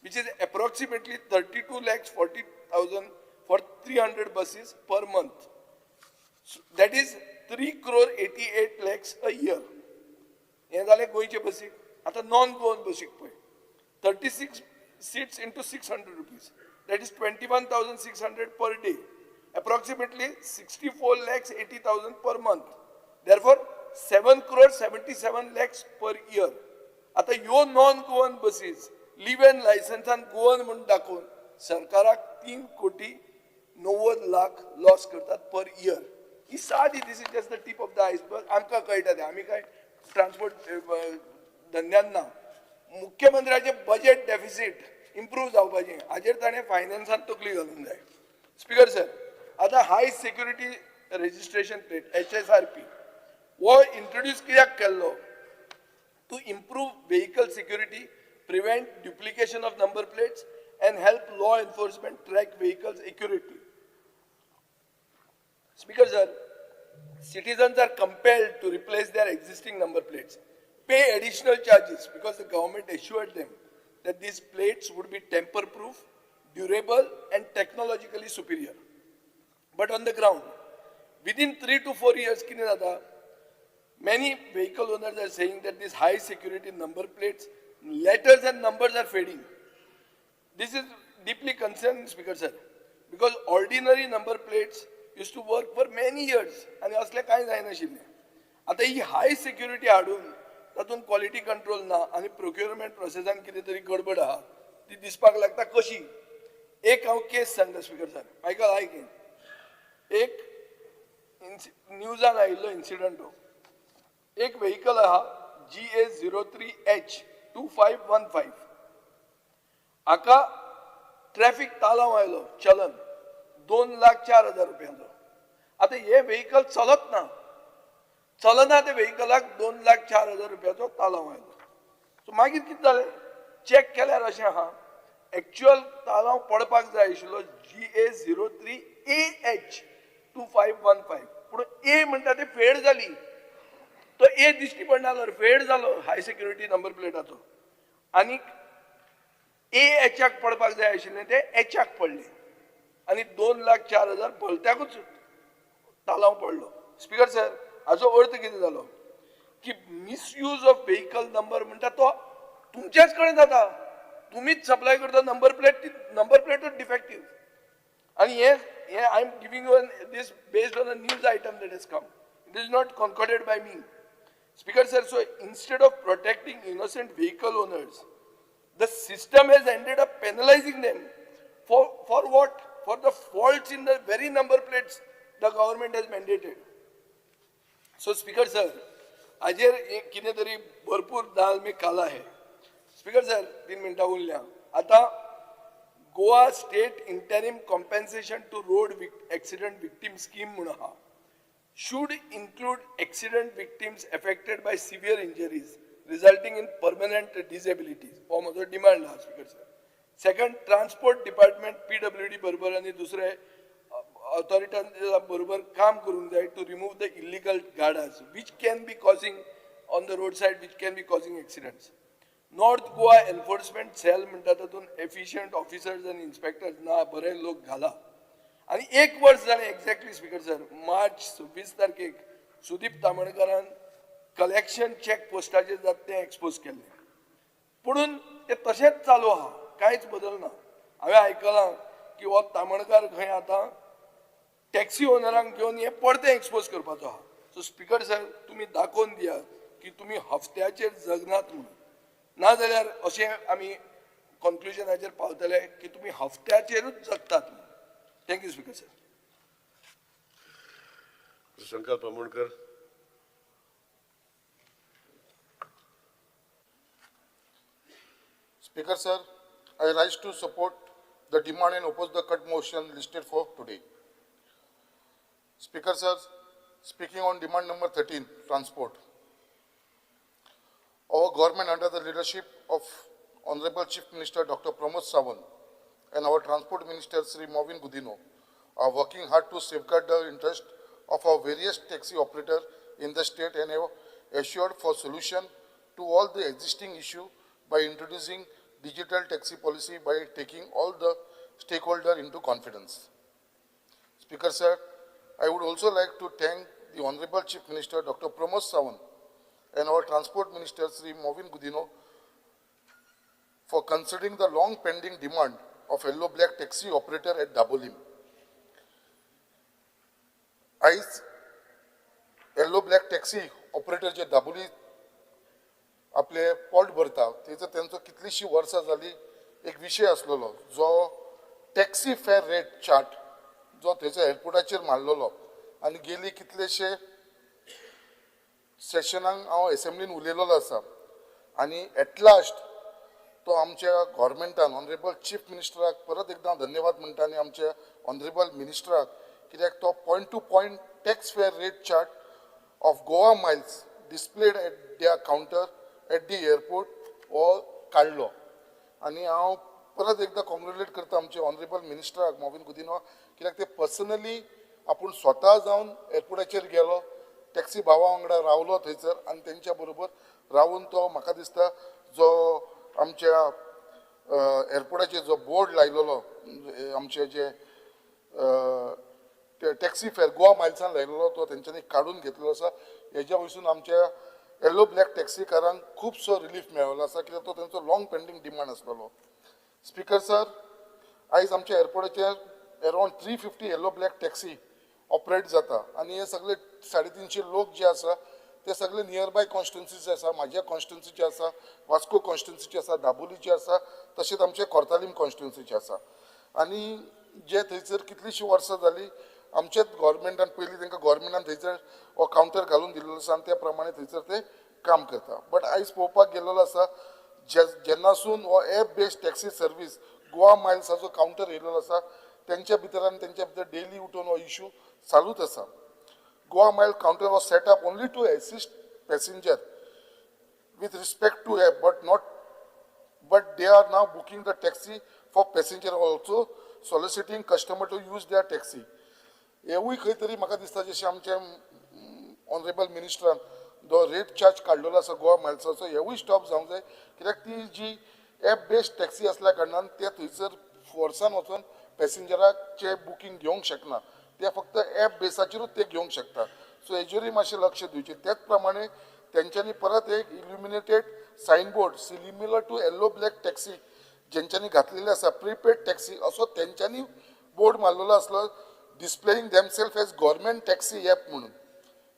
which is approximately 32,40,000 for 300 buses per month. So that is 3,88,00,000 a year. हें जालें गोंयचे बसीक. आतां नॉन गोवन बसीक पळय, 36 seats into 600 rupees, that is 21,600 per day, approximately 64,80,000 per month. Therefore 7,77,00,000 per year. आतां ह्यो non Goan buses leave and लायसन्सान Goan म्हूण दाखोवन सरकाराक 3,90,00,000 लॉस करतात पर इयर. ही सादी, this is just the tip of the iceberg. आमकां कळटा तें, आमी काय ट्रान्सपोर्ट धंद्यान ना. मुख्यमंत्र्याचें बजेट डेफिसीट इम्प्रूव जावपाचें हाजेर ताणें फायनान्सान तकली घालूंक जाय. स्पीकर सर, आतां high security registration plate HSRP हो इंट्रोड्यूस कित्याक केल्लो? To improve vehicle security, prevent duplication of number plates and help law enforcement track vehicles accurately. Speaker sir, citizens are compelled to replace their existing number plates, pay additional charges because the government assured them that these plates would be tamper-proof, durable and technologically superior. But on the ground, within 3 to 4 years, कितें जाता, many vehicle owners are saying that these high security number plates, letters and numbers are fading. This is deeply concerning, Speaker sir, because ordinary number plates used to work for many years आनी असलें कांय जायनाशिल्लें. आतां ही हाय security हाडून तातूंत quality control ना आनी procurement प्रोसेसान कितें तरी गडबड आहा ती दिसपाक लागता. कशी? एक हांव केस सांगता स्पीकर सर, मायकल आयक. एक न्यूजान आयिल्लो इन्सिडंट हो. एक व्हेकल आहा GA 03 H 2515, हाका ट्रॅफिक तालांव आयलो चलन 2,04,000 रुपयांचो. आतां हें व्हेकल चलत ना, चलना ते व्हेकलाक 2,04,000 रुपयाचो तालांव आयलो. सो मागीर कितें जालें, चॅक केल्यार अशें आहा, एक्चुअल तालांव पडपाक जाय आशिल्लो GA 03 AH 2515, पूण ए म्हणटा ते फेड जाली, तो ए दिश्टी पडना जालो, फेड जालो हाय सेक्युरिटी नंबर प्लेटाचो, आनी ए एचाक पडपाक जाय आशिल्लें ते एचाक पडलें आनी 2,04,000 भलत्याकूच तालांव पडलो. स्पीकर सर, हाचो अर्थ कितें जालो की मिसयूज ऑफ व्हेकल नंबर म्हणटा तो तुमच्याच कडेन जाता, तुमीच सप्लाय करता नंबर प्लेट, ती नंबर प्लेटूच डिफेक्टीव. आनी हे हे I am giving you this based on a news item that has come, it is not concocted by me. Speaker sir, so instead of protecting innocent vehicle owners, the system has ended up penalizing them for what? For the faults in the very number plates the government has mandated. So speaker sir, आजेर कितें तरी भरपूर दाल में काला है. Speaker sir, 3 मिनटां उरल्या. आतां Goa state interim compensation to road accident victim scheme म्हूण आहा, should include accident victims affected by severe injuries resulting in permanent disabilities. हो म्हजो डिमांड आहा speaker sir. Second, transport department PWD बरोबर आनी दुसरे ऑथॉरिटीज बरोबर काम करूंक जाय to remove the illegal गार्डास which can be causing on the road side, which can be causing accidents. North Goa enforcement cell म्हणटा तातूंत एफिशियंट ऑफिसर्स आनी इन्स्पेक्टर्स ना, बरे लोक घाला. आनी 1 वर्स जालें एक्झॅक्टली स्पीकर सर, मार्च 26 तारखेक सुदीप तामणकारान कलेक्शन चॅक पोस्टाचेर जाता तें एक्सपोज केल्लें, पुणून तें तशेंच चालू आहा, कांयच बदलना. हांवें आयकलां की हो तामणकार खंय आतां टॅक्सी ओनरांक घेवन हें परतें एक्सपोज करपाचो आहा. सो स्पीकर सर, तुमी दाखोवन दियात की तुमी हफ्त्याचेर जगनात म्हणून, नाजाल्यार अशें आमी कॉन्क्लुजनाचेर पावतले की तुमी हफ्त्याचेरूच जगतात म्हणून. Thank you speaker sir. Shankar Pamonkar. Speaker sir, I rise to support the demand and oppose the cut motion listed for today. Speaker sir, speaking on demand number 13, transport. Our government under the leadership of Honorable Chief Minister Dr. Pramod Sawant and our Transport Minister Sri Mauvin Godinho are working hard to safeguard the interest of our various taxi operators in the state and have assured for solution to all the existing issue by introducing digital taxi policy by taking all the stakeholders into confidence. Speaker sir, I would also like to thank the Honorable Chief Minister Dr. Pramod Sawant and our Transport Minister Sri Mauvin Godinho for considering the long pending demand of yellow black taxi operator at Dabolim. आयज येल्लो black taxi operator जे दाबोली आपले पोट भरता तेचो तेंचो कितलीशीं वर्सां जाली एक विशय आसलेलो जो टॅक्सी फेर रेट चार्ट जो थंयसर एअरपोर्टाचेर मारलेलो आनी गेली कितलेशे सेशनाक हांव एसेंब्लीन उलयलेलो आसा आनी एट लास्ट तो आमच्या गव्हर्मेंटान ऑनरेबल चीफ मिनिस्टराक परत एकदां धन्यवाद म्हणटा आनी आमच्या ऑनरेबल मिनिस्टराक, कित्याक तो point to point tax fare rate chart of Goa miles displayed at their counter at the airport हो काडलो. आनी हांव परत एकदां कॉंग्रेट्युलेट करता आमचे ऑनरेबल मिनिस्टराक मॉविन गुदिन्हो, कित्याक ते पर्सनली आपूण स्वता जावन एअरपोर्टाचेर गेलो, टॅक्सी भावा वांगडा रावलो थंयसर आनी तेंच्या बरोबर रावून तो म्हाका दिसता जो आमच्या एअरपोर्टाचेर जो बोर्ड लायलेलो आमचे जे टॅक्सी फेर गोवा मायल्सान लायलेलो तो तेंच्यांनी काडून घेतलेलो आसा. हेज्या वयसून आमच्या येल्लो ब्लॅक टॅक्सीकारांक खुबसो रिलीफ मेळ्ळो आसा, कित्याक तो तेंचो लॉंग पेंडींग डिमांड आसलेलो. स्पीकर सर, आयज आमच्या एअरपोर्टाचेर around 350 yellow black taxi operate जाता आनी हे सगळे 350 लोक जे आसा ते सगळे नियर बाय कॉन्स्टिट्युन्सीचे आसा, म्हाज्या कॉन्स्टिट्युन्सीचे आसा, वास्को कॉन्स्टिट्युन्सीचे आसा, दाबोलीचे आसा, तशेंच आमचे कोर्तालीम कॉन्स्टिट्युन्सीचे आसा. आनी जे थंयसर कितलीशीं वर्सां जाली आमचेच गव्हर्मेंटान पयलीं तांकां गव्हर्मेंटान थंयसर हो कावंटर घालून दिल्लो आसा आनी त्या प्रमाणे थंयसर ते काम करता. बट आयज पळोवपाक गेल्लो आसा जेन्नासून हो app based taxi service Goa मायल्साचो counter येयलेलो आसा तेंच्या भितर आनी तेंच्या भितर डेली उठून हो इशू चालूच आसा. Goa Mile counter was set up only to assist passenger with respect to app, but they are now booking the taxi for passenger also, soliciting customer to use their taxi. हेवूय खंय तरी म्हाका दिसता जशें आमचे honourable मिनिस्टरान जो rate charge काडलेलो आसा गोवा मायल्साचो, हेवूय स्टॉप जावंक जाय, कित्याक ती जी एप बेस्ड टॅक्सी आसल्या कारणान ते थंयसर फोर्सान वचून पॅसेंजराचे बुकींग घेवंक शकना, ते फक्त एप बेसाचेरूच ते घेवंक शकता. सो हेजेरूय मातशें लक्ष दिवचें. त्याच प्रमाणे तेंच्यांनी परत एक illuminated signboard similar to yellow black taxi जेंच्यांनी घातलेले आसा, प्रीपेड टॅक्सी असो तेंच्यांनी बोर्ड मारलेलो आसलो, displaying themself as government taxi app म्हणून.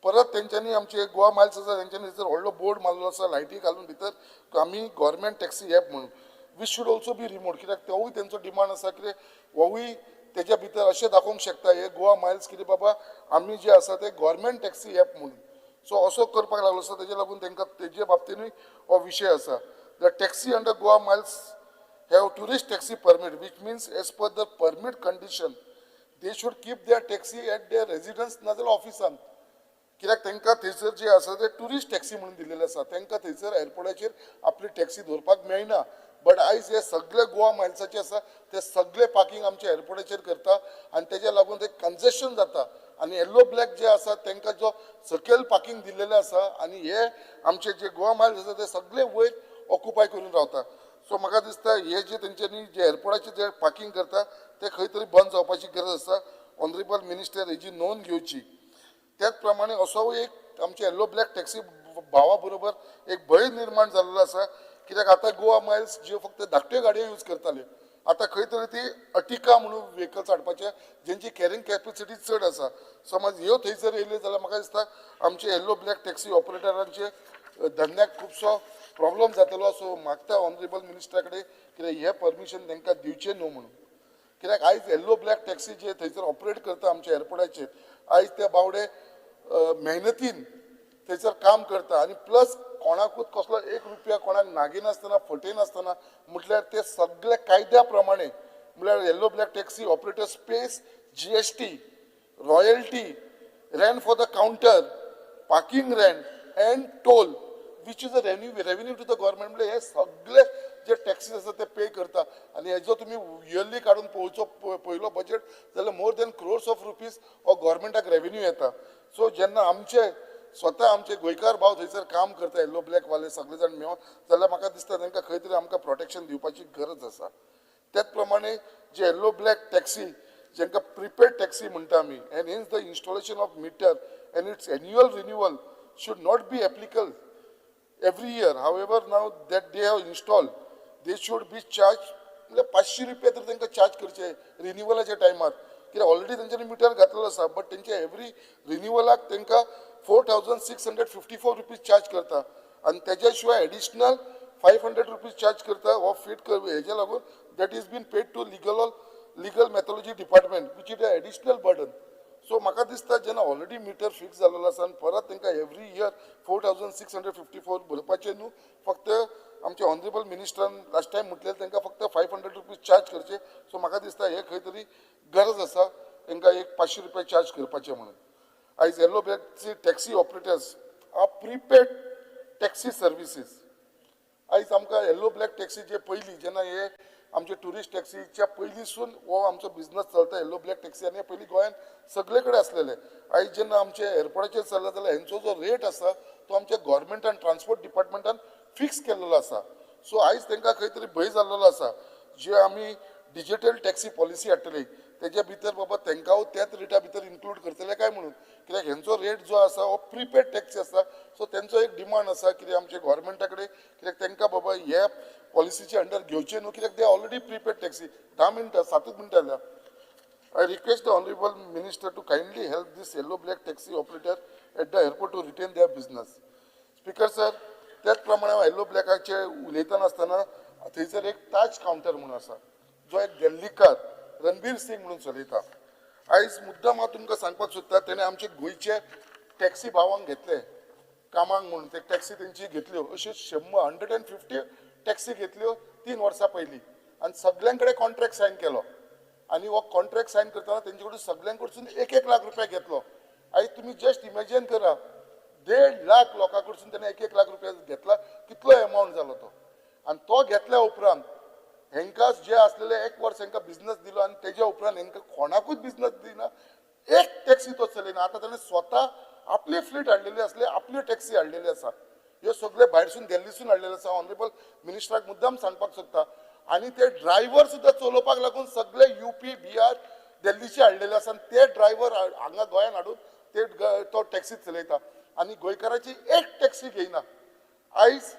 परत तेंच्यांनी आमचे गोवा मायल्स आसा तेंच्यांनी थंयसर व्हडलो बोर्ड मारलेलो आसा लायटी घालून भितर आमी गव्हर्मेंट टॅक्सी एप म्हणून, which should also be removed, कित्याक तोवूय तेंचो डिमांड आसा कितें होवूय तेज्या भितर अशें दाखोवंक शकता हे गोवा मायल्स कितें बाबा आमी जे आसा ते गव्हर्मेंट टॅक्सी एप म्हणून. सो असो करपाक लागलो आसा, तेजे लागून तेंकां तेजे बाबतीनूय हो विशय आसा. The taxi under Goa Miles have tourist taxi permit, which means as per the permit condition they should keep their taxi at their residence नाजाल्यार ऑफिसान, कित्याक तांकां थंयसर जे आसा ते ट्युरिस्ट टॅक्सी म्हणून दिलेले आसा, तांकां थंयसर एअरपोर्टाचेर आपली टॅक्सी दवरपाक मेळना. बट आयज हे सगळे गोवा मायल्साचे आसा ते सगळे पार्किंग आमच्या एअरपोर्टाचेर करता आनी तेज्या लागून ते कंजेशन जाता. आनी येल्लो ब्लॅक जे आसा तांकां जो सकयल पार्किंग दिल्लेलें आसा आनी हे आमचे जे गोवा मायल्स आसा ते सगळे वयर ऑक्युपाय करून रावता. सो म्हाका दिसता हे जे तेंच्यांनी जे एअरपोर्टाचेर जे पार्किंग करता ते खंय तरी बंद जावपाची गरज आसा. ऑनरेबल मिनिस्टर हेजी नोंद घेवची. त्याच प्रमाणे असो एक आमचे येल्लो ब्लॅक टॅक्सी भावा बरोबर एक भंय निर्माण जाल्लो आसा, कित्याक आतां गोवा मायल्स ज्यो फक्त धाकट्यो गाडयो यूज करताल्यो, आतां खंय तरी ती अटिका म्हणून व्हेकल्स हाडपाचे जेंची कॅरिंग कॅपेसिटी चड आसा. समज ह्यो थंयसर येयल्यो जाल्यार म्हाका दिसता आमचे येल्लो ब्लॅक टॅक्सी ऑपरेटरांचे धंद्याक खुबसो प्रॉब्लम जातलो. सो मागता ऑनरेबल मिनिस्टरा कडेन कित्याक हें परमिशन तांकां दिवचें न्हू म्हणून, कित्याक आयज येल्लो ब्लॅक टॅक्सी जे थंयसर ऑपरेट करता आमच्या एअरपोर्टाचेर, आयज ते बावडे मेहनतीन थंयसर काम करता आनी प्लस कोणाकूच कसलो एक रुपया कोणाक नागिनासतना फटयनासतना, म्हटल्यार ते सगळे कायद्या प्रमाणे, म्हळ्यार yellow black taxi operators pays GST, royalty, rent for the counter, parking rent and toll, which is a revenue to the government. म्हळ्यार हे सगळे जे टॅक्सीस आसा ते पे करता आनी हेजो तुमी इयरली काडून पळोवचो पयलो बजेट जाल्यार more than crores of rupees हो गव्हर्मेंटाक रेवेन्यू येता. सो जेन्ना आमचे स्वता आमचे गोंयकार भाव थंयसर काम करता येल्लो ब्लॅक वाले सगळे जाण मेळोन, जाल्यार म्हाका दिसता तांकां खंय तरी आमकां प्रोटेक्शन दिवपाची गरज आसा. त्याच प्रमाणे जे येल्लो ब्लॅक टॅक्सी जांकां प्रिपेड टॅक्सी म्हणटा आमी, and hence the installation of meter and its annual renewal should not be applicable every year. However, now that they have installed, they should be charged, म्हणजे 500 रुपया तर तांकां चार्ज करचे रिन्युअलाच्या टायमार, कित्याक ऑलरेडी तेंच्यांनी मिटर घातलेलो आसा, बट तेंचे एवरी रिन्युअलाक तांकां 4,654 रुपीज चार्ज करता आनी तेज्या शिवाय एडिशनल 500 रुपीज चार्ज करता हो फीट हेज्या लागून that is been paid to legal metrology department, which is a additional burden. So म्हाका दिसता जेन्ना ऑलरेडी मिटर फिक्स जाल्लो आसा आनी परत तांकां एवरी इयर 4,654 भरपाचें न्हू, फक्त आमचे ऑनरेबल मिनिस्टरान लास्ट टायम म्हटलें तांकां फक्त 500 रुपीज चार्ज करचे. सो म्हाका दिसता हे खंय तरी गरज आसा तांकां एक 500 रुपया चार्ज करपाचें म्हणून. आयज yellow black taxi operators are prepaid taxi services. आयज आमकां येल्लो ब्लॅक टॅक्सी जे पयलीं जेन्ना हे आमचे ट्युरिस्ट टॅक्सीच्या पयलींसून हो आमचो बिजनस चलता येल्लो ब्लॅक टॅक्सी, आनी पयलीं गोंयांत सगळे कडेन आसलेले. आयज जेन्ना आमचे एअरपोर्टाचेर चल्ला जाल्यार हेंचो जो रेट आसा तो आमच्या गव्हर्मेंटान ट्रान्सपोर्ट डिपार्टमेंटान फिक्स केल्लो आसा. सो आयज तांकां खंय तरी भंय जाल्लो आसा, जे आमी डिजिटल टॅक्सी पॉलिसी हाडटली तेज्या भितर बाबा तांकां त्याच रेटा भितर इन्क्लूड करतले काय म्हणून, कित्याक हेंचो रेट जो आसा हो प्रिपेड टॅक्सी आसा. सो तेंचो एक डिमांड आसा कित्याक आमच्या गव्हर्मेंटा कडेन, कित्याक तांकां बाबा हे पॉलिसीचे अंडर घेवचे न्हू, कित्याक ते ऑलरेडी प्रिपेड टॅक्सी. 10 मिनटां 7 मिनटां जाल्या. I request the honourable minister to kindly help this yellow black taxi operator at the airport to retain their business. Speaker sir, त्याच प्रमाणे हांव येल्लो ब्लॅकाचे उलयतना आसतना थंयसर एक ताज कावंटर म्हणून आसा, जो एक दिल्लीकार रणबीर सिंग म्हणून चलयता. आयज मुद्दाम हांव तुमकां सांगपाक सोदता, तेणें आमचे गोंयचे टॅक्सी भावांक घेतले कामाक म्हणून, ते टॅक्सी तेंची घेतल्यो अश्यो 150 टॅक्सी घेतल्यो 3 वर्सां पयलीं आनी सगळ्यां कडेन कॉन्ट्रॅक्ट सायन केलो आनी हो कॉन्ट्रॅक्ट सायन करतना तेंचे कडून सगळ्यां कडसून 1-1 लाख रुपया घेतलो. आयज तुमी जस्ट इमॅजीन करा, 1.5 लाख लोकां कडसून तेणें 1-1 लाख रुपया घेतला, कितलो एमावंट जालो तो. आनी तो घेतल्या उपरांत हेंकां जे आसलेले 1 वर्स हेंकां बिजनस दिलो आनी तेज्या उपरांत हेंकां कोणाकूच बिजनस दिना, एक टॅक्सी तो चलयना. आतां ताणें स्वता आपली फ्लीट हाडलेली आसली, आपल्यो टॅक्सी हाडलेली आसा, ह्यो सगळे भायरसून दिल्लीसून हाडलेले आसा. ऑनरेबल मिनिस्टराक मुद्दाम सांगपाक सोदता. आनी ते ड्रायव्हर सुद्दां चलोवपाक लागून सगळे युपी बिहार दिल्लीचे हाडलेले आसा आनी ते ड्रायव्हर हांगा गोंयान हाडून ते तो टॅक्सी चलयता आनी गोंयकाराची एक टॅक्सी घेयना. आयज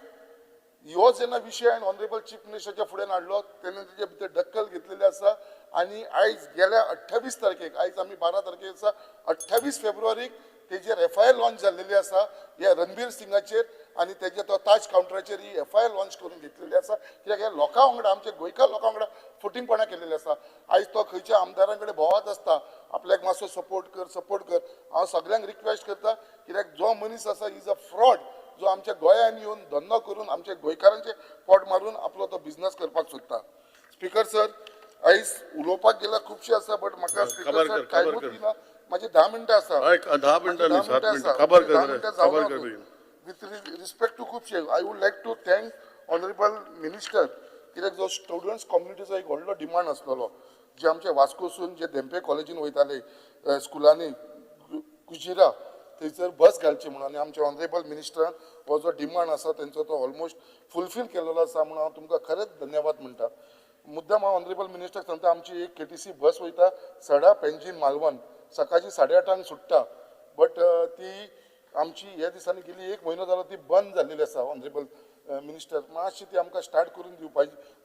ह्यो जेन्ना विशय हांवें ऑनरेबल चीफ मिनिस्टराच्या फुड्यान हाडलो तेन्ना तेजे भितर दखल घेतलेली आसा. आनी आयज गेल्या 28 तारखेक, आयज आमी 12 तारखेक आसा, 28 फेब्रुवारीक तेजेर एफआयआर लॉन्च जाल्लेली आसा ह्या रणबीर सिंगाचेर आनी तेजे तो ताज कावंटराचेर ही एफआयआर लॉन्च करून घेतलेली आसा. कित्याक ह्या लोकां वांगडा, आमच्या गोंयकार लोकां वांगडा फटींगपणां केलेली आसा. आयज तो खंयच्या आमदारां कडेन भोंवत आसता, आपल्याक मातसो सपोर्ट कर सपोर्ट कर. हांव सगल्यांक रिक्वेस्ट करता, कित्याक जो मनीस आसा is a fraud, जो आमच्या गोंयान येवन धंदो करून आमच्या गोंयकारांचे पोट मारून आपलो तो बिजनस करपाक सोदता. स्पीकर सर, आयज उलोवपाक गेल्यार खुबशें आसा, बट म्हाका स्पीकर सर टायमूच दिना. म्हाजी 10 मिनटां आसा, 10 मिनटां न्ही, 7 मिनटां. खबर कर. विथ रिस्पेक्ट टू खुबशे, I would like to thank honourable minister, कित्याक जो स्टुडंट्स कम्युनिटीचो एक व्हडलो डिमांड आसलेलो, जे आमचे वास्कोसून जे धेंपे कॉलेजीन वयताले स्कुलांनी कुजिरा थंयसर बस घालची म्हणून, आनी आमच्या ऑनरेबल मिनिस्टरान हो जो डिमांड आसा तेंचो तो ऑलमोस्ट फुलफील केलेलो आसा म्हणून हांव तुमकां खरेंच धन्यवाद म्हणटा. मुद्दाम हांव ऑनरेबल मिनिस्टराक सांगता, आमची एक केटीसी बस वयता सडा पेंजीन मालवण सकाळची 8:30 सुट्टा, बट ती आमची ह्या दिसांनी गेली 1 म्हयनो जालो ती बंद जाल्लेली आसा. ऑनरेबल मिनिस्टर, मातशी ती आमकां स्टार्ट करून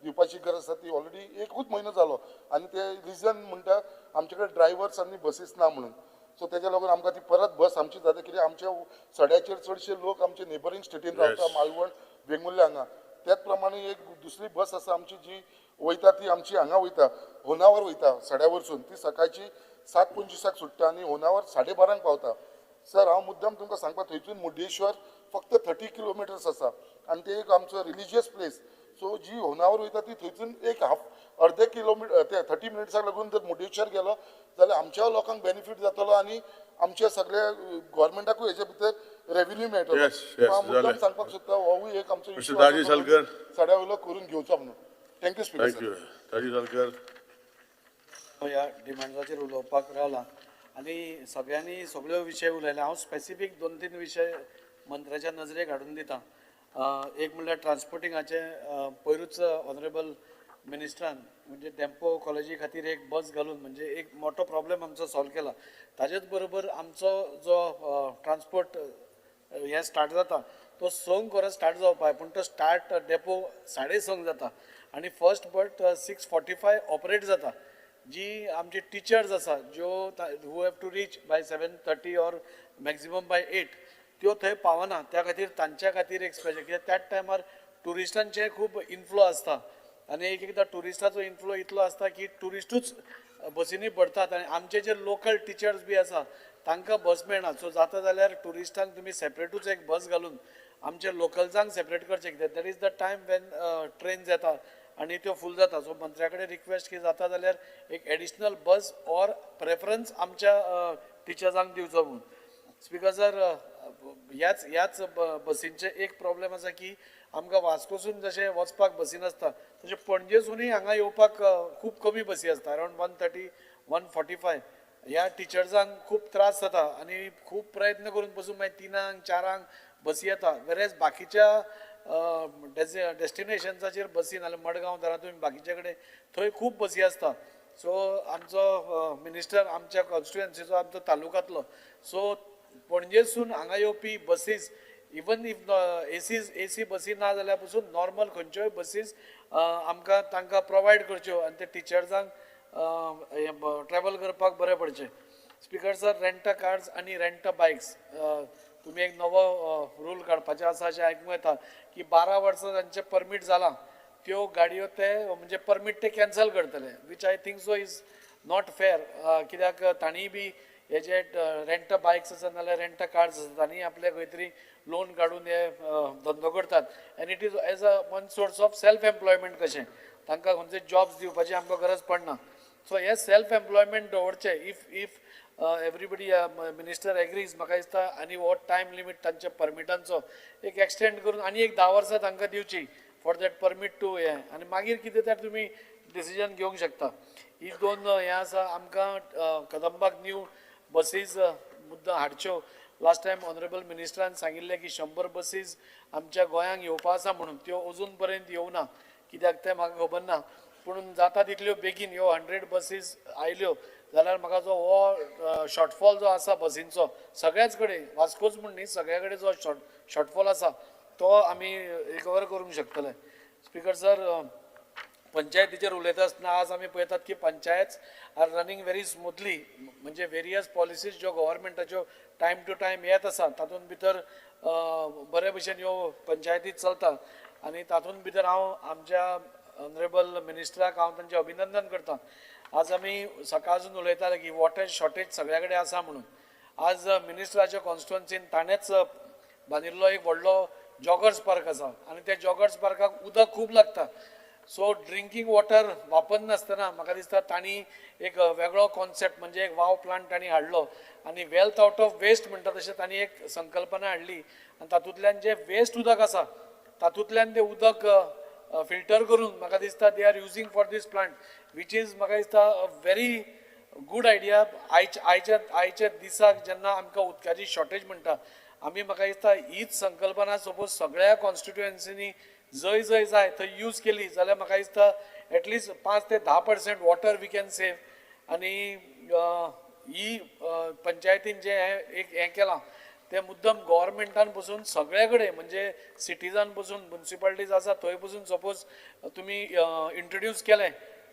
दिवपाची गरज आसा. ती ऑलरेडी 1 म्हयनो जालो आनी ते रिजन म्हणटा आमचे कडेन ड्रायव्हर्स आनी बसीस ना म्हणून. सो तेज्या लागून आमकां ती परत बस आमची जाता, कित्याक आमच्या सड्याचेर चडशे लोक आमचे नेबरींग स्टेटीन रावता, मालवण वेंगुर्ले हांगा. त्याच प्रमाणे एक दुसरी बस आसा आमची जी वयता ती आमची हांगा वयता, होनावर वयता सड्या वरसून, ती सकाळची 7:25 सुट्टा आनी होनावर 12:30 पावता. सर, हांव मुद्दाम तुमकां सांगपाक, थंयसून मुर्डेश्वर फक्त 30 किलोमिटर्स आसा आनी ते एक आमचो रिलिजियस प्लेस. सो जी होनावर वयता ती थंयसून एक हाफ अर्दे किलोमिटर ते 30 मिनट्साक लागून जर मुर्डेश्वर गेलो जाल्यार आमच्या लोकांक बेनिफीट जातलो आनी आमच्या सगळ्या गव्हर्मेंटाकूय हेच्या भितर रेव्हेन्यू मेळटलो. हांव मुद्दाम सांगपाक सोदता, होवूय एक आमचो इशू सड्या वयलो करून घेवचो म्हणून. Thank you speaker sir. Daji Salkar. ह्या डिमांडाचेर उलोवपाक रावला आनी सगळ्यांनी सगळ्यो विशय उलयले. हांव स्पेसिफीक 2-3 विशय मंत्र्याच्या नजरेक हाडून दिता. एक म्हणल्यार ट्रान्सपोर्टिंगाचें पयरूच ऑनरेबल मिनिस्टरान म्हणजे डेम्पो कॉलेजी खातीर एक बस घालून म्हणजे एक मोठो प्रॉब्लेम आमचो सॉल्व केला. ताजेच बरोबर आमचो जो ट्रान्सपोर्ट हें स्टार्ट जाता तो 6 वरां स्टार्ट जावपा, पूण तो स्टार्ट डेपो 6:30 जाता आनी फर्स्ट बट 6:45 ऑपरेट जाता. जी आमची टिचर्स आसा ज्यो who have to reach by 7:30 or maximum by 8 त्यो थंय पावना. त्या खातीर तांच्या खातीर एक स्पेशल, कित्याक त्याच टायमार ट्युरिस्टांचे खूब इनफ्लो आसता आनी एक एकदां ट्युरिस्टाचो इनफ्लो इतलो आसता की ट्युरिस्टूच बसींनी भरतात आनी आमचे जे लोकल टिचर्स बी आसा तांकां बस मेळना. सो जाता जाल्यार ट्युरिस्टांक तुमी सेपरेटूच एक बस घालून आमचे लोकल्सांक सेपरेट करचें, कित्याक that is the time when trains येता आनी त्यो फूल जाता. सो मंत्र्या कडेन रिक्वेस्ट की जाता जाल्यार एक एडिशनल बस ऑर प्रेफरन्स आमच्या टिचर्सांक दिवचो म्हणून. स्पीकर सर, ह्याच ह्याच बसींचे एक प्रॉब्लेम आसा की आमकां वास्कोसून जशें वचपाक बसी नासता तशें पणजेसूनय हांगा येवपाक खूब कमी बसी आसता, अरावंड 130, 145. ह्या टिचर्सांक खूब त्रास जाता आनी खूब प्रयत्न करून पसून मागीर 3, 4 बसी येता. वेरेज बाकीच्या डेस्टिनेशन्साचेर बसी नाल्यार मडगांव धरा तुमी बाकीच्या कडेन थंय खूब बसी आसता. सो आमचो मिनिस्टर आमच्या कॉन्स्टिट्युएन्सीचो आमचो तालुकांतलो, सो पणजेसून हांगा येवपी बसीस इवन if AC बसी ना जाल्यार पसून नॉर्मल खंयच्योय बसीस आमकां तांकां प्रोवायड करच्यो आनी ते टिचर्सांक ट्रॅवल करपाक बरें पडचें. स्पीकर सर, रेंटा कार्स आनी रेंटा बायक्स तुमी एक नवो रूल काडपाचें आसा अशें आयकूंक येता की 12 वर्सां जांचें परमीट जालां त्यो गाडयो ते म्हणजे परमीट ते कॅन्सल करतले, which I think so is not fair. कित्याक तांणी बी हे जे रेंटा बायक्स आसा नाल्यार रेंटा कार्स आसा तांणी आपले खंय तरी लोन काडून हे धंदो करतात and it is as a one source of self employment कशें तांकां खंयचे जॉब्स दिवपाची आमकां गरज पडना. सो हे सेल्फ एम्प्लॉयमेंट दवरचें. If एवरीबडी मिनिस्टर एग्रीज म्हाका दिसता आनी हो टायम लिमीट तांच्या परमिटांचो एक एक्सटेंड करून आनी एक 10 वर्सां तांकां दिवची फॉर that permit to हें, आनी मागीर कितें तें तुमी डिसिजन घेवंक शकता. ही दोन हें आसा. आमकां कदंबाक न्यू बसीज मुद्दा हाडच्यो. लास्ट टायम ऑनरेबल मिनिस्टरान सांगिल्लें की 100 बसीज आमच्या गोंयांक येवपा आसा म्हणून, त्यो अजून पर्यंत येवना, कित्याक तें म्हाका खबर ना, पूण जाता तितल्यो बेगीन ह्यो 100 बसीज आयल्यो जाल्यार म्हाका जो हो शॉर्टफॉल जो आसा बसींचो सगळ्याच कडेन, वास्कोच म्हूण न्ही, सगळ्या कडेन जो शॉर्टफॉल आसा तो आमी रिकवर करूंक शकतले. स्पीकर सर, पंचायतीचेर उलयता आसतना आज आमी पळयतात की panchayat are running very smoothly, म्हणजे वेरियस पॉलिसीज ज्यो गव्हर्मेंटाच्यो टायम टू टायम येत आसा तातूंत भितर बरे भशेन ह्यो पंचायती चलता. आनी तातूंत भितर हांव आमच्या ऑनरेबल मिनिस्टराक हांव तांचें अभिनंदन करता. आज आमी सकाळसून उलयताले की वॉटर शॉर्टेज सगळ्या कडेन आसा म्हणून, आज मिनिस्टराच्या कॉन्स्टिट्युएन्सीन ताणेंच बांदिल्लो एक व्हडलो जॉगर्स पार्क आसा आनी त्या जॉगर्स पार्काक उदक खूब लागता. सो ड्रिंकींग वॉटर वापरनासतना म्हाका दिसता तांणी एक वेगळो कॉन्सेप्ट म्हणजे एक वाव प्लांट तांणी हाडलो आनी वेल्थ आवट ऑफ वेस्ट म्हणटा तशें तांणी एक संकल्पना हाडली आनी तातूंतल्यान जें वेस्ट उदक आसा तातूंतल्यान तें उदक फिल्टर करून म्हाका दिसता they are using for this plant, which is म्हाका दिसता अ व्हेरी गूड आयडिया. आयच्या दिसाक जेन्ना आमकां उदकाची शॉर्टेज म्हणटा आमी, म्हाका दिसता हीच संकल्पना सपोज सगळ्या कॉन्स्टिट्युएन्सीनी जंय जंय जाय थंय यूज केली जाल्यार म्हाका दिसता एटलिस्ट 5 ते 10% वॉटर we can save. आनी ही पंचायतीन जें हें एक हें केलां तें मुद्दम गव्हर्मेंटान पसून सगळे कडेन म्हणजे सिटीजान पसून म्युनिसिपालिटीज आसा थंय पसून सपोज तुमी इंट्रोड्यूस केलें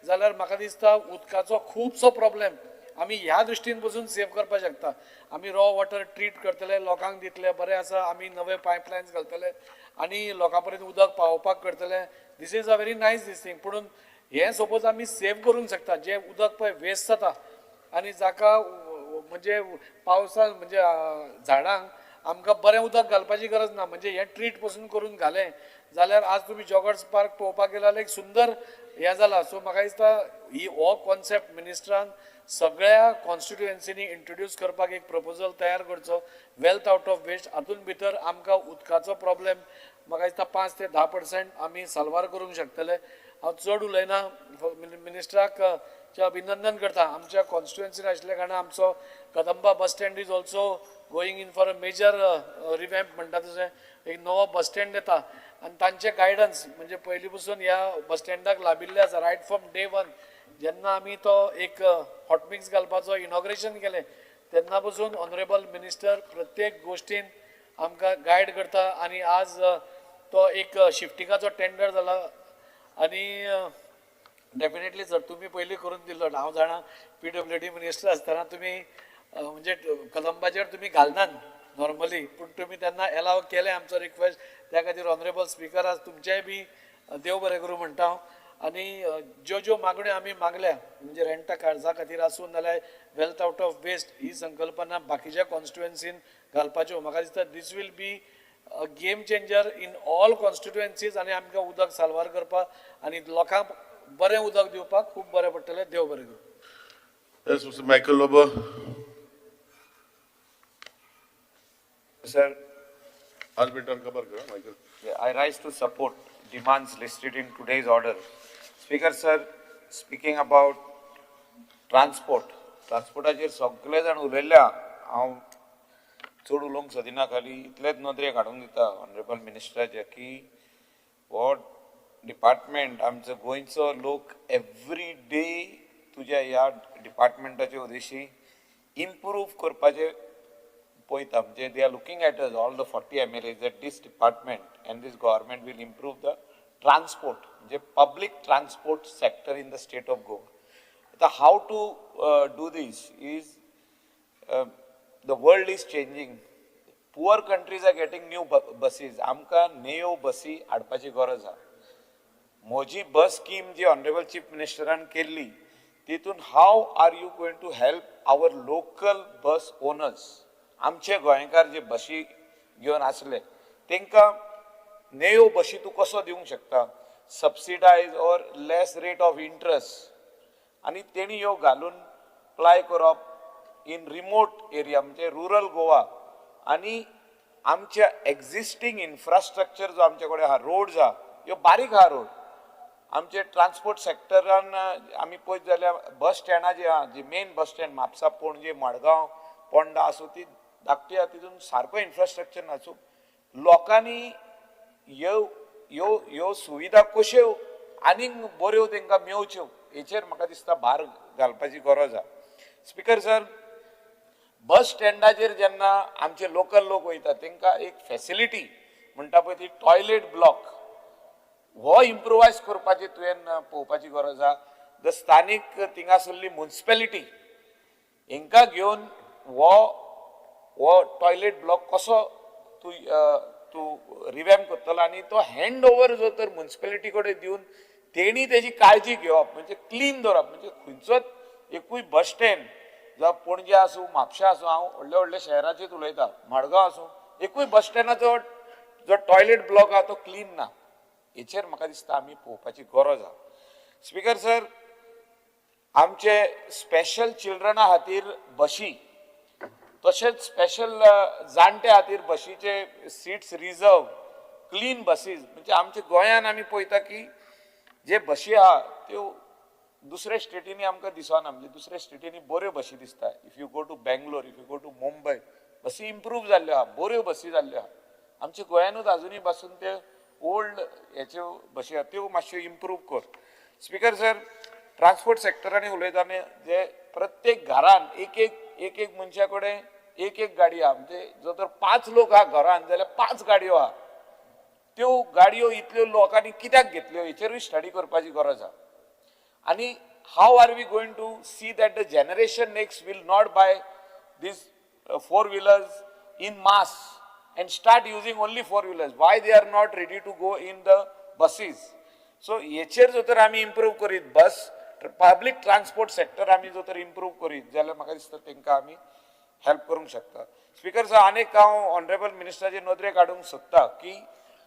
जाल्यार म्हाका दिसता उदकाचो खुबसो प्रॉब्लेम आमी ह्या दृश्टीन पसून सेव करपाक शकता. आमी रॉ वॉटर ट्रीट करतले, लोकांक दितले, बरें आसा, आमी नवे पायपलायन्स घालतले आनी लोकां पर्यंत उदक पावोवपाक करतले. This is a very nice this thing. पूण हें सपोज आमी सेव करूंक शकता, जें उदक पळय वेस्ट जाता आनी जाका म्हणजे पावसान म्हणजे झाडांक आमकां बरें उदक घालपाची गरज ना, म्हणजे हें ट्रीट पसून करून घालें जाल्यार आज तुमी जॉगर्स पार्क पळोवपाक गेले जाल्यार एक सुंदर हें जाला. सो म्हाका दिसता ही हो कॉन्सेप्ट मिनिस्टरान सगळ्या कॉन्स्टिट्युएन्सीनी इंट्रोड्यूस करपाक एक प्रपोजल तयार करचो, वेल्थ आवट ऑफ वेस्ट. हातूंत भितर आमकां उदकाचो प्रॉब्लेम म्हाका दिसता 5 ते 10% आमी साल्वार करूंक शकतले. हांव चड उलयना, मिनिस्टराक अभिनंदन करता. आमच्या कॉन्स्टिट्युएन्सीन आशिल्ल्या कारणान आमचो Kadamba bus stand is also going in for a major revamp म्हणटा तशें एक नवो बस स्टँड येता आनी तांचें गायडन्स म्हणजे पयलीं पसून ह्या बस स्टँडाक लाभिल्लें आसा. रायट फ्रॉम डे वन जेन्ना आमी तो एक हॉटमिक्स घालपाचो इनॉग्रेशन केलें तेन्ना पसून ऑनरेबल मिनिस्टर प्रत्येक गोश्टीन आमकां गायड करता आनी आज तो एक शिफ्टिंगाचो टेंडर जाला आनी डेफिनेटली सर तुमी पयलीं करून दिल्लो, हांव जाणा PWD minister आसतना तुमी म्हणजे कदंबाचेर तुमी घालनात नॉर्मली, पूण तुमी तेन्ना एलाव केलें आमचो रिक्वेस्ट, त्या खातीर ऑनरेबल स्पिकर आज तुमचेंय बी देव बरें करूं म्हणटा हांव. आनी ज्यो ज्यो मागण्यो आमी मागल्या म्हणजे रेंटा कार्जा खातीर आसूं नाल्यार वेल्थ आवट ऑफ वेस्ट ही संकल्पना बाकीच्या कॉन्स्टिट्युएन्सीन घालपाच्यो, म्हाका दिसता this will be a game changer in all constituencies आनी आमकां उदक साल्वार करपाक आनी लोकांक बरें उदक दिवपाक खूब बरें पडटलें. देव बरें करूं. Yes, Mr. Michael Lobo. Sir, Michael. I rise to support demands listed in today's order. Speaker sir, speaking about transport, transportaचेर सगळे जाण उलयल्ल्या, हांव चड उलोवंक सोदिना, खाली इतलेच नदरेक हाडून दिता ऑनरेबल मिनिस्टराचे की हो डिपार्टमेंट आमचो गोंयचो लोक एवरी डे तुज्या ह्या डिपार्टमेंटाचे उद्देशी इम्प्रूव करपाचे पळयता. म्हणजे they are looking at us all the 40 MLAs that this department and this government will improve the transport, म्हणजे public transport sector in the state of Goa. आतां how to do this is the world is changing, poor countries are getting new buses, आमकां नेयो बसी हाडपाची गरज आसा. म्हजी बस scheme जी ऑनरेबल चीफ मिनिस्टरान केल्ली तितून how are you going to help our local bus owners, आमचे गोंयकार जे बशी घेवन आसले तांकां नेयो बशी तूं कसो दिवंक शकता, subsidise or less rate of interest, आनी तेणी ह्यो घालून प्लाय करप इन रिमोट एरिया म्हणजे रुरल गोवा आनी आमच्या एक्झिस्टींग इन्फ्रास्ट्रक्चर जो आमचे कडेन आहा, रोड्स आहा, ह्यो बारीक आहा रोड. आमचे ट्रान्सपोर्ट सेक्टरान आमी पळयत जाल्यार बस स्टँडां जी आहा, जी main bus stand Mapusa, Panaji, Madgaon, Ponda आसूं, ती धाकटी आहा, तितून सारको इन्फ्रास्ट्रक्चर ना. सो लोकांनी ह्यो ह्यो ह्यो सुविधा कश्यो आनीक बऱ्यो तांकां मेवच्यो हेचेर म्हाका दिसता भार घालपाची गरज आहा. स्पिकर सर, बस स्टँडाचेर जेन्ना आमचे लोकल लोक वयता तांकां एक फॅसिलिटी म्हणटा पळय ती टॉयलेट ब्लॉक हो इम्प्रोवायज करपाची तुवें पळोवपाची गरज आहा. The स्थानीक थिंगासरली मुन्सिपेलिटी हेंकां घेवन हो हो टॉयलेट ब्लॉक कसो तूं तूं रिवॅम्प करतलो आनी तो हँड ओवर जो तर मुन्सिपेलिटी कडेन दिवन तेणी तेजी काळजी घेवप, म्हणजे क्लीन दवरप. म्हणजे खंयचोच एकूय बस स्टँड, जावं पणजे आसूं, म्हापशा आसूं, हांव व्हडल्या व्हडल्या शहराचेच उलयतां, मडगांव आसूं, एकूय बस स्टँडाचो जो टॉयलेट ब्लॉक आहा तो क्लीन ना. हेचेर म्हाका दिसता आमी पळोवपाची गरज आहा. स्पिकर सर, आमचे स्पेशल चिल्ड्रना खातीर बशी, तशेंच स्पेशल जाणट्या खातीर बशीचे सीट्स रिजर्व, क्लीन बसीस. म्हणजे आमच्या गोंयान आमी पळयता की जे बशी आहा त्यो दुसऱ्या स्टेटींनी आमकां दिसना. म्हणजे दुसऱ्या स्टेटींनी बऱ्यो बशी दिसता. If you go to Bangalore, if you go to Mumbai, बसी इम्प्रूव जाल्ल्यो आहा, बऱ्यो बसी जाल्ल्यो आहा. आमच्या गोंयानूच आजुनूय पासून ते ओल्ड हेच्यो बशी आहा, त्यो मातश्यो इम्प्रूव कर. स्पिकर सर, ट्रान्सपोर्ट सेक्टरांनी उलयतना जे प्रत्येक घरान एक एक एक एक मनशा कडेन एक एक गाडी आहा. म्हणजे जर तर 5 लोक आहा घरान जाल्यार 5 गाडयो आहा. त्यो गाडयो इतल्यो लोकांनी कित्याक घेतल्यो हेचेरूय स्टडी करपाची गरज आहा. आनी how are we going to see that the generation next will not buy these four wheelers in mass and start using only four wheelers? Why they are not ready to go in the buses? So हेचेर जर तर आमी improve करीत, बस public transport sector आमी जर तर improve करीत जाल्यार म्हाका दिसता तांकां आमी हेल्प करूंक शकता. स्पिकर सर, आनीक हांव ऑनरेबल मिनिस्टराचे नदरेक हाडूंक सोदता की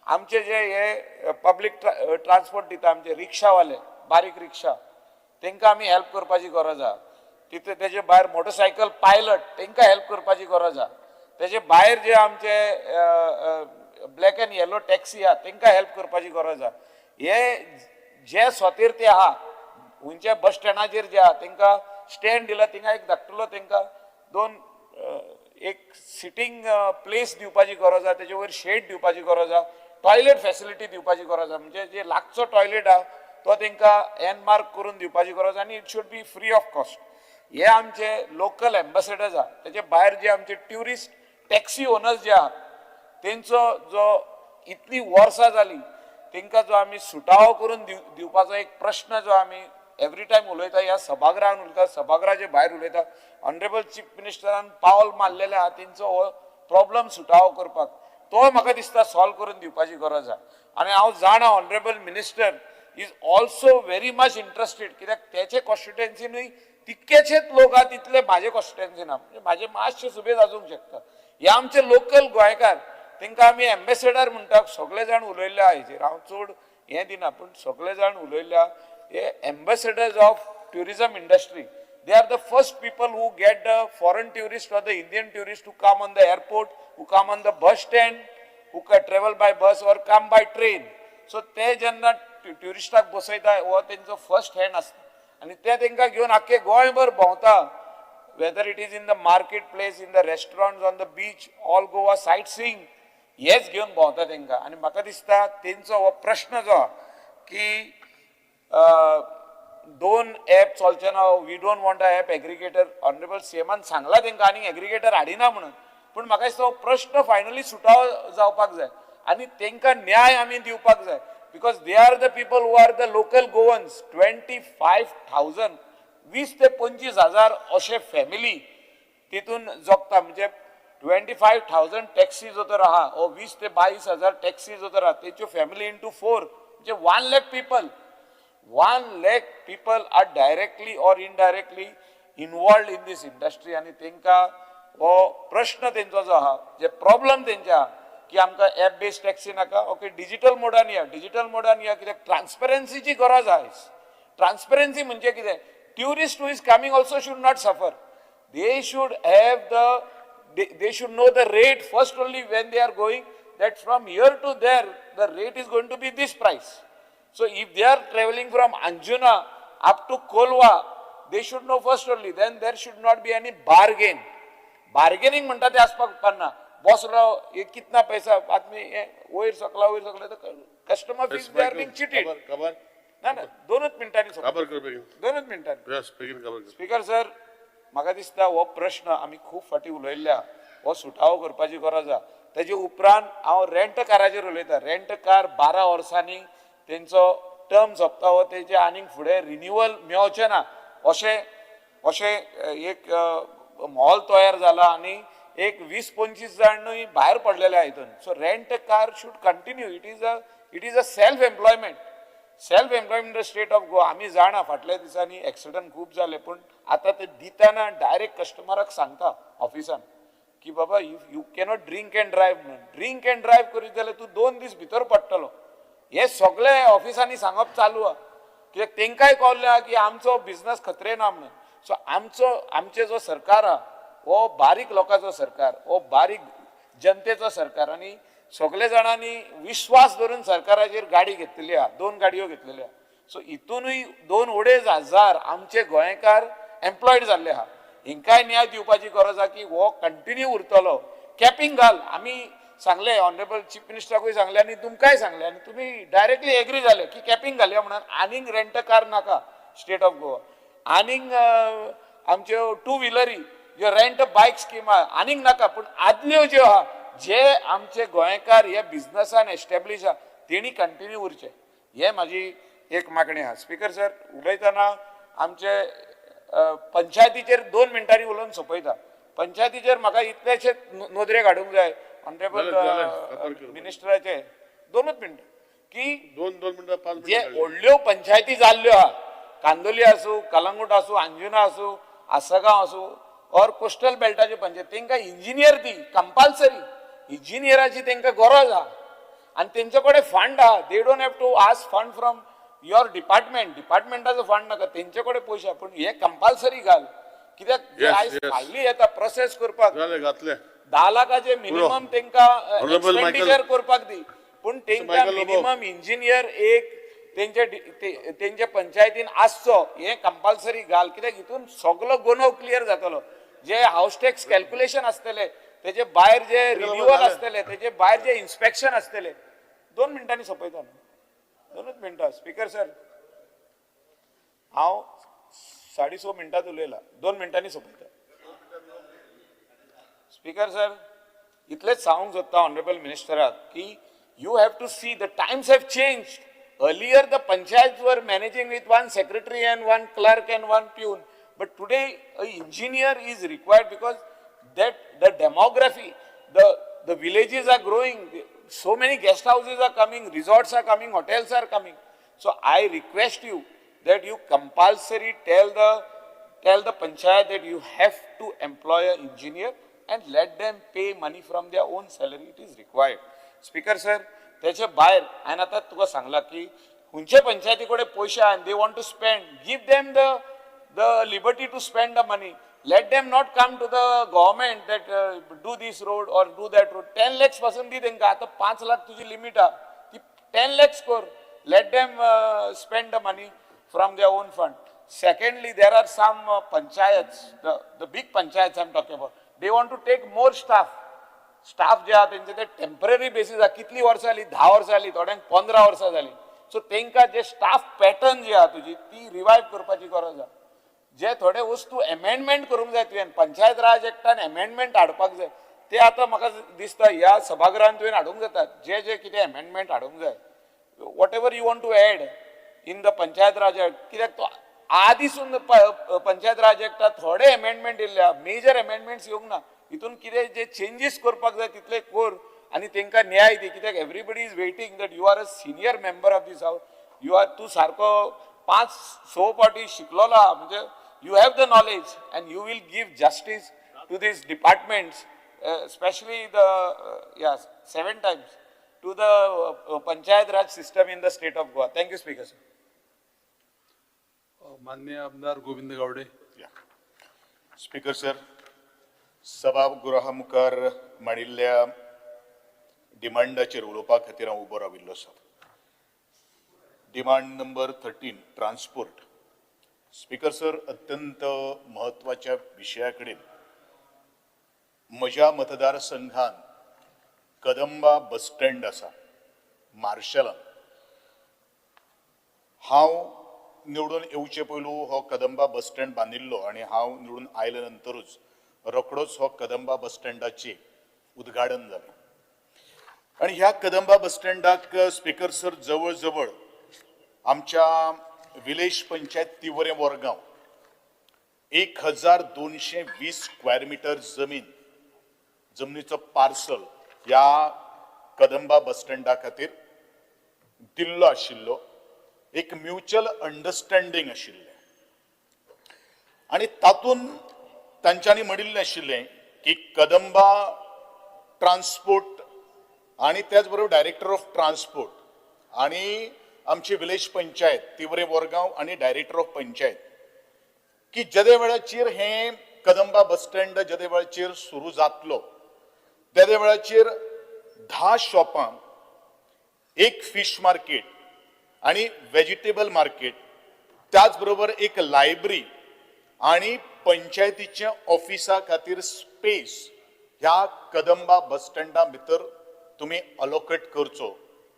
आमचे जे हे पब्लीक ट्रान्सपोर्ट दिता आमचे रिक्षावाले, बारीक रिक्षा, तांकां आमी हेल्प करपाची गरज आहा. तितून तेजे भायर मोटरसायकल पायलट तांकां हेल्प करपाची गरज आहा. तेजे भायर जे आमचे ब्लॅक एंड येलो टॅक्सी आहा तांकां हेल्प करपाची गरज आहा. हे जे सोतेर ते आहा खंयच्या बस स्टँडाचेर जे आहा तांकां स्टँड दिला, थिंगा एक धाकटुलो तांकां दोन एक सिटींग प्लेस दिवपाची गरज आहा, तेजे वयर शेड दिवपाची गरज आहा, टॉयलेट फॅसिलिटी दिवपाची गरज आहा. म्हणजे जे लागचो टॉयलेट आहा तो तांकां एनमार्क करून दिवपाची गरज आनी it should be free of cost. हे आमचे लोकल एम्बेसेडर्स आहा. तेजे भायर जे आमचे ट्युरिस्ट टॅक्सी ओनर्स जे आहा तेंचो जो इतली वर्सां जाली तांकां जो आमी सुटावो करून दिवपाचो एक प्रश्न जो आमी एवरी टायम उलयता, ह्या सभागृहान उलयता, सभागृहाचे भायर उलयता. ऑनरेबल चीफ मिनिस्टरान पावल मारलेलें आहा तेंचो हो प्रॉब्लम सुटावो करपाक, तो म्हाका दिसता सॉल्व करून दिवपाची गरज आहा. आनी हांव जाणा honourable minister is also very much interested, कित्याक तेचे कॉन्स्टिट्युएन्सीनूय तितकेचेच लोक आहा तितले म्हाजे कॉन्स्टिट्युएन्सी ना, म्हणजे म्हाजे मातशे सुबेज आसूंक शकता. हे आमचे लोकल गोंयकार तांकां आमी एम्बेसेडर म्हणटा, सगळे जाण उलयल्ले आहा हेचेर, हांव चड हें दिना पूण सगळे जाण उलयल्ले आहा. हे ambassadors of tourism industry, they are the first people who get the foreign tourist or the Indian tourist to come on the airport, who come on the bus stand, who travel by bus or come by train. So ते जेन्ना ट्युरिस्टाक बसयता हो तेंचो first hand आसता आनी ते तेंकां घेवन आख्खे गोंयभर भोंवता, whether it is in the market place, in the restaurants, on the beach, all Goa sight seeing हेच घेवन भोंवता तेंकां. आनी म्हाका दिसता तेंचो हो प्रश्न जो आहा की दोन एप चलचे ना, we don't want a app aggregator. Honourable सीएमान सांगला तेंकां आनी एग्रिगेटर हाडिना म्हणून, पूण म्हाका दिसता हो प्रश्न फायनली सुटावो जावपाक जाय आनी तेंकां न्याय आमी दिवपाक जाय, because they are the people who are the local Goans. 25,000 20 ते 25 हजार अशे फॅमिली तितून जगता. म्हणजे 25,000 टॅक्सी जो तर आहा ओ 20 ते 22 हजार टॅक्सी जो तर आहा तेच्यो फॅमिली इंटू 4 म्हणजे 1 lakh people, 1 lakh people are directly or indirectly involved in this industry. आनी तेंकां हो प्रश्न तेंचो जो आहा, जे प्रॉब्लम तेंचे आहा की आमकां एप बेस्ड टॅक्सी नाका, ओके डिजिटल मोडान या, डिजिटल मोडान या, कित्याक ट्रान्सपरन्सीची गरज आहा. ट्रान्सपरन्सी म्हणजे कितें, tourist who is coming also should not suffer. They should have the they should know the rate first only when they are going, that from here to there the rate is going to be this price. So if they are travelling from Anjuna up to Colva, they should know first only, then there should not be any bargain. Bargaining म्हणटा ते आसपाक उपकारना. बसलो हे कितना पैसा आदमी वयर सकला वयर सकला, तर customer feels they are being cheated. खबर ना ना, दोनूच मिनटांनी, खबर कर बेगीन, दोनूच मिनटांनी. यस, बेगीन खबर कर. स्पीकर सर, म्हाका दिसता हो प्रश्न आमी खूब फाटीं उलयल्ल्या, हो सुटावो करपाची गरज आसा. तेजे उपरांत हांव रेंट काराचेर उलयता. रेंट कार 12 वर्सांनी तेंचो टर्म सोंपता, हो तेजे आनीक फुडें रिन्युअल मेवचें ना अशें अशें एक मॉल तयार जाला आनी एक 20-25 जाणूय भायर पडलेले आहा हितून. So rent car should continue. It is a self employment, self employment the state of Goa. आमी जाणा फाटल्या दिसांनी एक्सिडंट खूब जाले, पूण आतां ते दितना डायरेक्ट कस्टमराक सांगता ऑफिसान की बाबा you cannot drink and drive म्हणून. ड्रिंक एंड ड्रायव्ह करीत जाल्यार तूं 2 दीस भितर पडटलो. हे सगळे ऑफिसांनी सांगप चालू आहा, कित्याक तेंकांय कळ्ळें आहा की आमचो बिजनस खतरे ना म्हणून. सो आमचो आमचें जो सरकार आहा हो बारीक लोकांचो सरकार, हो बारीक जनतेचो सरकार, आनी सगळे जाणांनी विश्वास धरून सरकाराचेर गाडी घेतलेली आहा, 2 गाडयो घेतलेल्यो आहा. सो हितूनय 2-2.5 हजार आमचे गोंयकार एम्प्लॉयड जाल्ले आहा. हिंकाय न्याय दिवपाची गरज आहा की हो कंटिन्यू उरतलो. कॅपिंग घाल, आमी सांगले ऑनरेबल चीफ मिनिस्टराकूय सांगले आनी तुमकांय सांगले, आनी तुमी डायरेक्टली एग्री जाले की कॅपिंग घालया म्हणून. आनीक रेंट कार नाका स्टेट ऑफ गोवा, आनीक आमच्यो टू व्हिलरी ज्यो रेंट बायक स्कीम आहा आनीक नाका, पूण आदल्यो ज्यो आहा जे आमचे गोंयकार हे बिजनसान एस्टेब्लीश आहा तेणी कंटिन्यू उरचे, हे म्हाजी एक मागणी आहा. स्पीकर सर, उलयतना आमचे पंचायतीचेर 2 मिनटांनी उलोवन सोंपयता. पंचायतीचेर म्हाका इतलेशे नदरेक हाडूंक जाय ऑनरेबल मिनिस्टराचे 2 मिनटां की 2 मिनटां 5 जे व्हडल्यो पंचायती जाल्ल्यो आहा, कांदोली आसूं, कलंगूट आसूं, अंजुना आसूं, आसगांव आसूं ऑर कोस्टल बेल्टाच्यो पंचायत, तेंकां इंजिनियर दी कंपल्सरी. इंजिनियराची तेंकां गरज आहा आनी तेंचे कडेन फंड आहा. They don't have to ask fund from your department, डिपार्टमेंटाचो fund नाका, तेंचे कडेन पयशे आहा, पूण हे कंपल्सरी घाल. कित्याक आयज फायली येता प्रोसेस करपाक 10 लाखाचे मिनिमम तेंकां एक्सपेंडिचर करपाक दी, पूण तेंकां मिनिमम इंजिनियर एक तेंच्या पंचायतीन आसचो, हे कंपल्सरी घाल. कित्याक हितून सगलो गुन्यांव क्लियर जातलो. जे हावस टॅक्स कॅल्क्युलेशन आसतले, तेजे भायर जे रिन्युअल आसतले, तेजे भायर जे इन्स्पेक्शन आसतले. 2 मिनटांनी सोंपयता न्हू, 2 मिनटां. स्पीकर सर, हांव 6.25 मिनटांत उलयला, 2 मिनटांनी सोंपयता. स्पीकर सर, इतलेंच सांगूंक सोदता ऑनरेबल मिनिस्टराक की you have to see the times have changed. Earlier the panchayats were managing with 1 secretary and 1 clerk and 1 peon, but today an engineer is required because that the demography, the villages are growing, so many guest houses are coming, resorts are coming, hotels are coming. So I request you that you compulsory tell the panchayat that you have to employ an engineer and let them pay money from their own salary. It is required. Speaker sir, त्याचे भायर हांवें आतां तुका सांगलां की खंयचे पंचायती कडेन पयशे आहा they want to spend, give them the liberty to spend the money. Let them not come to the government that do this road or do that road. 10 lakhs पासून दी तेंकां, आतां 5 लाख तुजी लिमीट आहा, ती 10 lakhs कर. Let them spend the money from their own fund. Secondly, there are some panchayats, the big panchayats I am talking about, they want to take more staff. Staff जे आहा तेंचे ते टेम्पररी बेसीस आहा, कितली वर्सां जाली, 10 वर्सां जाली, थोड्यांक 15 वर्सां जाली. सो तेंकां जे स्टाफ पॅटर्न जी आहा तुजी ती रिवायव करपाची गरज आहा. जे थोडे वस्तू एमेंडमेंट करूंक जाय, तुवें पंचायत राज एक्टान एमेंडमेंट हाडपाक जाय, ते आतां म्हाका दिसता ह्या सभागृहान तुवें हाडूंक जाता. जे जे कितें एमेंडमेंट हाडूंक जाय, whatever you want to add in the Panchayat Raj act, कित्याक तो आदीसून पंचायत राज एक्टात थोडे एमेंडमेंट येयल्ले आहा, मेजर एमेंडमेंट्स येवंक ना. हितून कितें जे चेंजीस करपाक जाय तितले कर आनी तेंकां न्याय दी. कित्याक everybody is waiting that you are a senior member of this house, you are तूं सारको 5-6 फावटी शिकलोलो आहा, म्हणजे you have the knowledge and you will give justice to these departments, especially the 7 times to the Panchayat Raj system in the state of Goa. Thank you, Speaker sir. माननीय आमदार Govind Gawade. Speaker sir, सभागृहा मुखार मांडिल्ल्या डिमांडाचेर उलोवपा खातीर हांव उबो राविल्लो आसा. Demand number 13, transport. Speaker sir, अत्यंत म्हत्वाच्या विशया कडेन म्हज्या मतदारसंघान कदंबा बस स्टँड आसा मार्शलान. हांव निवडून येवचे पयलू हो कदंबा बस स्टँड बांदिल्लो आनी हांव निवडून आयले नंतरूच रोखडोच हो कदंबा बस स्टँडाचे उद्घाटन जालें. आनी ह्या कदंबा बस स्टँडाक स्पीकर सर जवळ जवळ आमच्या village panchayat Tivrem Vargaon 1220 square metre जमीन, जमनीचो पार्सल ह्या कदंबा बस स्टँडा खातीर दिल्लो आशिल्लो. एक म्युच्युअल अंडरस्टँडींग आशिल्लें आनी तातूंत तांच्यांनी म्हणिल्लें आशिल्लें की कदंबा ट्रान्सपोर्ट आनी त्याच बरोबर डायरेक्टर ऑफ ट्रान्सपोर्ट आनी आमची विलेज पंचायत तिवरे बोरगांव आनी डायरेक्टर ऑफ पंचायत की जेदे वेळाचेर हें कदंबा बस स्टँड जेदे वेळाचेर सुरू जातलो तेदे वेळाचेर 10 शॉपां, एक फिश मार्केट आनी वेजिटेबल मार्केट, त्याच बरोबर एक लायब्ररी आनी पंचायतीच्या ऑफिसा खातीर स्पेस ह्या कदंबा बस स्टँडा भितर तुमी अलोकेट करचो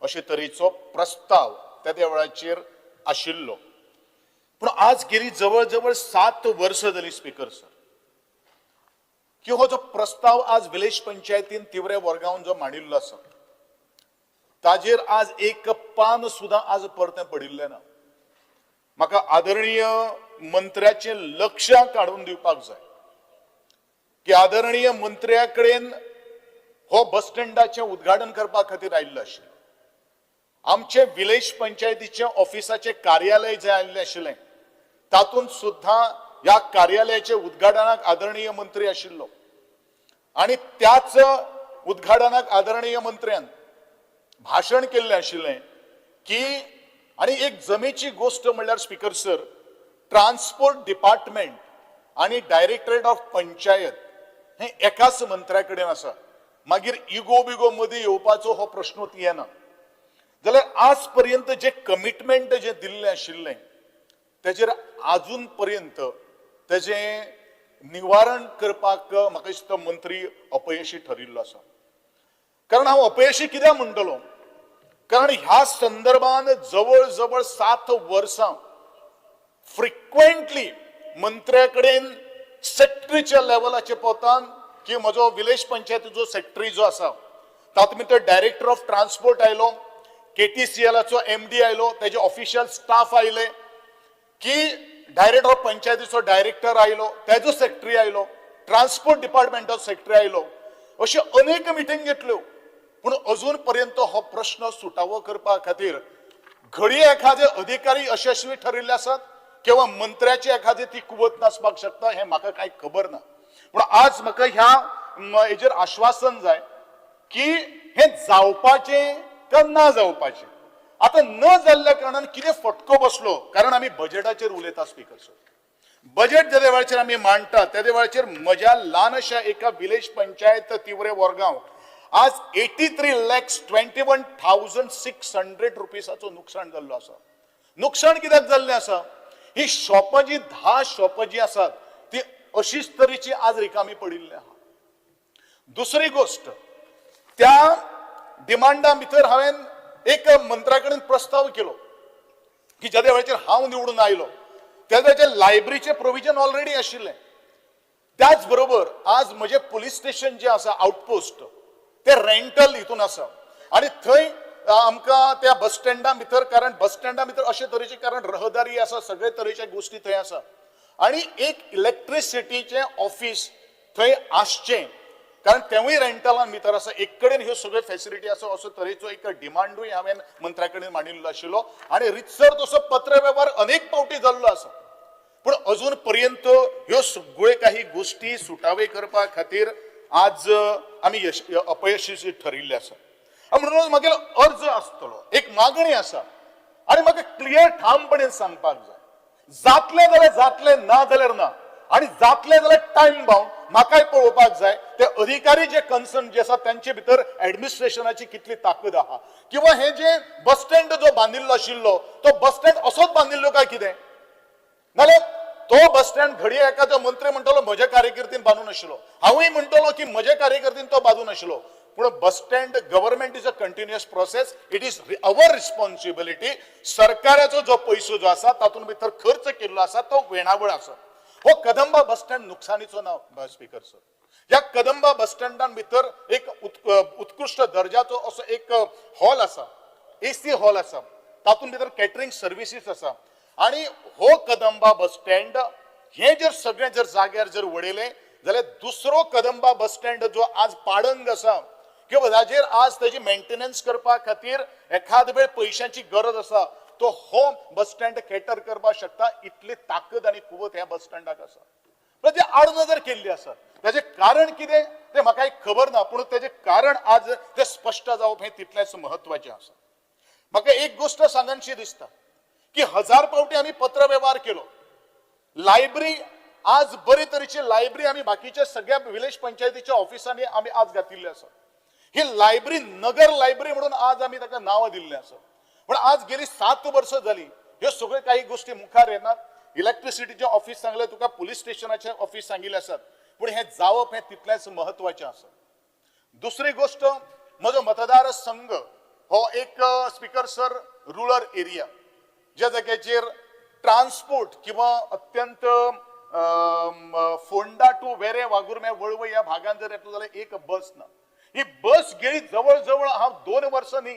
अशे तरेचो प्रस्ताव त्या वेळाचेर आशिल्लो. पूण आज गेली जवळ जवळ 7 वर्सां जाली स्पीकर सर की हो जो प्रस्ताव आज विलेज पंचायतीन तिवरे वर्गावन जो मांडिल्लो आसा ताजेर आज एक पान सुद्दां आज परतें पडिल्लें ना. म्हाका आदरणीय मंत्र्याचें लक्ष काडून दिवपाक जाय की आदरणीय मंत्र्या कडेन हो बस स्टँडाचें उद्घाटन करपा खातीर आयिल्लो आशिल्लो. आमचे विलेज पंचायतीचे ऑफिसाचे कार्यालय जे आयिल्लें आशिल्लें तातूंत सुद्दां ह्या कार्यालयाचे उद्घाटनाक आदरणीय मंत्री आशिल्लो आनी त्याच उद्घाटनाक आदरणीय मंत्र्यान भाशण केल्लें आशिल्लें की आनी एक जमेची गोश्ट म्हणल्यार स्पीकर सर, ट्रान्सपोर्ट डिपार्टमेंट आनी डायरेक्टरेट ऑफ पंचायत हें एकाच मंत्र्या कडेन आसा. मागीर इगो बिगो मदीं येवपाचो हो प्रश्नूच येना. जाल्यार आज पर्यंत जे कमिटमेंट जे दिल्लें आशिल्लें तेजेर आजून पर्यंत तेजें निवारण करपाक म्हाका दिसता मंत्री अपयशी ठरिल्लो आसा. कारण हांव अपयशी कित्याक म्हणटलो, कारण ह्या संदर्भान जवळ जवळ 7 वर्सां फ्रिक्वेंटली मंत्र्या कडेन सेक्रेटरीच्या लेवलाचे पोतान की म्हजो विलेज पंचायतीचो सेक्रेटरी जो आसा तातूंत भितर डायरेक्टर ऑफ ट्रान्सपोर्ट आयलो, KTCLाचो MD आयलो, तेजे ऑफिशियल स्टाफ आयले, की डायरेक्टर ऑफ पंचायतीचो डायरेक्टर आयलो, तेजो सेक्रेटरी आयलो, ट्रान्सपोर्ट डिपार्टमेंटाचो सेक्रेटरी आयलो, अश्यो अनेक मिटींग घेतल्यो. पूण अजून पर्यंत हो प्रश्न सुटावो करपा खातीर घडये एखादे अधिकारी यशस्वी ठरिल्ले आसात किंवा मंत्र्याची एखादी ती कुवत नासपाक शकता हें म्हाका कांय खबर ना. पूण आज म्हाका ह्या हेजेर आश्वासन जाय की हें जावपाचें काय ना जावपाचें. आतां न जाल्ल्या कारणान कितें फटको बसलो, कारण आमी बजेटाचेर उलयता स्पीकर सर. बजेट जेदे वेळाचेर आमी मांडटा तेदे वेळाचेर म्हज्या ल्हान अशा एका विलेज पंचायत तिवरे वरगांव आज 83,21,600 रुपीसाचो नुकसाण जाल्लो आसा. नुकसाण कित्याक जाल्लें आसा, ही शॉपां जी 10 शॉपां जी आसात ती अशीच तरेची आज रिकामी पडिल्ली आहा. दुसरी गोश्ट, त्या डिमांडा भितर हांवें एक मंत्र्या कडेन प्रस्ताव केलो की ज्या वेळाचेर हांव निवडून आयलो त्या वेळाचेर लायब्ररीचें प्रोविजन ऑलरेडी आशिल्लें. त्याच बरोबर आज म्हजें पुलीस स्टेशन जें आसा आउटपोस्ट तें रेंटल हितून आसा आनी थंय आमकां त्या बस स्टँडा भितर, कारण बस स्टँडा भितर अशे तरेचे कारण रहदारी आसा, सगळे तरेचे गोश्टी थंय आसा आनी एक इलेक्ट्रिसिटीचें ऑफिस थंय आसचें, कारण तेवूय रेंटलान भितर आसा. एक कडेन ह्यो सगळ्यो फेसिलिटी आसा असो तरेचो एक डिमांडूय हांवें मंत्र्या कडेन मांडिल्लो आशिल्लो आनी रितसर तसो पत्र वेव्हार अनेक फावटी जाल्लो आसा. पूण अजून पर्यंत ह्यो सगळ्यो काही गोश्टी सुटावे करपा खातीर आज आमी अपयशी ठरिल्ले आसा. म्हणून म्हागेलो अर्ज आसतलो, एक मागणी आसा आनी म्हाका क्लियर ठामपणे सांगपाक जाय, जातलें जाल्यार जातलें, ना जाल्यार ना. आनी जातले जाल्यार टायम बाउंड म्हाकाय पळोवपाक जाय ते अधिकारी जे कन्सर्न जे आसा तांचे भितर एडमिनिस्ट्रेशनाची कितली ताकद आहा किंवा हे जे बस स्टँड जो बांदिल्लो आशिल्लो तो बस स्टँड असोच बांदिल्लो काय कितें, नाल्यार तो बस स्टँड घडये एखादो मंत्री म्हणटलो म्हज्या कार्यकर्तीन बांदून नाशिल्लो, हांवूय म्हणटलो की म्हज्या कार्यकर्तीन तो बांदून नाशिल्लो. पूण bus stand government is a continuous process, it is our responsibility. सरकाराचो जो पयसो जो आसा तातूंत भितर खर्च केल्लो आसा तो वेणावळ आसा. हो कदंबा बस स्टँड नुकसानीचो ना स्पीकर सर. ह्या कदंबा बस स्टँडान भितर एक उत्कृश्ट दर्जाचो असो एक हॉल आसा, एसी हॉल आसा, तातूंत भितर कॅटरिंग सर्विसीस आसा. आनी हो कदंबा बस स्टँड हे जर सगळें जर जाग्यार जर वडयलें जाल्यार दुसरो कदंबा बस स्टँड जो आज पाडंग आसा किंवा ताजेर आज तेजी मेंटेनन्स करपा खातीर एखाद वेळ पयशांची गरज आसा तो हो बस स्टँड कॅटर करपाक शकता इतली ताकद आनी कुवत ह्या बस स्टँडाक आसा. पण ते आडनदर केल्ली आसा, ताजें कारण कितें तें म्हाका एक खबर ना, पूण तेजें कारण आज तें स्पश्ट जावप हें तितलेंच म्हत्वाचें आसा. म्हाका एक गोश्ट सांगनशी दिसता की 1000 फावटी आमी पत्र वेव्हार केलो, लायब्ररी आज बरे तरेची लायब्ररी आमी बाकीच्या सगळ्या विलेज पंचायतीच्या ऑफिसांनी आमी आज घातिल्ली आसा. ही लायब्ररी नगर लायब्ररी म्हणून आज आमी ताका नांवां दिल्लें आसा, पूण आज गेली 7 वर्सां जाली ह्यो सगळ्यो काही गोश्टी मुखार येनात. इलेक्ट्रिसिटीचें ऑफिस सांगलें तुका, पुलीस स्टेशनाचें ऑफिस सांगिल्लें आसात, पूण हें जावप हें तितलेंच म्हत्वाचें आसा. दुसरी गोश्ट, म्हजो मतदार संघ हो एक स्पीकर सर रुरल एरिया, ज्या जाग्याचेर ट्रान्सपोर्ट किंवा अत्यंत फोंडा टू वेरें वाघुर्मे वळवय ह्या भागान जर येतलो जाल्यार एक बस ना. ही बस गेली जवळ जवळ हांव 2 वर्सां न्ही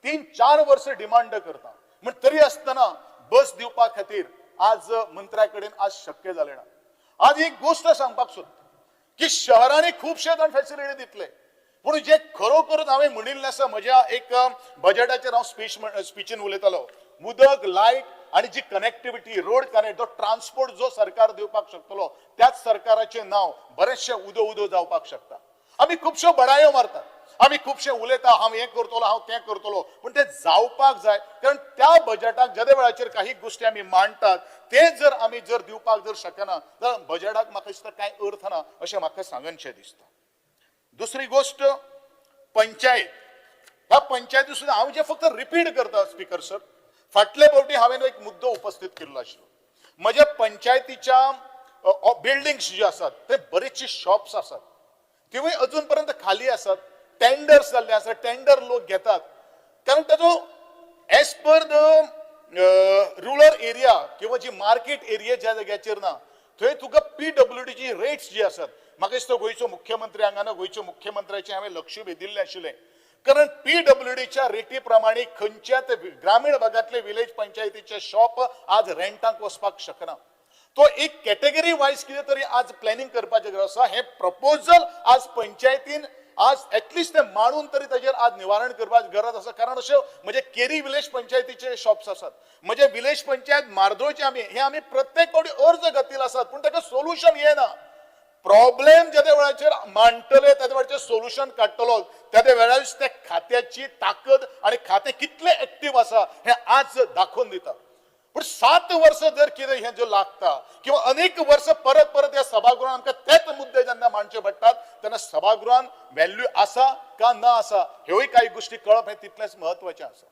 3-4 वर्सां डिमांड करता, म्हण तरी आसतना बस दिवपा खातीर आज मंत्र्या कडेन आज शक्य जालें ना. आज एक गोश्ट सांगपाक सोदता की शहरांनी खुबशे जाण फॅसिलिटी दितले, पूण जे खरोखरच हांवें म्हणिल्लें आसा म्हज्या एक बजेटाचेर हांव स्पिचीन उलयतालो, उदक, लायट आनी जी कनेक्टिविटी, रोड कनेक्ट, जो ट्रान्सपोर्ट जो सरकार दिवपाक शकतलो त्याच सरकाराचें नांव बरेचशें उदो उदो जावपाक शकता. आमी खुबश्यो बडायो मारतात, आमी खुबशे उलयता, हांव हें करतलो, हांव तें करतलो, पूण तें जावपाक जाय. कारण त्या बजेटाक जेदे वेळाचेर काही गोश्टी आमी मांडटात ते जर आमी जर दिवपाक जर शकना जाल्यार बजेटाक म्हाका दिसता कांय अर्थ ना अशें म्हाका सांगनशें दिसता. दुसरी गोश्ट, पंचायत. ह्या पंचायती सुद्दां हांव जे फक्त रिपीट करता स्पीकर सर, फाटले फावटी हांवें एक मुद्दो उपस्थित केल्लो आशिल्लो. म्हज्या पंचायतीच्या बिल्डिंग्स ज्यो आसात ते बरेचशी शॉप्स आसात तिवूय अजून पर्यंत खाली आसात, टेंडर्स जाल्ले आसात, टेंडर लोक घेतात, कारण ताजो as per the rural area किंवा जी मार्केट एरिया ज्या जाग्याचेर ना थंय तुका पीडब्ल्यूडीची रेट्स जी आसात, म्हाका दिसता गोंयचो मुख्यमंत्री हांगा ना, गोंयच्या मुख्यमंत्र्याचें हांवें लक्ष वेधिल्लें आशिल्लें, कारण पीडब्ल्यूडीच्या रेटी प्रमाणे खंयच्याच ग्रामीण भागांतले विलेज पंचायतीचे शॉप आज रेंटाक वचपाक शकना. तो एक कॅटेगरी वायज कितें तरी आज प्लॅनिंग करपाचें गरज आसा. हें प्रपोजल आज पंचायतीन आज एटलिस्ट ते मांडून तरी ताजेर आज निवारण करपाची गरज आसा. कारण अश्यो म्हणजे केरी विलेज पंचायतीचे शॉप्स आसात, म्हणजे विलेज पंचायत मार्दोळचे आमी हे आमी प्रत्येक फावटी अर्ज घातिल्ले आसात, पूण ताका सोल्युशन येना. प्रॉब्लेम जेदे वेळाचेर मांडटले तेदे वेळाचेर सोल्युशन काडटलो तेदे वेळार त्या खात्याची ताकद आनी खातें कितलें एक्टीव आसा हें आज दाखोवन दिता. पूण 7 वर्सां जर कितें हें जो लागता किंवा अनेक वर्सां परत परत ह्या सभागृहान आमकां तेच मुद्दे जेन्ना मांडचे पडटात तेन्ना सभागृहान व्हॅल्यू आसा का ना आसा ह्योय कांय गोश्टी कळप हें तितलेंच म्हत्वाचें आसा.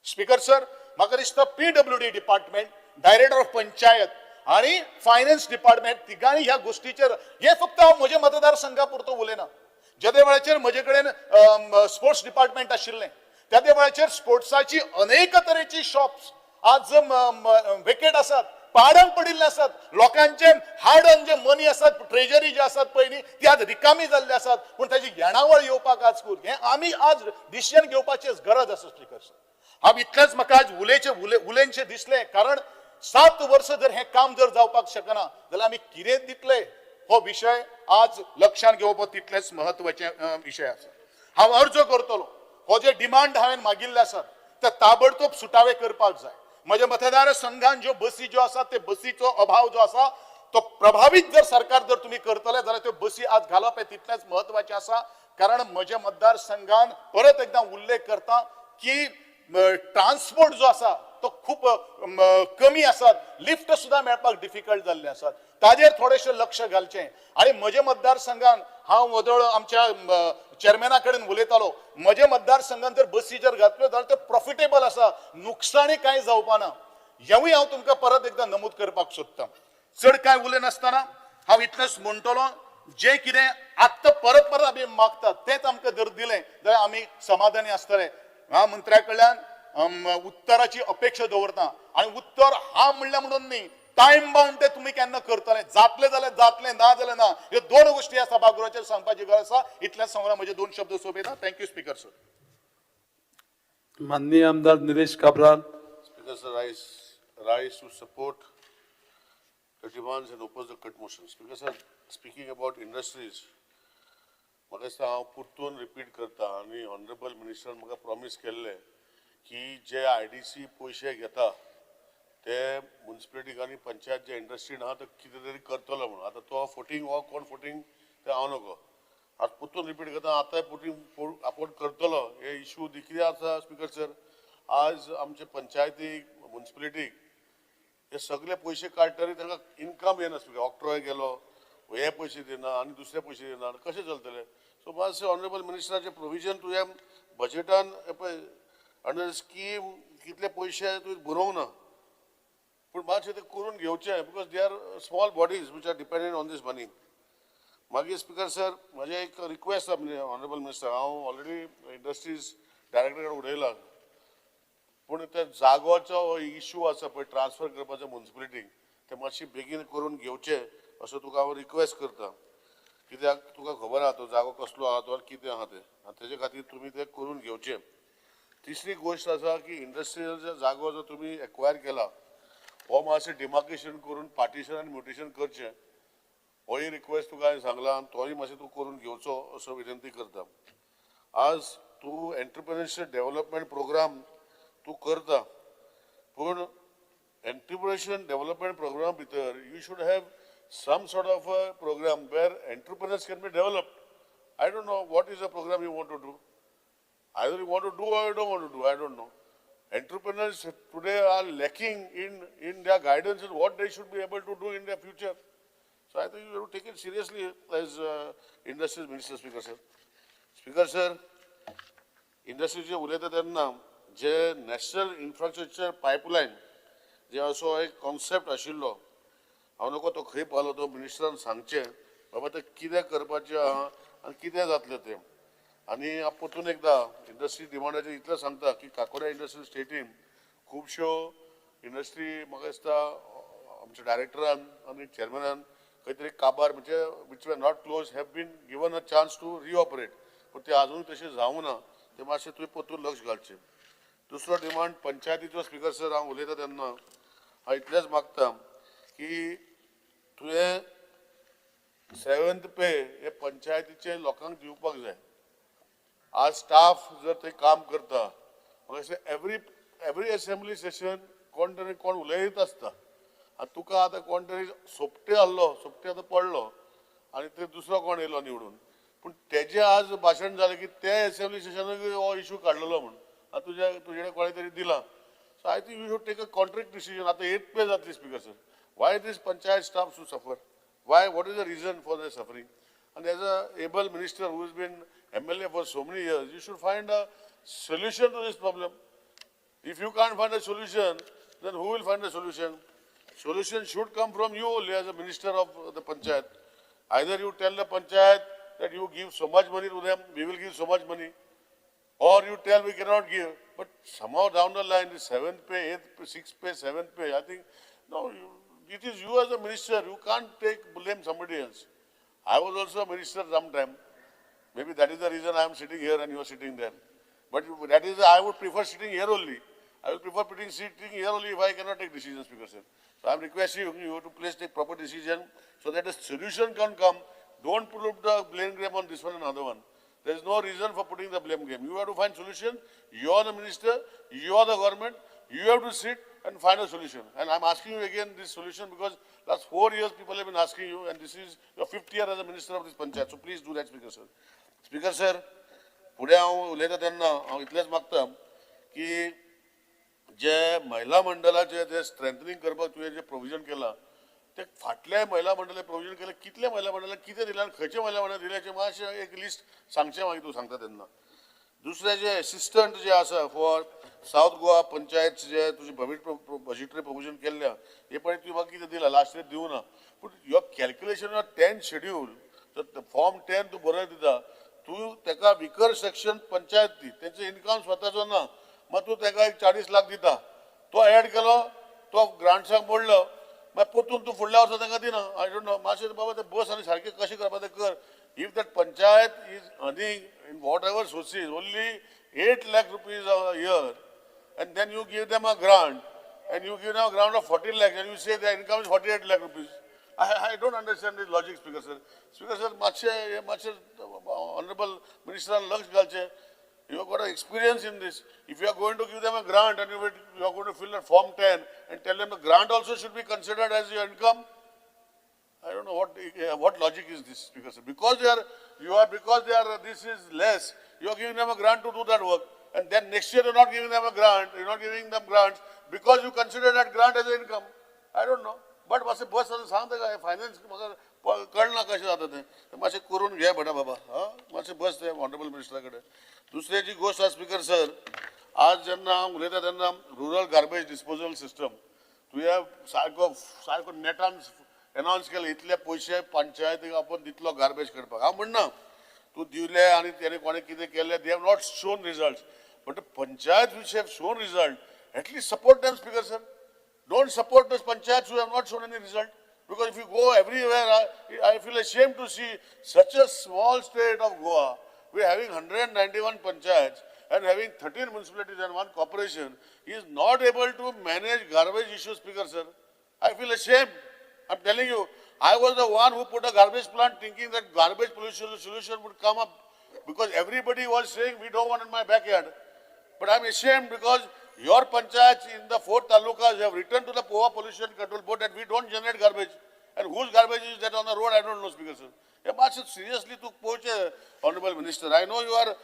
स्पीकर सर, म्हाका दिसता PWD department, director of panchayat आनी फायनान्स डिपार्टमेंट तिगांनी ह्या गोश्टीचेर, हें फक्त हांव म्हज्या मतदारसंघा पुरतो उलयना, जेदे वेळाचेर म्हजे कडेन स्पोर्ट्स डिपार्टमेंट आशिल्लें त्या वेळाचेर स्पोर्ट्साची अनेक तरेची शॉप्स आज वेकेट आसात, पाडंग पडिल्ले आसात, लोकांचे हार्ड अर्न जे मनी आसात, ट्रेजरी जे आसात पळय न्ही ती आज रिकामी जाल्ली आसात, पूण ताची येणावळ येवपाक आज कूर हें आमी आज डिसिजन घेवपाची गरज आसा. स्पीकर सर, हांव इतलेंच म्हाका आज उलयनशें दिसलें, कारण 7 वर्सां जर हें काम जर जावपाक शकना जाल्यार आमी कितें दितले हो विशय आज लक्षांत घेवप तितलेंच म्हत्वाचें विशय आसा. हांव अर्ज करतलो हो जे डिमांड हांवें मागिल्ले आसात ते ताबडतोब सुटावे करपाक जाय. म्हज्या मतदारसंघान ज्यो बसी ज्यो आसात ते बसीचो अभाव जो आसा तो प्रभावीत जर सरकार जर तुमी करतले जाल्यार त्यो बसी आज घालप हें तितलेंच म्हत्वाचें आसा. कारण म्हज्या मतदारसंघान परत एकदां उल्लेख करता की ट्रान्सपोर्ट जो आसा तो खूब कमी आसात, लिफ्ट सुद्दां मेळपाक डिफिकल्ट जाल्ले आसात. ताजेर थोडेशें लक्ष घालचें. आनी म्हज्या मतदारसंघान हांव वदळ आमच्या चेअरमॅना कडेन उलयतालो, म्हज्या मतदारसंघान जर बसी जर घातल्यो जाल्यार ते प्रॉफिटेबल आसा, नुकसाणी कांय जावपा ना. हेवूय हांव तुमकां परत एकदां नमूद करपाक सोदतां. चड कांय उलयनासतना हांव इतलेंच म्हणटलो, जें कितें आत्तां परत परत आमी मागतात तेंच आमकां जर दिलें जाल्यार आमी समाधानी आसतले. ह्या मंत्र्या कडल्यान उत्तराची अपेक्षा दवरता आनी उत्तर हा म्हणल्यार म्हणून न्ही, टायम बाउंड ते तुमी केन्ना करतले, जातले जाल्यार जातले, ना जाल्यार ना. ह्यो दोन गोश्टी ह्या सभागृहाचेर सांगपाची गरज आसा. इतल्याच सांगून म्हजे दोन शब्द सोंपयता. Thank you speaker sir. माननीय आमदार Nilesh Cabral. Speaker sir, I rise to support the demands and oppose the cut motion. Speaker sir, speaking about industries, म्हाका दिसता हांव परतून रिपीट करता आनी ऑनरेबल मिनिस्टरान म्हाका प्रॉमीस केल्लें की जे IDC पयशे घेता ते मुन्सिपलिटीक आनी पंचायत जे इंडस्ट्रीन आहा तो कितें तरी करतलो म्हणून. आतां तो फोटींग हो कोण फोटींग तें हांव नको. आतां परतून रिपीट करता, आतांय फोटींग आपोवन करतलो हे इशू कितें आसा स्पीकर सर, आज आमचे पंचायतीक मुन्सिपलिटीक हे सगळे पयशे काडटरी तांकां इनकम येना. स्पीकर, ऑक्ट्रॉय गेलो, हे पयशे दिना आनी दुसरे पयशे दिना, कशें चलतलें? सो मातशें ऑनरेबल मिनिस्टराचें प्रोविजन तुवें बजेटान पळय अंडर स्कीम कितले पयशे तुवें बरोवंक ना, पूण मातशें तें करून घेवचें because they are small bodies which are dependent on this money. मागीर स्पीकर सर, म्हजें एक रिक्वेस्ट आसा ऑनरेबल मिनिस्टर, हांव ऑलरेडी इंडस्ट्रीज डायरेक्टर कडेन उलयलां, पूण त्या जागोचो इशू आसा पळय ट्रान्सफर करपाचो मुन्सिपलिटीक, तें मातशें बेगीन करून घेवचें असो तुका हांव रिक्वेस्ट करता. कित्याक तुका खबर आहा तो जागो कसलो आहा तो आनी कितें आहा तें, आनी तेजे खातीर तुमी तें करून घेवचें. तिसरी गोश्ट आसा की इंडस्ट्रियल जागो जर तुमी एक्वायर केला हो मातशें डिमार्केशन करून पार्टिशन आनी म्युटेशन करचें, होय रिक्वेस्ट तुका हांवें सांगला आनी तोय मातशें तूं करून घेवचो असो विनंती करता. आज तूं एंटरप्रिनरशीप डेव्हलपमेंट प्रोग्राम तूं करता, पूण एंटरप्रिनरशीप डेव्हलपमेंट प्रोग्राम भितर you should have some sort of a program where entrepreneurs can be developed. I don't know what is the program you want to do. Either you want to do or you don't want to do, I don't know. Entrepreneurs today are lacking in their guidance and what they should be able to do in their future. So I think you have to take it seriously as Industries Minister, Speaker sir. Speaker sir, industries उलयता तेन्ना जे national infrastructure pipeline जे असो एक concept आशिल्लो, हांव नको तो खंय पावलो तो मिनिस्टरान सांगचें बाबा तें कितें करपाचें आहा आनी कितें जातलें तें. आनी हांव परतून एकदां इंडस्ट्री डिमांडाचेर इतलें सांगता की काकोड्या इंडस्ट्री स्टेटीन खुबश्यो इंडस्ट्री म्हाका दिसता आमच्या डायरेक्टरान आनी चेअरमॅनान खंय तरी काबार म्हणजे which were not close have been given a chance to reoperate, पूण ते आजून तशें जावूं ना, तें मातशें तुवें परतून लक्ष घालचें. दुसरो डिमांड पंचायतीचो स्पीकर सर, हांव उलयता तेन्ना हांव इतलेंच मागता की तुवें सेवन्थ पे हे पंचायतीचे लोकांक दिवपाक जाय. आज स्टाफ जर थंय काम करता म्हाका दिसता एवरी एसेंब्ली सेशन कोण तरी कोण उलयत आसता आनी तुका आतां कोण तरी सोपटे आहलो, सोपटे आतां पडलो आनी ते दुसरो कोण येयलो निवडून, पूण तेजें आज भाशण जालें की ते एसेंब्ली सेशनाक हो इशू काडलेलो म्हूण आतां तुज्या तुजे कोणें तरी दिलां. So I think you should take a contract decision. आतां एथ पे जातली speaker sir. Why this panchayat staff to suffer? Why, what is the reason for the suffering? And as a able minister who has been MLA for so many years, you should find a solution to this problem. If you can't find a solution, then who will find a solution? Solution should come from you only as a minister of the panchayat. Either you tell the panchayat that you give so much money to them, we will give so much money, or you tell we cannot give. But somehow down the line, the 7th pay, 8th pay, 6th pay, 7th pay, I think, no, it is you as a minister, you can't take blame somebody else. I was also a minister sometime. Maybe that is the reason I am sitting here and you are sitting there. But that is, I would prefer sitting here only. I will prefer sitting here only if I cannot take decisions, Speaker sir. So I am requesting you to please take proper decision so that a solution can come. Don't put up the blame game on this one and other one. There is no reason for putting the blame game. You have to find solution. You are the minister. You are the government. You have to sit and find a solution. And I am asking you again this solution because last 4 years people have been asking you, and this is your 5th year as a minister of this panchayat. So please do that, Speaker sir. Speaker sir, फुडें हांव उलयता तेन्ना हांव इतलेंच मागता की जे महिला मंडळाचे जे स्ट्रेंथनिंग करपाक तुवें जे प्रोविजन केलां ते फाटल्या महिला मंडळाक प्रोविजन केलें, कितले महिला मंडळाक कितें दिलां आनी खंयचे महिला मंडळाक दिलें हाचें मातशें एक लिस्ट सांगचें मागीर तूं सांगता तेन्ना. दुसरें जे एसिस्टंट जे आसा फॉर सावथ गोवा पंचायत जे तुजें बजेटरी प्रोविजन केल्लें हे पळय तुवें म्हाका कितें दिलां लास्ट इयर दिवना, पूण your calculation of 10 schedule जर फॉर्म 10 तूं बरोवन दिता, तूं ताका विकर सेक्शन पंचायत दी, तेंचो इनकम स्वताचो ना, मागीर तूं ताका एक 40 लाख दिता, तो एड केलो तो ग्रांट्साक मोडलो, मागीर परतून तूं फुडल्या वर्सा तांकां दिना. I don't know मातशें बाबा ते बस आनी सारकें कशें करपा तें कर. If that panchayat is earning in whatever sources only 8 lakh rupees a year and then you give them a grant and you give them a grant of 40 lakhs and you say their income is 48 lakh rupees. I don't understand this logic, Speaker sir. Speaker sir, मातशें honorable minister लक्ष घालचें. You have got experience in this. If you are going to give them a grant and you are going to fill a form 10 and tell them the grant also should be considered as your income. I don't know what logic is this, Speaker sir. Because they are this is less, you are giving them a grant to do that work, and then next year you are not giving them a grant, you are not giving them grants because you consider that grant as an income. I don't know. But मातशें बस आतां सांग ताका finance म्हाका कळना कशें जाता तें, मातशें करून घे बेटा बाबा. हां मातशें बस तें ऑनरेबल मिनिस्टरा कडेन. दुसरी जी गोश्ट आसा स्पीकर सर, आज जेन्ना हांव उलयता तेन्ना रुरल गार्बेज डिस्पोजल सिस्टम तुवें सारको सारको नेटान एनावन्स केलें, इतले पयशे पंचायतीक आपूण दितलो गार्बेज करपाक. हांव म्हणना तूं दिवले आनी तेणें कोणें कितें केलें, they have not shown result, but panchayat which have shown result at least support them, Speaker sir. Don't support those panchayats who have not shown any result. Because if you go everywhere, I feel ashamed to see such a small state of Goa. We are having 191 panchayats and having 13 municipalities and 1 corporation is not able to manage garbage issues, Speaker sir. I feel ashamed. I'm telling you, I was the one who put a garbage plant thinking that garbage pollution solution would come up because everybody was saying we don't want in my backyard. But I'm ashamed because your panchayats in the 4 talukas have written to the Poa Pollution Control Board that we don't generate garbage. And whose garbage is that on the road, I don't know, Speaker sir. Seriously, to coach, Honorable Minister, I know you are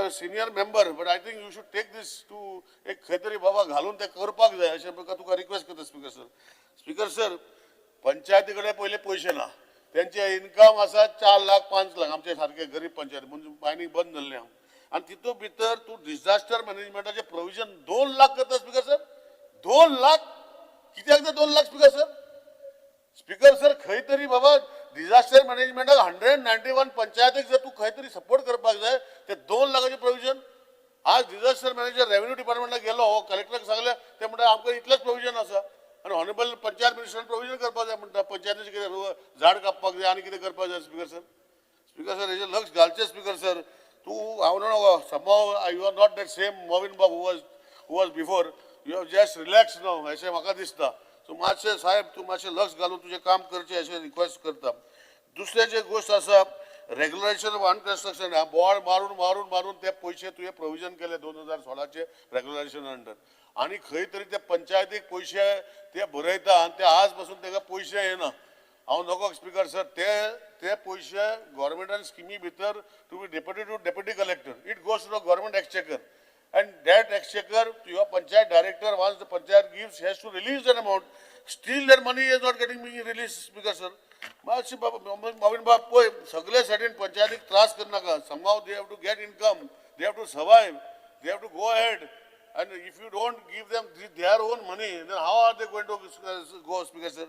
a senior member, but I think you should take this to एक खंय बाबा घालून ते करपाक जाय अशें म्हाका तुका रिक्वेस्ट करता, स्पीकर सर. स्पीकर सर, पंचायती कडेन पयले पयशे ना, तेंचे इनकम आसा 4 लाख 5 लाख, आमचे सारके गरीब पंचायत म्हणून मायनींग बंद जाल्लें आहा. आनी तितूंत भितर तूं डिझास्टर मॅनेजमेंटाचें प्रोविजन 2 लाख करता, स्पीकर सर. 2 लाख कित्याक ते 2 lakh, speaker sir? Speaker sir, खंय तरी बाबा डिझास्टर मॅनेजमेंटाक 191 पंचायतीक जर तूं खंय तरी सपोर्ट करपाक जाय ते 2 लाखाचें प्रोविजन. आज डिझास्टर मॅनेजर रेव्हेन्यू डिपार्टमेंटाक गेलो, हो कलेक्टराक सांगलें, ते म्हणटा आमकां इतलेंच प्रोविजन आसा आनी ऑनरेबल पंचायत मिनिस्टरान प्रोविजन करपाक जाय म्हणटा, पंचायतीचें कितें झाड कापपाक जाय आनी कितें करपाक जाय. स्पीकर सर, स्पीकर सर हेजेर लक्ष घालचें. स्पीकर सर, तूं हांव न्हू somehow you are not that same Mauvin Bob who was before. You have just relax now अशें म्हाका दिसता. सो मातशें साहेब तूं मातशें लक्ष घालून तुजें काम करचें अशें रिक्वेस्ट करता. दुसरें जें गोश्ट आसा रेगुलरायझेशन ऑफ अनकन्स्ट्रक्शन, बोवाळ मारून मारून मारून ते पयशे तुवें प्रोविजन केले 2016 रेगुलरायझेशन अंडर, आनी खंय तरी ते पंचायतीक पयशे ते बरयता आनी ते आज पासून ताका पयशे येना. हांव नको स्पीकर सर, ते पयशे गव्हर्मेंटान स्किमी भितर to be deputy to deputy collector, it goes to the government exchequer and that exchequer to your panchayat director, once the panchayat gives, has to release that amount. Still that money is not getting being released, Speaker sir. मातशें बाबा मोविन बाब पळय, सगळे सायडीन पंचायतीक त्रास करनाका. Somehow they have to get income, they have to survive, they have to go ahead. And if you don't give them their own money, then how are they going to go, Speaker sir?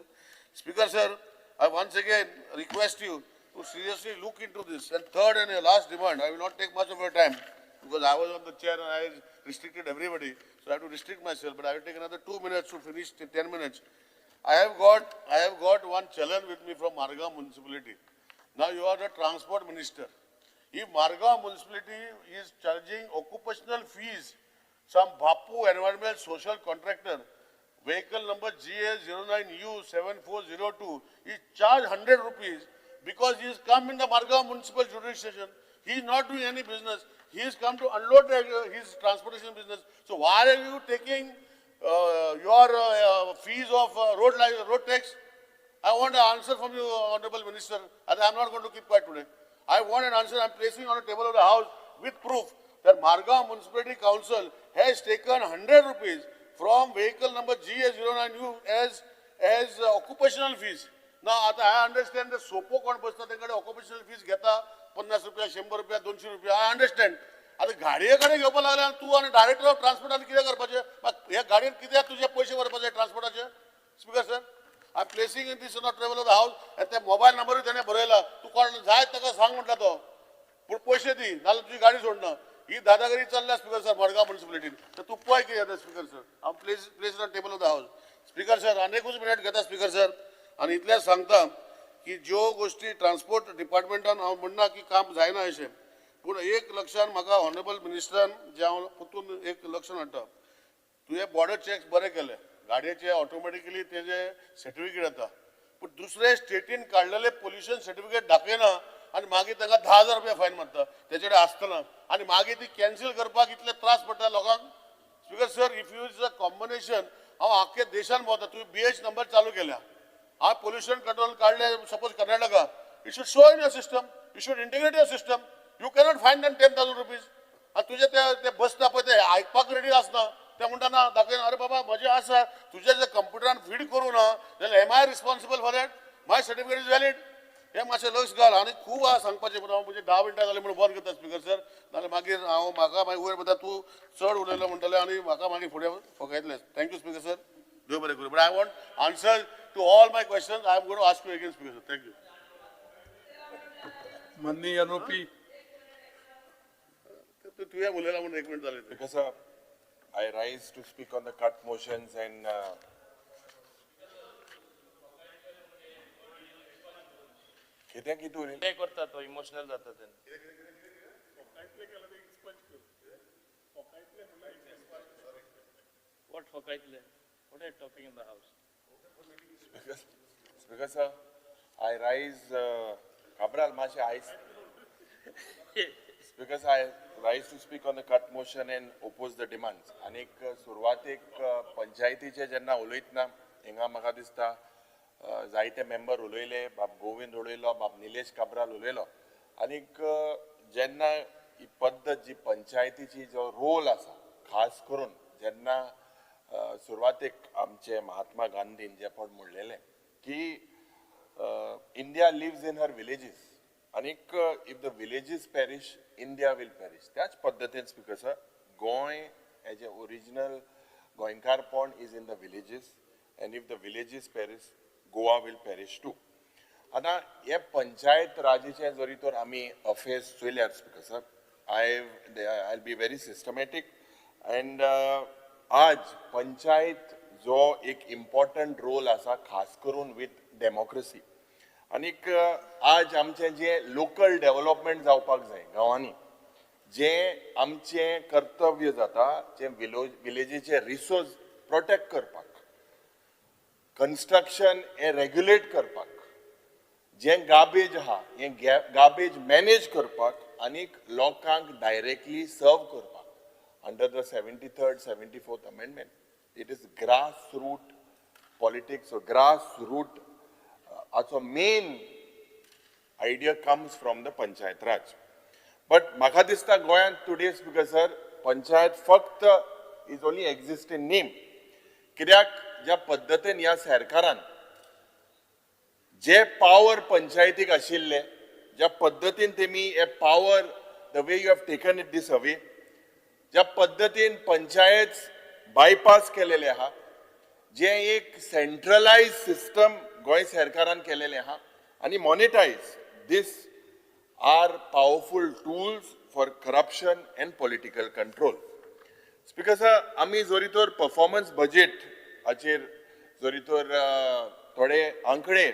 Speaker sir, I once again request you to seriously look into this. And third and last demand, I will not take much of your time because I was on the chair and I restricted everybody, so I have to restrict myself, but I will take another 2 minutes to finish 10 minutes. I have got one challan with me from Margao municipality. Now you are the transport minister. If Margao municipality is charging occupational fees, some Bapu environmental social contractor, vehicle number GA09U7402, he charged 100 rupees because he has come in the Margao municipal jurisdiction. He is not doing any business. He has come to unload his transportation business. So why are you taking your fees of road tax? I want an answer from you, Honorable Minister. And I am not going to keep quiet today. I want an answer. I am placing on the table of the house with proof. तर Margao municipality council has taken ₹100 from vehicle number GA 09 U as occupational fees. ना आतां I understand सोपो कोण बसता तें कडेन occupational fees घेता ₹50, ₹100, ₹200. I understand. आतां गाडये कडेन घेवपाक लागले आनी तूं आनी डायरेक्टर ऑफ ट्रान्सपोर्टान कितें करपाचें? ह्या गाडयेन कित्याक तुजे पयशे भरपाचे ट्रान्सपोर्टाचे? Speaker sir, I am placing in this not travel of the house आनी ते मोबायल नंबरूय तेणें बरयला. तूं कोण जाय ताका सांग म्हणटा तो, पूण पयशे दी नाजाल्यार तुजी गाडी सोडना. ही दादागिरी चल्ल्या स्पीकर सर मडगांव म्युनिसिपलिटीन. तर तूं पळय कितें जाता स्पीकर सर. हांव place on table of the house. Speaker sir, आनी एकूच मिनट घेता स्पीकर सर, आनी इतलेंच सांगता की ज्यो गोश्टी ट्रान्सपोर्ट डिपार्टमेंटान हांव म्हणना की काम जायना अशें, पूण एक लक्षान म्हाका ऑनरेबल मिनिस्टरान जें हांव परतून एक लक्षान हाडटा, तुवें बॉर्डर चॅक्स बरे केले, गाडयेचे ऑटोमॅटिकली तेजे सर्टिफिकेट येता, पूण दुसरे स्टेटीन काडलेले पोल्युशन सर्टिफिकेट दाखयना आनी मागीर तांकां ₹10,000 फायन मारता तेचे कडेन आसतना, आनी मागीर ती कॅन्सील करपाक इतले त्रास पडटा लोकांक. Speaker sir, if you is a combination, हांव आख्खे देशान भोंवता, तुवें BH number चालू केल्या, हांव पोल्युशन कंट्रोल काडले suppose Karnataka, you should show in your system, you should integrate your system. You cannot fine them ₹10,000. आनी तुजे ते बसता पळय ते आयकपाक रेडी आसना, ते म्हणटा ना दाखयना. अरे बाबा म्हजें आसा, तुजें जर कंप्युटरान फीड करूं ना जाल्यार am I responsible for that? My certificate is valid. हें मातशें लक्ष घाल. आनी खूब आहा सांगपाचें, पूण हांव म्हणजे 10 मिनटां जालीं म्हणून बंद करता स्पीकर सर, नाजाल्यार मागीर हांव म्हाका मागीर वयर म्हणटा तूं चड उलयलो म्हणटलें आनी म्हाका मागीर फुडें फकयतलें. Thank you speaker sir. देव बरें करूं. But I want answer to all my questions. I am going to ask you again speaker sir. Thank you. माननीय एनओपी. तुवें उलयला म्हणून एक मिनट जालें. Because I rise to speak on the cut motions and कितें कितें उलयलें? ते करता तो इमोशनल जाता तेन्ना. What फकायतले? What are you talking in the house? Speaker sir, I rise, Cabral मातशें आयज. Speaker sir, I rise to speak on the cut motion and oppose the demands. आनीक सुरवातेक पंचायतीचे जेन्ना उलयतना हिंगा म्हाका दिसता जायते मेंबर उलयले, बाब गोविंद उलयलो, बाब निलेश काब्राल उलयलो. आनीक जेन्ना ही पद्दत जी पंचायतीची जो रोल आसा, खास करून जेन्ना सुरवातेक आमचे महात्मा गांधीन जे पण म्हणलेलें की India lives in her villages, आनीक if the villages perish, India will perish. त्याच पद्दतीन speaker sir, Goa as a original गोंयकारपण is in the villages, and if the villages perish, Goa will perish too. आतां हे पंचायत राजीचे जरी तर आमी affairs चोयल्यार speaker sir, I will be very systematic. And आज पंचायत जो एक इम्पॉर्टंट रोल आसा, खास करून विथ डेमोक्रेसी. आनीक आज आमचें जें लोकल डेवलपमेंट जावपाक जाय गांवांनी, जें आमचें कर्तव्य जाता, जें विलेजीचे रिसोर्स प्रोटेक्ट करपाक, कन्स्ट्रक्शन हें रेग्युलेट करपाक, जें गार्बेज आहा हें गार्बेज मॅनेज करपाक आनीक लोकांक डायरेक्टली सर्व करपाक under the 73rd 74th amendment, it is grass root politics. Grass root हाचो main idea comes from the panchayat raj. But म्हाका दिसता गोंयांत टुडे स्पीकर सर, पंचायत फक्त is only exist in name. कित्याक ज्या पद्दतीन ह्या सरकारान जे पावर पंचायतीक आशिल्ले, ज्या पद्दतीन तेमी हे power, the way you have taken it this away, ज्या पद्दतीन पंचायत बायपास केलेले आहा, जे एक सेंट्रलायज सिस्टम गोंय सरकारान केलेले आहा आनी monetise, this are powerful tools for corruption and political control. Speaker sir, आमी जरी तर परफॉर्मन्स बजेट हाचेर जरी तर थोडे आंकडे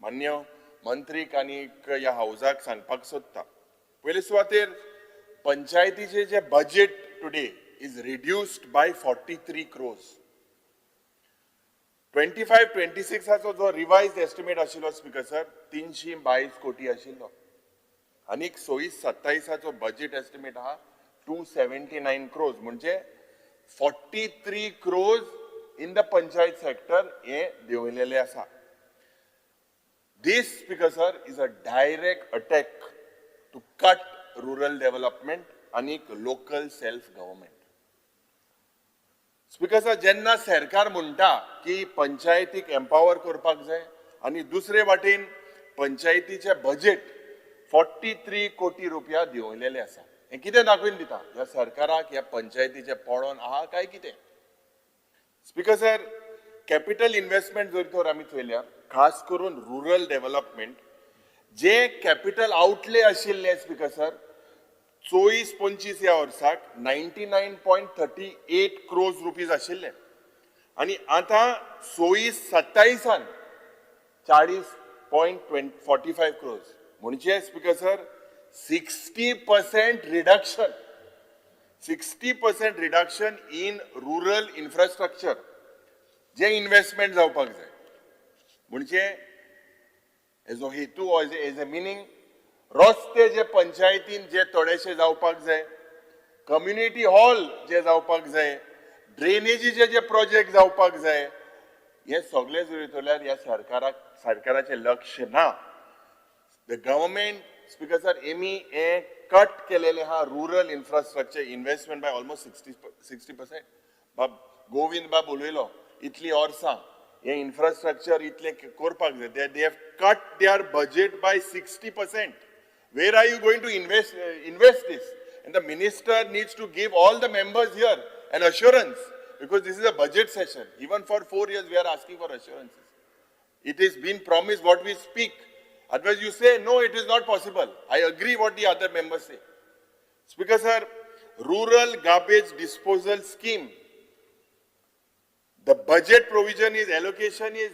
मान्य मंत्रीक आनी ह्या हावजाक सांगपाक सोदता. पयले सुवातेर पंचायतीचे जे budget today is reduced by 43 crores. 25-26 जो रिवायज एस्टिमेट आशिल्लो स्पीकर सर 322 कोटी आशिल्लो आनीक 26-27 बजेट एस्टिमेट आहा 279 क्रोर्स, म्हणजे 43 crores in the panchayat sector हे देंवयलेले आसा. This, Speaker sir, is a direct attack to cut rural development आनी Local self government. Speaker sir, जेन्ना सरकार म्हणटा की पंचायतीक एम्पावर करपाक जाय आनी दुसरे वाटेन पंचायतीचे बजेट 43 कोटी रुपया देंवयलेले आसा, हें कितें दाखोवन दिता ह्या सरकाराक ह्या पंचायतीचे पडोन आहा काय कितें? स्पीकर सर, कॅपिटल इन्व्हेस्टमेंट जर तर आमी चोयल्या, खास करून रुरल डेव्हलपमेंट जे कॅपिटल आउटले आशिल्ले स्पीकर सर, 24-25 ह्या वर्साक 99.38 crores rupees आशिल्ले आनी आतां 26-27 40.45 crores, म्हणजे speaker sir 60% reduction, 60% reduction in rural infrastructure J investment जावपाक जाय. म्हणजे हेजो हेतू, एज ए मिनींग, रस्ते जे पंचायतीन जे थोडेशे जावपाक जाय, कम्युनिटी हॉल जे जावपाक जाय, ड्रेनेजीचे जे प्रोजेक्ट जावपाक जाय, हे सगळे जरी चोयल्यार ह्या सरकाराक सरकाराचें लक्ष ना. The government, speaker sir, Amy हे कट केलेले आहा rural infrastructure investment by almost 60%. बाब गोविंद बाब उलयलो इतली वर्सां हे इन्फ्रास्ट्रक्चर इतलें करपाक जाय, they have cut their budget by 60%. Where are you going to invest this? And the minister needs to give all the members here an assurance, because this is a budget session. Even for 4 years we are asking for assurances. It is been promised what we speak. Otherwise you say, no, it is not possible. I agree what the other members say. Speaker sir, rural garbage disposal scheme, the budget provision is, allocation is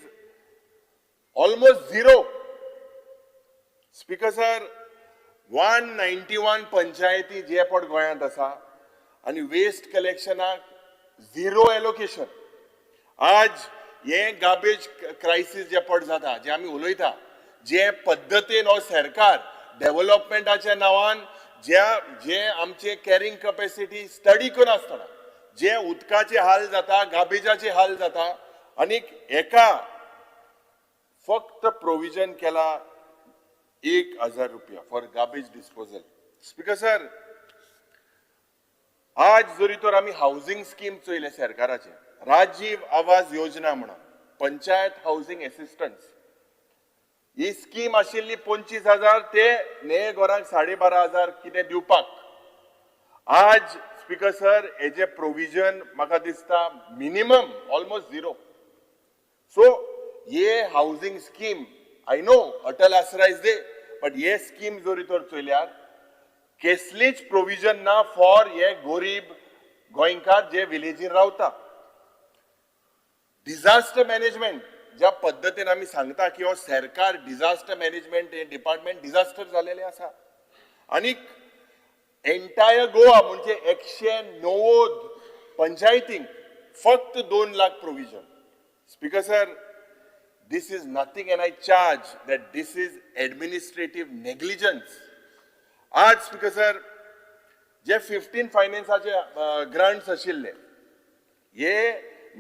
almost zero. Speaker sir, 191 पंचायती जे पट गोंयांत आसा आनी waste कलेक्शनाक zero allocation. आज हे garbage crisis जे पट जाता, जे आमी उलयता, जे पद्दतीन हो सरकार डेव्हलपमेंटाच्या नांवान ज्या जे आमचे कॅरिंग कपॅसिटी स्टडी करनासतना जे उदकाचे हाल जाता, गार्बेजाचे हाल जाता, आनी एका फक्त प्रोविजन केला 1,000 रुपया for garbage disposal. Speaker sir, आज जरी तर आमी हावजींग स्कीम चोयलें सरकाराचें, राजीव आवास योजना म्हणून, पंचायत हावजींग एसिस्टन्स ही स्कीम आशिल्ली 25,000 ते ने घरांक 12,500 कितें दिवपाक. आज स्पीकर सर हेजे प्रोविजन म्हाका दिसता मिनिमम ऑलमोस्ट झिरो. सो हे housing scheme, I know Atal Aasra is there, but hey scheme जरी तर चोयल्यार कसलीच प्रोविजन ना फॉर हे गोरीब गोंयकार जे विलेजीन रावता. डिझास्टर मॅनेजमेंट ज्या पद्दतीन आमी सांगता की हो सरकार डिझास्टर मॅनेजमेंट हे डिपार्टमेंट डिझास्टर जालेलें आसा, आनी एंटायर गोवा म्हणजे 190 पंचायतींक फक्त 2 lakh provision. Speaker sir, this is nothing and I charge that this is administrative negligence. आज स्पीकर सर जे 15 फायनान्साचे ग्रांट्स आशिल्ले हे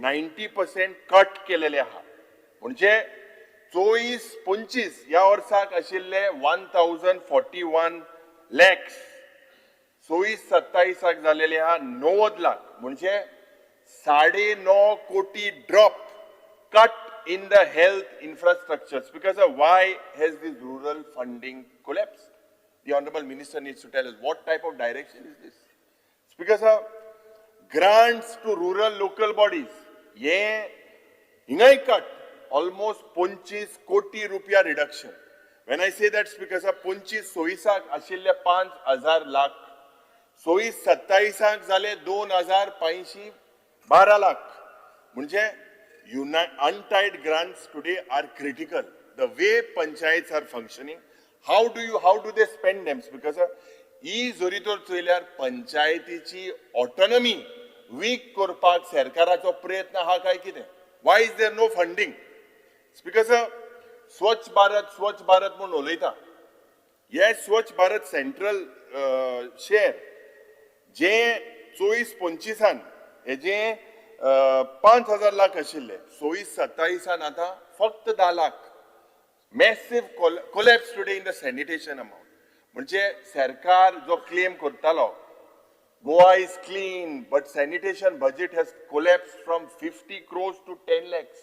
90% कट केलेले आहा, म्हणजे 24-25 ह्या वर्साक आशिल्ले 1041 लॅक्स 26-27 जालेले आहा 90 लाख, म्हणजे 9.5 कोटी drop cut in the health infrastructure. Because why has this rural funding collapsed? The Honorable Minister needs to tell us what type of direction is this. Because grants to rural local bodies, ye hingay cut almost 25 कोटी रुपया reduction. When I say that, Speaker sir, 25-26 ashille 5,000 lakh, 26-27 जाले 2,512 लाख. म्हणजे untied grants today are critical. The way panchayats are functioning, how do they spend them? Because ही जरी तर चोयल्यार पंचायतीची autonomy week करपाक सरकाराचो प्रयत्न आहा काय कितें? Why is there no funding? Speaker sir, Swachh Bharat Swachh Bharat म्हूण उलयता, हे स्वच्छ भारत सेंट्रल शेअर जे 24-25 हेजे 5,000 लाख आशिल्ले, 26-27 आतां फक्त 10 lakh. Massive collapse today in the sanitation amount. म्हणजे सरकार जो क्लेम करतालो Goa is clean, but sanitation budget has collapsed from 50 crores to 10 lakhs.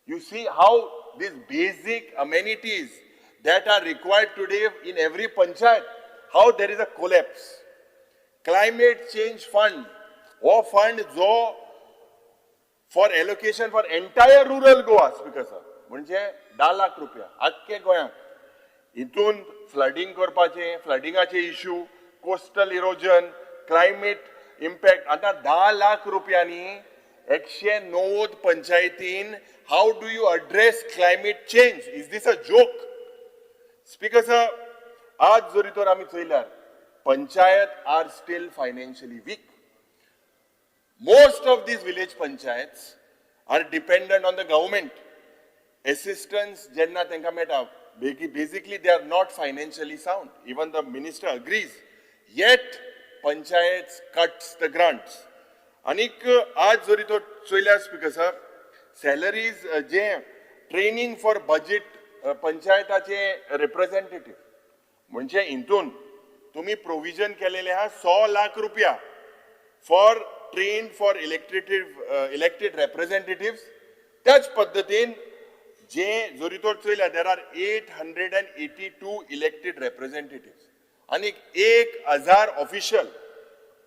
You see how these basic amenities that are required today in every panchayat, how there is a collapse. Climate change fund, हो fund जो for allocation for entire rural Goa, Speaker sir, म्हणजे 10 लाख रुपया आख्खे गोंयांक. हितून flooding करपाचे, फ्लडिंगाचे issue, coastal erosion, climate impact. आतां 10 लाख रुपयांनी 190 पंचायतीन how do you address climate change? Is this a joke, Speaker sir? आज जरी तर आमी चोयल्यार, panchayat are still financially weak. Most of these village panchayats are dependent on the government assistance. जेन्ना तांकां मेळटा, basically they are not financially sound. Even the minister agrees, yet panchayats cuts the grants. आनीक आज जरी तो चोयल्यार, speaker sir, salaries जे training for budget पंचायताचे रिप्रेझेंटेटिव्ह, म्हणजे हितून तुमी प्रोविजन केलेले आहा 100 लाख रुपया for train for elected representative. त्याच पद्दतीन जे जरी तर चोयल्यार, there are 882 elected representative आनी 1000 ऑफिशियल.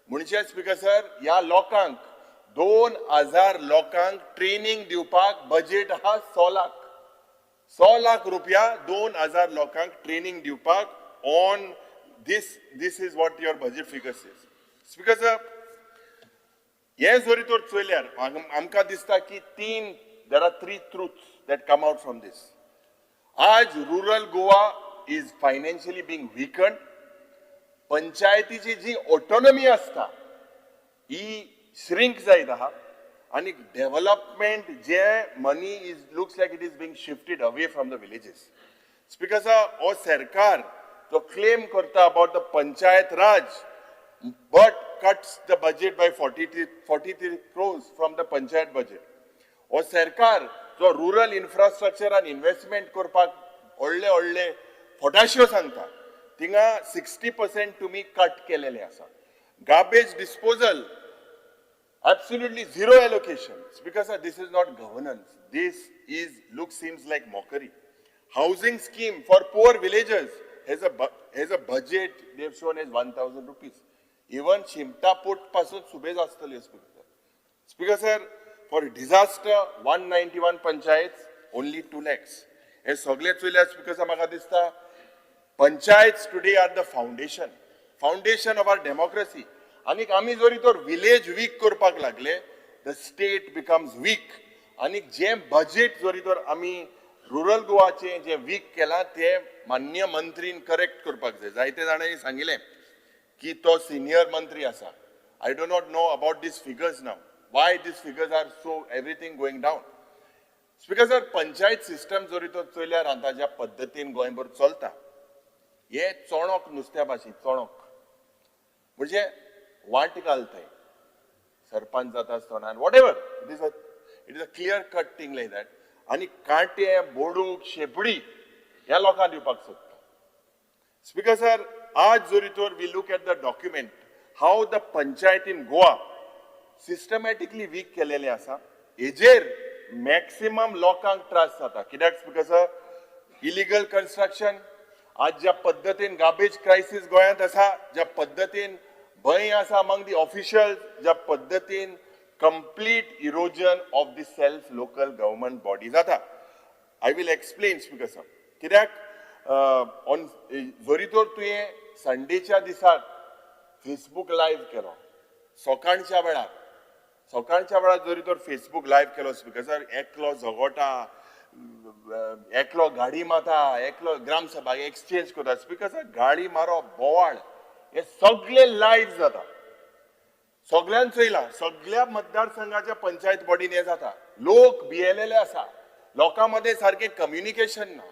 म्हणजे स्पीकर सर, ह्या लोकांक, 2000 लोकांक ट्रेनिंग दिवपाक बजेट आहा 100 लाख. 100 लाख रुपया 2000 लोकांक ट्रेनिंग दिवपाक on this. This is what your budget figures is, Speaker sir. हे जरी तर चोयल्यार, आमकां दिसता की तीन, there are three truths that come out from this. आज rural Goa is financially being weakened. पंचायतीची जी ऑटोनॉमी आसता ही श्रिंक जायत आहा आनी development J money is looks like it is being shifted away from the villages. Speaker sir, हो सरकार जो claim करता about the Panchayat Raj, but cuts the budget by 43 crores from the panchayat budget. हो सरकार जो rural infrastructure आनी investment करपाक व्हडले व्हडले फटाश्यो सांगता, थिंगा 60% तुमी कट केलेले आसा. Garbage disposal, absolutely zero allocation. Because this is not governance. This is look seems like mockery. Housing scheme for poor villagers has a budget they have shown as 1000 rupees. Even शिमटापूट पासून सुबेज आसतली, Speaker. Speaker sir, for disaster, 191 panchayats, only 2 lakhs. हे सगळे चोयल्यार, speaker sir, म्हाका दिसता panchayats today are the foundation of our democracy. आनीक आमी जरी तर विलेज वीक करपाक लागले, the state becomes weak. आनीक जें बजेट जरी तर आमी रुरल गोवाचें जें वीक केलां, तें मान्य मंत्रीन करेक्ट करपाक जाय. जायते जाणांनी सांगिल्लें की तो सिनियर मंत्री आसा. I do not know about these figures now, why these figures are so, everything going down. Speaker sir, panchayat system जरी तर चोयल्यार, आतां ज्या पद्दतीन गोंयभर चलता, हे चोणक नुस्त्या भाशेन. चोणक म्हणजे वाट घालताय सरपंच जाता आसतना, whatever it is a clear cut thing like that. आनी कांटे, बोडूक, शेपडी ह्या लोकांक दिवपाक सोदता. स्पीकर सर, आज जरी तर we look at the document, how the panchayat in Goa systematically weak केलेले आसा, हेजेर मॅक्सिमम लोकांक त्रास जाता. कित्याक स्पीकर सर, इलिगल कन्स्ट्रक्शन, आज ज्या पद्दतीन गार्बेज क्रायसीस गोंयांत आसा, ज्या पद्दतीन भंय आसा अमंग दी ऑफिशियल्स, ज्या पद्दतीन complete erosion of the self local government body जाता. I will explain, Speaker sir. कित्याक ऑन जरी तर तुवें संडेच्या दिसाक फेसबूक लायव्ह केलो सकाळच्या वेळार, सकाळच्या वेळार जरी तर फेसबूक लायव्ह केलो, स्पीकर सर, एकलो झगोटा, एकलो गाडी मारता, एकलो ग्रामसभा एक्सचेंज करता. स्पीकर सर, गाडी मारप, बोवाळ, हे सगळे लायव्ह जाता. सगळ्यान चोयला, सगळ्या मतदारसंघाच्या पंचायत बॉडीन हे जाता. लोक भियेलेले आसा. लोकां मदें सारकें कम्युनिकेशन ना.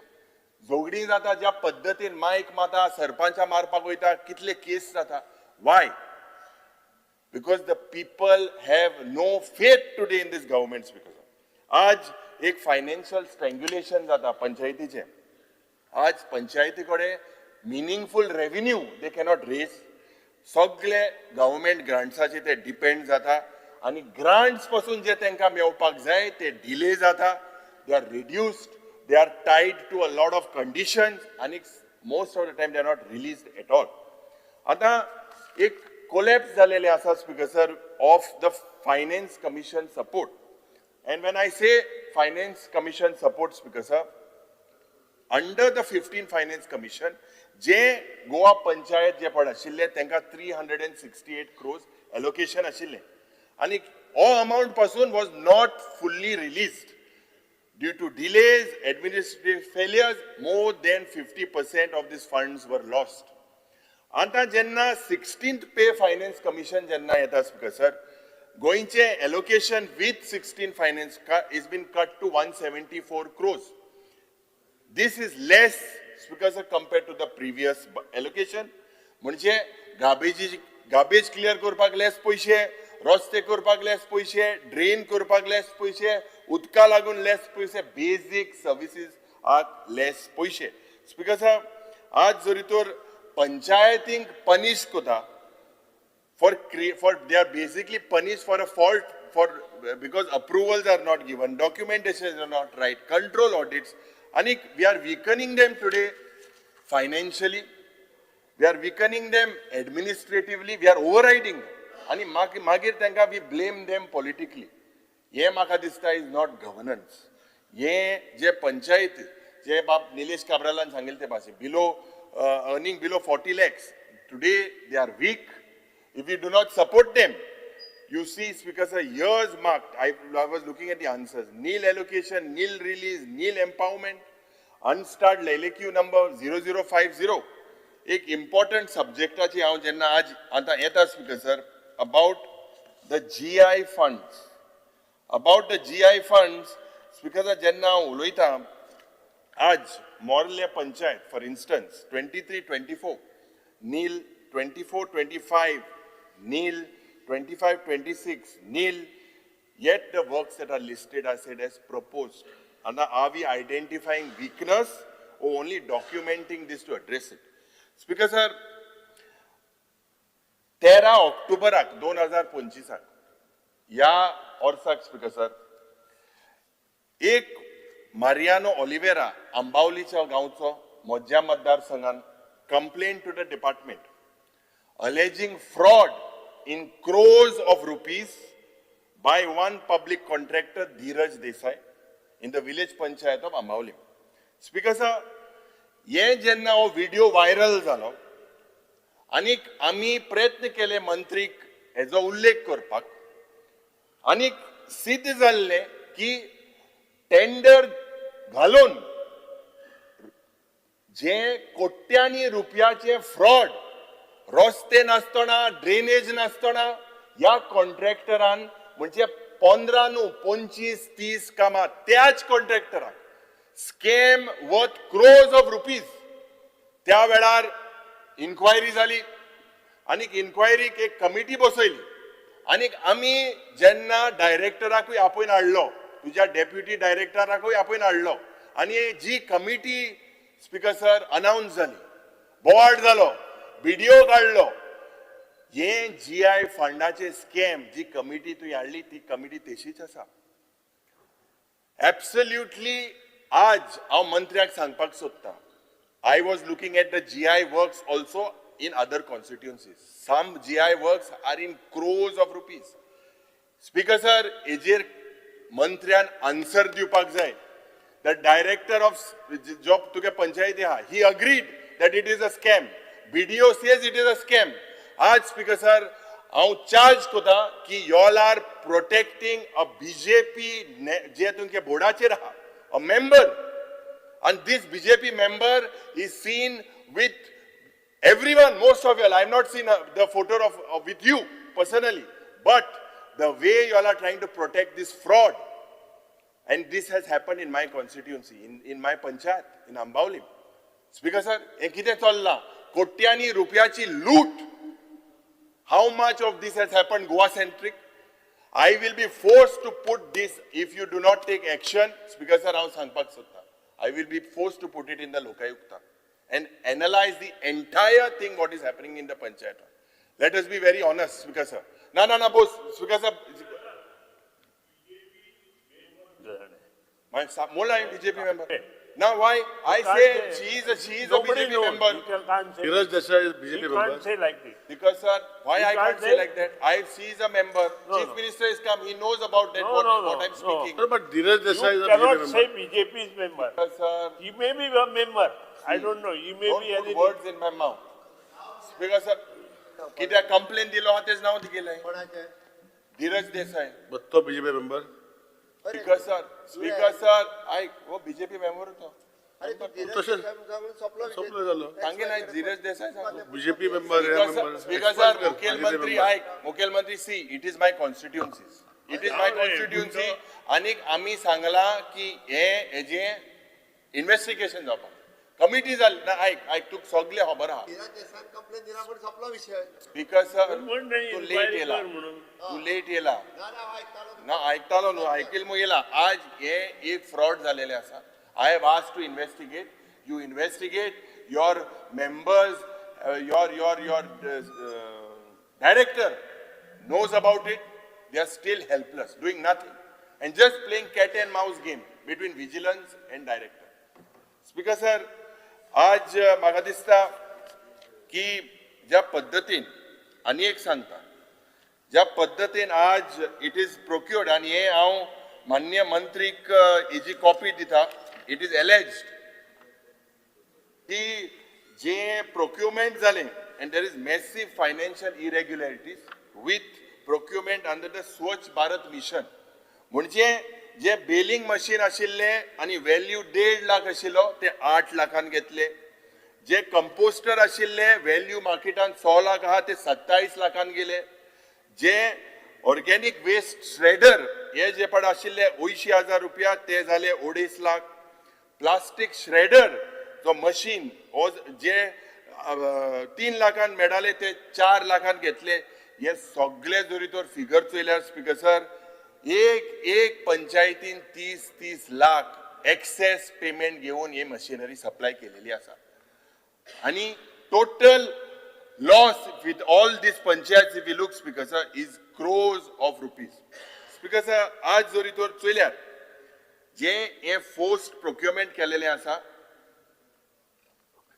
झगडीं जाता, ज्या पद्दतीन मायक मारता, सरपंचा मारपाक वयता, कितले केस जाता. Why? Because the people have no faith today in this government. Because आज एक फायनान्शियल स्ट्रँग्युलेशन जाता पंचायतीचें. आज पंचायती कडेन meaningful revenue they cannot raise. सगळे गव्हर्मेंट ग्रांट्साचे ते डिपेंड जाता आनी ग्रांट्स पासून जे तांकां मेवपाक जाय ते डिले जाता. They are reduced, they are tied to a lot of conditions आनी most of the time they are not released at all. आतां एक कोलॅप्स जालेलें आसा Speaker sir of the finance commission support. And when I say finance commission support, Speaker sir, under the 15 finance commission जे गोवा पंचायत जे पण आशिल्ले तांकां 368 crores allocation आशिल्लें आनी हो amount पासून was not fully released due to delays, administrative failures. More than 50% of these funds were lost. आतां जेन्ना 16th pay finance commission जेन्ना येता स्पीकर सर, गोंयचें allocation with 16 finance is been cut to 174 crores. This is less, Speaker sir, compared to the previous allocation. म्हणजे garbage clear करपाक less पयशे, रस्ते करपाक लेस पयशे, ड्रेन करपाक लेस पयशे, उदका लागून लेस पयशे, बेजीक सर्विसीस आक लेस पयशे. स्पीकर सर, आज जरी तर पंचायतींक पनिश करता for they are basically punished for a fault for because approvals are not given, documentation are not right, control audits. And we are weakening them today financially, we are weakening them administratively, we are overriding them. And मागीर तांकां we blame them politically. हें म्हाका दिसता is not governance. हें जे पंचायत जे बाब निलेश काब्रालान सांगिल्लें ते भाशेन below earning below 40 lakhs today they are weak. If you do not support them, you see, Speaker sir, years marked. I was looking at the answers. Nil allocation, nil release, nil empowerment, unstarred LAQ number 0050. एक important subjectaची हांव जेन्ना आज आतां येता Speaker sir, about the GI funds. About the GI funds, Speaker sir, जेन्ना हांव उलयतां, आज Morle panchayat, for instance, 23-24, nil, 24-25, nil, 25-26, nil, yet the works that are listed are said as proposed. And are we identifying weakness or only documenting this to address it? Speaker sir, 13 ऑक्टोबराक 2025 ह्या वर्साक speaker sir, एक Mariano Oliveira आंबावलीच्या गांवचो म्हज्या मतदारसंघान complain to the department alleging fraud in crores of rupees by one public contractor Dheeraj Desai in the village panchayat of Ambavali. Speaker sir, हे जेन्ना हो video viral जालो आनीक आमी प्रयत्न केले मंत्रीक हेजो उल्लेख करपाक आनीक सिद्ध जाल्लें की टेंडर घालून जे कोट्यांनी रुपयाचे फ्रॉड, रस्ते नासतना, ड्रेनेज नासतना ह्या कॉन्ट्रॅक्टरान म्हणजे 15 न्हू 25 30 कामां त्याच कॉन्ट्रॅक्टराक scam worth crores of rupees. त्या वेळार इन्क्वायरी जाली आनीक इन्क्वायरीक एक कमिटी बसयली आनीक आमी जेन्ना डायरेक्टराकूय आपोवन हाडलो, तुज्या डेप्युटी डायरेक्टराकूय आपोवन हाडलो आनी जी कमिटी स्पीकर सर अनावन्स जाली, बोवाळ जालो, व्हिडिओ काडलो. हे जीआय फंडाचे स्कॅम जी कमिटी तुवें हाडली ती कमिटी तशीच आसा. एब्सल्युटली आज हांव मंत्र्याक सांगपाक सोदता, I was looking at the GI works also in other constituencies. Some GI works are in crores of rupees. Speaker sir, हेजेर मंत्र्यान आन्सर दिवपाक जाय. The director of job तुगे पंचायती आहा, he agreed that it is a scam. BDO says it is a scam. आज speaker sir हांव charge करता की y'all are protecting a BJP जे तुमचे बोर्डाचेर आहा, a member, and this BJP member is seen with everyone, most of y'all. I have not seen the photo of with you personally, but the way y'all are trying to protect this fraud, and this has happened in my constituency, in my panchayat, in Ambavali. Speaker sir, हें कितें चल्लां? कोट्यांनी रुपयाची लूट. How much of this has happened Goa centric? I will be forced to put this if you do not take action. Speaker sir, हांव सांगपाक सोदता, I will be forced to put it in the Lokayukta and analyze the entire thing what is happening in the panchayat. Let us be very honest, Speaker sir. ना ना ना Bose, speaker sir, मोला BJP member ना. Why I say she is a Nobody BJP knows. Member. You can't say. Dhiraj Desai is BJP You member. can't say like this. Because sir, why You I can't can't say say- like that? I she is a member. No, Chief no. Minister is come. He knows about that. No, what no, no, what I'm no. speaking. No, but Dhiraj Desai You is a cannot BJP say member. BJP's member. Because, sir, He may be a member. I don't know. He may don't be put anything. words in my mouth. Because sir, कित्याक complain दिलो आहा तेच नांव दिलें. धीरज Desai. But तो BJP member. Speaker sir, speaker sir, आयक, हो BJP member तो. तशें सोंपलो जालो. सांगे ना धीरज देसाय सांग. बीजेपी मेंबर हे मेंबर. स्पीकर सर, मुखेलमंत्री आयक, मुखेलमंत्री, see, it is my constituency, it is my constituency. आनीक आमी सांगला की हे हेजें इन्वेस्टिगेशन जावपाक कमिटी जाली ना. आयक आयक, तुका सगळें खबर आहा. स्पीकर सर, तूं लेट येयला, तूं लेट येयला ना. आयकतालो न्हू, आयकील मग येयला. आज हे एक फ्रॉड जालेलें आसा. I have asked to investigate. You investigate. Your members, your director knows about it. They are still helpless, doing nothing and just playing cat and mouse game between vigilance and director. Speaker sir, आज म्हाका दिसता की ज्या पद्दतीन, आनी एक सांगता, ज्या पद्दतीन आज it is procured, आनी हे हांव मान्य मंत्रीक हेजी कॉपी दिता. It is alleged की जे प्रोक्युरमेंट जालें and there is massive financial irregularities with procurement under the Swachh Bharat Mission. म्हणजे जे बेलिंग मशीन आशिल्लें आनी व्हॅल्यू 1.5 लाख आशिल्लो ते 8 लाखान घेतले. जे कंपोस्टर आशिल्ले, व्हॅल्यू मार्केटान 6 लाख आहा, ते 27 लाखान गेले. जे ऑर्गेनीक वेस्ट श्रेडर हे जे पण आशिल्ले 80,000 रुपया, ते जाले 2.5 लाख. प्लास्टीक श्रेडर जो मशीन हो जे 3 लाखान मेळाले ते 4 लाखान घेतले. हे सगळे जरी तर फिगर चोयल्यार, स्पीकर सर, एक एक पंचायतीन 30-30 लाख एक्सेस पेमेंट घेवन ही मशिनरी सप्लाय केलेली आसा. आनी total loss with all this panchayat, if you look, Speaker sir, is crores of rupees. Speaker sir, आज जरी तर चोयल्यार जे हे फोर्स्ड प्रोक्युरमेंट केलेलें आसा,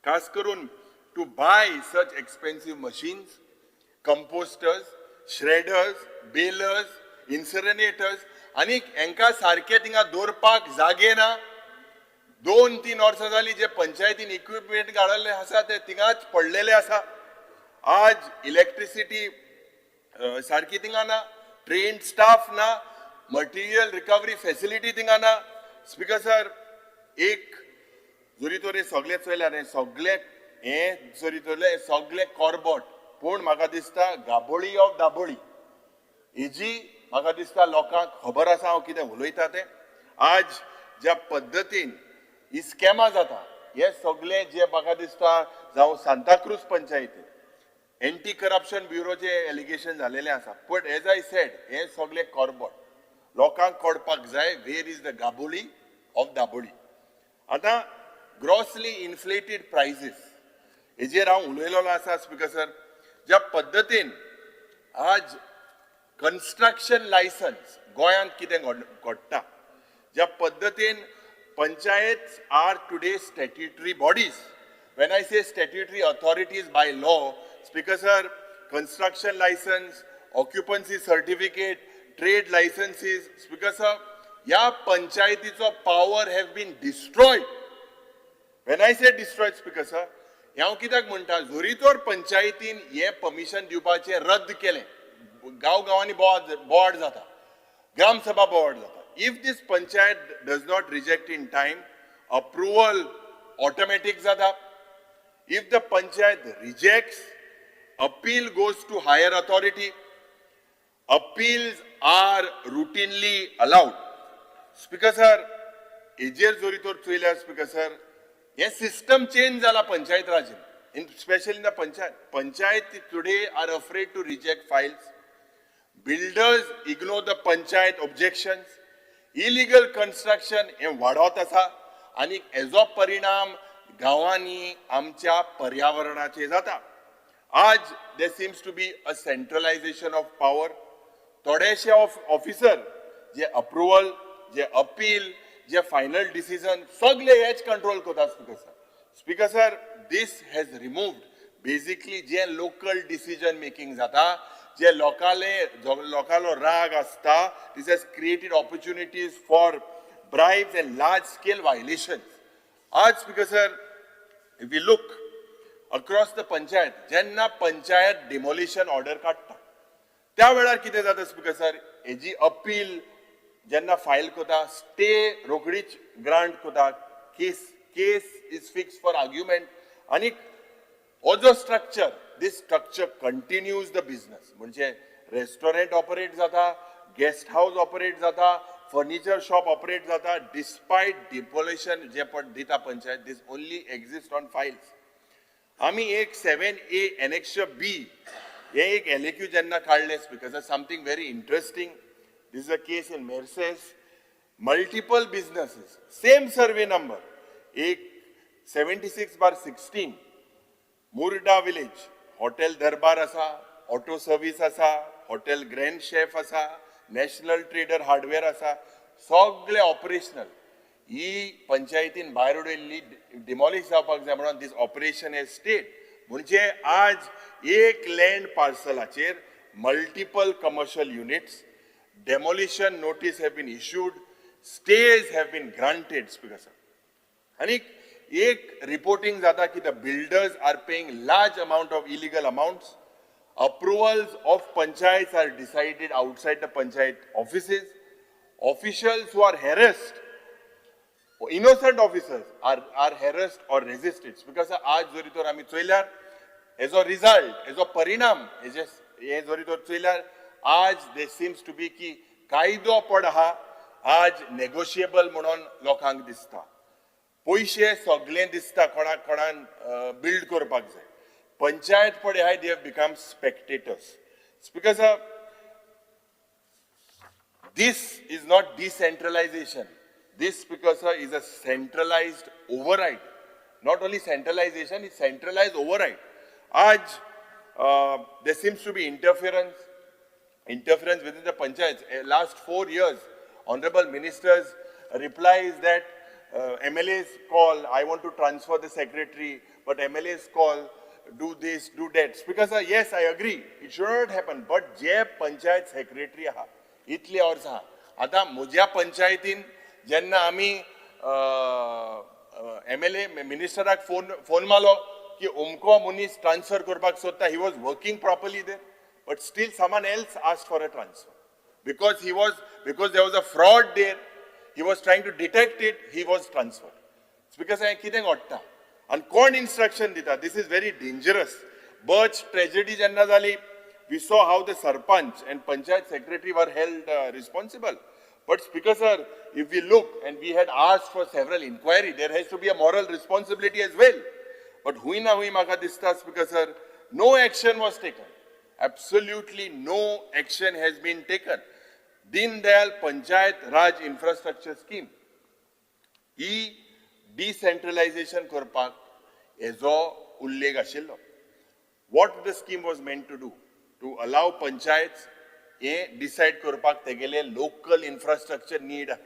खास करून to buy such expensive machines, composters, shredders, balers, incinerators, आनी हेंकां सारकें थिंगा दवरपाक जागे ना. 2-3 वर्सां जाली जे पंचायतीन इक्विपमेंट घालले आसा ते थिंगाच पडलेले आसा. आज इलेक्ट्रिसिटी सारकी थिंगा ना, ट्रेन्ड स्टाफ ना, मटेरियल रिकवरी फॅसिलिटी थिंगा ना. स्पीकर सर, एक जरी तर हे सगळें चोयल्यार, हे सगळें हे जरी चोयल्यार हे सगळें कॉर्बोट. पूण म्हाका दिसता गाबोळी ऑफ दाबोळी हेजी म्हाका दिसता लोकांक खबर आसा हांव कितें उलयता तें. आज ज्या पद्दतीन ही स्कॅमां जाता, हे सगळे जे म्हाका दिसता, जावं सांताक्रूज पंचायतीन एंटी करप्शन ब्युरोचे एलिगेशन जालेले आसा. पण एज I said, हे सगळे कॉर्बोट लोकांक कळपाक जाय where is the Gaboli of Dabolim. आतां ग्रॉसली इन्फ्लेटेड प्रायसीस हेजेर हांव उलयलेलो आसा. स्पीकर सर, ज्या पद्दतीन आज कन्स्ट्रक्शन लायसन्स गोंयांत कितें घडटा, ज्या पद्दतीन panchayat are today statutory bodies. When I say statutory authorities by law, Speaker sir, construction license, occupancy certificate, trade licenses, Speaker sir, ह्या पंचायतीचो power have been destroyed. When I say destroyed, Speaker sir, हांव कित्याक म्हणटा, जरी तर पंचायतीन हें permission दिवपाचें रद्द केलें, गांव गांवांनी बोवाळ बोवाळ जाता, ग्रामसभा बोवाळ जाता. If this panchayat does not reject in time, approval automatic जाता. If the panchayat rejects, appeal goes to higher authority. Appeals are routinely allowed. Speaker sir, हेजेर जरी तर चोयल्यार, स्पीकर सर, हे सिस्टम चेंज जाला panchayat राजीन, in specially in the panchayat. Panchayat today are afraid to reject files. Builders ignore the panchayat objections. Illegal construction हे वाडत आसा आनी हेजो परिणाम गांवांनी आमच्या पर्यावरणाचेर जाता. आज there seems to be a centralization of power. थोडेशे ऑफिसर जे अप्रुवल, जे अपील, जे फायनल डिसिजन सगळे हेच कंट्रोल करता speaker sir. Speaker sir, this has removed basically J local decision making जाता, जे लोकाले लोकालो राग आसता, this has created opportunities for bribes and large scale violation. आज speaker sir, if we look across the panchayat, जेन्ना panchayat demolition order काडटा त्या वेळार कितें जाता स्पीकर सर, हेजी अपील जेन्ना फायल करता, स्टे रोखडीच ग्रांट करता, case is fix for argument. आनी हो जो structure, this structure continues the business. म्हणजे रेस्टॉरंट ऑपरेट जाता, गेस्ट हावस ऑपरेट जाता, फर्निचर शॉप ऑपरेट जाता, डिस्पायट डिमोलिशन जे पण दिता panchayat, this only exist on files. आमी एक 7A annexure B हे एक LAQ जेन्ना काडलें speaker sir, something very interesting. This is a case in Merces, multiple businesses, same survey number, एक 76/16 मुर्डा विलेज, हॉटेल दरबार आसा, ऑटो सर्वीस आसा, हॉटेल ग्रँड शेफ आसा, नॅशनल ट्रेडर हार्डवेअर आसा, सगळे ऑपरेशनल. ही पंचायतीन भायर उडयल्ली, डिमॉलिश जावपाक जाय म्हणून दीस ऑपरेशन एज स्टेट. म्हणजे आज एक land पार्सलाचेर multiple commercial units, demolition notice have been issued, stays have been granted speaker sir. आनी एक रिपोर्टिंग जाता की the builders are paying large amount of illegal amounts, approvals of panchayat are decided outside the panchayat offices, officials who are harassed, innocent officers are harassed or resisted. Because आज जरी तर आमी चोयल्यार हेजो result, हेजो परिणाम, हेजे हे जरी तर चोयल्यार आज दे सिम्स टू बी की कायदो पड आहा आज नेगोशिएबल म्हणून लोकांक दिसता, पयशे सगळे दिसता कोणाक कोणान बिल्ड करपाक जाय. पंचायत पडे आहाय, they have become spectators. Speaker sir, this is not decentralization. This, Speaker sir, is a centralized override. Not only centralization, it's centralized override. Aaj, there seems to be interference within the panchayats. Last 4 years, honorable ministers' reply is that MLAs call, I want to transfer the secretary, but MLAs call, do this, do that. Speaker sir, yes, I agree, it should not happen. But je panchayat secretary aha, itle वर्सां आहा. आतां म्हज्या पंचायतीन जेन्ना आमी MLA मिनिस्टराक phone मारलो की अमको मनीस ट्रान्सफर करपाक सोदता, he was working properly there, but still someone else asked for a transfer because there was a fraud there, he was trying to detect it, he was transferred. Speaker sir, हें कितें घडटा आनी कोण instruction दिता? This is very dangerous. Birch tragedy जेन्ना जाली, we saw how the sarpanch and panchayat secretary were held responsible. But Speaker sir, if we look, and we had asked for several inquiry, there has to be a moral responsibility as well. But hui na hui maka dista, Speaker sir, no action was taken. Absolutely no action has been taken. Deen Dayal Panchayat Raj Infrastructure Scheme, he decentralization करपाक हेजो उल्लेख आशिल्लो. What the scheme was meant to do? To allow panchayats हे decide करपाक तेगेले local infrastructure need आहा,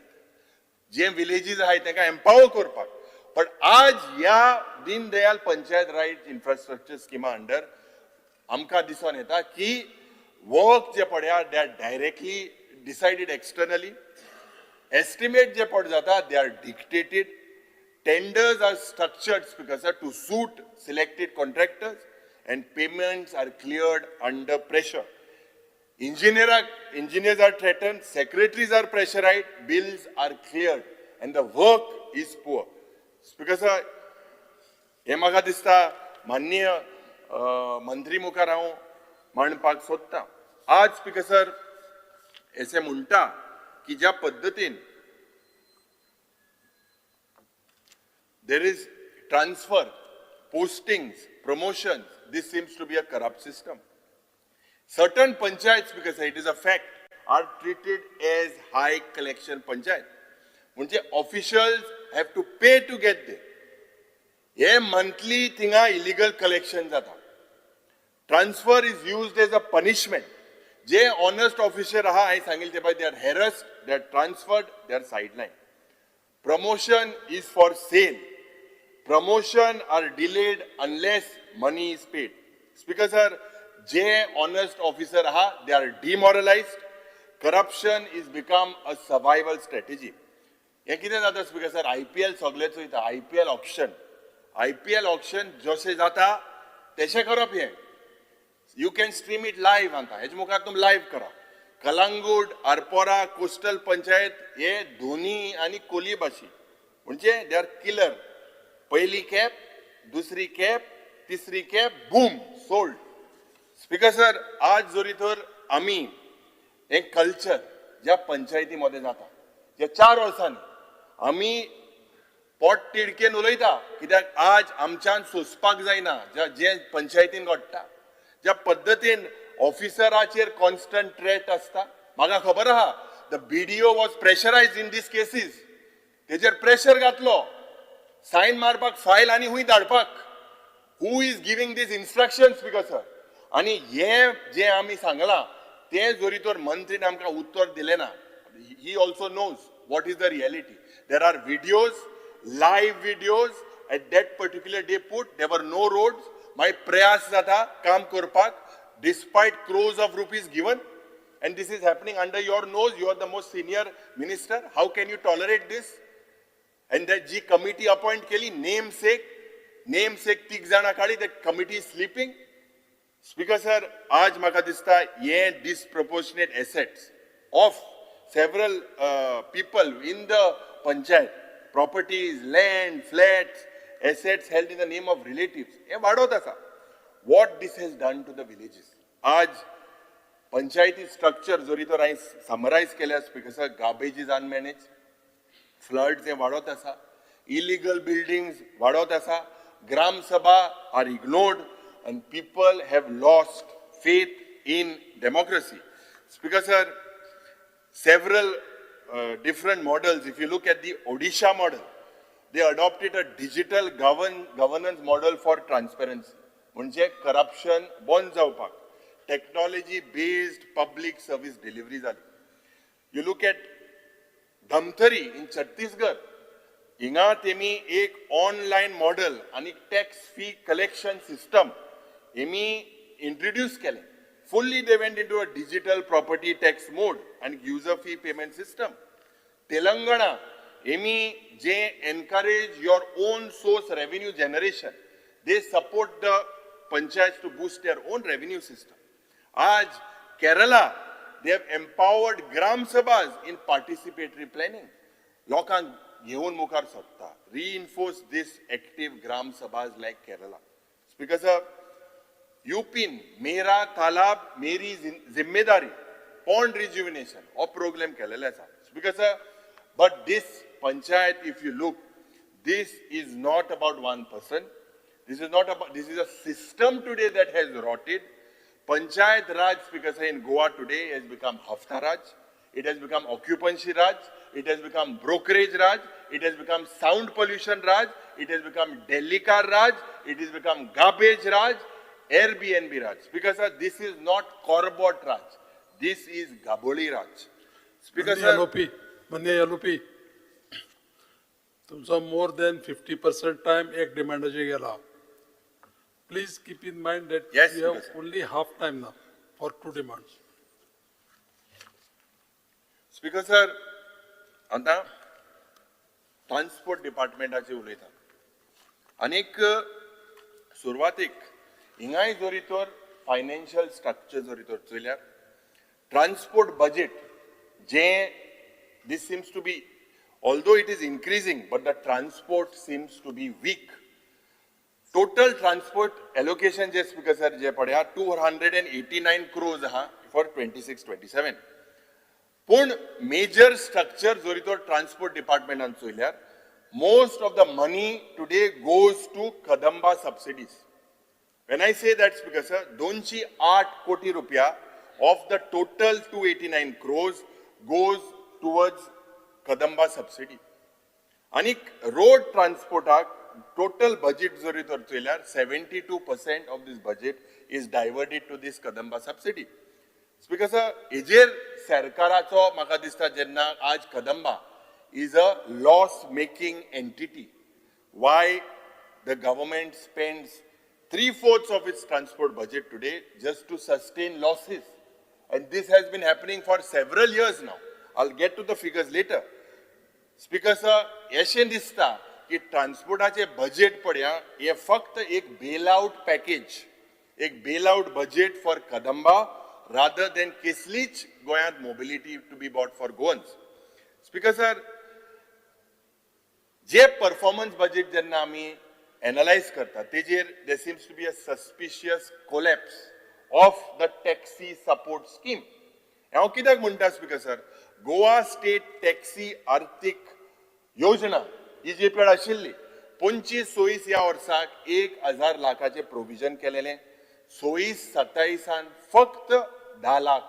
जे villages आहाय तेंकां एम्पावर करपाक. बट आज ह्या दीनदयाल पंचायत राज इन्फ्रास्ट्रक्चर स्किमा अंडर आमकां दिसून येता की वर्क जे पळया they are directly decided externally, estimate जे पड जाता they are dictated, tenders are structured speaker sir to suit selected contractors and payments are cleared under pressure. Engineers are threatened, secretaries are pressurized, bills are cleared, and the work is poor. Speaker sir, हे म्हाका दिसता माननीय मंत्री मुखार हांव मांडपाक सोदता. आज स्पीकर सर अशें म्हणटा की ज्या पद्दतीन there is transfer, postings, promotions, this seems to be a corrupt system. Certain panchayats, because it is a fact, are treated as high collection panchayat. म्हणजे officials have to pay to get there. Hey monthly थिंगा illegal collection जाता. Transfer is used as a punishment. J honest officer आहा, हांवें सांगिल्लें ते पळय, they are harassed, they are transferred, they are sideline. Promotion is for sale. Promotion are delayed unless money is paid. Speaker sir, J honest officer आहा, they are demoralised. Corruption is become a survival strategy. हें कितें जाता speaker sir, IPL सगळे चोयता, IPL auction, IPL auction जशें जाता तशें करप हें. You can stream it live. आतां हेजे मुखार तुमी लायव्ह करा. कलांगूट, आरपोरा कोस्टल पंचायत हे धोनी आनी कोली भाशी, म्हणजे they are killer. पयली कॅप, दुसरी कॅप, तिसरी cap, boom, sold. Speaker sir, आज जरी तर आमी हें कल्चर ज्या पंचायती मदें जाता, ज्या 4 वर्सांनी आमी पोट तिडकेन उलयता, कित्याक आज आमच्यान सोंसपाक जायना जे पंचायतीन घडटा, ज्या पद्दतीन ऑफिसराचेर कॉन्स्टंट थ्रेट आसता. म्हाका खबर आहा, the BDO was pressurised in these cases. तेजेर प्रेशर घातलो सायन मारपाक, फायल आनी हुंय धाडपाक. Who is giving these instruction, speaker sir? आनी हें जें आमी सांगलां तें जरी तर मंत्रीन आमकां उत्तर दिलें ना, he also knows what is the reality. There are videos, live videos at that particular day put, there were no roads. मागीर प्रयास जाता काम करपाक despite crores of rupees given, and this is happening under your nose. You are the most senior minister. How can you tolerate this? And that G committee appoint केली, name sake तीग जाणां काडली, that committee is sleeping. Speaker sir, आज म्हाका दिसता हे disproportionate assets of several people in the panchayat, properties, land, flats, assets held in the name of relatives, हे वाडत आसा. What this has done to the villages. आज पंचायती structure जरी तर हांवें समरायज केल्या speaker sir, garbage is unmanaged, floods हे वाडत आसा, इलिगल बिल्डिंग्स वाडत आसा, gram sabha are ignored, and people have lost faith in democracy. Speaker sir, several different models. If you look at the Odisha model, they adopted a digital governance model for transparency. म्हणजे corruption बंद जावपाक technology based public service delivery जाली. You look at Dhamtari in Chhattisgarh, हिंगा तेमी एक online model आनी tax fee collection system हेमी introduce केलें. Fully they went into a digital property tax mode and user fee payment system. Telangana हेमी जे encourage your own source revenue generation, they support the panchayat to boost their own revenue system. आज Kerala, they have empowered gram sabhas in participatory planning. लोकांक घेवन मुखार सरता. Reinforce this active gram sabhas like Kerala. Speaker sir, युपीन मेरा तालाब Mary जिम्मेदारी, pond रिज्युविनेशन हो programme केलेलो आसा. Speaker sir, but this panchayat, if you look, this is not about one person. This is not about, this is a system today that has rotted. Panchayat Raj, Speaker sir, in Goa today has become Hafta Raj. It has become occupancy Raj. It has become brokerage Raj. It has become sound pollution Raj. It has become Delhi car Raj. It has become garbage Raj, Airbnb Raj. Speaker sir, this is not Corbett Raj. This is Gaboli Raj. Speaker sir, LOP, Manya LOP, तुमचो more than 50% time एक डिमांडाचेर गेला. Please keep in mind that Yes, you have Speaker sir. only half time now for two demands. Speaker sir, आतां transport डिपार्टमेंटाचेर उलयता. आनीक सुरवातीक हिंगाय जरी तर फायनान्शियल स्ट्रक्चर जरी तर चोयल्यार ट्रान्सपोर्ट बजेट जें this seems to be, although it is increasing, but the transport seems to be weak. Total transport allocation J speaker sir जे पळया 289 crores आहा फॉर 26-27. पूण मेजर स्ट्रक्चर जरी तर transport डिपार्टमेंटान चोयल्यार most of the money today goes to Kadamba subsidies. When I say that, Speaker sir, 208 कोटी रुपया of the total 289 crores goes towards Kadamba subsidy. आनी road ट्रान्सपोर्टाक total budget जरी तर चोयल्यार 72% of this budget is diverted to this Kadamba subsidy. Speaker sir, हेजेर सरकाराचो म्हाका दिसता जेन्ना आज Kadamba is a loss making entity, why the government spends 3/4 of its transport budget today just to sustain losses? And this has been happening for several years now. I'll get to the figures later. Speaker sir, अशें दिसता की ट्रान्सपोर्टाचे budget पळया हे फक्त एक bail out package, एक bail out budget for Kadamba rather than कसलीच गोंयांत mobility to be bought for Goans. Speaker sir, J performance budget जेन्ना आमी एनलायज करता तेजेर there seems to be a suspicious collapse of the taxi support scheme. हांव कित्याक म्हणटा speaker sir, Goa state taxi आर्थीक योजना ही जी पळ आशिल्ली 25-26 ह्या वर्साक 1,000 लाखाचें प्रोविजन केलेलें, 26-27 फक्त 10 लाख,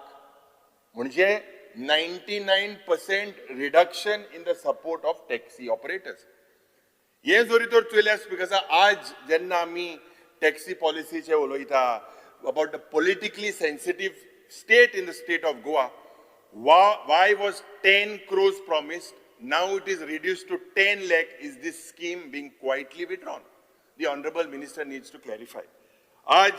म्हणजे 99% reduction in the support of taxi operators. हे जरी तर चोयल्यार स्पीकर सर, आज जेन्ना आमी टॅक्सी पॉलिसीचे उलयता about the politically sensitive state in the state of Goa, why was 10 crores promised? Now it is reduced to 10 lakh. Is this scheme being quietly withdrawn? The Honorable Minister needs to clarify. आज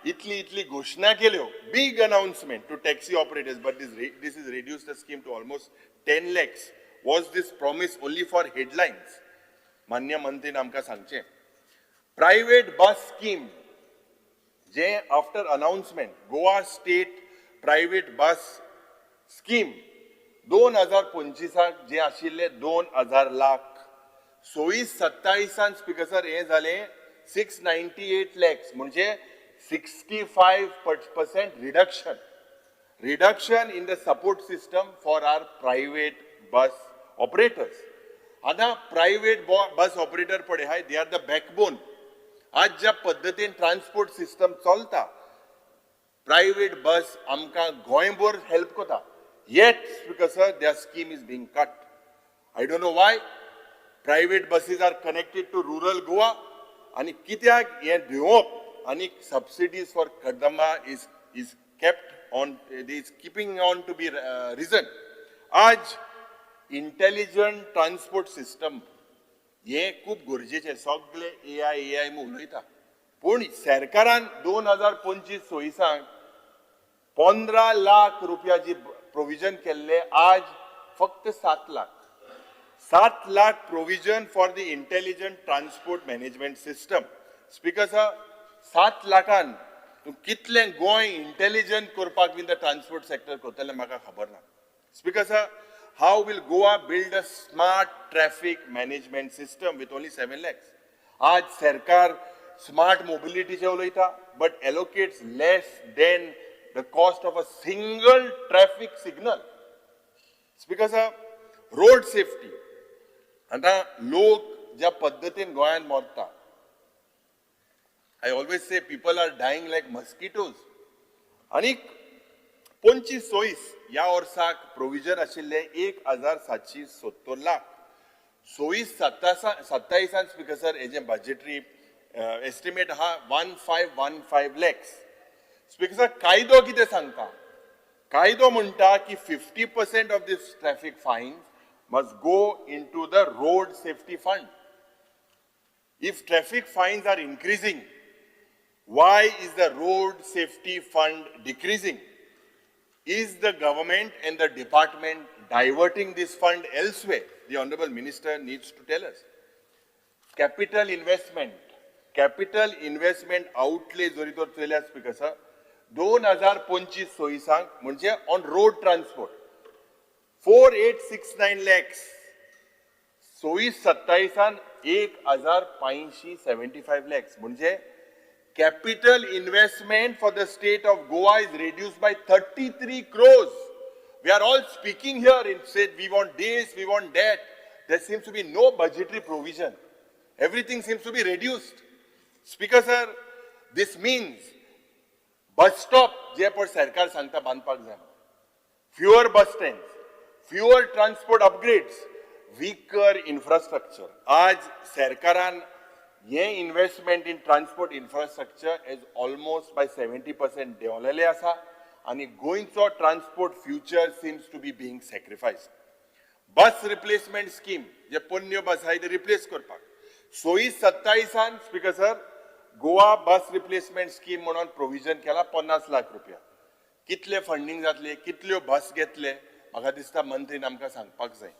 इतली इतली घोशणा केल्यो, big announcement to taxi operators, but this is reduced the scheme to almost 10 lakhs. Was this promise only for headlines? मान्य मंत्रीन आमकां सांगचें. Private बस scheme जे after announcement Goa state private bus scheme 2025 जे आशिल्ले 2,000 lakh, 26-27 speaker sir हे जालें 698 लॅक्स, म्हणजे 65% reduction in the support system for our private bus operators. आतां private bus operator पळय आहाय, they are the backbone. आज ज्या पद्दतीन ट्रान्सपोर्ट सिस्टम चलता, प्रायव्हेट बस आमकां गोंयभर हेल्प करता. Yet, Speaker sir, their scheme is being cut. I don't know why. Private buses are connected to rural Goa. आनी कित्याक हें दिवप आनी subsidies for Kadamba is kept on, is keeping on to be reason. आज intelligent transport system हें खूब गरजेचें, सगळे एआय म्हूण उलयता, पूण सरकारान 2025-26 15 लाख रुपया जी प्रोविजन केल्ले, आज फक्त 7 lakh, 7 lakh provision for the intelligent transport management system. Speaker sir, 7 लाखान तूं कितलें गोंय इंटेलिजंट करपाक बीन the transport sector करतलें म्हाका खबर ना. Speaker sir, how will Goa build a smart traffic management system with only 7 lakhs? आज सरकार स्मार्ट मोबिलिटीचे उलयता, but allocates less than the cost of a single traffic signal. Speaker sir, road safety. आतां लोक ज्या पद्दतीन गोंयांत मरता, I always say people are dying like mosquitoes. आनीक 25-26 ह्या वर्साक प्रोविजन आशिल्लें 1,770 लाख, 26-27 स्पीकर सर हेजें बजेटरी एस्टिमेट आहा 1,515 लॅक्स. स्पीकर सर, कायदो कितें सांगता? कायदो म्हणटा की 50% of this traffic fines must go into the road safety fund. If traffic fines are increasing, why is the road safety fund decreasing? Is the government and the department diverting this fund elsewhere? The Honorable Minister needs to tell us. Capital investment outlay जरी तर चोयल्यार speaker sir, 2025-26 म्हणजे on road transport 4,869 lakhs, 26-27 1,575 lakhs, म्हणजे capital investment for the state of Goa is reduced by 33 crores. We are all speaking here and said we want this, we want that. There seems to be no budgetary provision. Everything seems to be reduced. Speaker sir, this means bus stop जे पळय सरकार सांगता बांदपाक जाय, fewer bus stands, fewer transport upgrades, weaker infrastructure. आज सरकारान हे investment in transport infrastructure is almost by 70% देंवलेले आसा आनी गोंयचो transport future seems to be being sacrificed. Bus replacement scheme जे पोन्न्यो बस आहाय ते रिप्लेस करपाक 26-27 speaker sir, Goa bus replacement scheme म्हणून प्रोविजन केला 50 लाख रुपया. कितले फंडींग जातले, कितल्यो बस घेतले, म्हाका दिसता मंत्रीन आमकां सांगपाक जाय.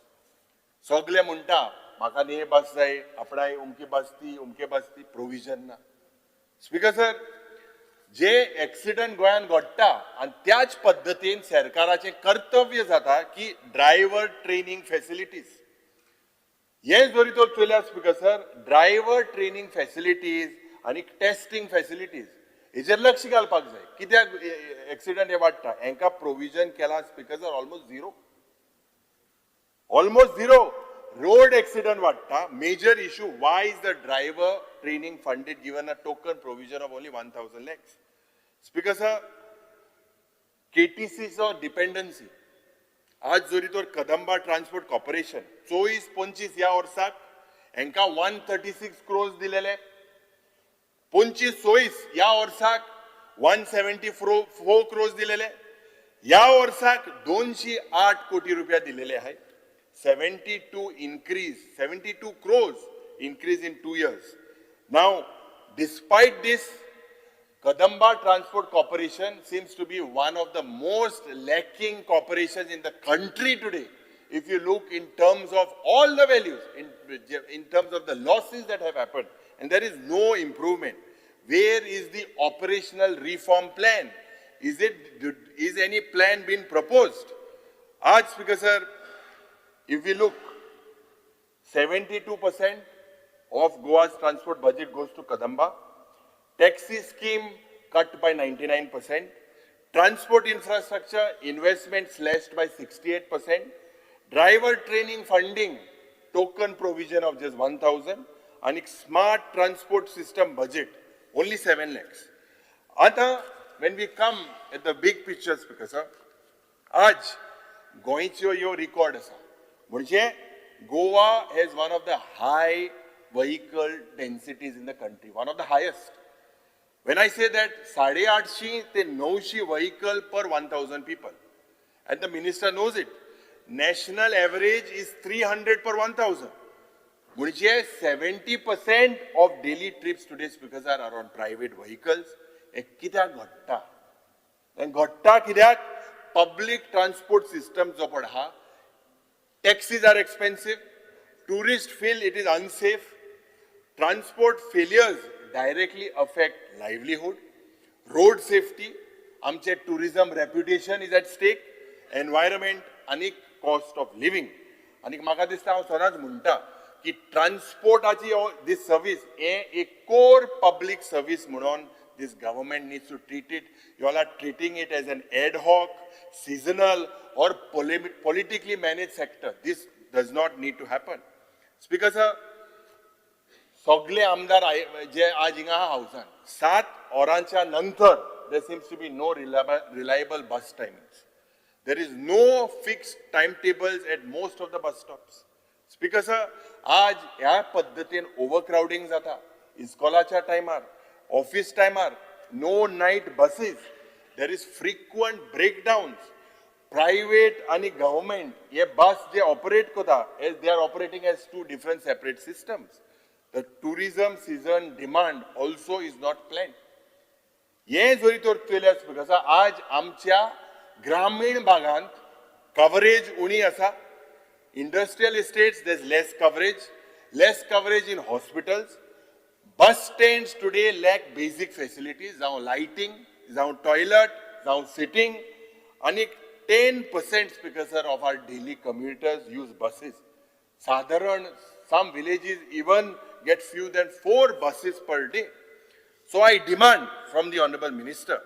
सगळे म्हणटा म्हाका न्ही बस जाय, आपणाय उमकी बस ती, उमके बस ती, प्रोविजन ना. स्पीकर सर, जे एक्सिडंट गोंयांत घडटा आनी त्याच पद्दतीन सरकाराचें कर्तव्य जाता की ड्रायव्हर ट्रेनिंग फॅसिलिटीज हे जरी तर चोयल्यार speaker sir, driver training facilities आनी टेस्टिंग फॅसिलिटीज हेजेर लक्ष घालपाक जाय. कित्याक एक्सिडंट हे वाडटा, हेंकां प्रोविजन केला speaker sir almost zero, almost zero. Road accident वाडटा. Major issue, why is the driver training funded given a token provision of only 1,000 lakhs? Speaker sir, केटीसीचो dependency आज जरी तर कदंबा ट्रान्सपोर्ट कॉर्पोरेशन 24-25 ह्या वर्साक हेंकां 136 क्रोर्स दिलेले, 25-26 ह्या वर्साक 174 क्रोर्स दिलेले, ह्या वर्साक 208 कोटी रुपया दिलेले आहे. 72 increase, 72 crores increase in 2 years. Now, despite this, Kadamba Transport Corporation seems to be one of the most lacking corporations in the country today. If you look in terms of all the values, in terms of the losses that have happened, and there is no improvement. Where is the operational reform plan? Is any plan been proposed? Aaj, Speaker sir, if we look, 72% of Goa's transport budget goes to Kadamba. Taxi scheme cut by 99%. Transport infrastructure investment slashed by 68%. Driver training funding, token provision of just 1,000. And smart transport system budget, only 7 lakhs. Ata, when we come at the big picture, Speaker sir, aaj गोंयच्यो ह्यो record आसा. म्हणजे Goa has one of the high vehicle densities in the country, one of the highest. When I say that, 850 ते 900 vehicle per 1,000 people. And the minister knows it. National average is 300 per 1,000. म्हणजे 70% of daily trips today, speakers, are on private vehicles. हे कित्याक घडटा? हें घडटा कित्याक public transport system जो पळय आहा, taxis are expensive, tourist feel it is unsafe, transport failures directly affect livelihood, road safety, आमचे tourism reputation is at stake, environment आनी कॉस्ट ऑफ लिव्हिंग. आनी म्हाका दिसता हांव सदांच म्हणटा की ट्रान्सपोर्टाची दीस सर्वीस हे एक कोर पब्लीक सर्वीस म्हणून this government needs to treat it. You all are treating it as an ad hoc, seasonal or politically managed sector. This does not need to happen. Speaker sir, सगळे आमदार जे आज हिंगा आहा हावसान 7 वरांच्या नंतर there seems to be no reliable bus timings. There is no fixed timetables at most of the bus stops. Speaker sir, आज ह्या पद्दतीन ओवरक्रावडींग जाता. इस्कॉलाच्या टायमार, ऑफिस टायमार, no night buses, there is frequent breakdowns. Private आनी गव्हर्मेंट हे बस जे operate करता, as they are operating as two different separate systems. The tourism season demand also is not planned. हे जरी तर चोयल्यार स्पीकर सर, आज आमच्या ग्रामीण भागांत कवरेज उणी आसा. Industrial estates there is less coverage, less coverage in hospitals. Bus stands today lack basic facilities, जावं लायटींग, जावं टॉयलट, जावं सिटींग. आनी 10% speaker sir of our daily commuters use buses. सादारण some villages even get few than 4 buses per day. So I demand from the honourable minister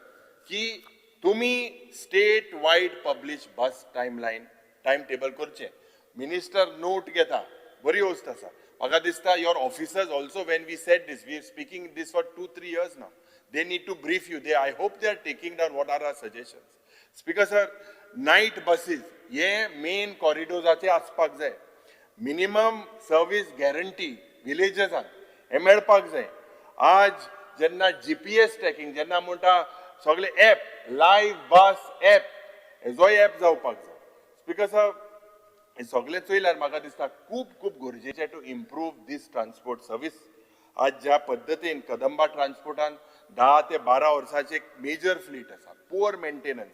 की तुमी state wide publish bus timeline, time table करचें. Minister note घेता, बरी वस्त आसा. म्हाका दिसता your officers also, when we said this, we are speaking this for 2-3 years now, they need to brief you. They, I hope they are taking down what are our suggestions. Speaker sir, night buses हे main कॉरिडोर्साचे आसपाक जाय. Minimum service guarantee विलेजसांक हें मेळपाक जाय. आज जेन्ना GPS tracking जेन्ना म्हणटा सगळे एप लायव्ह बस एप हेजोय एप जावपाक जाय. स्पीकर सर, हे सगळें चोयल्यार म्हाका दिसता खूब खूब गरजेचें to improve this transport service. आज ज्या पद्दतीन कदंबा ट्रान्सपोर्टान 10 ते 12 वर्सांची एक मेजर फ्लीट आसा, पुअर मेंटेनन्स,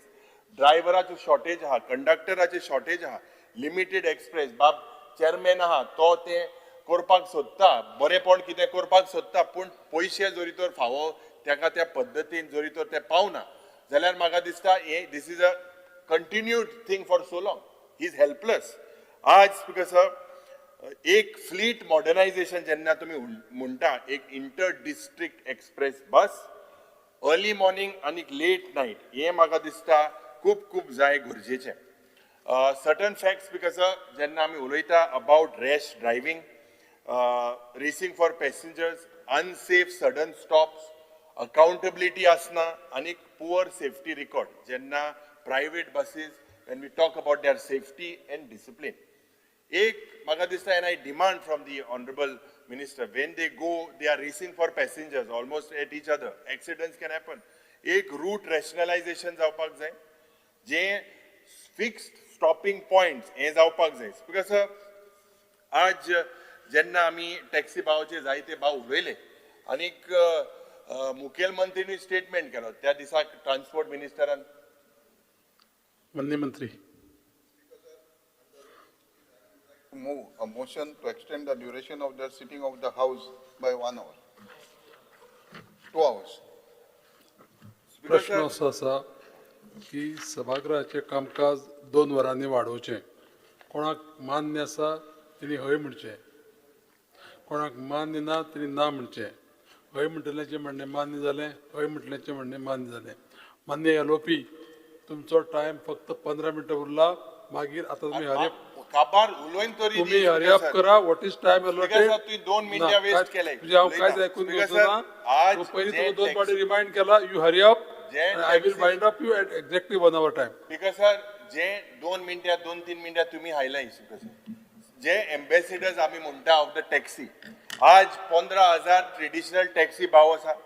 ड्रायव्हराचो शॉर्टेज आहा, कंडक्टराचे शॉर्टेज आहा, लिमिटेड एक्सप्रेस बाब चेअरमॅन आहा तो ते करपाक सोदता, बरेपण कितें करपाक सोदता, पूण पयशे जरी तर फावो ताका त्या पद्दतीन जरी तर ते पावना जाल्यार म्हाका दिसता हे this is a continued thing for so long, he is helpless. आज स्पीकर सर, एक फ्लीट मॉडर्नायझेशन जेन्ना तुमी म्हणटा, एक inter district express bus early morning आनी लेट नायट, हें म्हाका दिसता खूब खूब जाय गरजेचें. सर्टन फॅक्ट्स स्पीकर सर, जेन्ना आमी उलयता about rash driving, racing for passengers, unsafe sudden stops, accountability आसना आनी पुअर सेफ्टी रिकॉर्ड, जेन्ना private buses when we talk about their safety and discipline. एक म्हाका दिसता, and I demand from the honourable minister, when they go they are racing for passengers almost at each other, accidents can happen. एक route rationalisation जावपाक जाय, जें fixed stopping points हें जावपाक जाय. Because आज जेन्ना आमी टॅक्सी भावाचे जायते भाव उलयले आनीक मुखेलमंत्रीनी स्टेटमेंट केलो त्या दिसाक ट्रान्सपोर्ट मिनिस्टरान. माननीय मंत्री. Move a motion to extend the duration of the sitting of the house by 1 hour, 2 hours. प्रश्न असो आसा की सभागृहाचें कामकाज 2 वरांनी वाडोवचें, कोणाक मान्य आसा तेणी हय म्हणचें, कोणाक मान्य ना तेणी ना म्हणचें. हय म्हणटल्याचें म्हणणें मान्य जालें, हय म्हणटल्याचें म्हणणें मान्य जालें. मान्य एलओपी, तुमचो टायम फक्त 15 मिनटां उरला, मागीर आतां तुमी हरी काबार उलोवन तरी तुमी हरी अप करा. What is time allotted? तुवें 2 मिनटां वेस्ट केले. तुजें हांव कांयच आयकून घेवचो ना. पयलीं तुका 2 फावटी रिमायंड केला, you hurry up, I will wind up you at exactly 1 hour time. Speaker sir, जे 2 मिनटां 2-3 मिनटां तुमी हायलाय स्पीकर सर, जे एम्बेसिडर्स आमी म्हणटा ऑफ the taxi, आज 15,000 ट्रेडिशनल टॅक्सी भाव आसा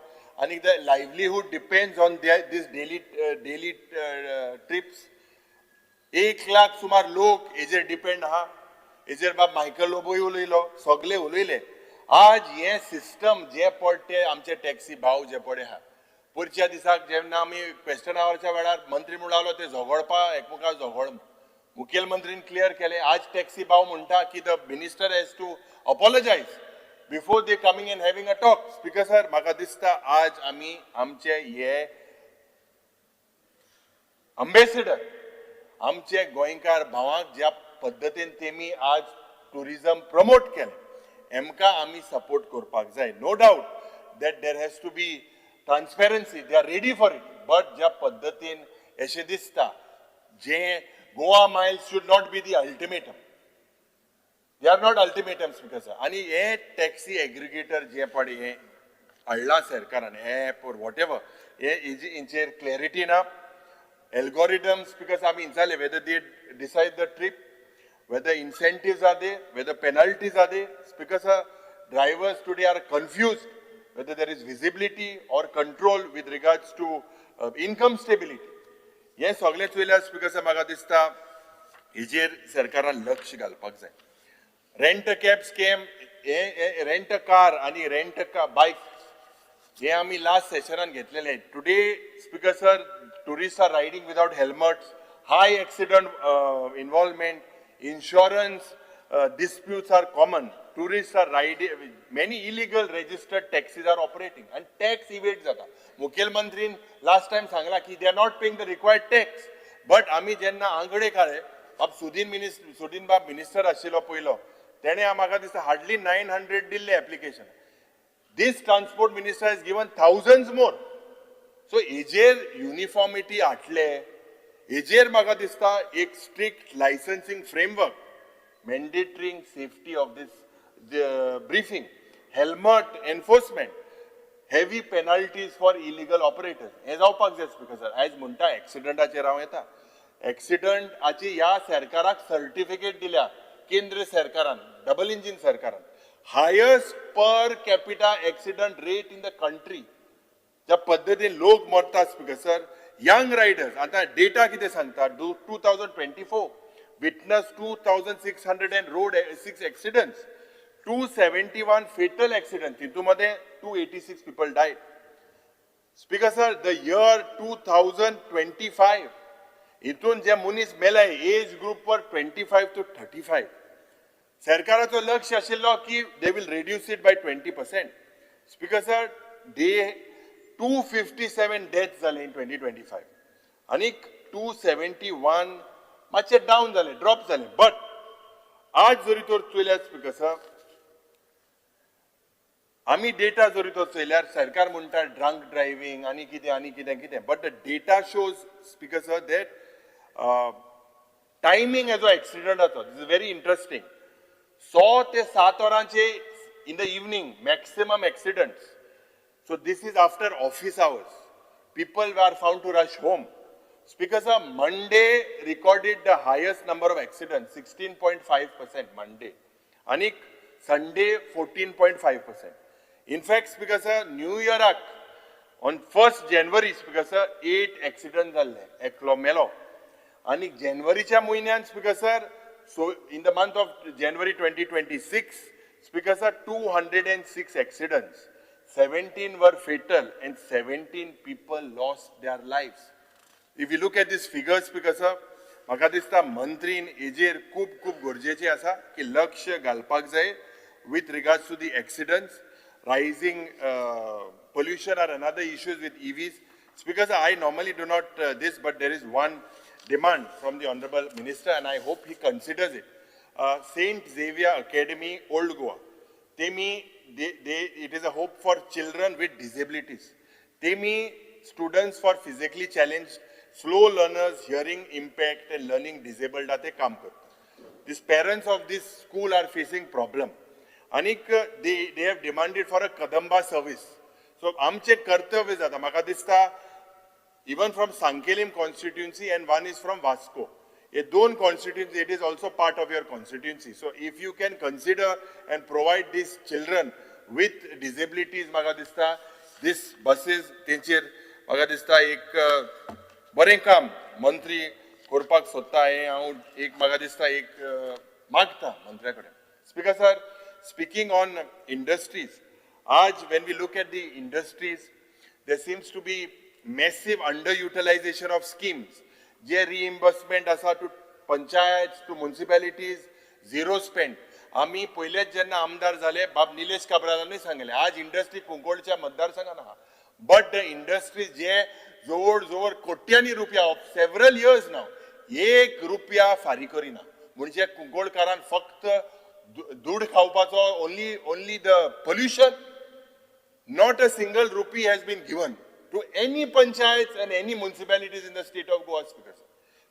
आनी the livelihood depends on this daily daily trips. 1 lakh सुमार लोक हेजेर डिपेंड आहा. हेजेर बाब मायकल लोबोय उलयलो, सगळे उलयले. आज हें सिस्टम जे पडटे आमचे टॅक्सी भाव जे पडे आहा, पुरच्या दिसाक जेन्ना आमी क्वेश्चन आवरच्या वेळार मंत्री म्हणलो ते झगडपा एकमेकां झगड, मुखेलमंत्रीन क्लियर केलें. आज टॅक्सी भाव म्हणटा की the minister has to apologise before they coming and having a talk. Speaker sir, म्हाका दिसता आज आमी आमचे हे अम्बेसिडर आमचे गोंयकार भावांक ज्या पद्दतीन तेमी आज ट्युरिजम प्रमोट केलें, हेमकां आमी सपोर्ट करपाक जाय. No doubt that there has to be transparency, they are ready for it, but ज्या पद्दतीन अशें दिसता जे Goa miles should not be the ultimatum, they are not ultimatum. Speaker sir, आनी हे टॅक्सी एग्रिगेटर जे पळय हें हाडलां सरकारान एप ऑर what ever, हे हेंचेर क्लॅरिटी ना. Algorithms, because I mean, whether they decide the trip, whether incentives are there, whether penalties are there, because drivers today are confused whether there is visibility or control with regards to income stability. Yes, सगळेच वयल्या speaker म्हाका दिसता हेजेर सरकारान लक्ष घालपाक जाय. Rent a cab scam, rent a car आनी रेंट अ बायक हे आमी लास्ट सेशनान घेतलेले. Today speaker sir, tourists are riding without helmets, high accident involvement, insurance disputes are common. Tourists are riding, many illegal registered taxis are operating and tax evade jata. Mukhyamantrin last time sangla ki they are not paying the required tax. But ami jenna angade kale, ab Sudin Bab minister ashilo poilo, tene amaka disa hardly 900 dille application. This transport minister has given thousands more. So ejer uniformity atle, ejer maka dista ek strict licensing framework, mandatory safety of this the briefing, helmet enforcement, heavy penalties for illegal operators. हे जावपाक जाय speaker sir. आयज म्हणटा एक्सिडंटाचेर हांव येता. एक्सिडंटाची ह्या सरकाराक certificate दिल्या केंद्र सरकारान, डबल इंजीन सरकारान. Highest per capita accident rate in the country. ज्या पद्दतीन लोक मरतात स्पीकर सर, यंग रायडर्स. आतां डेटा कितें सांगता, 2024 witness 2600 and road 6 accidents, 271 fatal accident, तितून मदें 286 people died. Speaker sir, the year 2025 हितून जे मनीस मेले एज ग्रुप वर 25 to 35, सरकाराचो लक्ष आशिल्लो की they will reduce it by 20%. Speaker sir, they 257 death जाले इन 2025 आनीक 271 मातशे डावन जाले, ड्रॉप जाले. बट आज जरी तर चोयल्यार स्पीकर सर, आमी डेटा जरी तर चोयल्यार सरकार म्हणटा ड्रंक ड्रायव्हिंग आनी कितें आनी कितें कितें, but the data shows speaker sir that timing हेजो एक्सिडंटाचो this is very interesting. 6 ते 7 वरांचे in the evening maximum accidents. So this is after office hours. People were found to rush home. Speaker sir, Monday recorded the highest number of accidents, 16.5% Monday. Anik Sunday 14.5%. In fact, Speaker sir, New Year on 1st January, Speaker sir, 8 accidents जाल्ले, एकलो मेलो. Anik Januaryच्या म्हयन्यान Speaker sir, so in the month of January 2026, Speaker sir, 206 accidents. 17 were fatal and 17 people lost their lives. If you look at these figures, Speaker sir, म्हाका दिसता मंत्रीन हेजेर खूब खूब गरजेचें आसा की लक्ष घालपाक जाय with regards to the accidents, rising pollution are another issues with EVs. Speaker sir, I normally do not this, but there is one demand from the Honorable Minister and I hope he considers it. Saint Xavier Academy, Old Goa. Temi, it is a hope for children with disabilities. Temi, students for physically challenged, slow learners, hearing impact and learning disabled ते काम करतात. These parents of this school are facing problem. Anik they have demanded for a Kadamba service. So आमचे कर्तव्य जाता, म्हाका दिसता even from Sanquelim constituency and one is from Vasco. A दोन constituency, it is also part of your constituency. So if you can consider and provide these children with disabilities, म्हाका दिसता this buses तेंचेर म्हाका दिसता एक बरें काम मंत्री करपाक सोदता हें हांव एक म्हाका दिसता एक मागता मंत्र्या कडेन. Speaker sir, speaking on industries, आज when we look at the industries, there seems to be massive underutilization of schemes. J reimbursement आसा to panchayat, to municipalities, zero spend. आमी पयलेच जेन्ना आमदार जाले बाब निलेश काब्रालानूय सांगलें आज इंडस्ट्री कुंकळच्या मतदारसंघान आहा, बट the industries जे जवळ जवळ कोट्यांनी रुपया ऑफ सेवरल इयर्स नाव एक रुपया फारीक करिना. म्हणजे कुंकळकारान फक्त दूड खावपाचो, only the pollution, not a single rupee has been given to any panchayats and any municipalities in the state of Goa. Speaker sir,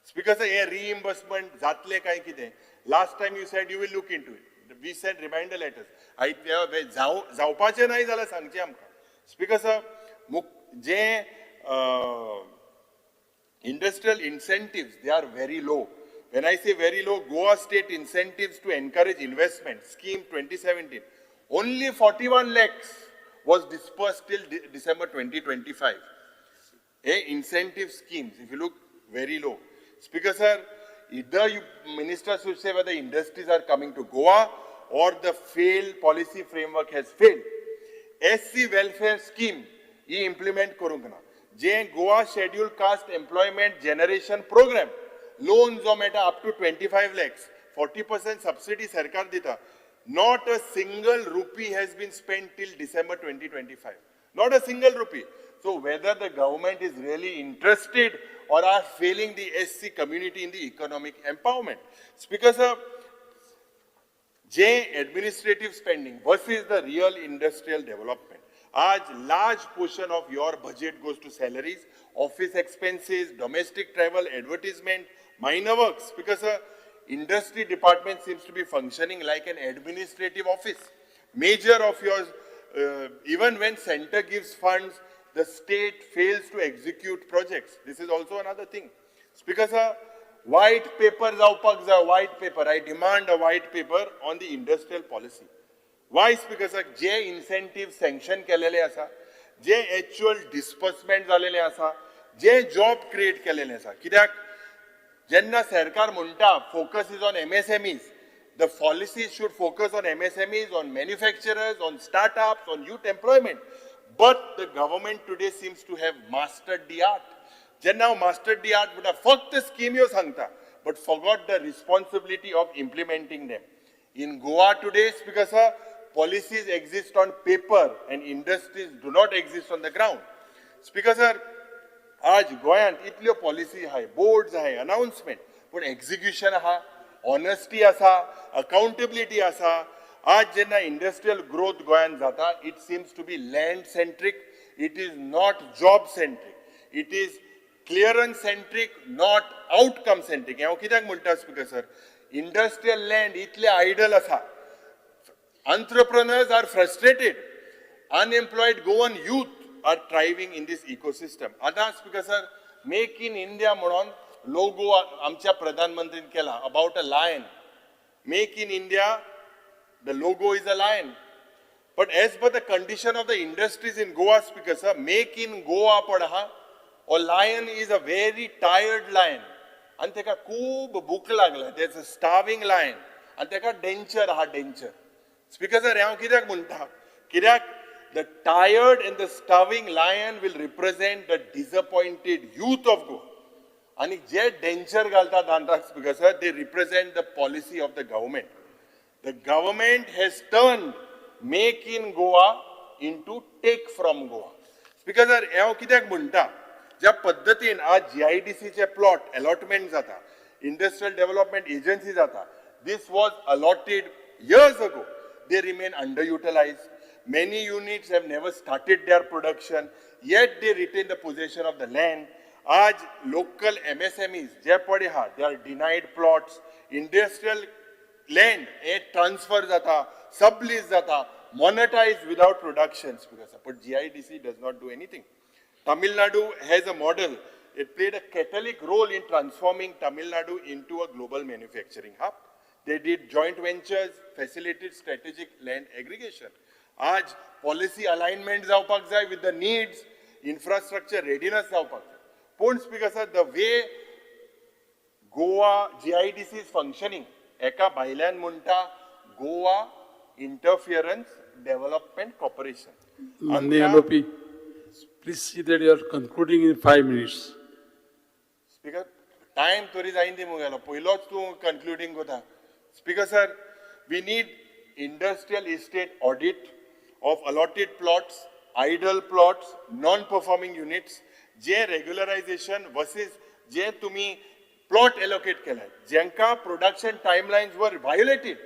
Speaker sir, hey reimbursement जातले काय कितें? Last time you said you will look into it. We sent reminder letters. जावपाचें नाय जाल्यार सांगचें आमकां. Speaker sir, J industrial incentives, they are very low. When I say very low, Goa state incentives to encourage investment scheme 2017, only 41 lakhs was dispersed till December 2025. Incentive schemes, if you look, very low. Speaker sir, either you minister should say whether industries are coming to Goa or the failed policy framework has failed. SC welfare scheme he implement करूंक ना. जे Goa scheduled caste employment generation program, loan जो मेळटा up to 25 lakhs, 40% subsidy सरकार दिता. Not a single rupee has been spent till December 2025. Not a single rupee. So whether the government is really interested or are failing the SC community in the economic empowerment. Speaker sir, J administrative spending versus the real industrial development. Aaj large portion of your budget goes to salaries, office expenses, domestic travel, advertisement, minor works. Speaker sir, industry department seems to be functioning like an administrative office. Major of yours, even when center gives funds, the state fails to execute projects. This is also another thing. Speaker sir, white paper, white paper. I demand a white paper on the industrial policy. Y speaker sir? J incentive sanction केलेले आसा, जे actual disbursement जालेले आसा, जे job create केलेले आसा. कित्याक जेन्ना सरकार म्हणटा focus is on MSMEs, the policy should focus on MSMEs, on manufacturers, on startups, on youth employment. But the government today seems to have mastered the art. जेन्ना हांव मास्टर्ड दी आर्ट म्हणटा, फक्त स्किम्यो सांगता but forgot the responsibility of implementing them. In Goa today, Speaker sir, policies exist on paper and industries do not exist on the ground. Speaker sir, आज गोंयांत इतल्यो policy आहाय, boards आहाय, अनाउन्समेंट, पूण execution आहा, ऑनेस्टी आसा, accountability आसा? आज जेन्ना इंडस्ट्रियल ग्रोथ गोंयांत जाता, it seems to be land centric, it is not job centric, it is clearance centric, not outcome centric. हांव कित्याक म्हणटा स्पीकर सर, इंडस्ट्रियल लँड इतले आयडल आसा, entrepreneurs are frustrated, unemployed Goan youth are thriving in this ecosystem. आतां speaker sir, make in India म्हणून logo आमच्या प्रधानमंत्रीन केला about a lion. Make in India, the logo is a lion, but as per the condition of the industries in Goa, Speaker sir, make in Goa पण आहा हो lion is a very tired lion आनी ताका खूब भूक लागल्या. That's a starving lion आनी ताका डेंचर आहा, डेंचर. स्पीकर सर, हांव कित्याक म्हणटा, कित्याक the tired and the starving lion will represent the disappointed youth of Goa. आनी जे डेंचर घालता दांताक, Speaker sir, they represent the policy of the government. The government has turn Make in Goa into take from Goa. Speaker sir, हांव कित्याक म्हणटा, ज्या पद्दतीन आज जीआयडीसीचे plot allotment जाता, industrial development agency जाता, this was allotted years ago, they remain under utilized. Many units have never started their production, yet they retain the possession of the land. आज local MSMEs जे पळय आहा, they are denied plots. Industrial land हे transfer जाता, sublease जाता, monetize without production. But GIDC does not do anything. Tamil Nadu has a model. It played a catalytic role in transforming Tamil Nadu into a global manufacturing hub. They did joint ventures, facilitated strategic land aggregation. आज policy alignment जावपाक जाय with the needs, infrastructure readiness जावपाक जाय. पूण Speaker sir, the way Goa GIDC is functioning, एका भायल्यान म्हणटा Goa इंटरफियरन्स development corporation. माननीय MOP, please see that you are concluding in 5 minutes. Speaker, time तरी जायन दी मुगेलो, पयलोच तूं कन्क्लुडींग कोता. Speaker sir, we need industrial estate audit of allotted plots, idle plots, non performing units, J regularisation versus जे तुमी plot allocate केले, जेंका production टायमलायन्स वर व्हायोलेटेड,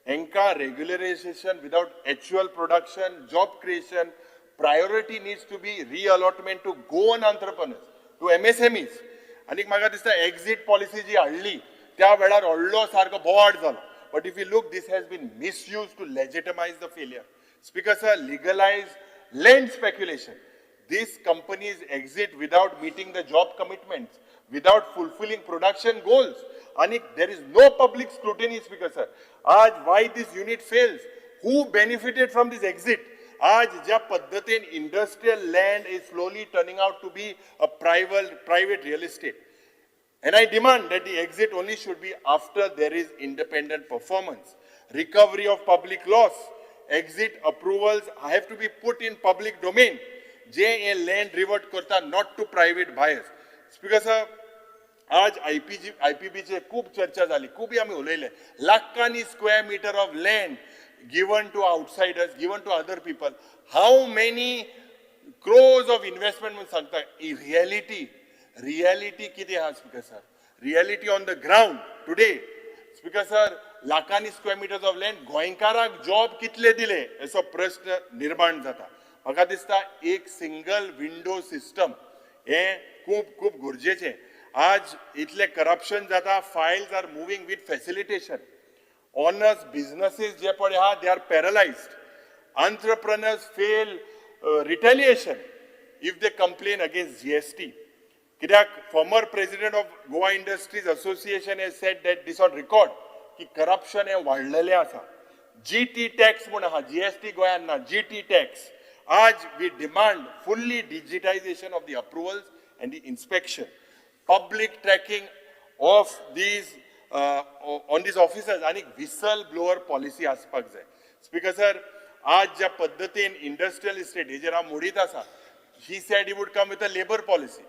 हेंका regularization without actual production, job creation. Priority needs to be reallotment to Goan entrepreneurs, to MSMEs. आनीक म्हाका दिसता exit policy जी हाडली त्या वेळार व्हडलो सारको बोवाळ जालो, but if you look, this has been misused to legitimize the failure. Speaker sir, legalize land speculation. These companies exit without meeting the job commitments, without fulfilling production goals. And there is no public scrutiny, Speaker sir. आज why this unit fails? Who benefited from this exit? आज ज्या पद्धतीन industrial land is slowly turning out to be a private real estate. And I demand that the exit only should be after there is independent performance, recovery of public loss, exit approvals have to be put in public domain. J hey land revert करता, not to private buyers. Speaker sir, आज आयपीजी आयपीबीचे खूब चर्चा जाली, खूब आमी उलयले. लाखांनी square meter of land given to outsiders, given to other people. How many crores of investment म्हणून सांगता. रियलिटी, रियलिटी कितें आहा, Speaker sir? Reality on the ground today, Speaker sir, लाखांनी स्क्वेअर मिटर्स ऑफ लँड गोंयकाराक job कितले दिले असो प्रश्न निर्माण जाता. म्हाका दिसता एक सिंगल विंडो सिस्टम हे खूब खूब गरजेचें. आज इतलें करप्शन जाता, files are moving with facilitation. Honest businesses जे पळय आहा, they are paralyzed. Entrepreneurs face retaliation if they complain against GST. कित्याक former president of Goa Industries Association has said that this on record की corruption हें वाडलेलें आसा. GT tax म्हूण आहा, GST गोंयांत ना, जीटी टॅक्स. आज we demand fully digitization of the approvals and the inspection, public tracking of these on these officers आनी व्हिसल ब्लोअर पॉलिसी आसपाक जाय. स्पीकर सर, आज ज्या पद्दतीन इंडस्ट्रियल इस्टेट हेजेर हांव मोडीत आसा, he said he would come with a labour policy,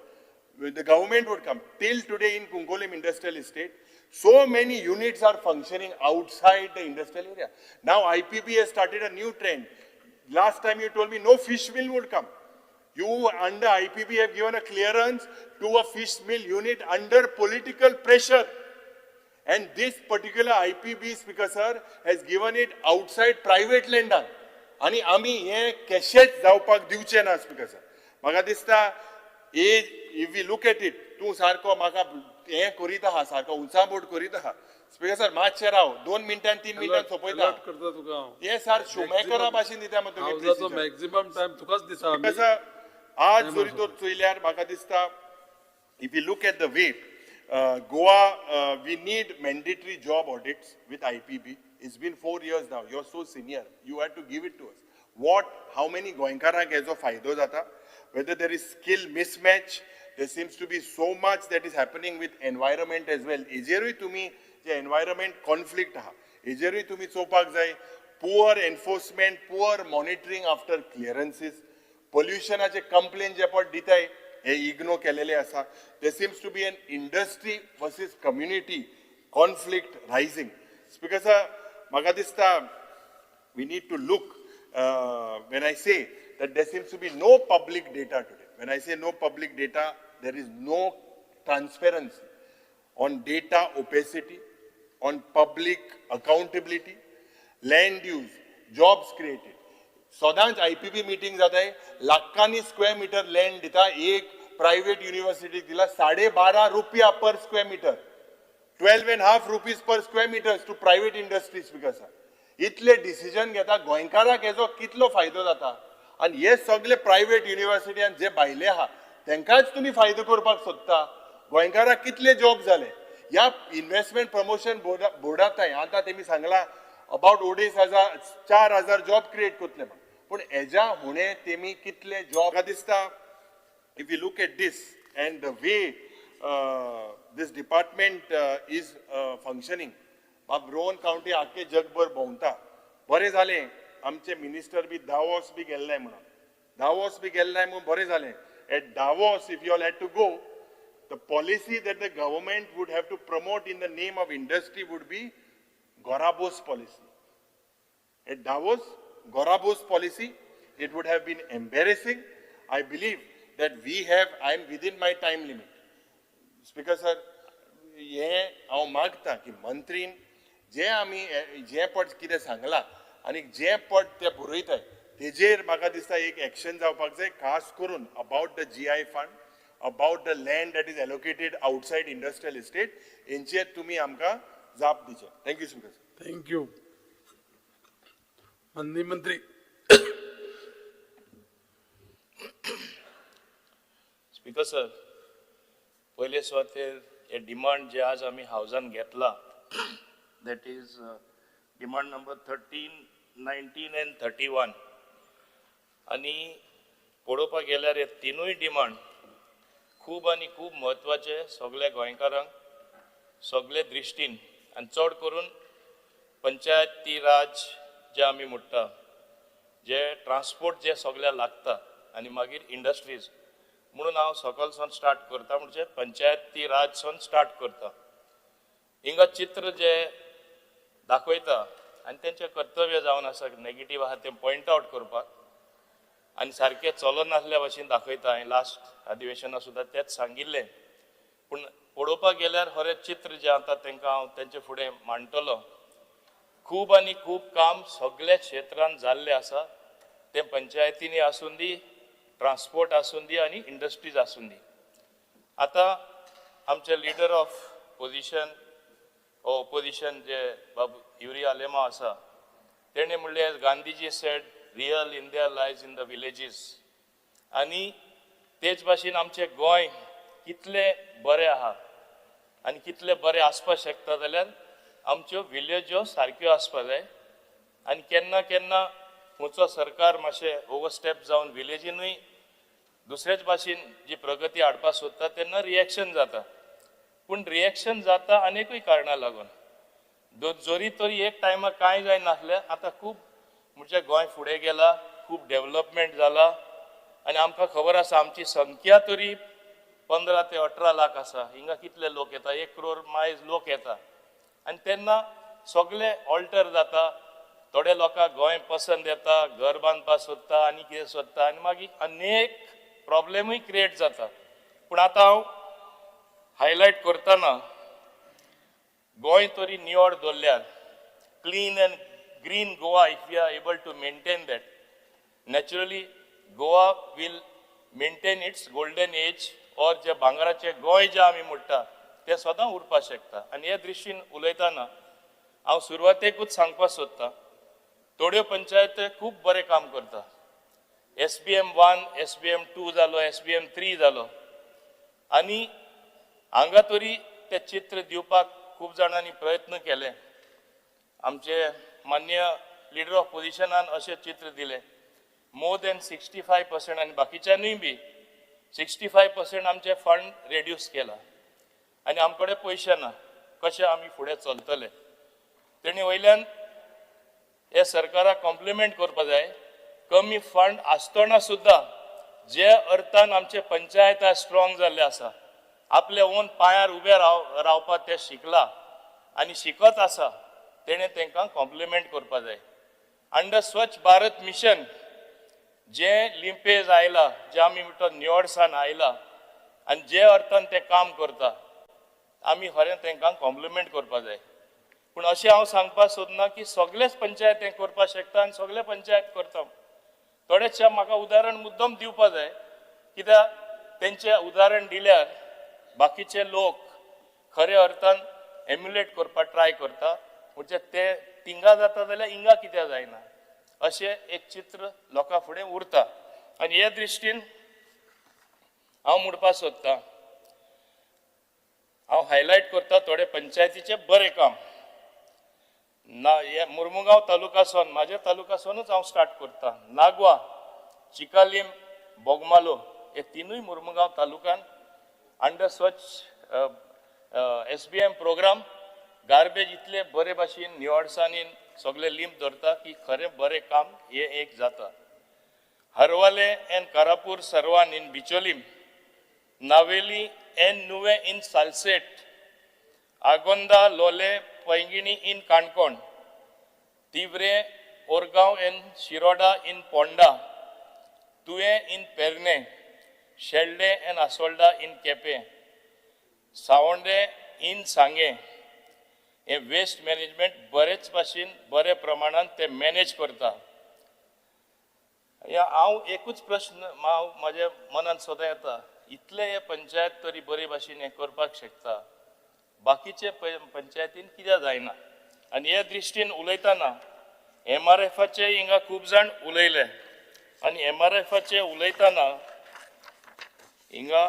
the government would come. Till today in Cuncolim Industrial Estate, so many units are functioning outside the industrial area. Now IPB has started a new trend. Last time you told me no fish mill would come. You under IPB have given a clearance to a fish mill unit under political pressure. And this particular IPB, Speaker sir, has given it outside private land. आनी आमी हें कशेंच जावपाक दिवचें ना. Speaker sir, म्हाका दिसता as if we look at it, तूं सारको म्हाका हें करीत आहा, सारको उंचाबोट करीत आहा. स्पीकर सर, मातशें राव, 2 मिनटां 3 मिनटां सोंपयता. करता तुका हांव. हे सर शुमेकरा भाशेन दिता तुमी. मॅक्झिमम टायम तुकाच दिता. स्पीकर सर, आज जरी तर चोयल्यार म्हाका दिसता if you look at the way Goa, we need mandatory job audits with IPB. It's been 4 years now. You're so senior. You had to give it to us. What, how many गोंयकारांक हेजो फायदो जाता? Whether there is skill mismatch, there seems to be so much that is happening with environment as well. हेजेरूय तुमी जे environment conflict आहा, हेजेरूय तुमी चोवपाक जाय. Poor enforcement, poor monitoring after clearances, पोल्युशनाचे complain जे पट दिताय हे इग्नोर केलेले आसा. There seems to be an industry versus community conflict rising. Speaker sir, म्हाका दिसता we need to look, when I say that there seems to be no public data today. When I say no public data, there is no transparency on data opacity, on public accountability, land use, jobs created. सदांच IPB meeting जाताय, लाखांनी square metre land दिता. एक private युनिव्हर्सिटीक दिला 12.5 रुपया per square metre, 12.5 rupees per square metres to private industries. Speaker sir, इतले decision घेता, गोंयकाराक हेजो कितलो फायदो जाता? आनी हे सगळे प्रायव्हेट युनिव्हर्सिटी आनी जे भायले आहा तेंकांच तुमी फायदो करपाक सोदता. गोंयकाराक कितले जॉब जाले? ह्या इन्व्हेस्टमेंट प्रमोशन बोर्डांत आतां तेमी सांगला अबाउट 2,500 4,000 जॉब क्रिएट करतले म्हण, पूण हेज्या हुणे तेमी कितले जॉब? म्हाका दिसता if you look at this and the way this department is functioning, बाब रोहन कावंटी आख्खे जगभर भोंवता. बरें जालें आमचे मिनिस्टर बी दावोस बी गेल्ले म्हणून, दावोस बी गेल्ले म्हणून बरें जालें. At Davos if you all had to go, the policy that the government would have to promote in the name of industry would be Gorabos policy. At Davos, Gorabos policy, it would have been embarrassing. I believe that we have, I am within my time limit. Speaker sir, हे हांव मागता की मंत्रीन जे आमी जे पट कितें सांगलां आनी जे पट ते बरयताय तेजेर म्हाका दिसता एक एक्शन जावपाक जाय, खास करून about the GI fund, about the land that is allocated outside industrial estate. हेंचेर तुमी आमकां जाप दिवचे. Thank you speaker sir. Thank you. माननीय मंत्री. स्पीकर सर, पयले सुवातेर हे डिमांड जे आज आमी हावजान घेतला, that is demand number 13, 19 and 31. आनी पळोवपाक गेल्यार हे तिनूय डिमांड खूब आनी खूब म्हत्वाचे सगल्या गोंयकारांक सगळे दृश्टीन, आनी चड करून पंचायती राज जे आमी म्हणटा, जे ट्रान्सपोर्ट जे सगळ्या लागता आनी मागीर इंडस्ट्रीज. म्हणून हांव सकलसान स्टार्ट करता, म्हणजे पंचायती राजसान स्टार्ट करता. हिंगा चित्र जे दाखयता आनी तेंचें कर्तव्य जावन आसा नेगेटीव आहा तें पॉयंट आवट करपाक आनी सारकें चलनासल्या भशेन दाखयता. हांवें लास्ट अधिवेशना सुद्दां तेंच सांगिल्लें, पूण पळोवपाक गेल्यार खरें चित्र जें आतां तांकां हांव तेंचे फुडें मांडटलो. खूब आनी खूब काम सगळ्या क्षेत्रांत जाल्लें आसा, तें पंचायतींनी आसूं दी, ट्रान्सपोर्ट आसूं दी आनी इंडस्ट्रीज आसूं दी. आतां आमचे leader of position O opposition जे बाब युरी आलेमा आसा, तेणें म्हणलें Gandhiji said real India lies in the villages. आनी तेच भाशेन आमचें गोंय कितलें बरें आहा आनी कितलें बरें आसपाक शकता जाल्यार आमच्यो विलेज्यो सारक्यो आसपाक जाय आनी केन्ना केन्ना खंयचो सरकार मातशें ओवर स्टेप जावन विलेजीनूय दुसरेच भाशेन जी प्रगती हाडपाक सोदता तेन्ना रिएक्शन जाता. पूण रिएक्शन जाता आनीकूय कारणां लागून. जरी तरी एक टायमार कांय जायनासलें, आतां खूब म्हणजे गोंय फुडें गेला, खूब डेवलपमेंट जाला आनी आमकां खबर आसा आमची संख्या तरी 15 ते 18 लाख आसा. हिंगा कितले लोक येता, 1 करोड मायज लोक येता आनी तेन्ना सगळे ऑल्टर जाता. थोडे लोकांक गोंय पसंत येता, घर बांदपाक सोदता आनी कितें सोदता आनी मागीर अनेक प्रॉब्लेमूय क्रिएट जाता. पूण आतां हांव हायलायट करतना गोंय तरी निवळ दवरल्यार, clean and green Goa, if you are able to maintain that, naturally Goa will maintain its golden age or जे भांगराचे गोंय जे आमी म्हणटा तें सदां उरपाक शकता. आनी हे दृश्टीन उलयतना हांव सुरवातेकूच सांगपाक सोदता, थोड्यो पंचायत खूब बरें काम करता. SBM 1, SBM 2 जालो, SBM 3 जालो आनी हांगा तरी तें चित्र दिवपाक खूब जाणांनी प्रयत्न केले. आमचे मान्य लिडर ऑफ पोजिशनान अशें चित्र दिलें, मोर दॅन 65% आनी बाकीच्यानूय बी 65% आमचे फंड रेड्यूस केला आनी आमचे कडेन पयशे ना, कशें आमी फुडें चलतले. तेणी वयल्यान हे सरकाराक कॉम्प्लिमेंट करपा जाय, कमी फंड आसतना सुद्दां जे अर्थान आमचे पंचायत स्ट्रॉंग जाल्ले आसा, आपले ओन पांयार उबे रावपाक ते शिकला आनी शिकत आसा, तेणें तांकां कॉम्प्लिमेंट करपा जाय. अंडर स्वच्छ भारत मिशन जे लिंपेज आयला, जे आमी म्हणटा निवळसाण आयला आनी जे अर्थान ते काम करता, आमी खरें तांकां कॉम्प्लिमेंट करपा जाय. पूण अशें हांव सांगपाक सोदना की सगळेच पंचायत हें करपाक शकता आनी सगळे पंचायत करता. थोडेशें म्हाका उदाहरण मुद्दम दिवपा जाय, कित्याक तेंचें उदाहरण दिल्यार बाकीचे लोक खरे अर्थान एम्युलेट करपाक ट्राय करता. म्हणजे ते तिंगा जाता जाल्यार हिंगा कित्याक जायना, अशें एक चित्र लोकां फुडें उरता. आनी हे दृश्टीन हांव म्हणपाक सोदतां, हांव हायलायट करता थोडे पंचायतीचें बरें काम. ना हे मुर्मुगांव तालुकासून, म्हाज्या तालुकासूनच हांव स्टार्ट करता. नागवा, चिकालीम, बोगमालो हे तिनूय मुर्मुगांव तालुकान under Swachh SBM programme garbage इतले बरे भाशेन निवळसाणीन सगळे लिंप धरता की खरें बरें काम हें एक जाता. Harvalem and Karapur Sarvan in Bicholim, Navelim and Nuvem in Salcete, Agonda, Lolem, Poinguinim in Canacona, Tivre, Orgaon and Shiroda in Ponda, Tuem in Pernem, Shelde and Assolda in Quepem, Savonde in Sanguem. हे waste management बरेच भाशेन बरे प्रमाणान ते manage करता. हांव एकूच प्रश्न हांव म्हाज्या मनान सदां येता, इतले हे पंचायत तरी बरे भाशेन हें करपाक शकता, बाकीचे पंचायतीन कित्याक जायना. आनी हे दृश्टीन उलयतना MRFाचे हिंगा खूब जाण उलयले आनी MRFाचे उलयतना हिंगा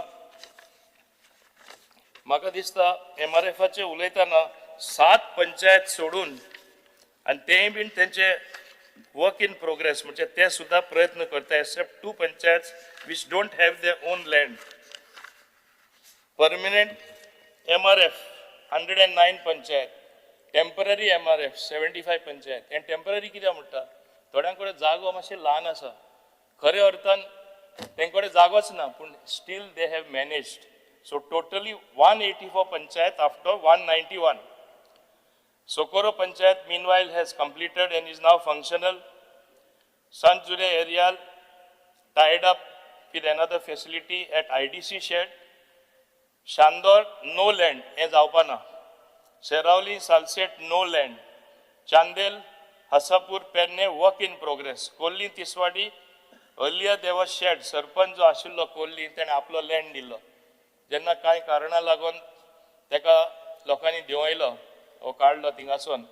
म्हाका दिसता MRFाचे उलयतना 7 पंचायत सोडून आनी तेय बीन तेंचे वर्क इन प्रोग्रेस, म्हणजे ते सुद्दां प्रयत्न करता, except 2 panchayat which don't have their own land. Permanent MRF 109 panchayat, temporary MRF 75 panchayat. आनी टेंपररी कित्याक म्हणटा, थोड्यां कडेन जागो मातशें ल्हान आसा, खऱ्या अर्थान तेंचे कडेन जागोच ना, पूण still they have managed. So totally 184 panchayat after 191. Socorro Panchayat meanwhile has completed and is now functional. Sanjure area tied up with another facility at IDC shed. Shandor no land as Aupana. Serauli Salset no land. Chandel, Hasapur, Perne work in progress. Kolli Tiswadi, earlier there was shed. Sarpanch जो आशिल्लो कोल्ली तेणे आपलो land दिल्लो, जेन्ना कांय कारणां लागून तेका लोकांनी देंवयलो वो काडलो थिंगासून,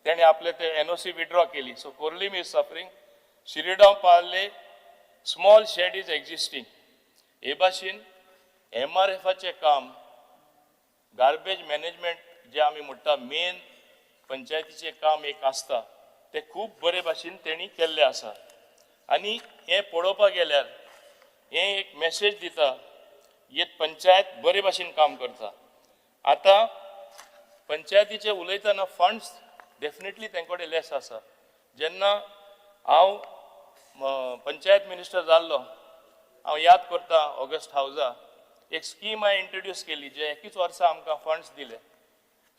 तेणे आपले ते NOC withdraw केली. So Khorlim is suffering. Shiridao Palolem small shed is existing. हे भाशेन MRFाचें काम, गार्बेज मॅनेजमेंट जे आमी म्हणटा मेन पंचायतीचें काम एक आसता, ते खूब बरे भाशेन तेणी केल्ले आसा. आनी हें पळोवपाक गेल्यार हें एक मॅसेज दिता, हे पंचायत बरे भाशेन काम करता. आतां पंचायतीचे उलयतना फंड्स डेफिनेटली तेंचे कडेन लेस आसा. जेन्ना हांव पंचायत मिनिस्टर जाल्लो, हांव याद करता ऑगस्ट हावजा एक स्कीम हांवें इंट्रोड्यूस केली, जे एकीच वर्सा आमकां फंड्स दिले.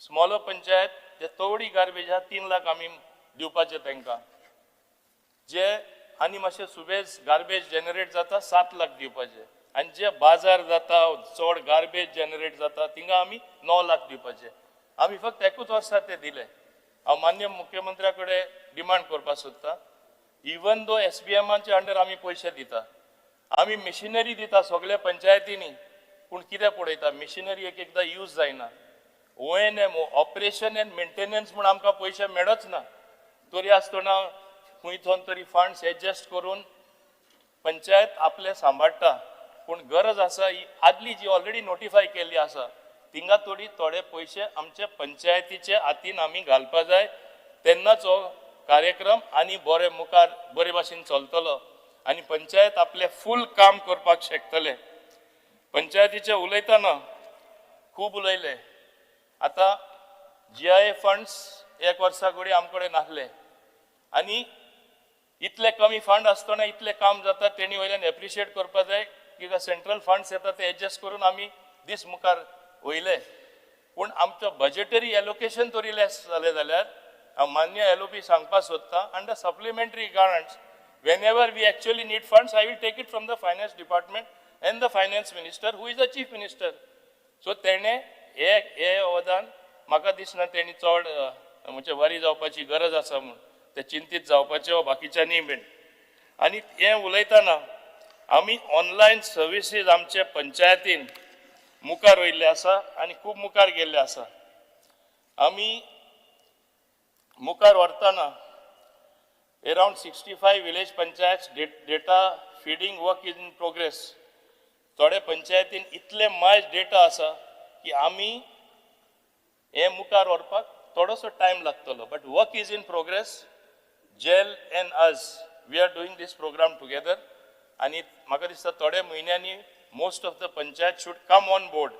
स्मॉलर पंचायत जे थोडी गार्बेज आहा 3 लाख आमी दिवपाचे तांकां, जे आनी मातशे सुबेज गार्बेज जनरेट जाता 7 लाख दिवपाचे, आनी जे बाजार जाता चड गार्बेज जनरेट जाता थिंगा आमी 9 लाख दिवपाचे. आमी फक्त एकूच वर्सा ते दिले. हांव मान्य मुख्यमंत्र्या कडेन डिमांड करपाक सोदता, इवन दो SBMाचे अंडर आमी पयशे दिता, आमी मिशिनरी दिता सगळ्या पंचायतींनी, पूण कितें पळयता मिशिनरी एक एकदां यूज जायना. ONM operation and maintenance म्हूण आमकां पयशे मेळच ना, तरी आसतना खंय थोन तरी फंड्स एडजस्ट करून पंचायत आपले सांबाळटा. पूण गरज आसा ही आदली जी ऑलरेडी नोटिफाय केल्ली आसा थिंगा थोडी थोडे पयशे आमचे पंचायतीचे हातीन आमी घालपा जाय, तेन्नाच हो कार्यक्रम आनी बरे मुखार बरे भाशेन चलतलो आनी पंचायत आपलें फूल काम करपाक शकतले. पंचायतीचे उलयतना खूब उलयले. आतां GIA funds एक वर्सा कडेन आमचे कडेन नासले आनी इतले कमी फंड आसतना इतलें काम जाता, तेणी वयल्यान एप्रिशिएट करपा जाय की सेंट्रल फंड्स येता ते एडजस्ट करून आमी दीस मुखार वयले. पूण आमचो बजेटरी एलोकेशन तरी लेस जालें जाल्यार हांव मान्य LOP सांगपाक सोदता, under supplementary grants whenever we actually need funds I will take it from the finance department and the finance minister who is the chief minister. So तेणें हे अवदान म्हाका दिसना तेणी चड म्हणजे वरी जावपाची गरज आसा म्हूण, ते चिंतीत जावपाचे वा बाकीच्यांनी बीन. आनी हें उलयतना आमी ऑनलायन सर्विसीज आमचे पंचायतीन मुखार वयल्ले आसा आनी खूब मुखार गेल्ले आसा. आमी मुखार व्हरतना around 65 village panchayat data feeding work is in progress. थोडे पंचायतीन इतले मायज डेटा आसा की आमी हें मुखार व्हरपाक थोडोसो टायम लागतलो, but work is in progress. GeL and us we are doing this programme together आनी म्हाका दिसता थोड्या म्हयन्यांनी most of the panchayat should come on board.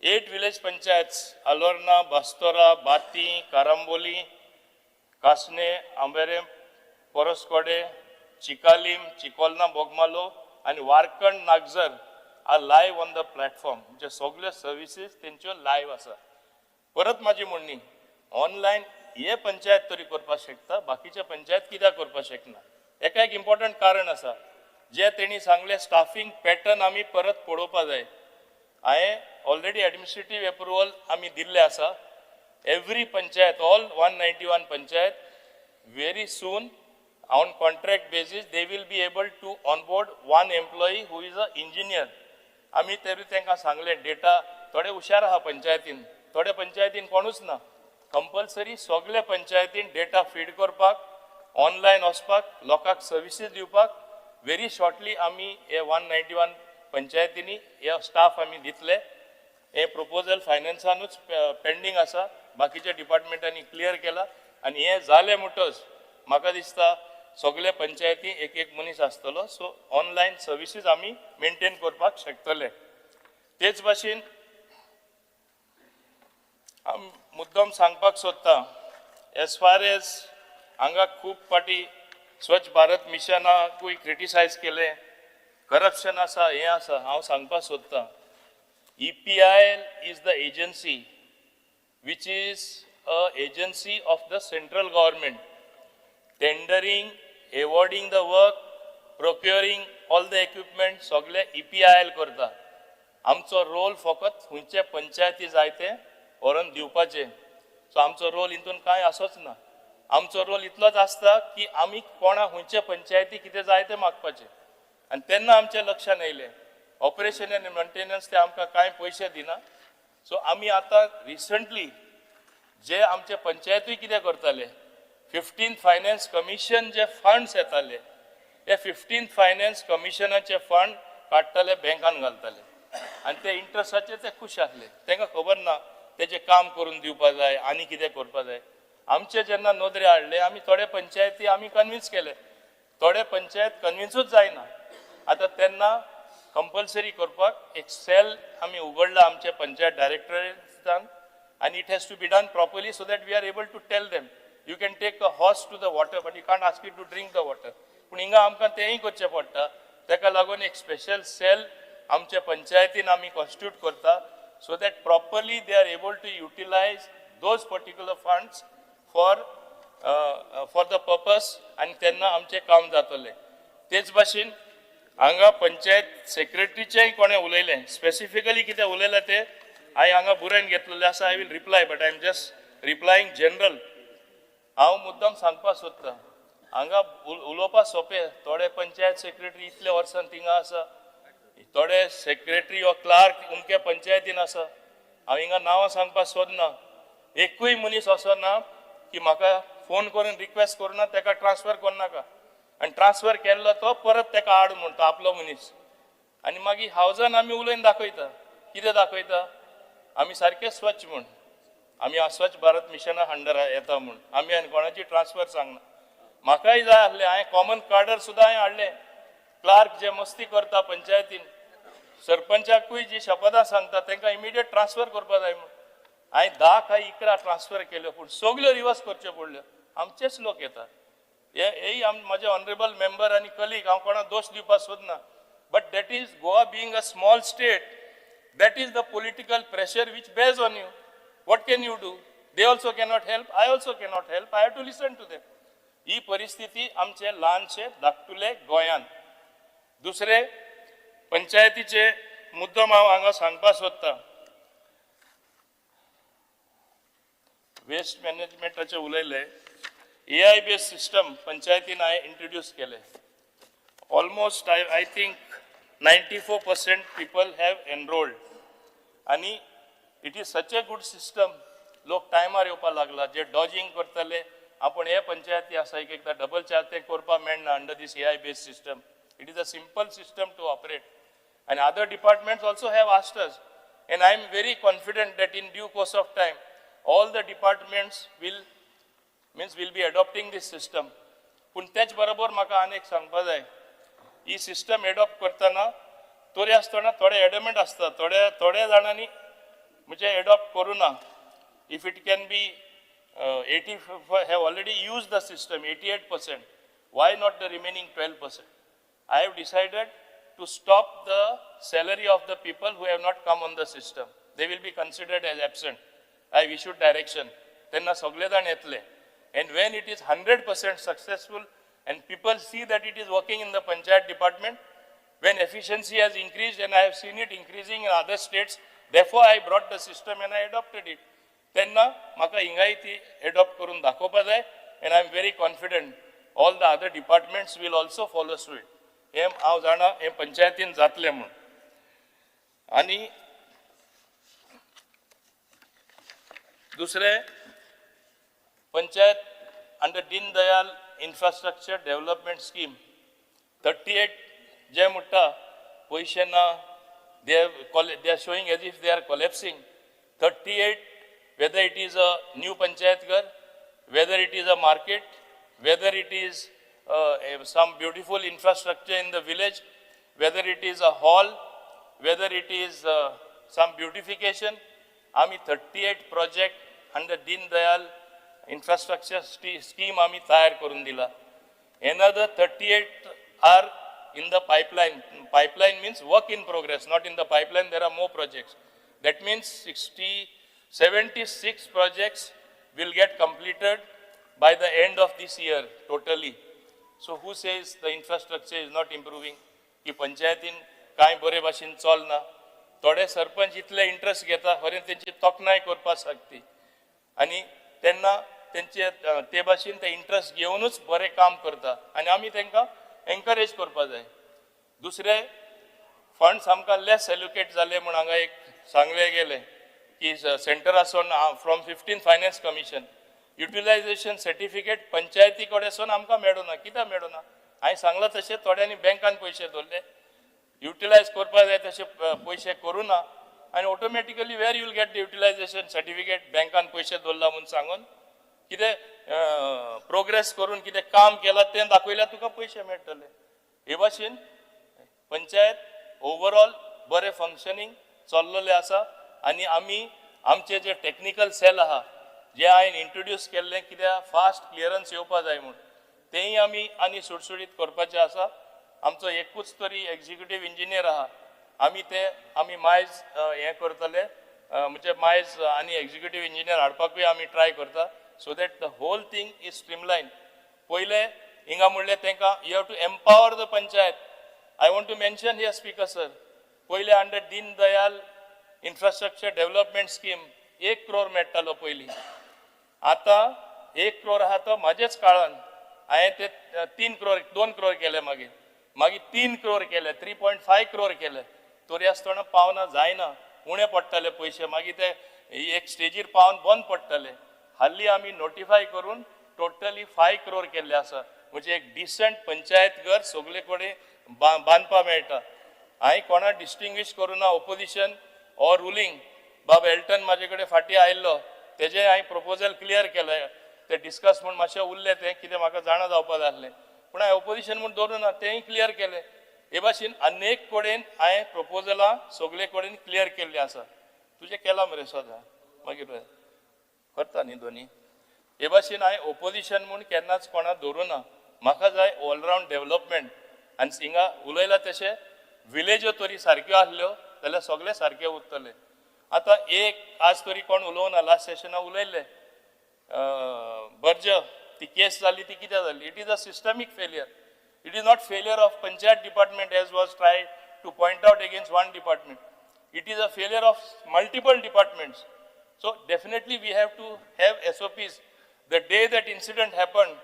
8 village panchayats Alorna, Bastora, Bati, Karamboli, Kasne, Amberem, Poroscode, Chicalim, Chicolna, Bogmalo आनी Warkand Nagzar are live on the platform. म्हणजे सगळ्यो services तेंच्यो live आसा. परत म्हाजी म्हणणी, ऑनलायन हे पंचायत तरी करपाक शकता, बाकीचे पंचायत कित्याक करपाक शकना? एका एक इम्पॉर्टंट कारण आसा, जे तेणी सांगलें स्टाफींग पॅटर्न आमी परत पळोवपा जाय. हांवें ऑलरेडी एडमिनिस्ट्रेटीव एप्रुवल आमी दिल्लें आसा. Every panchayat, all 191 panchayat, very soon on contract basis they will be able to onboard 1 employee who is a engineer. आमी तरी तांकां सांगलें डेटा थोडे हुशार आहा पंचायतीन, थोडे पंचायतीन कोणूच ना. कंपल्सरी सगळे पंचायतीन डेटा फीड करपाक, ऑनलायन वचपाक, लोकांक सर्विसीस दिवपाक व्हेरी शॉर्टली आमी हे 191 पंचायतींनी हे स्टाफ आमी दितले. हे प्रपोजल फायनान्सानूच पेंडींग आसा, बाकीच्या डिपार्टमेंटांनी क्लियर केला आनी हें जालें म्हणटच म्हाका दिसता सगळे पंचायती एक एक मनीस आसतलो. सो ऑनलायन सर्विसीस आमी मेनटेन करपाक शकतले. तेच भाशेन हांव मुद्दम सांगपाक सोदता, एज फार एज हांगा खूब फावटी स्वच्छ भारत मिशनाकूय क्रिटिसायज केलें, करप्शन आसा, हें आसा. हांव सांगपाक सोदता, EPIL is the agency which is a agency of the central government, tendering, awarding the work, procuring all the equipment सगळे EPIL करता. आमचो रोल फकत खंयचे पंचायती जाय ते व्हरोन दिवपाचे. सो आमचो रोल हितून कांय आसोच ना. आमचो रोल इतलोच आसता की आमी कोणा खंयचे पंचायती कितें जाय तें मागपाचें. आनी तेन्ना आमच्या लक्षान येयलें ऑपरेशन आनी मेंटेनन्स ते आमकां कांय पयशे दिना. सो आमी आतां रिसंटली जे आमचे पंचायतूय कितें करताले, 15th finance commission जे फंड्स येताले ते 15th finance कमिशनाचे फंड काडटाले, बँकान घालताले आनी ते इंट्रस्टाचे ते खूश आसले. तांकां खबर ना तेजें काम करून दिवपा जाय आनी कितें करपा जाय. आमचे जेन्ना नदरे हाडले आमी थोडे पंचायती आमी कन्विन्स केले, थोडे पंचायत कन्विन्सूच जायना. आतां तेन्ना कंपल्सरी करपाक एक सेल आमी उगडला आमचे पंचायत डायरेक्टरेटान आनी it has to be done properly so that we are able to tell them you can take a horse to the water but you can't ask it to drink the water. पूण हिंगा आमकां तेंय करचें पडटा. ताका लागून एक special sale आमच्या पंचायतीन आमी कॉन्स्टिट्यूट करता so that properly they are able to utilize those particular funds for the purpose आनी तेन्ना आमचें काम जातलें. तेच भाशेन हांगा पंचायत सेक्रेटरीचेंय कोणें उलयलें स्पेसिफिकली कितें उलयलां तें हांवें हांगा बरोवन घेतलेलें आसा. I will reply but I am just replying general. हांव मुद्दम सांगपाक सोदतां हांगा उलोवपाक सोंपें. थोडे पंचायत सेक्रेटरी इतले वर्सां थिंगा आसा, थोडे सेक्रेटरी वा क्लार्क अमके पंचायतीन आसा. हांव हिंगा नांवां सांगपाक सोदना. एकूय मनीस असो ना की म्हाका फोन करून रिक्वेस्ट करुना ताका ट्रान्सफर करनाका आनी ट्रान्सफर केल्लो तो परत ताका हाड म्हणटा आपलो मनीस. आनी मागीर हावजान आमी उलोवन दाखयता. कितें दाखयता? आमी सारके स्वच्छ म्हूण, आमी स्वच्छ भारत मिशना अंडर येता म्हूण, आमी आनी कोणाची ट्रान्सफर सांगना. म्हाकाय जाय आसलें, हांवें कॉमन कार्डर सुद्दां हांवें हाडलें. क्लार्क जे मस्ती करता पंचायतीन सरपंचाकूय जी शपथां सांगता तांकां इमिडिएट ट्रान्सफर करपाक जाय म्हूण हांवें 10 काय 11 ट्रान्सफर केल्यो पूण सगल्यो रिवर्स करच्यो पडल्यो. आमचेच लोक येतात. हे म्हजे ऑनरेबल मेंबर आनी कलीग, हांव कोणाक दोश दिवपाक सोदना but that is Goa being a small state, that is the political pressure which bears on you. What can you do? They also cannot help, I also cannot help, I have to listen to them. ही परिस्थिती आमचे ल्हानशे धाकटुले गोंयांत. दुसरे पंचायतीचे मुद्दम हांव हांगा सांगपाक सोदतां. वेस्ट मॅनेजमेंटाचे उलयले. AI based system पंचायतीन हांवें इंट्रोड्यूस केले. Almost I think 94% people have enrolled आनी it is such a good system. लोक टायमार येवपाक लागला. जे डॉजिंग करतले आपूण हे पंचायती आसा एक एकदां डबल चार्ज ते करपाक मेळना under this AI based system. It is a simple system to operate आनी other departments also have asked us and I am very confident that in due course of time all the departments will be adopting this system. पूण तेच बरोबर म्हाका आनी एक सांगपा जाय, ही system adopt करतना तरी आसतना थोडे एडमेंट आसता, थोडे थोडे जाणांनी म्हणजे एडॉप्ट करूं ना. If it can be 85 have already use the system 88%, why not the remaining 12%? I have decided to stop the salary of the people who have not come on the system. They will be considered as absent. I have issued direction. तेन्ना सगळे जाण येतले. And when it is 100% successful and people see that it is working in the panchayat department, when efficiency has increased, and I have seen it increasing in other states, therefore I brought the system and I adopted it. तेन्ना म्हाका हिंगाय ती adopt करून दाखोवपा जाय and I am very confident all the other departments will also follow suit. हें हांव जाणा हें पंचायतीन जातलें म्हूण. आनी दुसरें panchayat under Deen Dayal infrastructure development scheme 38 जे म्हणटा पयशे ना, they are showing as if they are collapsing. 38, whether it is a new panchayat ghar, whether it is a market, whether it is some beautiful infrastructure in the village, whether it is a hall, whether it is some beautification, आमी 38 project under Deen Dayal infrastructure scheme आमी तयार करून दिला. Another 38 are in the pipeline. Pipeline means work in progress, not in the pipeline, there are more projects. That means 76 projects will get completed by the end of this year totally. So who says the infrastructure is not improving? की पंचायतीन कांय बरे भाशेन चलना. थोडे सरपंच इतले interest घेता खरें तेंची तोखणाय करपाक शकती आनी तेन्ना तेंचे ते भाशेन ते इंट्रस्ट घेवनूच बरें काम करता आनी आमी तांकां एनकरेज करपाक जाय. दुसरें फंड्स आमकां लेस एलोकेट जाले म्हूण हांगा एक सांगलें गेलें की सेंटरासून from 15 finance commission utilisation certificate पंचायती कडेसून आमकां मेळना. कित्याक मेळना? हांवें सांगलां तशें थोड्यांनी बँकान पयशे दवरले, युटिलायज करपाक जाय तशे पयशे करूं ना आनी automatically where you will get the utilisation certificate? बँकान पयशे दवरला म्हूण सांगून कितें प्रोग्रेस करून कितें काम केलां तें दाखयल्यार तुका पयशे मेळटले. हे भाशेन पंचायत ओवरऑल बरें फंक्शनींग चल्लेलें आसा आनी आमी आमचे जे टॅक्निकल सेल आहा जे हांवें इंट्रोड्यूस केल्लें कित्याक फास्ट क्लियरन्स येवपा जाय म्हूण तेंय आमी आनी सुटसुटीत करपाचें आसा. आमचो एकूच तरी एक्झिक्युटीव इंजिनियर आहा, आमी ते आमी मायज हें करतले, म्हणजे मायज आनी एक्झिक्युटीव इंजिनियर हाडपाकूय आमी ट्राय करता, so that the whole thing is streamline. पयले हिंगा म्हणलें तांकां you have to empower the panchayat. I want to mention here speaker sir, पयले under Deen Dayal infrastructure development scheme 1 crore मेळटालो पयलीं, आतां 1 क्रोर आहा तो म्हाजेच काळान हांवें ते 3 क्रोर 2 क्रोर केले, मागीर मागीर 3 क्रोर केले, 3.5 क्रोर केले, तरी आसतना पावना जायना, उणें पडटाले पयशे, मागीर ते एक स्टेजीर पावन बंद पडटाले. हाल्ली आमी नोटिफाय करून टोटली 5 क्रोर केल्ले आसा, म्हणजे एक डिसंट पंचायत घर सगळे कडेन बांदपाक मेळटा. हांवें कोणा डिस्टिंग्विश करूं ना ओपोजिशन ऑर रुलींग. बाब एल्टन म्हाजे कडेन फाटीं आयिल्लो, तेजें हांवें प्रपोजल क्लियर केलें, ते डिस्कस म्हूण मातशें उरलें, तें कितें म्हाका जाणा जावपा जाय आसलें, पूण हांवें ओपोजिशन म्हूण दवरूं ना, तेंय क्लियर केलें. हे भाशेन अनेक कडेन हांवें प्रपोजलां सगळे कडेन क्लियर केल्लीं आसा. तुजें केलां मरे सदां, मागीर करता न्ही दोनी. हे भाशेन हांवें ओपोजिशन म्हूण केन्नाच कोणाक दवरूं ना. म्हाका जाय ऑलरावंड डेवलपमेंट. आनी हिंगा उलयलां तशें विलेज्यो तरी सारक्यो आसल्यो जाल्यार सगळे सारके उरतले. आतां एक आज तरी कोण उलोवना, लास्ट सेशना उलयल्ले बर्ज ती केस जाली ती कित्याक जाली. It is a systemic failure. It is not failure of panchayat department as was try to point out against one department. It is a failure of multiple departments. So definitely we have to have SOPs. The day that incident happened,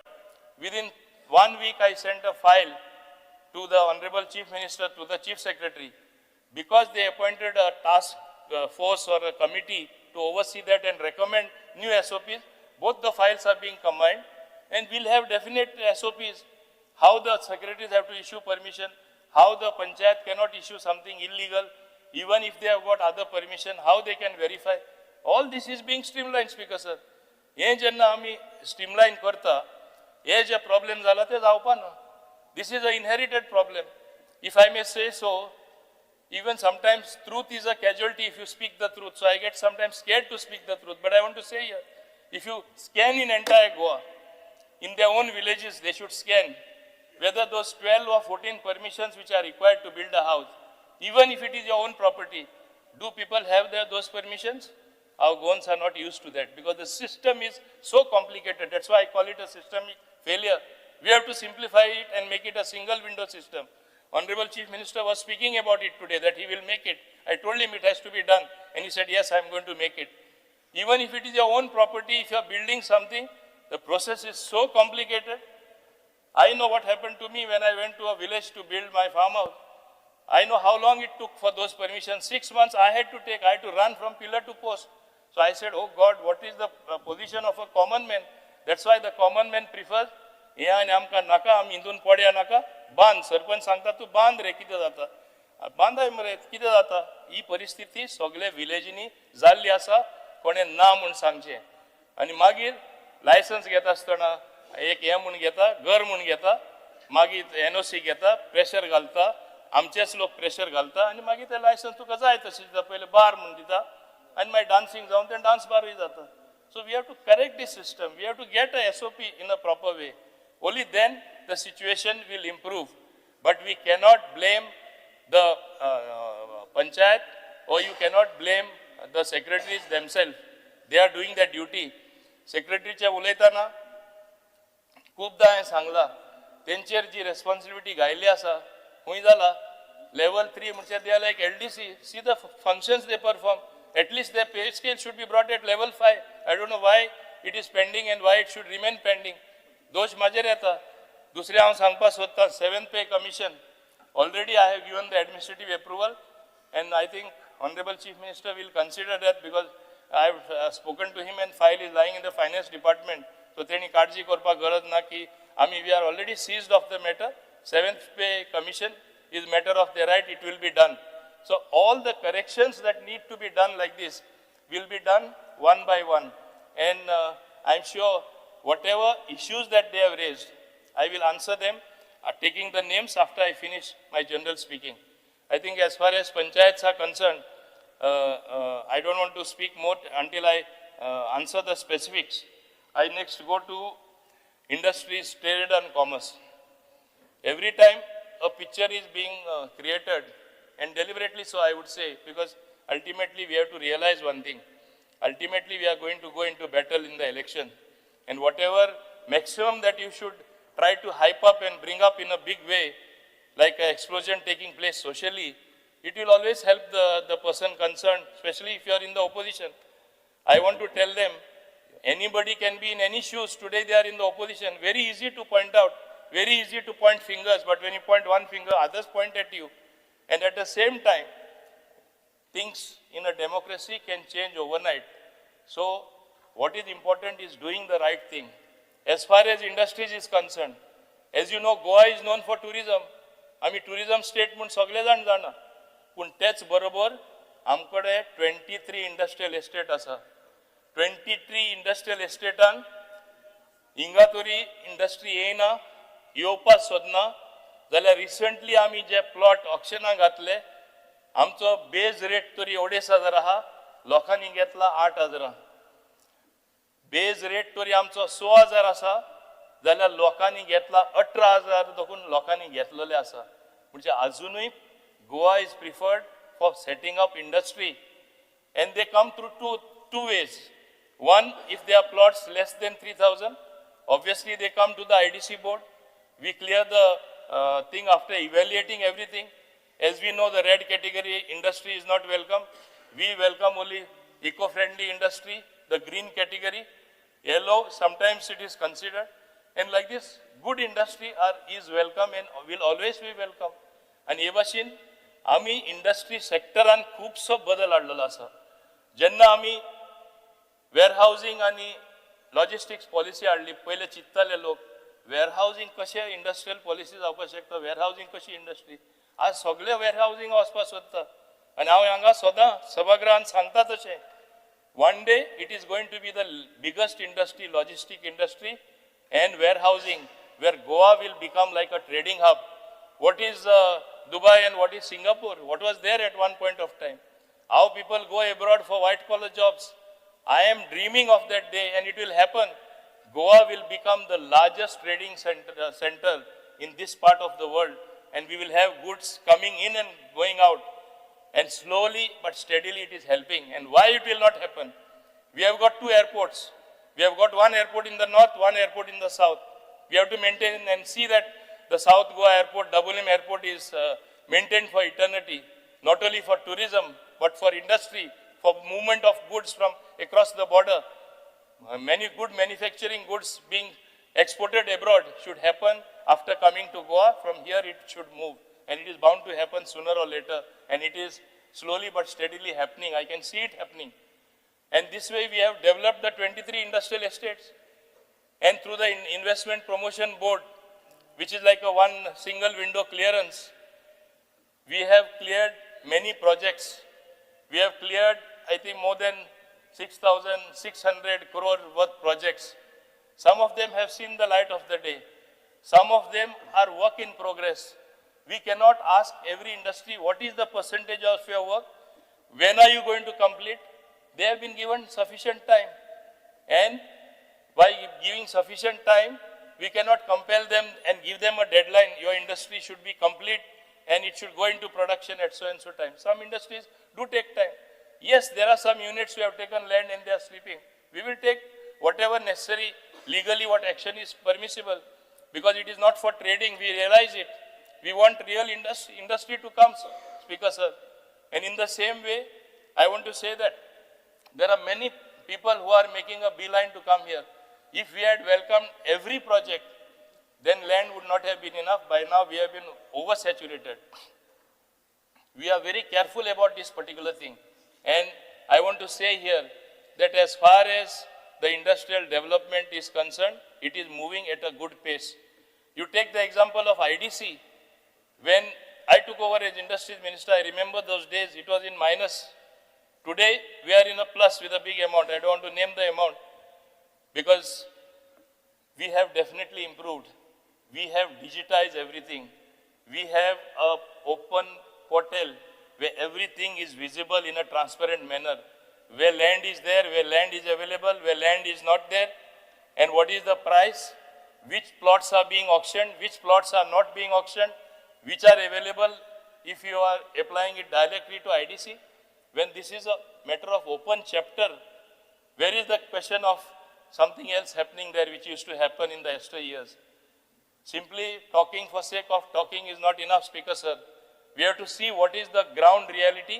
within 1 week I sent a file to the Honorable Chief Minister, to the Chief Secretary, because they appointed a task force or a committee to oversee that and recommend new SOPs. Both the files are being combined and we'll have definite SOPs. How the secretaries have to issue permission, how the panchayat cannot issue something illegal, even if they have got other permission, how they can verify. All this is being streamlined, Speaker sir. हे जेन्ना आमी स्ट्रीमलायन करता, हे जे problem जाला ते जावपा ना. This is a inherited problem. If I may say so, even sometimes truth is a casualty if you speak the truth. So I get sometimes scared to speak the truth. But I want to say here, if you scan in entire Goa, in their own villages, they should scan whether those 12 or 14 permissions which are required to build a house, even if it is your own property, do people have those permissions? Our Goans are not used to that because the system is so complicated. That's why I call it a systemic failure. We have to simplify it and make it a single window system. Honorable Chief Minister was speaking about it today, that he will make it. I told him it has to be done. And he said, yes, I am going to make it. Even if it is your own property, if you are building something, the process is so complicated. I know what happened to me when I went to a village to build my farmhouse. I know how long it took for those permissions. 6 months I had to take. I had to run from pillar to post. So I said, oh God, what is the position of a common man? That's why the common man prefers, हे आनी आमकां नाका, आमी हिंदून पडया नाका, बांद. सरपंच सांगता तूं बांद रे, कितें जाता, बांदाय मरे, कितें जाता. ही परिस्थिती सगळे विलेजींनी जाल्ली आसा. कोणें ना म्हूण सांगचें आनी मागीर लायसन्स घेता आसतना एक हें म्हूण घेता, घर म्हूण घेता, मागीर NOC घेता, प्रेशर घालता, आमचेच लोक प्रेशर घालता आनी मागीर ते लायसन्स तुका जाय तशें दिता. पयलें बार म्हूण दिता आनी मागीर डान्सींग जावन तें डान्स बारूय जाता. So we have to correct this system. We have to get a SOP in a proper way. Only then the situation will improve. But we cannot blame the panchayat or you cannot blame the secretaries themselves. They are doing their duty. Secretary उलयतना खूपदां हांवें सांगलां, तेंचेर जी responsibility घायल्ली आसा खूंय जाला. Level 3 म्हणजे they are like LDC. See the functions they perform. At least their pay scale should be brought at level 5. I don't know why it is pending and why it should remain pending. दोश म्हाजेर येता. दुसरें हांव सांगपाक सोदतां, 7th pay commission already I have given the administrative approval and I think Honorable Chief Minister will consider that because I have spoken to him and file is lying in the finance department. So तेणी काळजी करपाक गरज ना की आमी we are already seized of the matter. 7th pay commission is matter of the right, it will be done. So all the corrections that need to be done like this will be done one by one. And I am sure whatever issues that they have raised, I will answer them, taking the names after I finish my general speaking. I think as far as panchayats are concerned, I don't want to speak more until I answer the specifics. I next go to industries, trade and commerce. Every time a picture is being created, and deliberately so I would say, because ultimately we have to realize one thing. Ultimately we are going to go into battle in the election. And whatever maximum that you should try to hype up and bring up in a big way, like an explosion taking place socially, it will always help the person concerned, especially if you are in the opposition. I want to tell them, anybody can be in any shoes. Today they are in the opposition. Very easy to point out, very easy to point fingers, but when you point one finger, others point at you. And at the same time, things in a democracy can change overnight. So what is important is doing the right thing. As far as industries is concerned, as you know, Goa is known for tourism. आमी tourism state म्हूण सगळे जाण जाणा, पूण तेच बरोबर आमकडे 23 industrial estate आसा. 23 industrial एस्टेटान हिंगा तरी इंडस्ट्री येयना, येवपाक सोदना. जाल्यार रिसंटली आमी जे प्लॉट ऑक्शनाक घातले, आमचो बेज रेट तरी 2,500 आहा, लोकांनी घेतला 8,000. बेज रेट तरी आमचो 6,000 आसा, जाल्यार लोकांनी घेतला 18,000 देखून लोकांनी घेतलेले आसा. म्हणजे अजुनूय Goa is preferred for setting up industry, and they come through two ways. One, if there are plots less than 3,000, obviously they come to the IDC board. We clear the thing after evaluating everything. As we know, the red category industry is not welcome. We welcome only eco-friendly industry, the green category. Yellow, sometimes it is considered. And like this, good industry is welcome and will always be welcome. And हे भाशेन आमी industry सेक्टरान खुबसो बदल हाडलेलो आसा. जेन्ना आमी वेअरहावजींग आनी logistics policy हाडली, पयले चिंतताले लोक वेअरहावजींग कशें इंडस्ट्रियल पॉलिसी जावपाक शकता, वेअरहावजींग कशी इंडस्ट्री. आज सगळे वेअरहावजींग वचपाक सोदता. आनी हांव हांगा सदां सभागृहान सांगता तशें, one day it is going to be the biggest industry, logistic industry and warehousing, where Goa will become like a trading hub. What is Dubai and what is Singapore? What was there at one point of time? How people go abroad for white collar jobs. I am dreaming of that day, and it will happen. Goa will become the largest trading center in this part of the world, and we will have goods coming in and going out. And slowly but steadily it is helping. And why it will not happen? We have got 2 airports. We have got one airport in the north, one airport in the south. We have to maintain and see that the South Goa Airport, Dabolim Airport is maintained for eternity, not only for tourism, but for industry, for movement of goods from across the border. Many good manufacturing goods being exported abroad should happen after coming to Goa. From here it should move, and it is bound to happen sooner or later, and it is slowly but steadily happening. I can see it happening. And this way we have developed the 23 industrial estates, and through the Investment Promotion Board, which is like a one single window clearance, we have cleared many projects. We have cleared, I think, more than 6,600 crore worth projects. Some of them have seen the light of the day. Some of them are work in progress. We cannot ask every industry, what is the percentage of your work? When are you going to complete? They have been given sufficient time. And by giving sufficient time, we cannot compel them and give them a deadline. Your industry should be complete and it should go into production at so and so time. Some industries do take time. Yes, there are some units who have taken land and they are sleeping. We will take whatever necessary, legally what action is permissible, because it is not for trading, we realize it. We want real industry to come, Speaker sir. And in the same way, I want to say that there are many people who are making a beeline to come here. If we had welcomed every project, then land would not have been enough. By now, we have been oversaturated. We are very careful about this particular thing. And I want to say here that as far as the industrial development is concerned, it is moving at a good pace. You take the example of IDC. When I took over as industries minister, I remember those days, it was in minus. Today, we are in a plus with a big amount. I don't want to name the amount. Because we have definitely improved. We have digitized everything. We have an open portal where everything is visible in a transparent manner. Where land is there, where land is available, where land is not there, and what is the price, which plots are being auctioned, which plots are not being auctioned, which are available if you are applying it directly to IDC. When this is a matter of open chapter, where is the question of something else happening there which used to happen in the yesteryears? Simply talking for sake of talking is not enough, Speaker sir. We have to see what is the ground reality.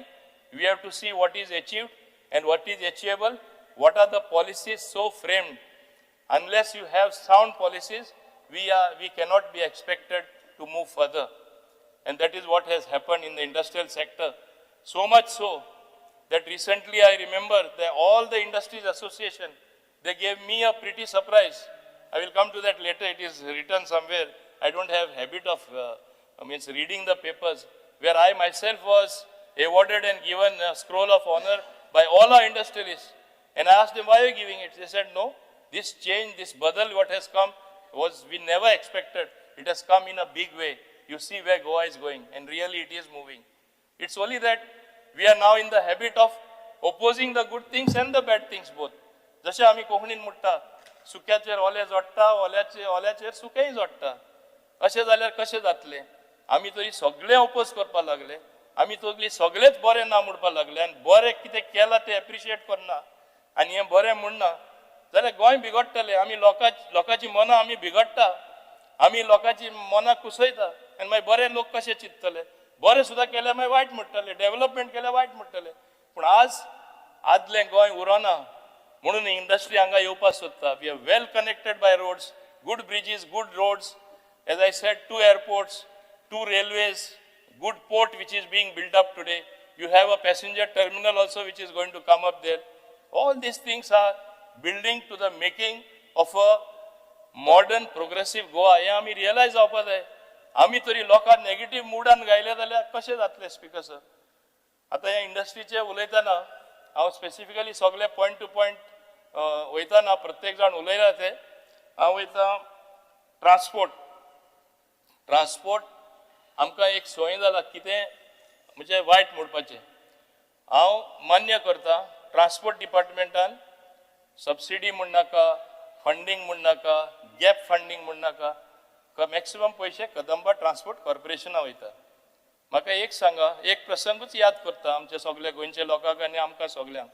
We have to see what is achieved and what is achievable. What are the policies so framed? Unless you have sound policies, we cannot be expected to move further. And that is what has happened in the industrial sector. So much so that recently I remember that all the industries association, they gave me a pretty surprise. I will come to that later. It is written somewhere. I don't have habit of reading the papers, where I myself was awarded and given a scroll of honor by all our industrialists. And I asked them, why are you giving it? They said, no, this change, this badal, what has come was we never expected. It has come in a big way. You see where Goa is going, and really it is moving. It's only that we are now in the habit of opposing the good things and the bad things both. जशें आमी कोंकणीन म्हणटा, सुक्याचेर ओले जोडटा, ओल्याचेर सुकेंय जोडटा. अशें जाल्यार कशें जातलें? आमी तरी सगळें ओपोज करपाक लागले, आमी तरी सगळेच बरें ना म्हणपाक लागले, आनी बरें कितें केलां तें एप्रिशिएट करना आनी हें बरें म्हणना जाल्यार गोंय बिगडटलें. आमी लोकांची मनां आमी बिगडटा, आमी लोकांची मनां कुसयता, आनी मागीर बरे लोक कशे चिंततले? बरें सुद्दां केल्यार मागीर वायट म्हणटले, डेवलपमेंट केल्यार वायट म्हणटले. पूण आज आदलें गोंय उरोना म्हणून इंडस्ट्री हांगा येवपाक सोदता. We are well connected by roads, good bridges, good roads, as I said, 2 airports, 2 railways, good port which is being built up today. You have a passenger terminal also which is going to come up there. All these things are building to the making of a modern progressive Goa. हें आमी realise जावपा जाय. आमी तरी लोकांक negative मुडान गायले जाल्यार कशें जातलें स्पीकर सर? आतां ह्या इंडस्ट्रीचें उलयतना हांव स्पेसिफिकली सगळे पॉयंट टू पॉयंट वयतना प्रत्येक जाण उलयला ते हांव वयता. ट्रान्सपोर्ट, ट्रान्सपोर्ट आमकां एक संवय जाला कितें म्हणजे वायट म्हणपाचें. हांव मान्य करता ट्रान्सपोर्ट डिपार्टमेंटान सबसिडी म्हणनाका, फंडींग म्हणनाका, गॅप फंडींग म्हणनाका, मॅक्सिमम पयशे कदंबा ट्रान्सपोर्ट कॉर्पोरेशना वयता. म्हाका एक सांगा, एक प्रसंगूच याद करता आमच्या सगल्या गोंयच्या लोकांक आनी आमकां सगल्यांक.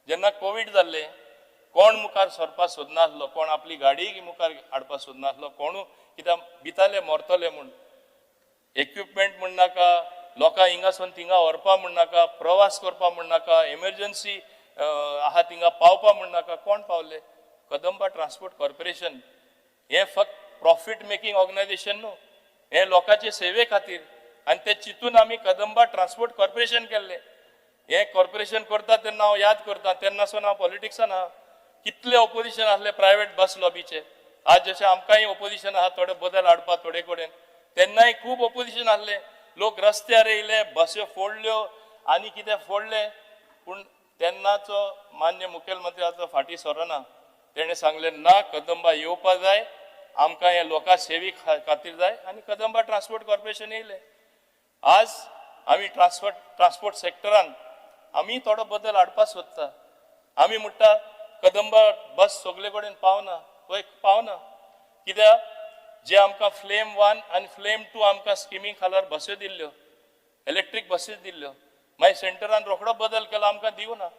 जेन्ना कोवीड जाल्लें, कोण मुखार सरपाक सोदनासलो, कोण आपली गाडी मुखार हाडपाक सोदनासलो, कोणू कित्याक भिताले मरतले म्हूण. इक्विपमेंट म्हणनाका, लोकांक हिंगासून थिंगा व्हरपा म्हणनाका, प्रवास करपा म्हणनाका, एमर्जन्सी आहा थिंगा पावपा म्हणनाका, कोण पावले? कदंबा ट्रान्सपोर्ट कॉर्पोरेशन हें फक्त प्रॉफीट मेकिंग ऑर्गनायझेशन न्हू, हें लोकांचे सेवे खातीर. आनी ते चिंतून आमी कदंबा ट्रान्सपोर्ट कॉर्पोरेशन केल्लें. हें कॉर्पोरेशन करता तेन्ना हांव याद करता, तेन्नासून हांव पॉलिटिक्सान आहा. कितले ओपोजिशन आसले प्रायवेट बस लॉबीचे. आज जशें आमकांय ओपोजिशन आहा थोडे बदल हाडपा थोडे कडेन, तेन्नाय खूब ओपोजिशन आसलें. लोक रस्त्यार येयले, बस्यो फोडल्यो आनी कितें फोडलें. पूण तेन्नाचो मान्य मुखेलमंत्री आतां फाटीं सरना. तेणें सांगलें ना, कदंबा येवपा जाय, आमकां हें लोकां सेवी खातीर जाय, आनी कदंबा ट्रान्सपोर्ट कॉर्पोरेशन येयलें. आज आमी ट्रान्सपोर्ट सेक्टरान आमी थोडो बदल हाडपाक सोदता. आमी म्हणटा कदंबा बस सगळे कडेन पावना, वय पावना कित्याक जे आमकां फ्लेम 1 आनी फ्लेम 2 आमकां स्किमी खालार बस्यो दिल्ल्यो, इलेक्ट्रीक बसीस दिल्ल्यो, मागीर सेंटरान रोखडो बदल केलो, आमकां दिवना.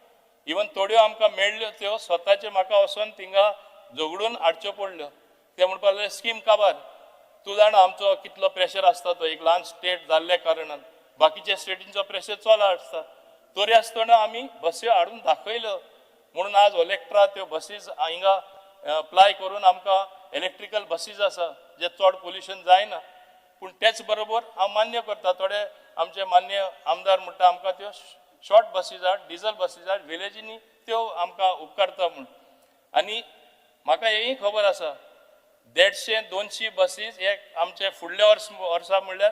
इवन थोड्यो आमकां मेळ्ळ्यो त्यो स्वताचे म्हाका वचोन थिंगा झगडून हाडच्यो पडल्यो. ते म्हणपाक लागले स्कीम काबार, तूं जाणा आमचो कितलो प्रेशर आसता तो, एक ल्हान स्टेट जाल्ल्या कारणान बाकीच्या स्टेटींचो प्रेशर चड आसता. तरी आसतना आमी बस्यो हाडून दाखयल्यो म्हणून आज ओलेक्ट्रा त्यो बसीस हिंगा अप्लाय करून आमकां इलेक्ट्रिकल बसीस आसा जे चड पोल्युशन जायना. पूण तेच बरोबर हांव मान्य करता थोडे आमचे मान्य आमदार म्हणटा आमकां त्यो शॉर्ट बसीस आहात, डिजल बसीस आहात, विलेजींनी त्यो आमकां उपकारता म्हूण. आनी म्हाका हेंय खबर आसा 150-200 बसीस हे आमचे फुडल्या वर्सा म्हणल्यार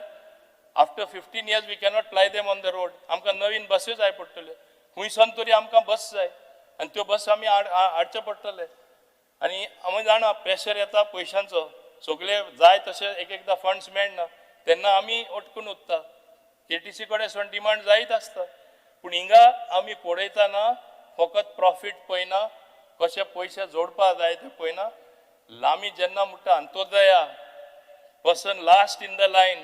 after 15 years we cannot ply them on the road. आमकां नवीन बस्यो जाय पडटल्यो, खुंयसान तरी आमकां बस जाय आनी त्यो बस आमी हाडच्यो पडटले. आनी आमी जाणा प्रेशर येता पयशांचो, सगळे जाय तशें एक एकदां फंड्स मेळना, तेन्ना आमी अटकून उरता. केटीसी कडेन सून डिमांड जायत आसता, पूण हिंगा आमी पळयतना फकत प्रॉफीट पळयना, कशे पयशे जोडपा जाय ते पळयना. आमी जेन्ना म्हणटा Antyodaya, person last in the line,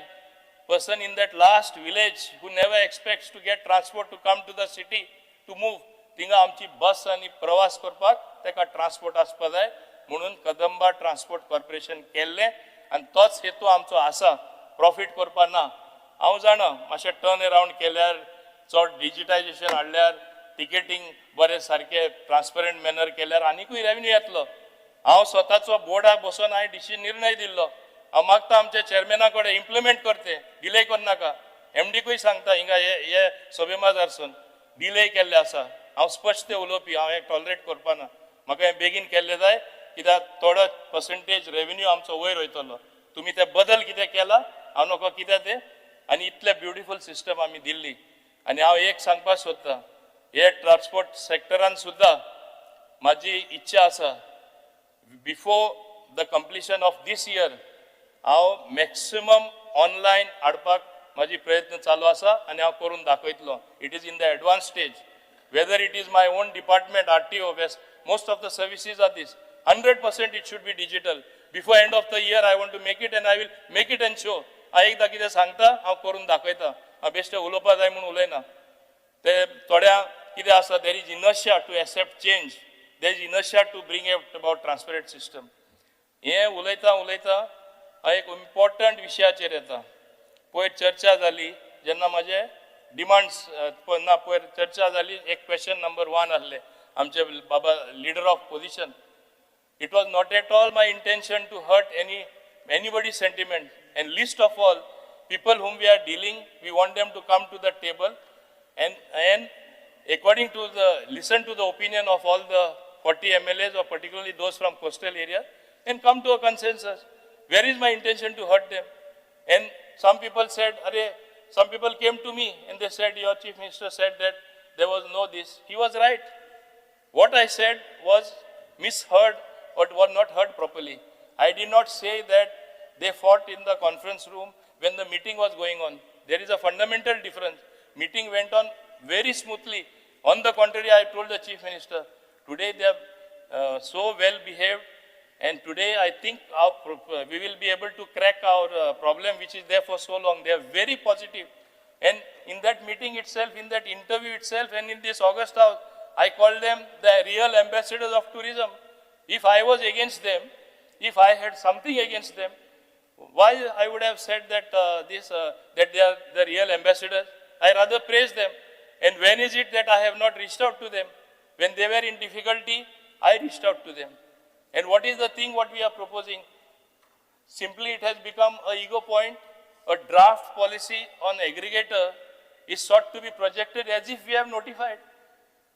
person in that last village who never expects to get transport to come to the city to move, थिंगा आमची बस आनी प्रवास करपाक तेका ट्रान्सपोर्ट आसपा जाय म्हणून कदंबा ट्रान्सपोर्ट कॉर्पोरेशन केल्लें आनी तोच हेतू आमचो आसा, प्रॉफीट करपा ना. हांव जाणा मातशें टर्न अरावंड केल्यार, चड डिजिटायजेशन हाडल्यार, टिकेटींग बरें सारकें ट्रान्सपरंट मॅनर केल्यार आनिकूय रेवेन्यू येतलो. हांव स्वताचो बोर्डाक बसून हांवें डिसिजन निर्णय दिल्लो. हांव मागता आमच्या चेअरमॅना कडेन इम्प्लिमेंट करते, डिले करनाका. एमडीकूय सांगता हिंगा हे सभेमाजारसून डिले केल्ले आसा. हांव स्पश्ट उलोवपी, हांव हें टॉलरेट करपा ना. म्हाका हें बेगीन केल्लें जाय, कित्याक थोडो पर्संटेज रेवेन्यू आमचो वयर वयतलो. तुमी ते बदल कितें केला हांव नको कित्याक ते, आनी इतले ब्युटिफूल सिस्टम आमी दिल्ली. आनी हांव एक सांगपाक सोदतां, हे ट्रान्सपोर्ट सेक्टरान सुद्दां म्हाजी इच्छा आसा, before the completion of this year हांव मॅक्सिमम ऑनलायन हाडपाक म्हाजी प्रयत्न चालू आसा आनी हांव करून दाखयतलो. It is in the advance stage. Whether it is my own department, RTO, most of the services are this. 100% it should be digital. Before end of the year, I want to make it and I will make it and show. हांव एकदां कितें सांगता, हांव करून दाखयता. हांव बेश्टें उलोवपा जाय म्हूण उलयना. ते थोड्या कितें आसा, there is inertia to accept change, there is inertia to bring about transparent system. हें उलयता उलयता हांव एक इम्पॉर्टंट विशयाचेर येता. पयर चर्चा जाली जेन्ना म्हाजे डिमांड्स ना, पयर चर्चा जाली, एक क्वेश्चन नंबर 1 आसलें आमचे बाबा leader of position. It was not at all my intention to hurt anybody's sentiment, and least of all people whom we are dealing, we want them to come to the table and according to the, listen to the opinion of all the 40 MLAs or particularly those from coastal area and come to a consensus. Where is my intention to hurt them? And some people said, Arey, some people came to me and they said, your chief minister said that there was no this. He was right. What I said was misheard or was not heard properly. I did not say that they fought in the conference room when the meeting was going on. There is a fundamental difference. Meeting went on very smoothly. On the contrary, I told the chief minister, today they are so well behaved, and today I think we will be able to crack our problem which is there for so long. They are very positive. And in that meeting itself, in that interview itself, and in this August house, I called them the real ambassadors of tourism. If I was against them, if I had something against them, why I would have said that that they are the real ambassadors? I rather praise them. And when is it that I have not reached out to them? When they were in difficulty, I reached out to them. And what is the thing what we are proposing? Simply it has become an ego point. A draft policy on aggregator is sought to be projected as if we have notified.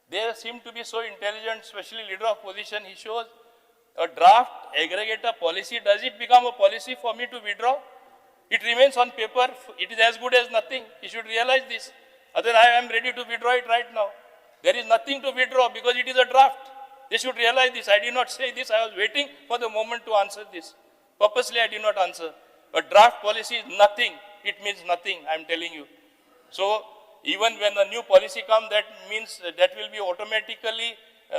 They seem to be so intelligent, especially leader of position. He shows a draft aggregator policy. Does it become a policy for me to withdraw? It remains on paper. It is as good as nothing. He should realize this. Otherwise, I am ready to withdraw it right now. There is nothing to withdraw because it is a draft. They should realize this. I did not say this. I was waiting for the moment to answer this. Purposely, I did not answer. A draft policy is nothing. It means nothing, I am telling you. So, even when a new policy comes, that means that will be automatically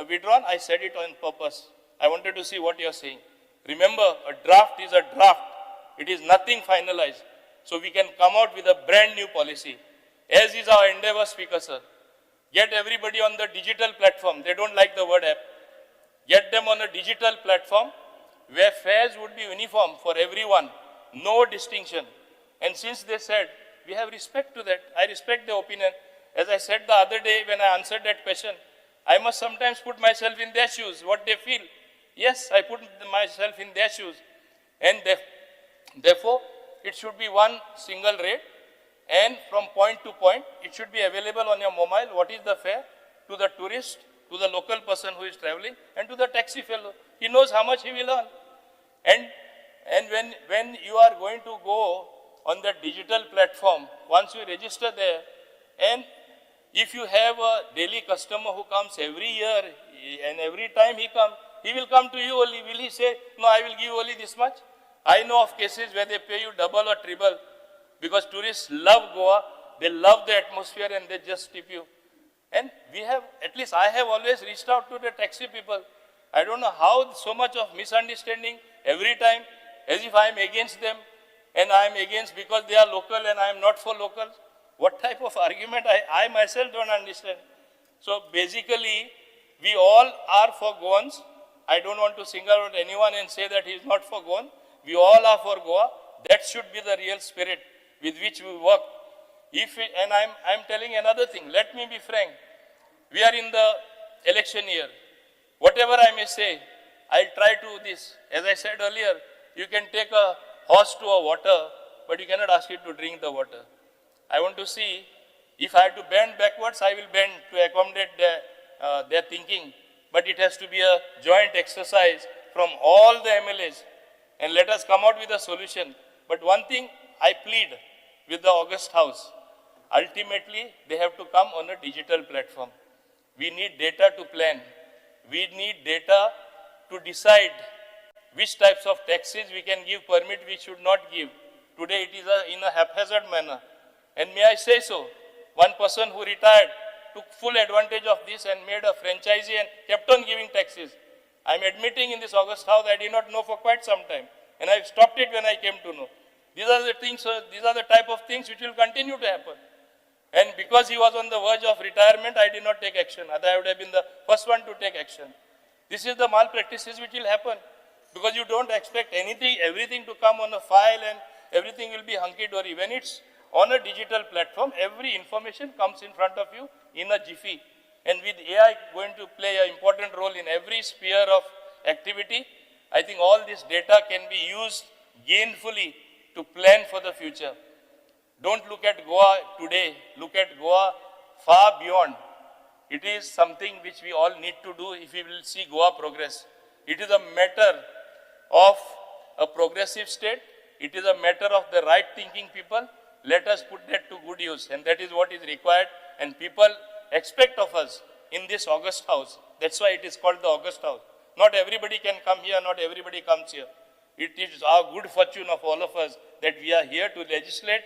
withdrawn. I said it on purpose. I wanted to see what you are saying. Remember, a draft is a draft. It is nothing finalized. So we can come out with a brand new policy. As is our endeavor, Speaker sir. Get everybody on the digital platform. They don't like the word app. Get them on a digital platform where fares would be uniform for everyone. No distinction. And since they said, we have respect to that. I respect their opinion. As I said the other day when I answered that question, I must sometimes put myself in their shoes, what they feel. Yes, I put myself in their shoes. And therefore, it should be one single rate. And from point to point, it should be available on your mobile. What is the fare to the tourist, to the local person who is traveling, and to the taxi fellow. He knows how much he will earn. And when you are going to go on the digital platform, once you register there, and if you have a daily customer who comes every year, and every time he comes, He will come to you only. Will he say, no, I will give only this much? I know of cases where they pay you double or triple because tourists love Goa, they love the atmosphere and they just tip you. And we have, at least I have always reached out to the taxi people. I don't know how so much of misunderstanding every time, as if I am against them and I am against because they are local and I am not for locals. What type of argument I myself don't understand. So basically, we all are for Goans. I don't want to single out anyone and say that he is not for Goan. We all are for Goa. That should be the real spirit with which we work. And I'm telling another thing. Let me be frank. We are in the election year. Whatever I may say, I'll try to this. As I said earlier, you can take a horse to a water, but you cannot ask it to drink the water. I want to see if I have to bend backwards, I will bend to accommodate their thinking. But it has to be a joint exercise from all the MLAs. And let us come out with a solution. But one thing I plead with the August House, ultimately they have to come on a digital platform. We need data to plan. We need data to decide which types of taxes we can give permit, we should not give. Today it is in a haphazard manner. And may I say so, one person who retired took full advantage of this and made a franchisee and kept on giving taxes. I am admitting in this August House, I did not know for quite some time. And I stopped it when I came to know. These are the things, these are the type of things which will continue to happen. And because he was on the verge of retirement, I did not take action. Otherwise, I would have been the first one to take action. This is the malpractices which will happen. Because you don't expect anything, everything to come on a file and everything will be hunky-dory. When it's on a digital platform, every information comes in front of you in a jiffy. And with AI going to play an important role in every sphere of activity, I think all this data can be used gainfully to plan for the future. Don't look at Goa today, look at Goa far beyond. It is something which we all need to do if we will see Goa progress. It is a matter of a progressive state. It is a matter of the right thinking people. Let us put that to good use, and that is what is required, and people expect of us in this August House. That's why it is called the August House. Not everybody can come here, not everybody comes here. It is our good fortune of all of us that we are here to legislate,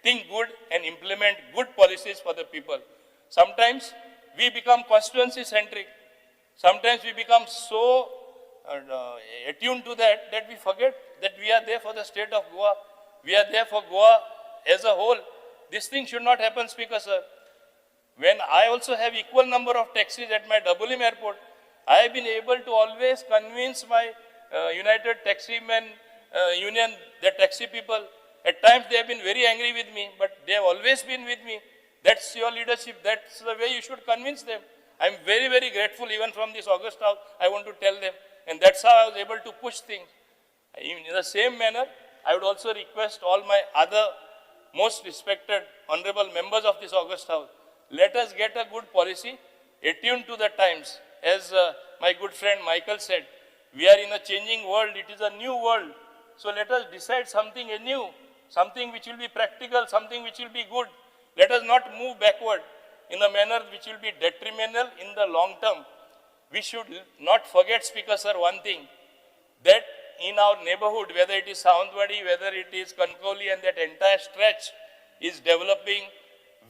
think good and implement good policies for the people. Sometimes we become constituency centric. Sometimes we become so attuned to that that we forget that we are there for the state of Goa. We are there for Goa as a whole. This thing should not happen, Speaker sir. When I also have equal number of taxis at my Dabolim airport, I have been able to always convince my United Taximen Union, the taxi people. At times they have been very angry with me, but they have always been with me. That's your leadership. That's the way you should convince them. I'm very, very grateful even from this August House. I want to tell them. And that's how I was able to push things. In the same manner, I would also request all my other most respected honorable members of this August House, let us get a good policy attuned to the times. As my good friend Michael said, we are in a changing world. It is a new world. So let us decide something anew, something which will be practical, something which will be good. Let us not move backward in a manner which will be detrimental in the long term. We should not forget, Speaker sir, one thing, that in our neighborhood, whether it is Sawantwadi, whether it is Kankoli, and that entire stretch is developing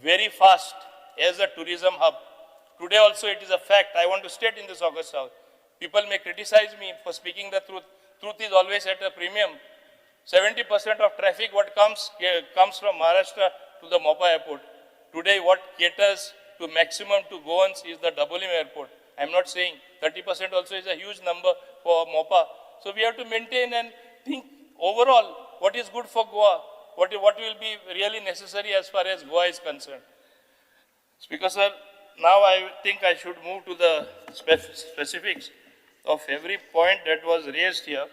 very fast as a tourism hub. Today also it is a fact. I want to state in this August House. People may criticize me for speaking the truth. Truth is always at a premium. 70% of traffic what comes from Maharashtra to the Mopa airport. Today what caters to maximum to Goans is the Dabolim airport. I am not saying 30% also is a huge number for Mopa. So we have to maintain and think overall what is good for Goa, what will be really necessary as far as Goa is concerned. Speaker sir, now I think I should move to the specifics of every point that was raised here.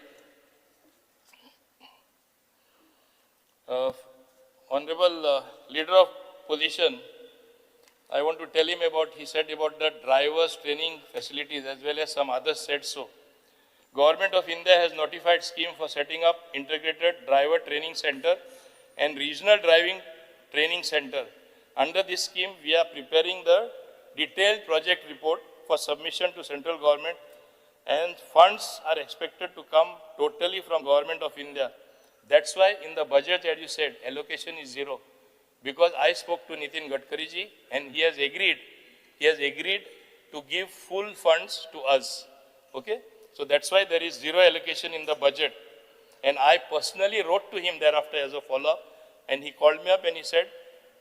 Honorable Leader of Opposition, I want to tell him about, he said about the drivers training facilities as well as some others said so. Government of India has notified scheme for setting up integrated driver training center and regional driving training center. Under this scheme, we are preparing the detailed project report for submission to central government And funds are expected to come totally from Government of India. That's why in the budget, as you said, allocation is zero. Because I spoke to Nitin Gadkari ji and he has agreed. He has agreed to give full funds to us. Okay? So that's why there is zero allocation in the budget. And I personally wrote to him thereafter as a follow-up, and he called me up and he said,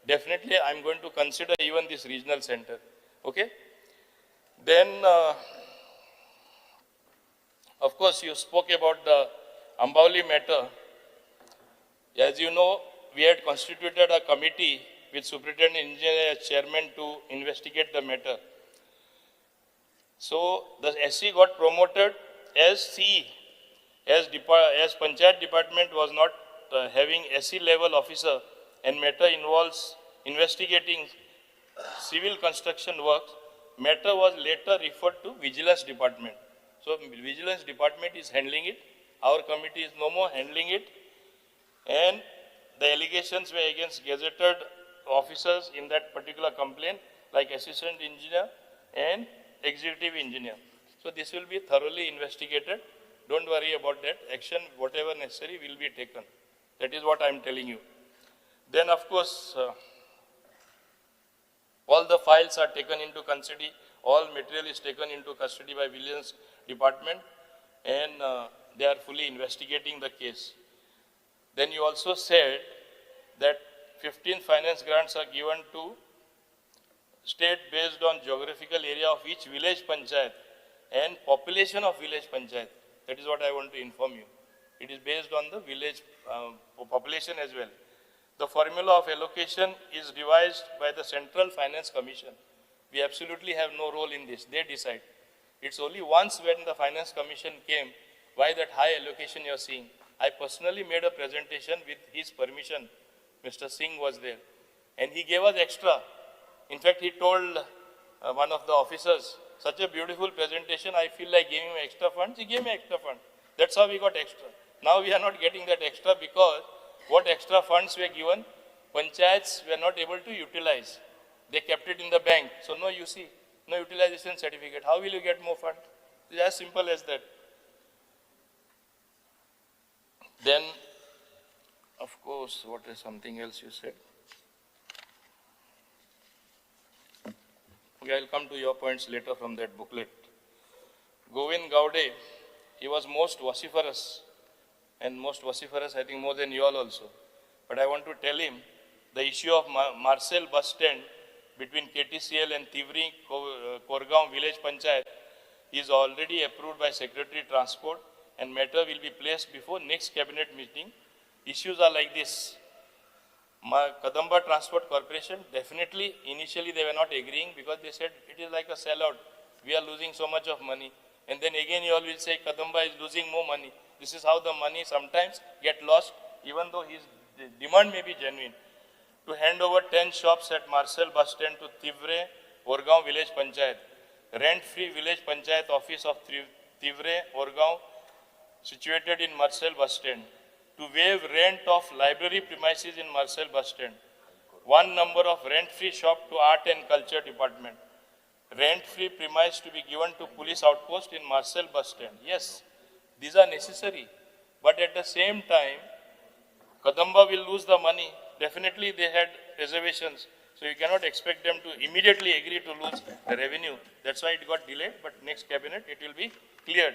definitely I'm going to consider even this regional center. Okay? Then, of course, you spoke about the Ambavali matter. As you know, we had constituted a committee with Superintendent Engineer as chairman to investigate the matter. So the SC got promoted as CE, as Panchayat Department was not having SC level officer, and matter involves investigating civil construction works. Matter was later referred to Vigilance Department. So Vigilance Department is handling it. Our committee is no more handling it. And the allegations were against gazetted officers in that particular complaint, like assistant engineer and executive engineer. So this will be thoroughly investigated. Don't worry about that. Action, whatever necessary, will be taken. That is what I am telling you. Then, of course, all the files are taken into custody. All material is taken into custody by Vigilance Department, and they are fully investigating the case. Then you also said that 15 finance grants are given to state based on geographical area of each village panchayat and population of village panchayat. That is what I want to inform you. It is based on the village population as well. The formula of allocation is devised by the Central Finance Commission. We absolutely have no role in this. They decide. It's only once when the Finance Commission came, why that high allocation you are seeing. I personally made a presentation with his permission. Mr. Singh was there. And he gave us extra. In fact, he told one of the officers, such a beautiful presentation, I feel like giving him extra funds. He gave me extra fund. That's how we got extra. Now we are not getting that extra because what extra funds were given, panchayats were not able to utilize. They kept it in the bank. So no UC, no utilization certificate. How will you get more fund? It's as simple as that. Then, of course, what is something else you said? Okay, I'll come to your points later from that booklet. Govind Gaude, he was most vociferous, and most vociferous, I think, more than you all also. But I want to tell him the issue of Marcel bus stand between KTCL and Tivri Korgaon village panchayat is already approved by Secretary Transport, and matter will be placed before next cabinet meeting. Issues are like this. Kadamba Transport Corporation, definitely initially they were not agreeing because they said it is like a sellout. We are losing so much of money. And then again you all will say Kadamba is losing more money. This is how the money sometimes get lost, even though his demand may be genuine. To hand over 10 shops at Marcel bus stand to Tivre, Orgaon village panchayat. Rent-free village panchayat office of Tivre, Orgaon, situated in Marcel bus stand. To waive rent of library premises in Marcel bus stand. One number of rent-free shop to Art and Culture Department. Rent-free premise to be given to police outpost in Marcel bus stand. Yes, these are necessary. But at the same time, Kadamba will lose the money. Definitely they had reservations. So you cannot expect them to immediately agree to lose the revenue. That's why it got delayed, but next cabinet it will be cleared.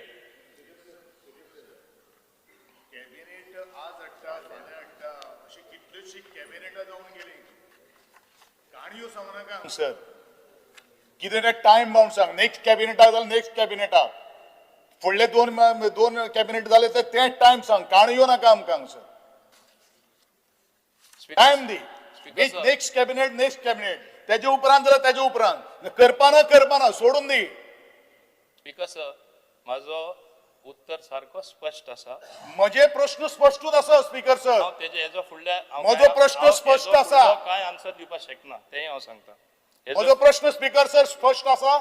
Sir, कितें तें time bound सांग. Next कॅबिनेटाक जाल्यार next कॅबिनेटाक, फुडले दोन cabinet जाले तर तें time सांग. काणयो नाका आमकां सर, टायम दी. नेक्स्ट कॅबिनेट, नेक्स्ट कॅबिनेट, तेजे उपरांत जाल्यार तेजे उपरांत करपाना करपाना सोडून दी. स्पीकर सर, म्हाजो उत्तर सारको स्पश्ट आसा. म्हजे प्रश्न स्पश्टूच आसा स्पीकर सर. तेजे फुडल्या म्हजो प्रश्न स्पश्ट आसा. काय आन्सर दिवपाक शकना तेंय हांव सांगता. म्हजो प्रश्न स्पीकर सर स्पश्ट आसा.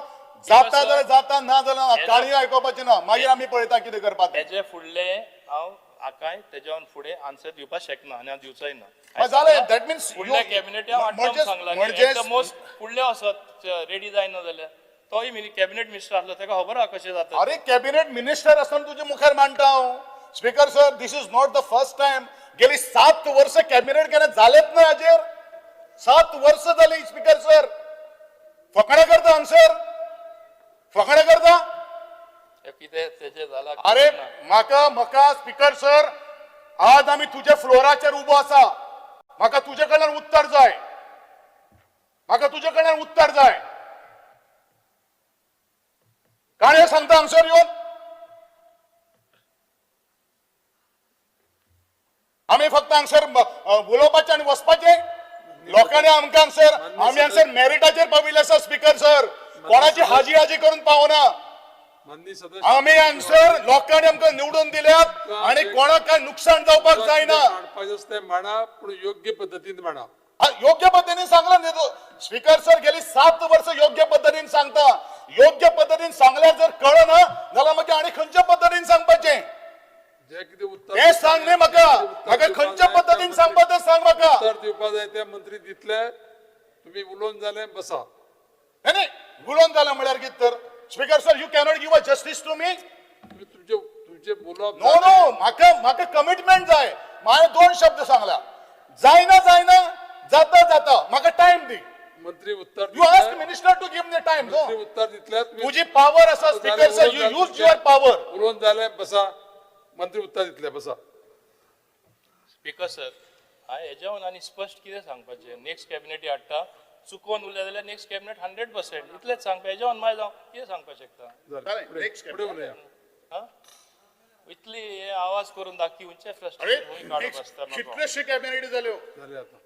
जाता जाल्यार जाता, ना जाल्यार काणयो आयकुपाचें ना. मागीर आमी पळयता कितें करपाक. तेजे फुडले हांव आकाय तेज्यान फुडें आन्सर दिवपाक शकना आनी हांव दिवचोय ना. जालें, that means फुडल्या कॅबिनेट सांगला मोस्ट फुडले वचत रेडी जायना जाल्यार तोय कॅबिनेट मिनिस्टर आसलो, ताका खबर आहा कशें जाता. अरे, कॅबिनेट मिनिस्टर आसतना तुजे मुखार मांडटा हांव. Speaker sir, this is not the first time. गेली 7 वर्सां कॅबिनेट केन्ना जालेच ना हाजेर. 7 वर्सां जाली स्पीकर सर. फकाणां करता हांगसर, फकाणां करता. हे कितें तेजें जाला. अरे, म्हाका म्हाका स्पीकर सर, आज आमी तुज्या फ्लोराचेर उबो आसा. म्हाका तुजे कडल्यान उत्तर जाय. म्हाका तुजे कडल्यान उत्तर जाय. काणयो सांगता हांगसर येवन. आमी फक्त हांगसर उलोवपाचें आनी वचपाचें. लोकांनी आमकां हांगसर, आमी हांगसर मेरिटाचेर पाविल्ले आसा स्पीकर सर. कोणाची हाजी हाजी करून पावना. माननीय सदस्य, आमी हांगसर लोकांनी आमकां निवडून दिल्यात आणि कोणाक काय नुकसान जावपाक जायना. मांडपाचें आसता तें मांडा, पूण योग्य पद्दतीन मांडा. हा, योग्य पद्धतीने सांगला न्ही स्पीकर सर. गेली 7 वर्ष योग्य पद्धतीन सांगता. योग्य पद्धतीन सांगल्यार जर कळना जाल्यार मागीर आनी खंयच्या पद्धतीन सांगपाचें? जे कितें उत्तर तें सांग न्ही म्हाका. म्हाका खंयच्या पद्धतीन सांगपा तें सांग म्हाका. उत्तर दिवपा जाय ते मंत्री दितले. तुम्ही उलोवन जाले, बसा. नाही नाही, उलोवन जालें म्हळ्यार कितें तर? Speaker sir, you cannot give a justice to me. तुम्ही तुमचे तुमचे बोलप. नो नो, म्हाका म्हाका कमिटमेंट जाय. हांवें दोन शब्द सांगला. जायना जायना, जाता जाता. म्हाका टायम दी. मंत्री उत्तर You ask minister to give me time. मंत्री उत्तर दितले. तुजी पावर आसा speaker sir, you use your power. उलोवन जालें, बसा. मंत्री उत्तर दितले, बसा. स्पीकर सर, हांवें हेज्यावन आनी स्पश्ट कितें सांगपाचें? नेक्स्ट कॅबिनेट हाडटा. चुकोन उरलें जाल्यार नेक्स्ट कॅबिनेट 100%. इतलेंच सांगपा. हेज्यावन मागीर हांव कितें सांगपाक शकता? जालें, फुडें उलया. आं, इतली हे आवाज करून दाखी खंयचे अरे, फ्रस्ट्रेशन काडप आसता म्हाका. कितलेशे कॅबिनेट जाल्यो. जालें आतां.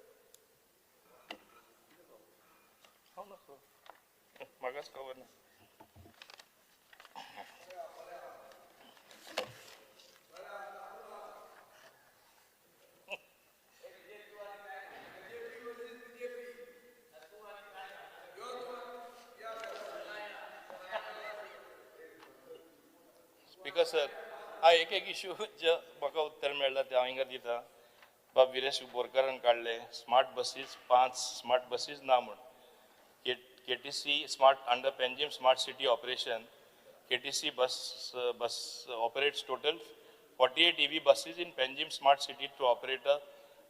हांव नको, म्हाकाच खबर ना. स्पीकर सर, हा एक एक इशू जे म्हाका उत्तर मेळ्ळा ते हांव हिंगा दिता. बाब विरेश बोरकारान काडले स्मार्ट बसीस, पांच स्मार्ट बसीस ना म्हूण. KTC smart under Panjim smart city operation, KTC bus operates total 48 EV buses in Panjim Smart City through operator,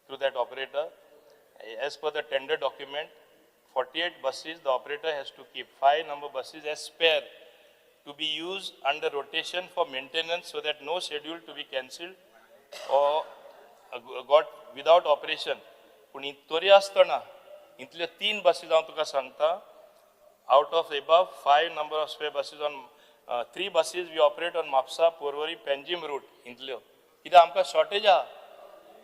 through that operator. As per the tender document, 48 buses, the operator has to keep 5 number buses as spare to be used under rotation for maintenance so that no schedule to be cancelled or got without operation. पूण तरी आसतना इतल्यो तीन बसीस, हांव तुका सांगता, out of above five number of spare buses on three buses we operate on Mapusa, Porvorim, Panjim route. इतल्यो कित्याक आमकां शॉर्टेज आहा.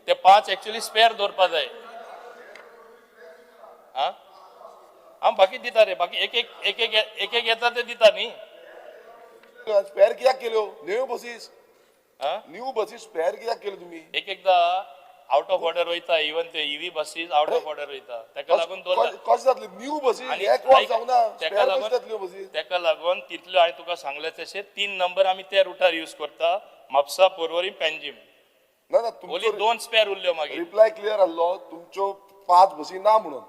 ते पांच एक्चुअली स्पेअर दवरपा जाय. आं, आम बाकी दिता रे. बाकी एक एक एक एक एक एक येता ते दिता न्ही. स्पेअर कित्याक केल्यो न्यू बसीस? आं? न्यू बसीस स्पेअर कित्याक केल्यो तुमी? एक एकदा आउट ऑफ ऑर्डर वयता. इवन ते EV buses out of order वयता, ताका लागून दवरला. कशें जातली न्यू बसीस? आनी एक वर्स आयक, जावना. ताका स्पेअर कशें लागून जातल्यो बसी? ताका लागून तितल्यो हांवें तुका सांगलें तशें तीन नंबर आमी त्या रुटार यूज करता, म्हापसा, पोरवरी, पेंजीम. ना ना. ओनली दोन स्पेअर उरल्यो मागीर. रिप्लाय क्लियर आहलो. तुमच्यो पांच बसी ना म्हणून.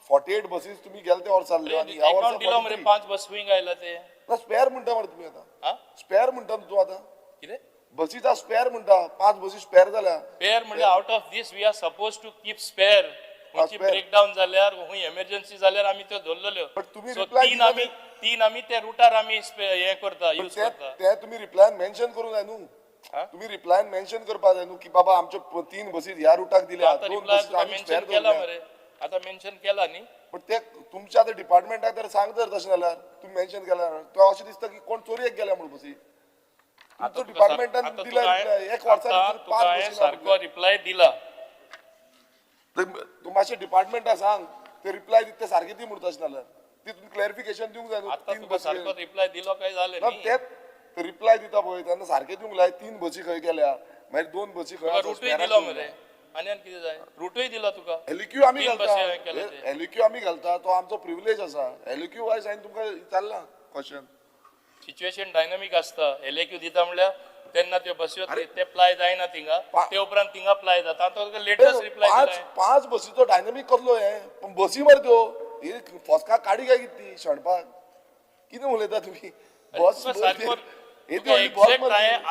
48 बसीस तुमी गेले ते वर्सा आहल्यो आनी ह्या एकाउंट दिलो मरे. वर्सा पांच बस स्विंग आयला ते. स्पेअर म्हणटा मरे तुमी आतां. आं? स्पेअर म्हणटा न्हू तूं आतां. कितें? बसीचा स्पेअर म्हणटा. पांच बसी स्पेअर जाल्या. स्पेअर म्हणजे out of this we are suppose to keep spare. खंयची spare. Breakdown जाल्यार, खंय एमर्जन्सी जाल्यार आमी त्यो दवरलेल्यो. तुमी सो reply तीन दिला. आमी तीन आमी त्या रुटार आमी हे करता, यूज करता. ते तुमी रिप्लायन मेन्शन करूंक जाय न्हू. तुम्ही रिप्लायन मेन्शन करपाक जाय न्हू की बाबा, आमच्यो तीन बसी ह्या रुटाक दिल्या, आतां दोन रिप्लाय बसी तुका आमी मेन्शन स्पेअर केला दवरल्या. मरे. आतां मेन्शन केला न्ही. पण ते तुमच्या आतां डिपार्टमेंटाक तर सांग. जर तशें जाल्यार तुमी मेन्शन केल्या, तुका अशें दिसता की कोण चोरयेक गेल्या म्हूण बसी. आतां तुमचो तुका डिपार्टमेंटान आतां दिल्या तुका reply, एक वर्सा आतां भितर तुका पांच हांवें बसी ना. सारको रिप्लाय दिला. तूं मातशें डिपार्टमेंटा सांग, ते रिप्लाय दिता ते सारके दी म्हूण. तशें जाल्यार ती तुमी क्लॅरिफिकेशन दिवंक जाय न्हू. आतां तीन तुका बसी सारको रिप्लाय दिलो काय जालें ना. न्ही. ते रिप्लाय दिता पळय तेन्ना सारके दिवंक लाय. तीन बसी खंय गेल्या, मागीर दोन बसी खंय तुका आसा, रुटूय spare दिलो दिवंक मरे. आनी आनी कितें जाय? रुटूय दिलो तुका. एलक्यू आमी तीन बसी हांवें केले घालता. ते. एलक्यू आमी घालता, तो आमचो प्रिविलेज आसा. एलक्यू वायज हांवें तुमकां विचारलां क्वेश्चन. सिच्युएशन डायनामीक आसता. एलएक्यू दिता म्हणल्यार तेन्ना त्यो बसयो ते प्लाय जायना थिंगा. ते उपरांत थिंगा प्लाय जाता. आतां तुका लेटस्ट रिप्लाय पांच दिलाय. पांच बसीचो डायनामीक कसलो हे? पण बसी मरे त्यो, ही फस्का काडी काय कितें ती शेणपाक? कितें उलयता तुमी? बस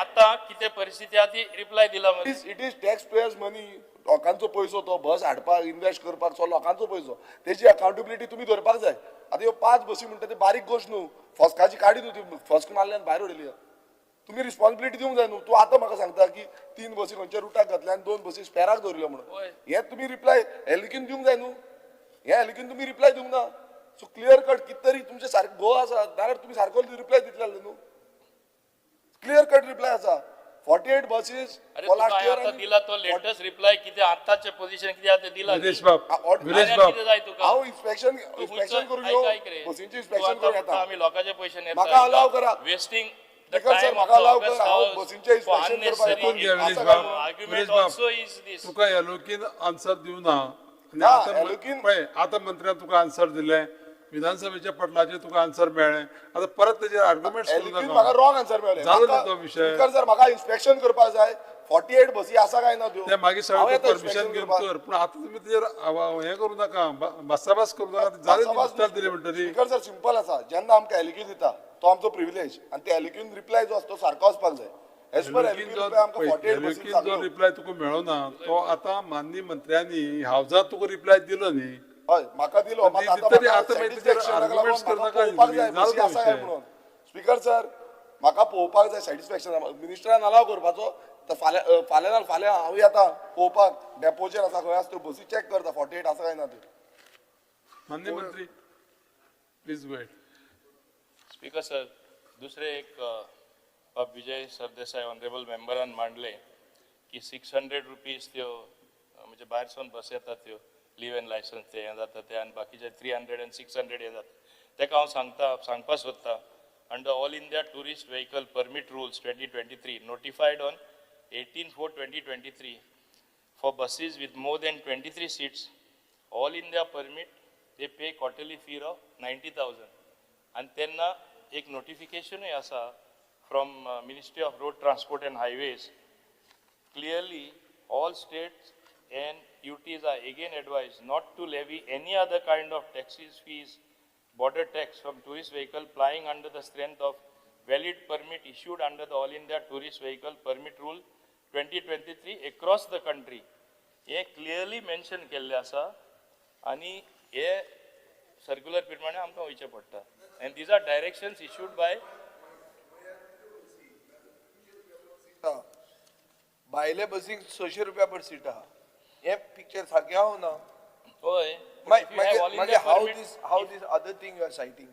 आतां कितें परिस्थिती आहा ती रिप्लाय दिला. It is tax payers money. लोकांचो पयसो तो बस हाडपाक इन्वेस्ट करपाक सो लोकांचो पयसो, तेजी अकाउंटेबिलिटी तुमी धरपाक जाय. आतां ह्यो 5 बसी म्हणटा ते बारीक गोश्ट न्हू, फस्काची काडी न्हू, ती फस्क मारल्यान भायर उडयली. तुमी रिस्पॉन्सिबिलिटी दिवंक जाय न्हू. तूं आतां म्हाका सांगता की 3 बसी खंयच्या रुटाक घातल्या आनी 2 बसी स्पेराक दवरल्यो म्हणून. हें तुमी रिप्लाय एलिक्यून दिवंक जाय न्हू, हें एलिक्यून तुमी रिप्लाय दिवंक ना. सो क्लियर कट कितें तरी तुमचें सारको गो आसा, नाल्यार तुमी सारको रिप्लाय दितले न्हू. क्लियर कट रिप्लाय आसा. 48 buses for last year. आता दिला तो लेटेस्ट रिप्लाय कितें आताचे पोझिशन कितें आसा दिला. विरेश बाब, विरेश बाब, हांव इन्स्पेक्शन करूंक यो, बसींचें इन्स्पेक्शन करूंक येता. आमी लोकांचे पयशे नेता, म्हाका अलाव करा. वेस्टिंग सर, म्हाका अलाव कर, हांव बसींचें इन्स्पेक्शन करपाक येता. विरेश बाब, विरेश बाब, तुका एलोकीन आन्सर दिवना. पळय आतां मंत्र्यान तुका आन्सर दिलें, विधानसभेच्या पटलाचेर तुका आन्सर मेळ्ळें, आतां परत तेजेर आर्ग्युमेंट म्हाका रॉंग आन्सर मेळ्ळें. जालो न्ही तो विशय. स्पीकर सर, म्हाका इन्स्पेक्शन करपाक जाय. 48 बसी आसा काय ना त्यो, ते मागीर सगळें परमिशन घेवन कर. पूण आतां तुमी तेजेर हें करूं नाका, भासाभास करूं नाका. जालें उत्तर दिलें म्हणटरी. स्पीकर सर, सिंपल आसा, जेन्ना आमकां एलिक्यू दिता तो आमचो प्रिविलेज आनी ते एलिक्यून रिप्लाय जो आसा तो सारको वचपाक जाय. एलिक्यून जो रिप्लाय तुका मेळना तो आतां माननीय मंत्र्यांनी हावजांत तुका रिप्लाय दिलो न्ही. हय, म्हाका दिलो. स्पीकर सर, म्हाका पळोवपाक जाय सॅटिस्फॅक्शन. मिनिस्टरान अलाव करपाचो तर फाल्यां फाल्यां फाल्यां हांव येता पळोवपाक, डेपोचेर आसा खंय आसा त्यो बसी चॅक करता 48 आसा काय ना त्यो. माननीय मंत्री, प्लीज वेट. स्पीकर सर, दुसरे एक विजय सरदेसाय ऑनरेबल मेंबरान मांडले की 600 रुपीज त्यो म्हणजे भायर सावन बस येतात त्यो लिव एंड लायसन्स ते हें जाता ते आनी बाकीचे 300 आनी 600 हें जाता. ताका हांव सांगता, सांगपाक सोदता, under all India tourist vehicle permit rules 2023 notified on 18/4/2023 for buses with more than 23 seats all India permit they pay quarterly fee of 90,000. आनी तेन्ना एक नोटिफिकेशनूय आसा from ministry of road transport and highways. Clearly all states and UTs are again advised not to levy any other kind of taxes, fees, border tax from tourist vehicle plying under the strength of valid permit issued under the All India Tourist Vehicle Permit Rule 2023 across the country. हे clearly mention केल्लें आसा आनी हे circular प्रमाणे आमकां वयचें पडटा. And these are directions issued by भायले बसीक 600 रुपया पर सीट आहा. हे पिक्चर सारकें हांव ना. हय. मागीर how this other thing you are citing?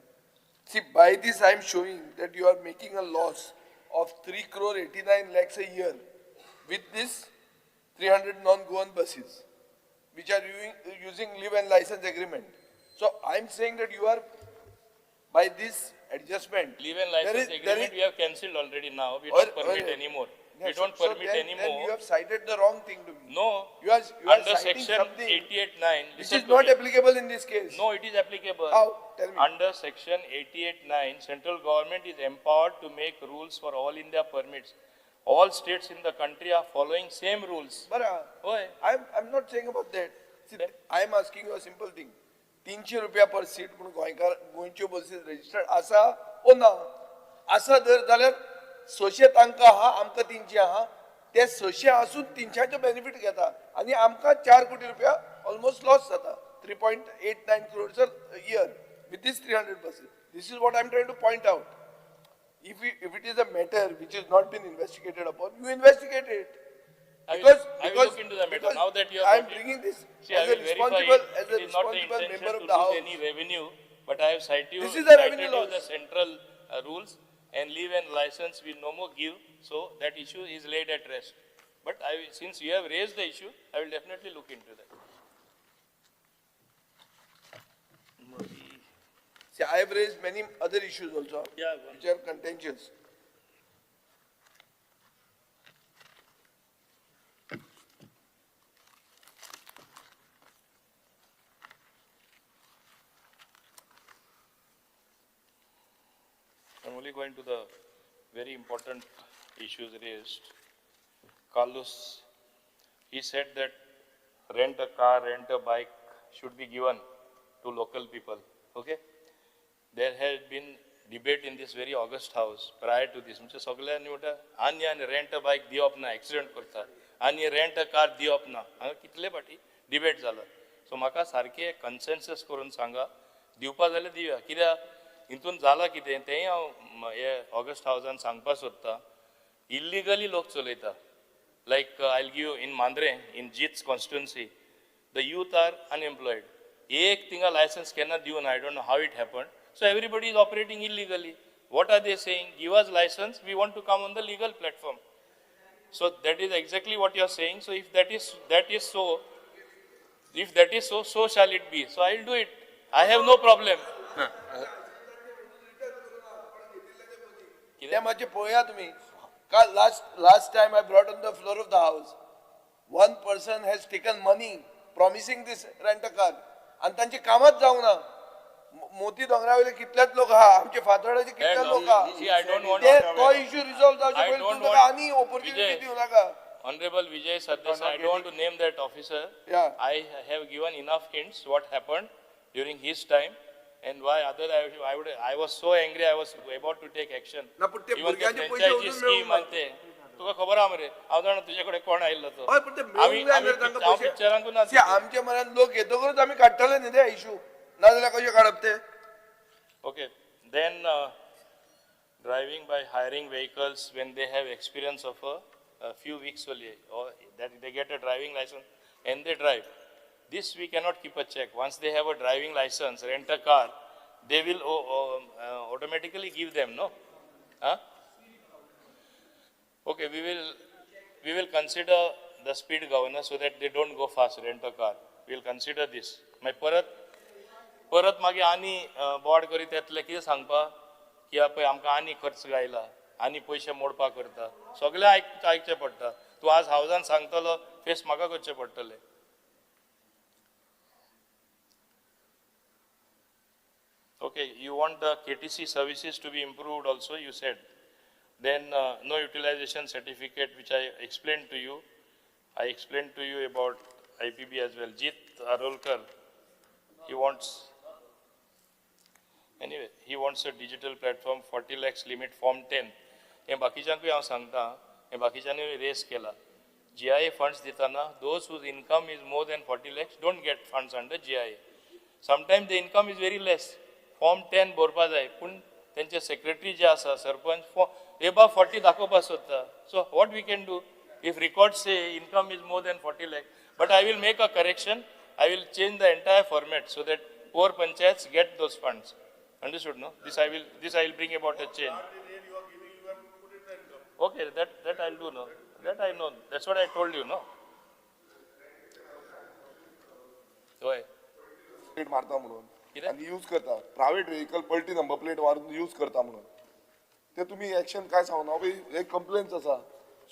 See, by this I am showing that you are making a loss of 3,89,00,000 a year with this 300 non-Goan buses, which are using leave and license agreement. So I am saying that you are, by this adjustment, leave and license agreement we have cancelled already now. We don't permit anymore. We don't permit anymore. Then you have cited the wrong thing to me. No. You are under citing section something 88(9). Which is not applicable in this case. No, it is applicable. How? Tell me. Under section 88(9), central government is empowered to make rules for all India permits. All states in the country are following same rules. But I'm not saying about that. See, I am asking you a simple thing. 300 रुपया पर seat म्हणून गोंयकार गोंयच्यो बसीस registered आसा ओ ना? आसा जर जाल्यार 600 तांकां आहा, आमकां 300 आहा. ते 600 आसून 300चो बेनिफीट घेता आनी आमकां 4 कोटी रुपया ऑलमोस्ट लॉस जाता. 3.89 crores a year with this 300 buses. This is what I am trying to point out. If it is a matter which is not been investigated upon, you investigate it. I will look into the matter now that you are. I am bringing this as a responsible member of the house. Any revenue, but I have cited you. This is the revenue loss. The central rules and leave and license we no more give, so that issue is laid at rest. But since you have raised the issue, I will definitely look into that. See, I have raised many other issues also, which are contentious. I'm only going to the very important issues raised. Carlos, he said that rent a car, rent a bike should be given to local people. Okay? There has been debate in this very august house prior to this. म्हणजे सगळ्यांनी म्हणटा आनी आनी rent a bike दिवप ना, accident करता, आनी rent a car दिवप ना. हांगा कितले फाटी डिबेट जाला. सो म्हाका सारकें कन्सेन्सस करून सांगा, दिवपा जाल्यार दिवया. कित्याक हितून जालां कितें तेंय हांव हे ऑगस्ट हावजान सांगपाक सोदतां. इल्लिगली लोक चलयता. Like I give in Mandrem, in Jeet's constituency, the youth are unemployed. एक थिंगा लायसन्स केन्ना दिवन, I don't know how it happen. So everybody is operating illegally. What are they saying? Give us license, we want to come on the legal platform. So that is exactly what you are saying. So if that is so, if that is so, so shall it be. So I will do it. I have no problem. ते मातशें पळया तुमी. काल last time I brought on the floor of the house, one person has taken money promising this rent a car आनी तांची कामाच जावंक ना. मोती दोंगरा वयले कितलेच लोक आहा, आमचे फातोड्याचे कितले लोक आहा, तो इश्यू रिजॉल्व जावचे पयलीं तुमी ताका आनी ऑपॉर्च्युनिटी दिवं नाका. Honorable Vijay Sardesai, I don't want to name that officer. Yeah. I have given enough hints what happened during his time and why other I was so angry, I was about to take action. ना, पण ते Even the भुरग्यांचे पयशे franchise अजून scheme मेळूंक ना. आणि ते तुका खबर आहा मरे, हांव जाणा तुजे कडेन कोण आयिल्लो तो. हय, पण ते मेळूंक जाय मरे तांकां हांव पयशे. पिक्चरांकूच ना. See, आमचे मनान लोक येतकूच आमी काडटले न्ही ते इशू, नाजाल्यार कशें काडप ते? Okay, then driving by hiring vehicles when they have experience of a few weeks only, or that they get a driving license and they drive. This we cannot keep a check. Once they have a driving license, rent a car, they will automatically give them, no? Huh? Okay, we will consider the speed governor so that they don't go fast, rent a car. We will consider this. My परत परत मागीर आनी board करीत येतले कितें सांगपा की पळय आमकां आनी खर्च गायला, आनी पयशे मोडपाक करता, सगळें आयकचें पडटा. तूं आज हावजान सांगतलो, फेस म्हाका करचें पडटलें. Okay, you want the KTC services to be improved also, you said. Then no utilization certificate, which I explained to you. I explained to you about IPB as well. Jeet Arolkar, he wants, anyway, he wants a digital platform, 40 lakhs limit, form 10. हे बाकीच्यांकूय हांव सांगता, हे बाकीच्यांनी race केला. GIA funds दिताना, those whose income is more than 40 lakhs don't get funds under GIA. Sometimes the income is very less. Form 10 भरपा जाय, पूण तेंचे सेक्रेटरी जे आसा, सरपंच, एबा 40 दाखोवपा सोदता. So what we can do if record say income is more than 40 lakh? But I will make a correction. I will change the entire format so that poor panchayats get those funds. Understood, no? This I will bring about a change. Okay, that I'll do, no? That I know. That's what I told you, no? Why? Plate मारता म्हणून आनी use करता private vehicle, पलटी number plate मारून use करता म्हणून ते तुम्ही ऍक्शन काय सांगना? एक कंप्लेंट्स आसा,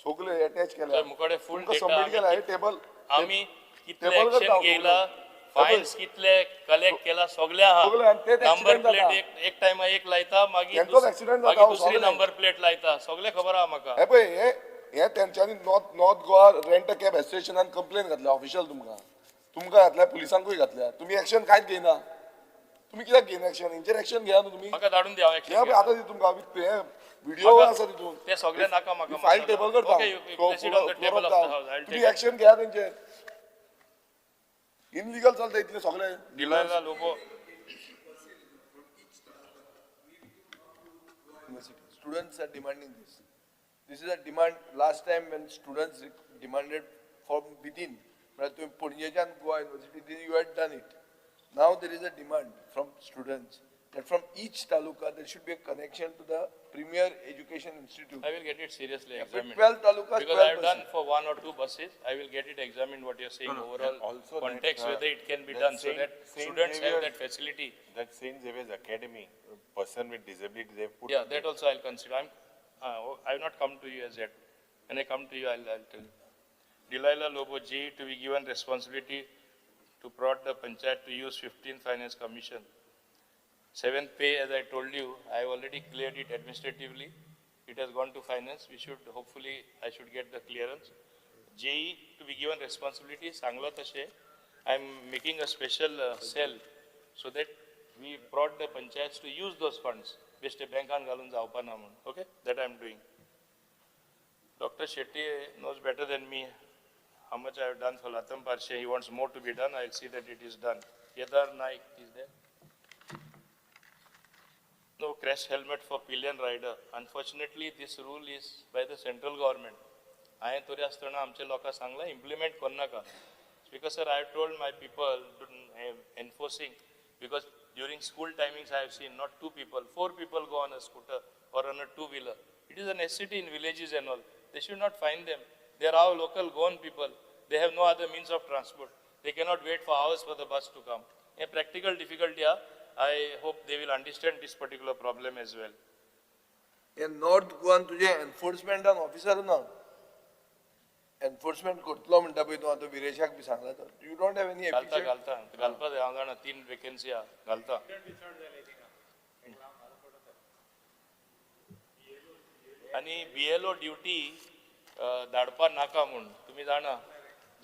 सगळे अटॅच केल्या, मुकडे फुल सबमिट केला हे टेबल. आमी कितले ऍक्शन घेयला, फायन्स कितले कलेक्ट केला, सगळे आहा. नंबर प्लेट एक टायमा एक लायता, मागीर दुसरी नंबर प्लेट लायता, सगळे खबर आहा म्हाका. हे पळय, हे तेंच्यांनी North Goa rent a cab एसोसिएशनान complain घातल्या ऑफिशियल, तुमकां तुमकां घातल्या, पुलिसांकूय घातल्या. तुमी एक्शन कांयच घेयना. तुमी कित्याक घेयना एक्शन? हेंचेर एक्शन घेया न्हू तुमी. म्हाका धाडून दी, हांव एक्शन घेया. आतां दी तुमकां व्हिडिओ आसा तितून, ते सगळे नाका म्हाका. फायल टेबल करता, तुमी एक्शन घेया तेंचेर. इनलिगल चलता इतले सगळे. Logo Students are demanding this. This is a demand. Last time when students demanded from within, Panaji Goa University, you had done it. Now there is a demand from students that from each taluka there should be a connection to the premier education institute. I will get it seriously examined. 12 talukas, because 12 I have done for 1 or 2 buses. I will get it examined what you are saying. No, overall also context, that, whether it can be done so that students have that facility. That St. Xavier's Academy, person with disability, they put. Yeah, that also I will consider. I have not come to you as yet. When I come to you, I'll tell you. Delilah Lobo G to be given responsibility to prod the panchayat to use 15th Finance Commission. 7th pay, as I told you, I have already cleared it administratively. It has gone to finance. We should, hopefully, I should get the clearance. JE to be given responsibility, Sangla Tashe. I am making a special cell so that We brought the panchayats to use those funds. बेश्टे बँकान घालून जावपा ना म्हूण. Okay, that I am doing. Doctor Shetty knows better than me how much I have done for Latam Parshe. He wants more to be done. I will see that it is done. Kedar Naik is there. No crash helmet for pillion rider. Unfortunately, this rule is by the central government. हांवें तरी आसतना आमच्या लोकांक सांगलां implement करनाका. Because sir, I have told my people enforcing, because during school timings I have seen not 2 people, 4 people go on a scooter or on a 2-wheeler. It is a necessity in villages and all. They should not find them. They are our local Goan people. They have no other means of transport. They cannot wait for hours for the bus to come. A practical difficulty, I hope they will understand this particular problem as well. In North Goa, tujhe enforcement and officer na. Enforcement करतलो म्हणटा पळय तूं आतां विरेशाक बी सांगला तर you don't have any घालता घालता घालपा जाय. हांव जाणा 3 वेकन्सी आहा, घालता. आनी BLO duty धाडपा नाका म्हूण तुमी जाणा,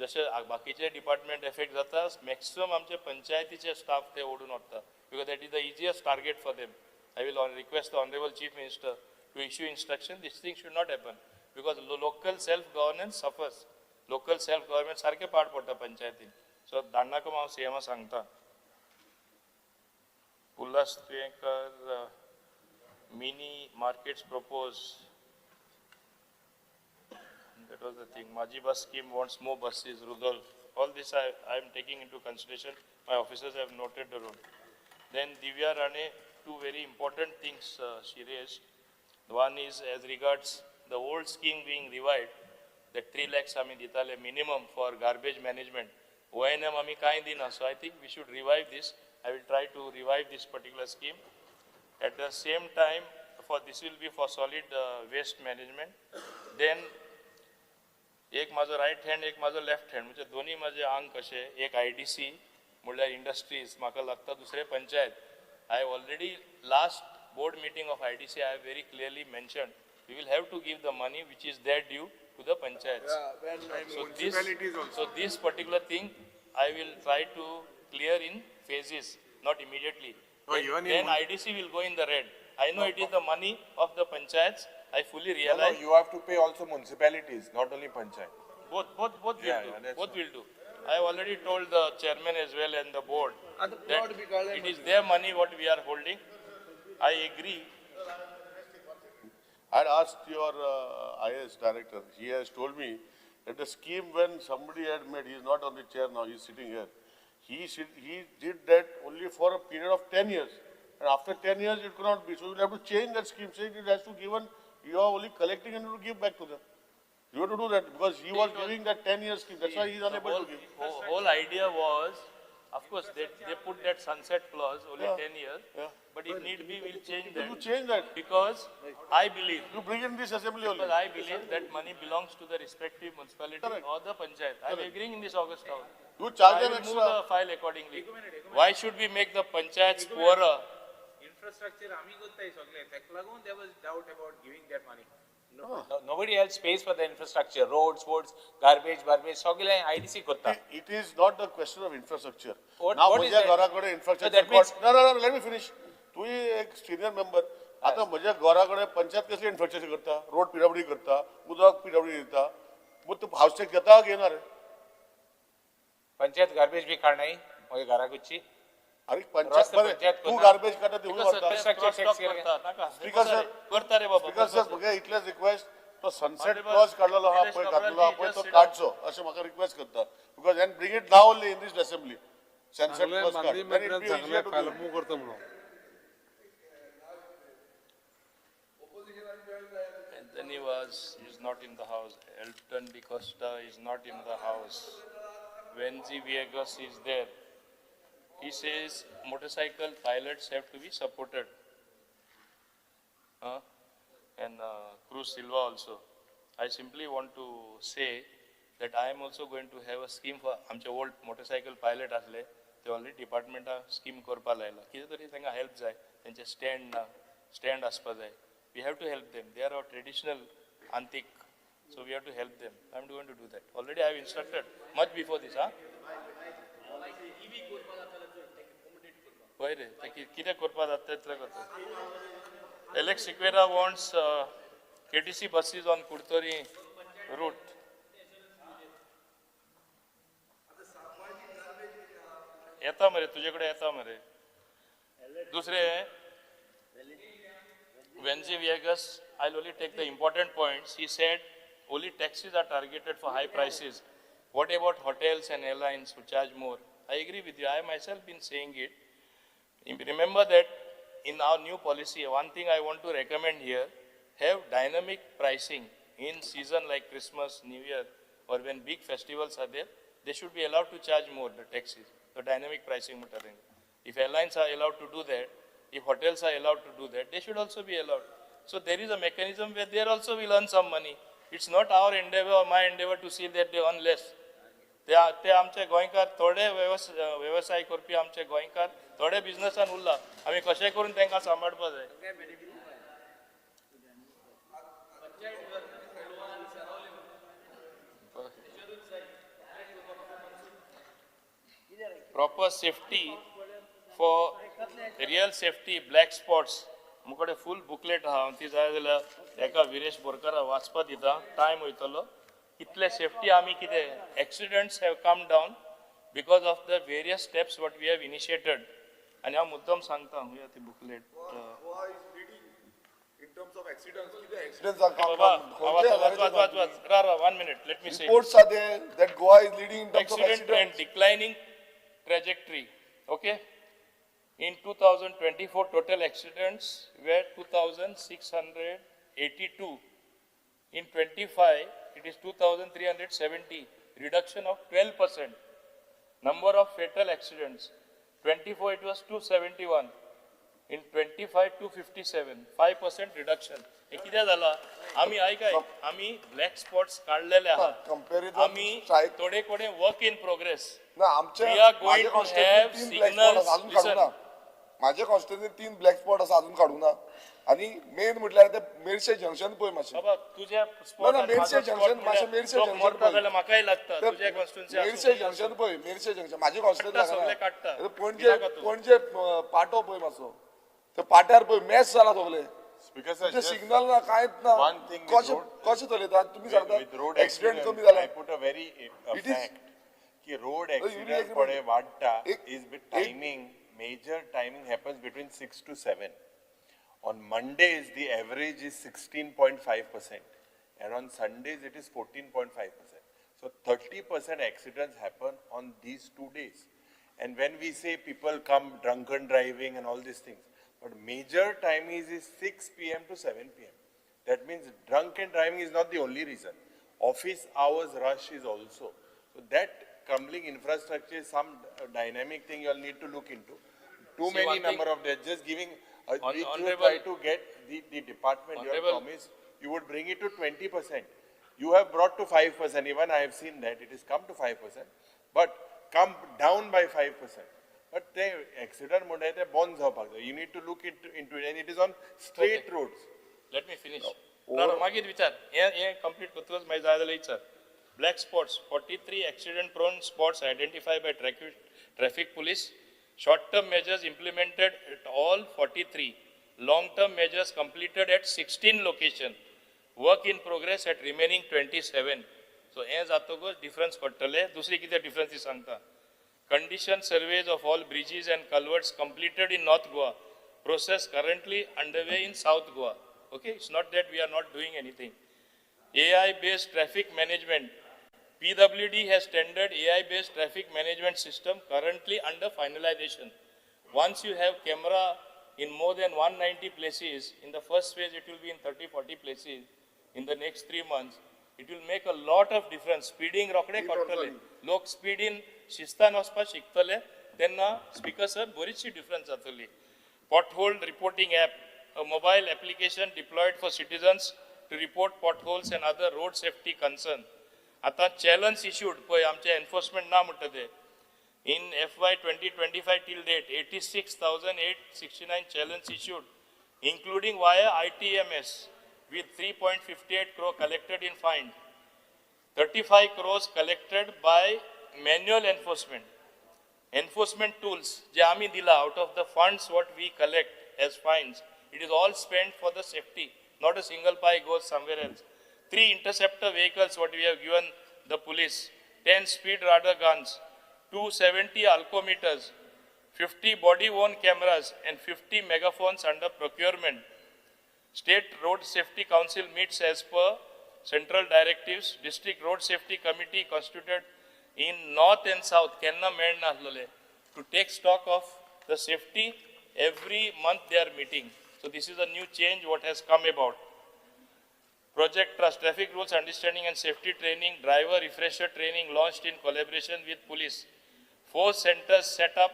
जशें बाकीचे डिपार्टमेंट एफेक्ट जाता, मॅक्सिमम आमचे पंचायतीचे स्टाफ ते ओडून वता, because that is the easiest target for them. I will request the honourable chief minister to issue instruction. This thing should not happen, because local self governance suffers. Local self government सारकें पाड पडटा पंचायतीन. So धाडनाका हांव सीएमा सांगता. Ulhas Tuyenkar, mini markets propose. That was the thing. Maji bus scheme wants more buses, Rudolph. All this I am taking into consideration. My officers have noted the role. Then Divya Rane, 2 very important things she raised. One is as regards the old scheme being revived, that 3 lakhs आमी दिताले minimum for garbage management. ONM आमी कांय दिना. So I think we should revive this. I will try to revive this particular scheme. At the same time, for this will be for solid waste management. Then एक म्हाजो right hand, एक म्हाजो left hand, म्हणजे दोन्ही म्हाजे आंग कशे, एक IDC म्हणल्यार इंडस्ट्रीज म्हाका लागता, दुसरे panchayat. I already last board meeting of IDC I have very clearly mentioned we will have to give the money which is their due to the panchayats. So this particular thing I will try to clear in phases, not immediately. No, then IDC will go in the red. I know it is the money of the panchayats. I fully realize. No, you have to pay also municipalities, not only panchayat. Both will do. Both will do. I have already told the chairman as well and the board that it is their money what we are holding. I agree. I had asked your IAS director. He has told me that the scheme when somebody had made, he is not on the chair now, he is sitting here. He did that only for a period of 10 years. And after 10 years, it could not be. So you will have to change that scheme, saying it has to given, you are only collecting and you will give back to them. You have to do that because he was giving that 10-year scheme. That's why he is unable to give. The whole idea was, of course, they put that sunset clause only 10 years. Yeah. But if need be, we'll change that. You change that. Because I believe. You bring in this assembly only. Because I believe that money belongs to the respective municipality or the panchayat. I am agreeing in this August house. You charge them extra. Move the file accordingly. Why should we make the panchayats poorer? Infrastructure, there was doubt about giving that money. No, nobody else pays for the infrastructure, roads, garbage, sogile IDC korta. It is not the question of infrastructure. Now, what is that? Infrastructure. So that means no, let me finish. Tu ek senior member. आता म्हज्या घरा कडेन पंचायत कसली infrastructure करता, road PWD करता, उदक PWD दिता, मग तूं हावस टॅक्स घेता घेणार? पंचायत गार्बेज बी काडनाय मगे घराकुची. अरे पंचायत बरें तूं गार्बेज काडटा ती व्हरता. स्पीकर सर करता रे बाबा. स्पीकर सर म्हगे इतलेच रिक्वेस्ट, तो सनसेट क्लॉज काडलेलो आहा पळय, घातलेलो आहा पळय, तो काडचो अशें म्हाका रिक्वेस्ट करता. Because and bring it now only in this assembly. Sunset clause काड. Anthony Vaz is not in the house. Elton De Costa is not in the house. Venzi Viegas is there. He says motorcycle pilots have to be supported. And Cruz Silva also. I simply want to say that I am also going to have a scheme for आमचे old motorcycle pilot आसले ते already department scheme करपा लायला. कितें तरी तांकां help जाय, तांचे stand ना, stand आसपा जाय. We have to help them. They are our traditional antique, so we have to help them. I am going to do that. Already I have instructed much before this. Huh? पळय रे, ते कितें करपा जाता तितलें करता. Alex Sequeira wants KTC buses on Curtorim route. येता मरे, तुजे कडेन येता मरे. दुसरें, Venzi Viegas, I'll only take the important points. He said only taxis are targeted for high prices. What about hotels and airlines who charge more? I agree with you. I myself been saying it. Remember that in our new policy, one thing I want to recommend here, have dynamic pricing in season like Christmas, New Year, or when big festivals are there, they should be allowed to charge more, the taxis, the dynamic pricing. If airlines are allowed to do that, if hotels are allowed to do that, they should also be allowed. So there is a mechanism where they also will earn some money. It's not our endeavor or my endeavor to see that they earn less. ते आमचे गोंयकार थोडे वेवसाय करपी आमचे गोंयकार थोडे बिझनसान उरला, आमी कशें करून तांकां सांबाळपा जाय. Proper safety for real safety black spots मुकडे full booklet आहा, ती जाय जाल्यार एका विरेश बोरकारा वाचपा दिता, टायम वयतलो. कितले सेफ्टी आमी कितें accidents have come down because of the various steps what we have initiated. आनी हांव मुद्दम सांगता हुया ती booklet. One minute, let me say. Reports are there that Goa is leading in terms of accident trend declining trajectory. Okay, in 2024 total accidents were 2,682. In 25 it is 2,370, reduction of 12%. Number of fatal accidents, 24 it was 271, in 25 257, 5% reduction. हे कितें जाला, आमी आयकाय, आमी black spots काडलेले आहा, आमी थोडे कडेन वर्क इन प्रोग्रेस. ना, आमचे माझे कॉन्स्टिट्युएन्सीन 3 ब्लॅक स्पॉट आसा अजून काडूंक ना. आनी मेन म्हटल्यार ते मेरशे जंक्शन पळय मातशें. बाबा तुझ्या स्पॉट ना, मेरशे जंक्शन मातशें, मेरशे जंक्शन पळय म्हाकाय लागता. तुझ्या कॉन्स्टिट्युएन्सी मेरशे जंक्शन पळय, मेरशे जंक्शन माझे कॉन्स्टिट्युएन्सी काडटा. पणजे पणजे पाटो पळय मातसो, ते पाट्यार पळय मॅच जाला सगळे. सिग्नल ना कांयच ना, कशें कशें चलयतात तुमी सांगता एक्सिडेंट कमी जाला. I put a very fact की रोड एक्सिडेंट पळय वाडटा is with timing. Major timing happens between 6 to 7. On Mondays, the average is 16.5%, and on Sundays, it is 14.5%. So 30% accidents happen on these 2 days. And when we say people come drunken driving and all these things, but major time is 6 p.m. to 7 p.m. That means drunken driving is not the only reason. Office hours rush is also. So that crumbling infrastructure is some dynamic thing you all need to look into. Too many number of deaths. Just giving, we try to get the department, you have promised you would bring it to 20%. You have brought to 5%, even I have seen that it has come to 5%, but come down by 5%. But the accident, you need to look into it, and it is on straight roads. Let me finish. मागीर विचार, हे complete करतकच मागीर जाय जाल्यार विचार. Black spots, 43 accident prone spots identified by traffic police. Short-term measures implemented at all 43. Long-term measures completed at 16 locations. Work in progress at remaining 27. So, हे जातकच difference पडटले. दुसरी कितें difference ती सांगता. Condition surveys of all bridges and culverts completed in North Goa. Process currently underway in South Goa. Okay, it's not that we are not doing anything. AI-based traffic management. PWD has tendered AI-based traffic management system currently under finalization. Once you have camera in more than 190 places, in the first phase it will be in 30-40 places in the next 3 months. It will make a lot of difference. Speeding रोखडे कळटले, लोक स्पीडीन शिस्तान वचपाक शिकतले, तेन्ना speaker sir बरीचशी difference जातली. Pothole reporting app, a mobile application deployed for citizens to report potholes and other road safety concern. आता challenge issued पळय आमचे एनफोर्समेंट ना म्हणटा ते. In FY 2025 till date 86,869 challans issued including via ITMS with 3.58 crore collected in fine, 35 crores collected by manual enforcement. Enforcement tools जे आमी दिला out of the funds what we collect as fines, it is all spent for the safety. Not a single pie goes somewhere else. 3 interceptor vehicles what we have given the police, 10 speed radar guns, 270 alcometers, 50 body worn cameras and 50 megaphones under procurement. State Road Safety Council meets as per central directives. District Road Safety Committee constituted in North and South, Kenna Melnahlale, to take stock of the safety. Every month they are meeting. So this is a new change what has come about. Project Trust, Traffic Rules Understanding and Safety Training, Driver Refresher Training launched in collaboration with police. 4 centers set up,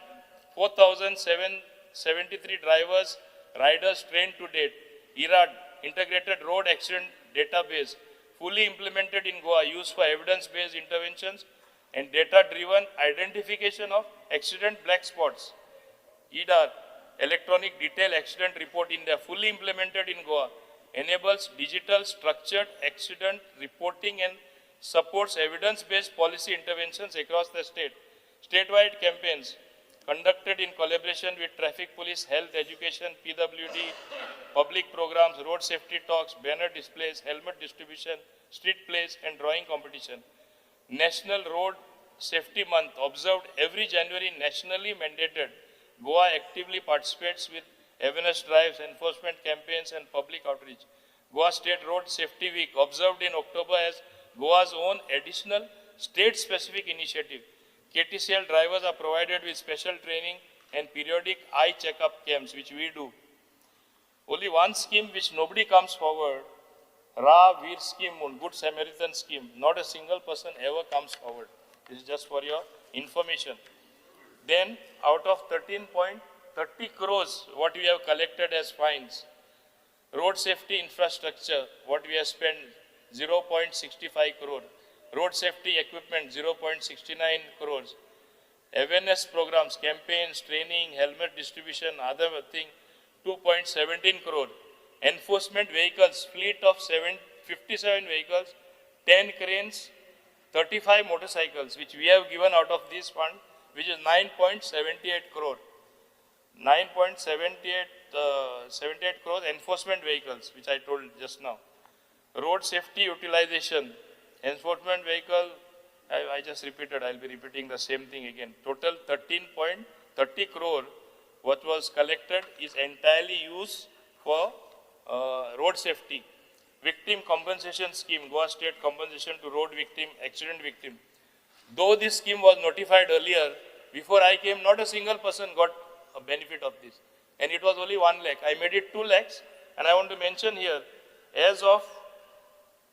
4,773 drivers, riders trained to date. IRAD, Integrated Road Accident Database, fully implemented in Goa, used for evidence-based interventions and data-driven identification of accident black spots. EDAR, Electronic Detail Accident Report India, fully implemented in Goa, enables digital structured accident reporting and supports evidence-based policy interventions across the state. Statewide campaigns conducted in collaboration with traffic police, health, education, PWD, public programs, road safety talks, banner displays, helmet distribution, street plays, and drawing competition. National Road Safety Month, observed every January, nationally mandated. Goa actively participates with awareness drives, enforcement campaigns, and public outreach. Goa State Road Safety Week, observed in October as Goa's own additional state-specific initiative. KTCL drivers are provided with special training and periodic eye checkup camps, which we do. Only one scheme which nobody comes forward, Ra Veer scheme, Good Samaritan scheme, not a single person ever comes forward. This is just for your information. Then, out of 13.30 crores, what we have collected as fines, road safety infrastructure, what we have spent, 0.65 crore, road safety equipment, 0.69 crores, awareness programs, campaigns, training, helmet distribution, other thing, 2.17 crore, enforcement vehicles, fleet of 57 vehicles, 10 cranes, 35 motorcycles, which we have given out of this fund, which is 9.78 crore. 9.78 crores enforcement vehicles, which I told just now. Road safety utilization, enforcement vehicle, I just repeated, I'll be repeating the same thing again. Total 13.30 crore, what was collected is entirely used for road safety. Victim compensation scheme, Goa State compensation to road victim, accident victim. Though this scheme was notified earlier, before I came, not a single person got a benefit of this. And it was only 1 lakh. I made it 2 lakhs. And I want to mention here, as of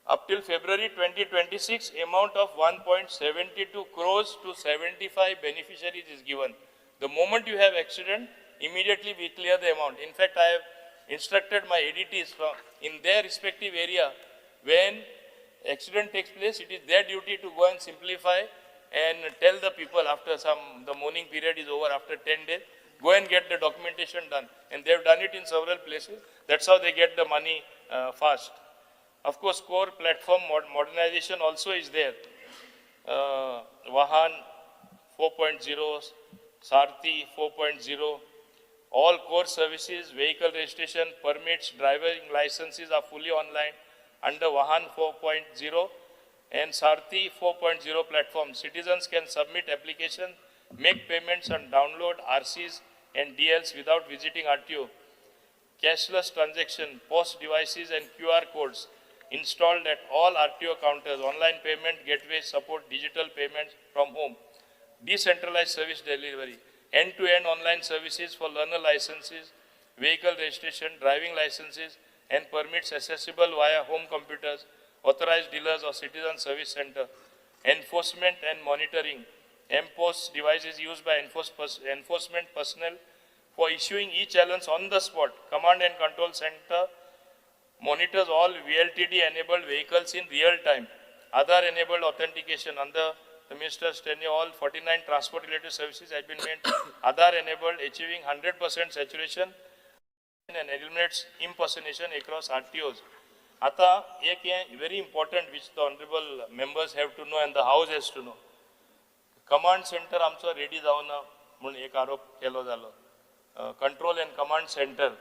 up till February 2026, amount of 1.72 crores to 75 beneficiaries is given. The moment you have accident, immediately we clear the amount. In fact, I have instructed my ADTs from in their respective area, when accident takes place, it is their duty to go and simplify and tell the people after the mourning period is over, after 10 days, go and get the documentation done. And they have done it in several places. That's how they get the money fast. Of course, core platform modernization also is there. Vahan 4.0, Sarthi 4.0, all core services, vehicle registration, permits, driving licenses are fully online under Vahan 4.0 and Sarthi 4.0 platform. Citizens can submit application, make payments and download RCs and DLs without visiting RTO. Cashless transaction, POS devices and QR codes installed at all RTO counters. Online payment gateways support digital payments from home. Decentralized service delivery, end-to-end online services for learner licenses, vehicle registration, driving licenses, and permits accessible via home computers, authorized dealers or citizen service center. Enforcement and monitoring, MPOS devices used by enforcement personnel for issuing e-challans on the spot. Command and control center monitors all VLTD-enabled vehicles in real time. Aadhaar-enabled authentication under the minister's tenure, all 49 transport-related services have been made Aadhaar-enabled, achieving 100% saturation and eliminates impersonation across RTOs. Ata, ek very important which the honorable members have to know and the house has to know. Command centre आमचो ready जावना म्हूण एक आरोप केलो जालो. Control and command centre,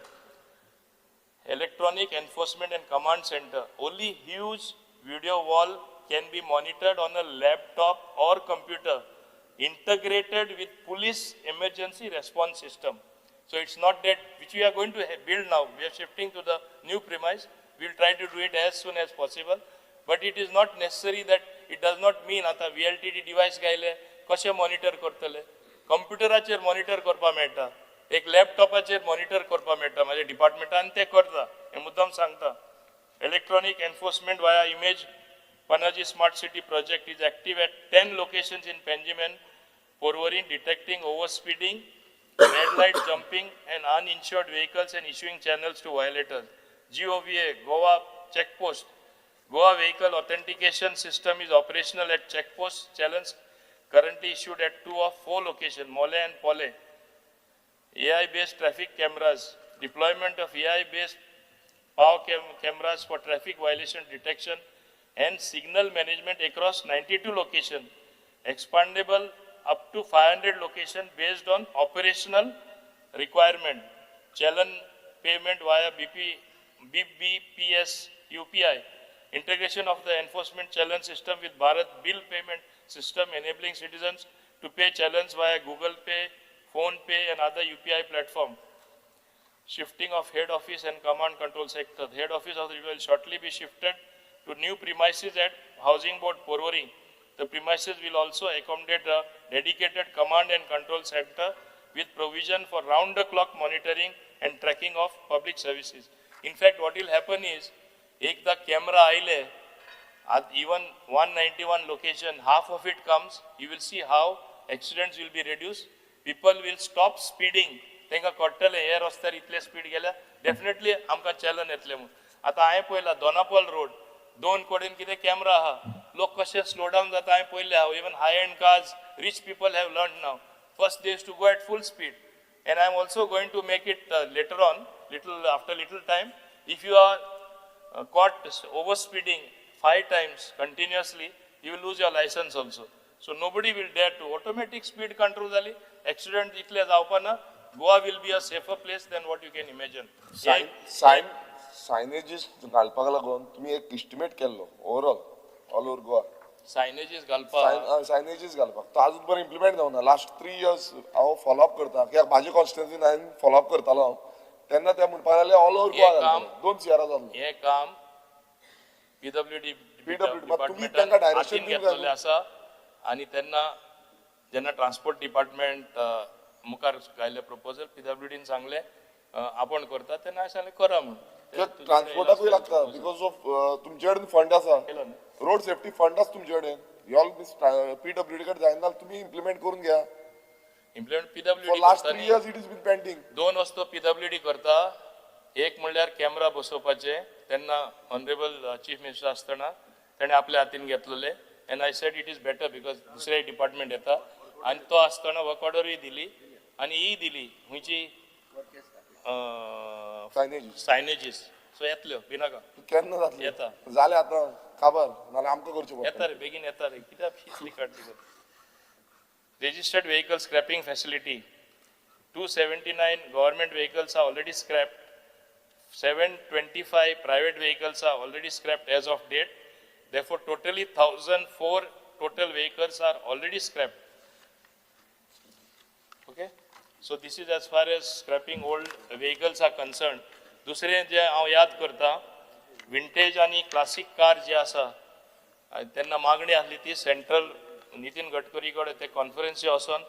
electronic enforcement and command centre, only huge video wall can be monitored on a laptop or computer integrated with police emergency response system. So it's not that which we are going to build now. We are shifting to the new premise. We will try to do it as soon as possible. But it is not necessary that it does not mean आता VLTD device गायले कशें monitor करतले, कंप्युटराचेर monitor करपा मेळटा, एक लॅपटॉपाचेर monitor करपा मेळटा. म्हाज्या डिपार्टमेंटान ते करता, हें मुद्दम सांगता. Electronic enforcement via image Panaji smart city project is active at 10 locations in Panjim and Porvorim, detecting over speeding, red light jumping and uninsured vehicles and issuing channels to violators. GOVA, Goa checkpost, Goa vehicle authentication system is operational at checkpost. Challenge currently issued at 2 of 4 locations, Mole and Pole. AI-based traffic cameras, deployment of AI-based power cameras for traffic violation detection and signal management across 92 locations, expandable up to 500 locations based on operational requirement. Challan payment via BBPS UPI, integration of the enforcement challan system with Bharat bill payment system, enabling citizens to pay challans via Google Pay, Phone Pay and other UPI platform. Shifting of head office and command control sector. The head office of the will shortly be shifted to new premises at Housing Board Porvorim. The premises will also accommodate a dedicated command and control center with provision for round-the-clock monitoring and tracking of public services. In fact, what will happen is, ekda camera aile, at even 191 location, half of it comes, you will see how accidents will be reduced. People will stop speeding. तेंका कळटलें हे रस्त्यार इतले speed गेल्यार definitely आमकां चॅलन येतलें म्हूण. आतां हांवें पळयलां दोनापावल रोड दोन कडेन कितें कॅमरा आहा, लोक कशे स्लो डावन जाता हांवें पळयलें आहा. Even high end cars, rich people have learn now. First they used to go at full speed. And I am also going to make it later on, little after little time, if you are caught over speeding 5 times continuously, you will lose your license also. So nobody will dare to. Automatic speed control जाली, accident इतले जावपा ना. Goa will be a safer place than what you can imagine. Signages घालपाक लागून तुमी एक estimate केल्लो overall all over Goa. Signages घालपाक, सायनेजीस घालपाक तो आजून पर्यंत इम्प्लिमेंट जावना. लास्ट 3 इयर्स हांव फॉलोअप करता, कित्याक म्हाजे कॉन्स्टिट्युएन्सीन हांवें फॉलोअप करतालो हांव, तेन्ना ते म्हणपाक लागले ऑल ओवर गोवा 2 CR जाल्लो. हें काम पीडब्ल्यूडी तुमी तांकां डायरेक्शन घेतलेलें आसा. आनी तेन्ना जेन्ना ट्रान्सपोर्ट डिपार्टमेंट मुखार घायले प्रपोजल, पीडब्ल्यूडीन सांगलें आपण करता, तेन्ना हांवें सांगलें करा म्हूण. ट्रान्सपोर्टाकूय लागता because of तुमचे कडेन फंड आसा, रोड सेफ्टी फंड आसा तुमचे कडेन. ऑल पीडब्ल्यूडी कडेन जायना जाल्यार तुमी इम्प्लिमेंट करून घ्या. Implement PWD last 3 years it is been pending. 2 वस्तू पीडब्ल्यूडी करता. एक म्हणल्यार कॅमेरा बसोवपाचे, तेन्ना ऑनरेबल चीफ मिनिस्टर आसतना तेणें आपल्या हातीन घेतलेले. And I said it is better because दुसरे डिपार्टमेंट येता. आनी तो आसतना वर्क ऑर्डरूय दिली आनी ही दिली खंयची सायनेजीस. सो येतल्यो भिनाका. केन्ना जातलें? येता जालें आतां काबार, नाल्यार आमकां करचें पडटलें. येता रे, बेगीन येता रे, कित्याक इतली काडली. Registered vehicle scrapping facility, 279 government vehicles are already scrapped, 725 private vehicles are already scrapped as of date. Therefore, totally 1004 total vehicles are already scrapped. Okay, so this is as far as scrapping old vehicles are concerned. दुसरें जे हांव याद करता, vintage आनी classic car जे आसा, तेन्ना मागणी आसली ती सेंट्रल नितीन गडकरी कडेन ते कॉन्फरन्सी वचोन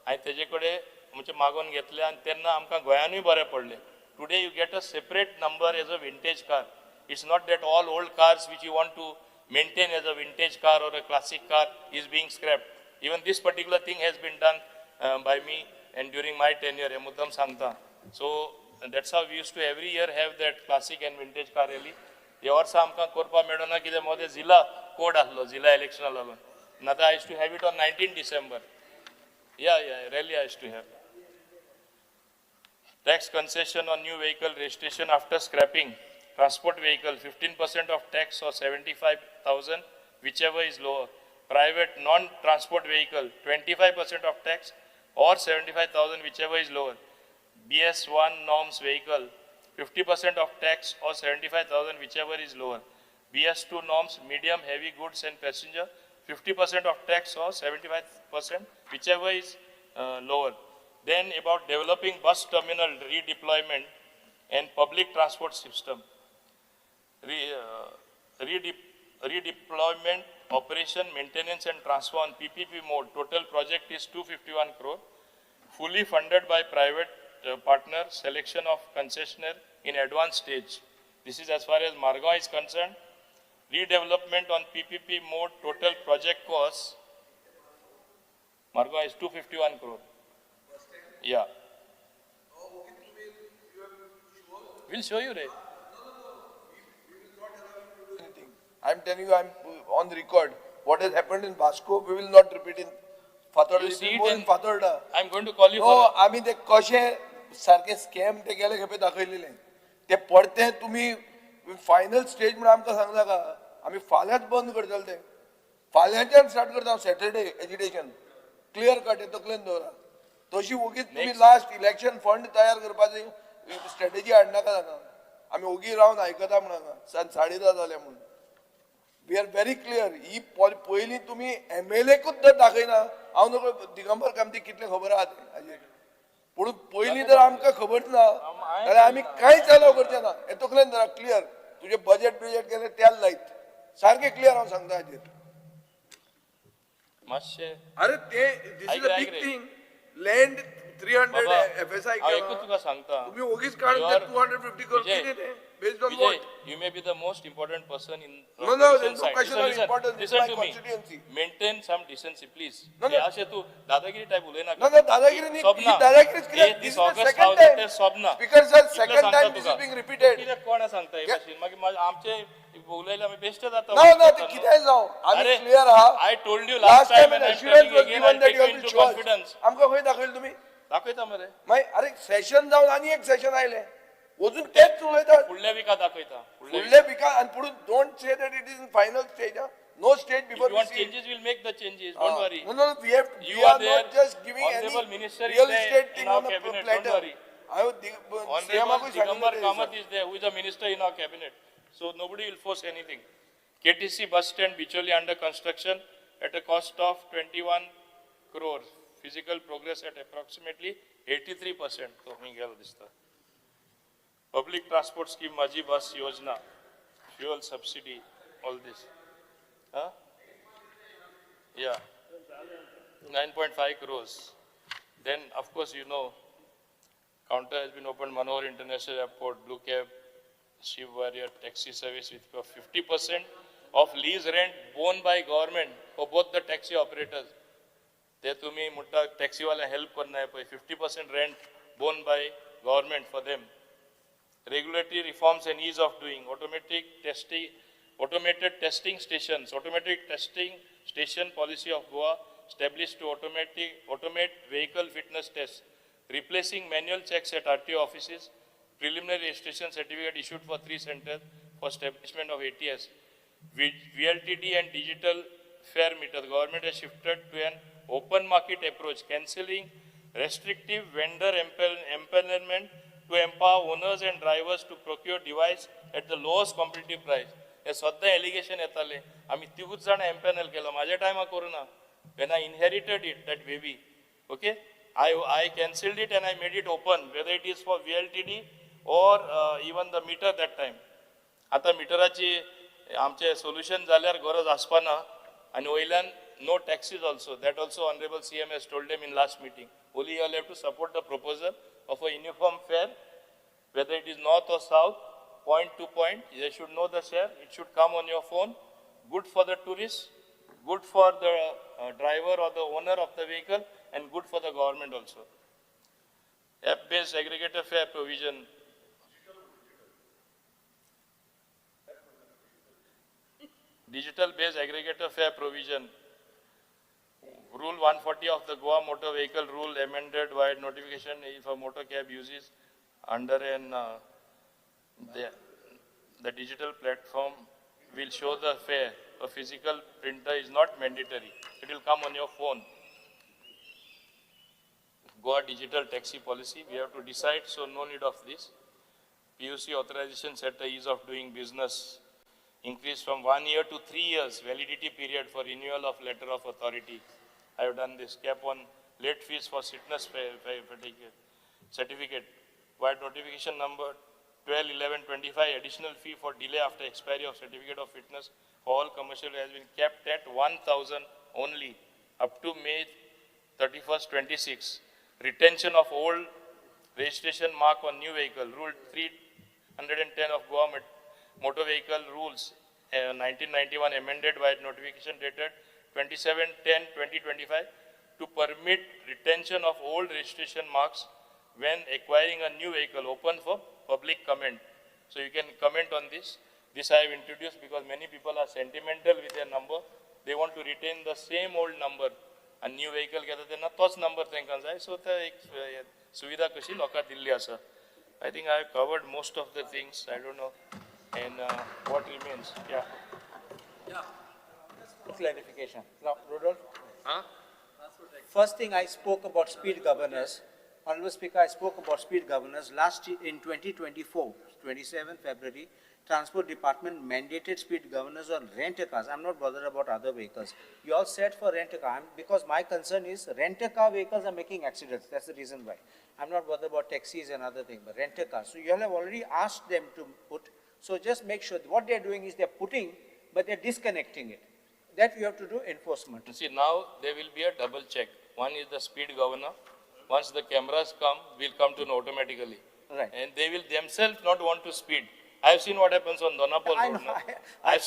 हांवें तेजे कडेन म्हणजे मागोवन घेतले आनी तेन्ना आमकां गोंयानूय बरें पडलें. Today you get a separate number as a vintage car. It's not that all old cars which you want to maintain as a vintage car or a classic car is being scrapped. Even this particular thing has been done by me and during my tenure, हे मुद्दम सांगता. So that's how we used to every year have that classic and vintage car rally. हे वर्सा आमकां करपाक मेळना कित्याक मदें जिल्ला कोड आसलो, जिल्ला इलेक्शना लागून. नातर I used to have it on 19 December. Yeah, rally I used to have. Tax concession on new vehicle registration after scrapping. Transport vehicle, 15% of tax or 75,000, whichever is lower. Private non-transport vehicle, 25% of tax or 75,000, whichever is lower. BS1 norms vehicle, 50% of tax or 75,000, whichever is lower. BS2 norms, medium, heavy goods and passenger, 50% of tax or 75%, whichever is lower. Then about developing bus terminal redeployment and public transport system. Redeployment, operation, maintenance and transfer on PPP mode. Total project is 251 crore. Fully funded by private partner, selection of concessionaire in advanced stage. This is as far as Margao is concerned. Redevelopment on PPP mode, total project cost, Margao is 251 crore. Yeah. We'll show you, Ray. I'm telling you, I'm on record. What has happened in Vasco, we will not repeat in Fatorda. You see it in Fatorda. I'm going to call you. No, I mean, ते कशे सारखे scam ते गेले खेपे दाखयलेले ते परते तुम्ही final stage म्हणून आमकां सांगनाका. आमी फाल्यांच बंद करतले ते. फाल्यांच्यान स्टार्ट करता सॅटर्डे एजिटेशन. क्लियर कट हे तकलेन दवरा. तशी ओगीच तुम्ही लास्ट इलेक्शन फंड तयार करपाची स्ट्रॅटेजी हाडनाका हांगा. आमी ओगी रावन आयकता म्हण हांगा 10:30 जाले म्हणून. We are very clear. ही पयलीं तुमी एमएलएकूच जर दाखयना, हांव नकळो दिगंबर कामती कितलें खबर आहा तें हाजेर. पूण पयलीं जर आमकां खबर ना जाल्यार आमी कांयच अलाव करचे ना. हें तकलेन धरा क्लियर. तुजें बजेट बिजेट केलें तेल लायत सारकें क्लियर हांव सांगता हाजेर. मातशें अरे ते this is a big thing. Land 300 FSI एकूच तुका सांगता. तुमी ओगीच काडून 250 करोड कितें तें? Based on what? You may be the most important person in No, no, there's no question of importance. Listen my to me. Constituency. Maintain some decency, please. No, no. अशें तूं दादागिरी टायप उलयनाका. No, no, दादागिरी न्ही. ही दादागिरीच कित्याक? This is the second time. Speaker sir, second time this is being repeated. कित्याक कोणा सांगता हे भाशेन? मागीर आमचे उलयले आमी बेश्टे जाता. No, no, ते कितेंय जावं. आमी क्लियर आहा. I told you last time and assurance was given that you will show. आमकां खंय दाखयलें तुमी? दाखयता मरे. मागीर अरे सेशन जावन आनी एक सेशन आयलें. अजून तेच उलयतात. फुडल्या विका दाखयता. फुडल्या विका आनी पुणून don't say that it is in final stage. No stage before you want changes, will make the changes. Don't worry. No, no, we have, we are not just giving any real estate thing on the platter. Honourable Digambar Kamat is there, who is a minister in our cabinet. So nobody will force anything. KTC bus stand Bicholi under construction at a cost of 21 crore. Physical progress at approximately 83%. तो खंय गेलो दिसता. Public transport scheme, Maji Bus Yojana, fuel subsidy, all this. Huh? Yeah, 9.5 crores. Then, of course, you know, counter has been opened, Manohar International Airport, Blue Cab, Shiv Warrior taxi service with 50% of lease rent borne by government for both the taxi operators. They to me, mutta taxi wala help karna hai, 50% rent borne by government for them. Regulatory reforms and ease of doing, automated testing stations, automatic testing station policy of Goa established to automate vehicle fitness tests, replacing manual checks at RTO offices, preliminary registration certificate issued for 3 centers for establishment of ATS, VLTD and digital fare meter. The government has shifted to an open market approach, cancelling restrictive vendor empanelment to empower owners and drivers to procure device at the lowest competitive price. हे सद्दां allegation येताले आमी तिगूच जाणां empanel केलो. म्हाज्या टायमार करूना. When I inherited it, that baby, okay, I cancelled it and I made it open, whether it is for VLTD or even the meter that time. आतां मिटराची आमचें सोल्युशन जाल्यार गरज आसपाना. आनी वयल्यान no taxes also. That also honourable CM has told them in last meeting. Only you all have to support the proposal of a uniform fare, whether it is north or south, point to point. They should know the share. It should come on your phone. Good for the tourists, good for the driver or the owner of the vehicle, and good for the government also. App-based aggregator fare provision. Digital-based aggregator fare provision. Rule 140 of the Goa Motor Vehicle Rule amended by notification if a motor cab uses under an the digital platform will show the fare a physical printer is not mandatory. It will come on your phone. Goa digital taxi policy, we have to decide, so no need of this. PUC authorization set the ease of doing business. Increase from 1 year to 3 years validity period for renewal of letter of authority. I have done this. Cap on late fees for fitness certificate. Via notification number 12/11/25, additional fee for delay after expiry of certificate of fitness for all commercial has been capped at 1,000 only up to May 31st, 26. Retention of old registration mark on new vehicle. Rule 310 of Goa Motor Vehicle Rules 1991 amended by notification dated 27/10/2025 to permit retention of old registration marks when acquiring a new vehicle, open for public comment. So you can comment on this. This I have introduced because many people are sentimental with their number. They want to retain the same old number. A new vehicle घेता तेन्ना तोच number तांकां जाय. So ते एक सुविधा कशी लोकांक दिल्ली आसा. I think I have covered most of the things. I don't know. And what remains? Yeah. Yeah. Clarification. Now, Rudolph. Huh? First thing, I spoke about speed governors. Honorable Speaker, I spoke about speed governors. Last year, in 2024, 27 February, Transport Department mandated speed governors on rent-a-cars. I'm not bothered about other vehicles. You all said for rent-a-car, because my concern is rent-a-car vehicles are making accidents. That's the reason why. I'm not bothered about taxis and other things, but rent-a-cars. So you all have already asked them to put. So just make sure what they're doing is they're putting, but they're disconnecting it. That you have to do enforcement. See, now there will be a double check. One is the speed governor. Once the cameras come, we'll come to know automatically. Right. And they will themselves not want to speed. I have seen what happens on Donapol Road. No? I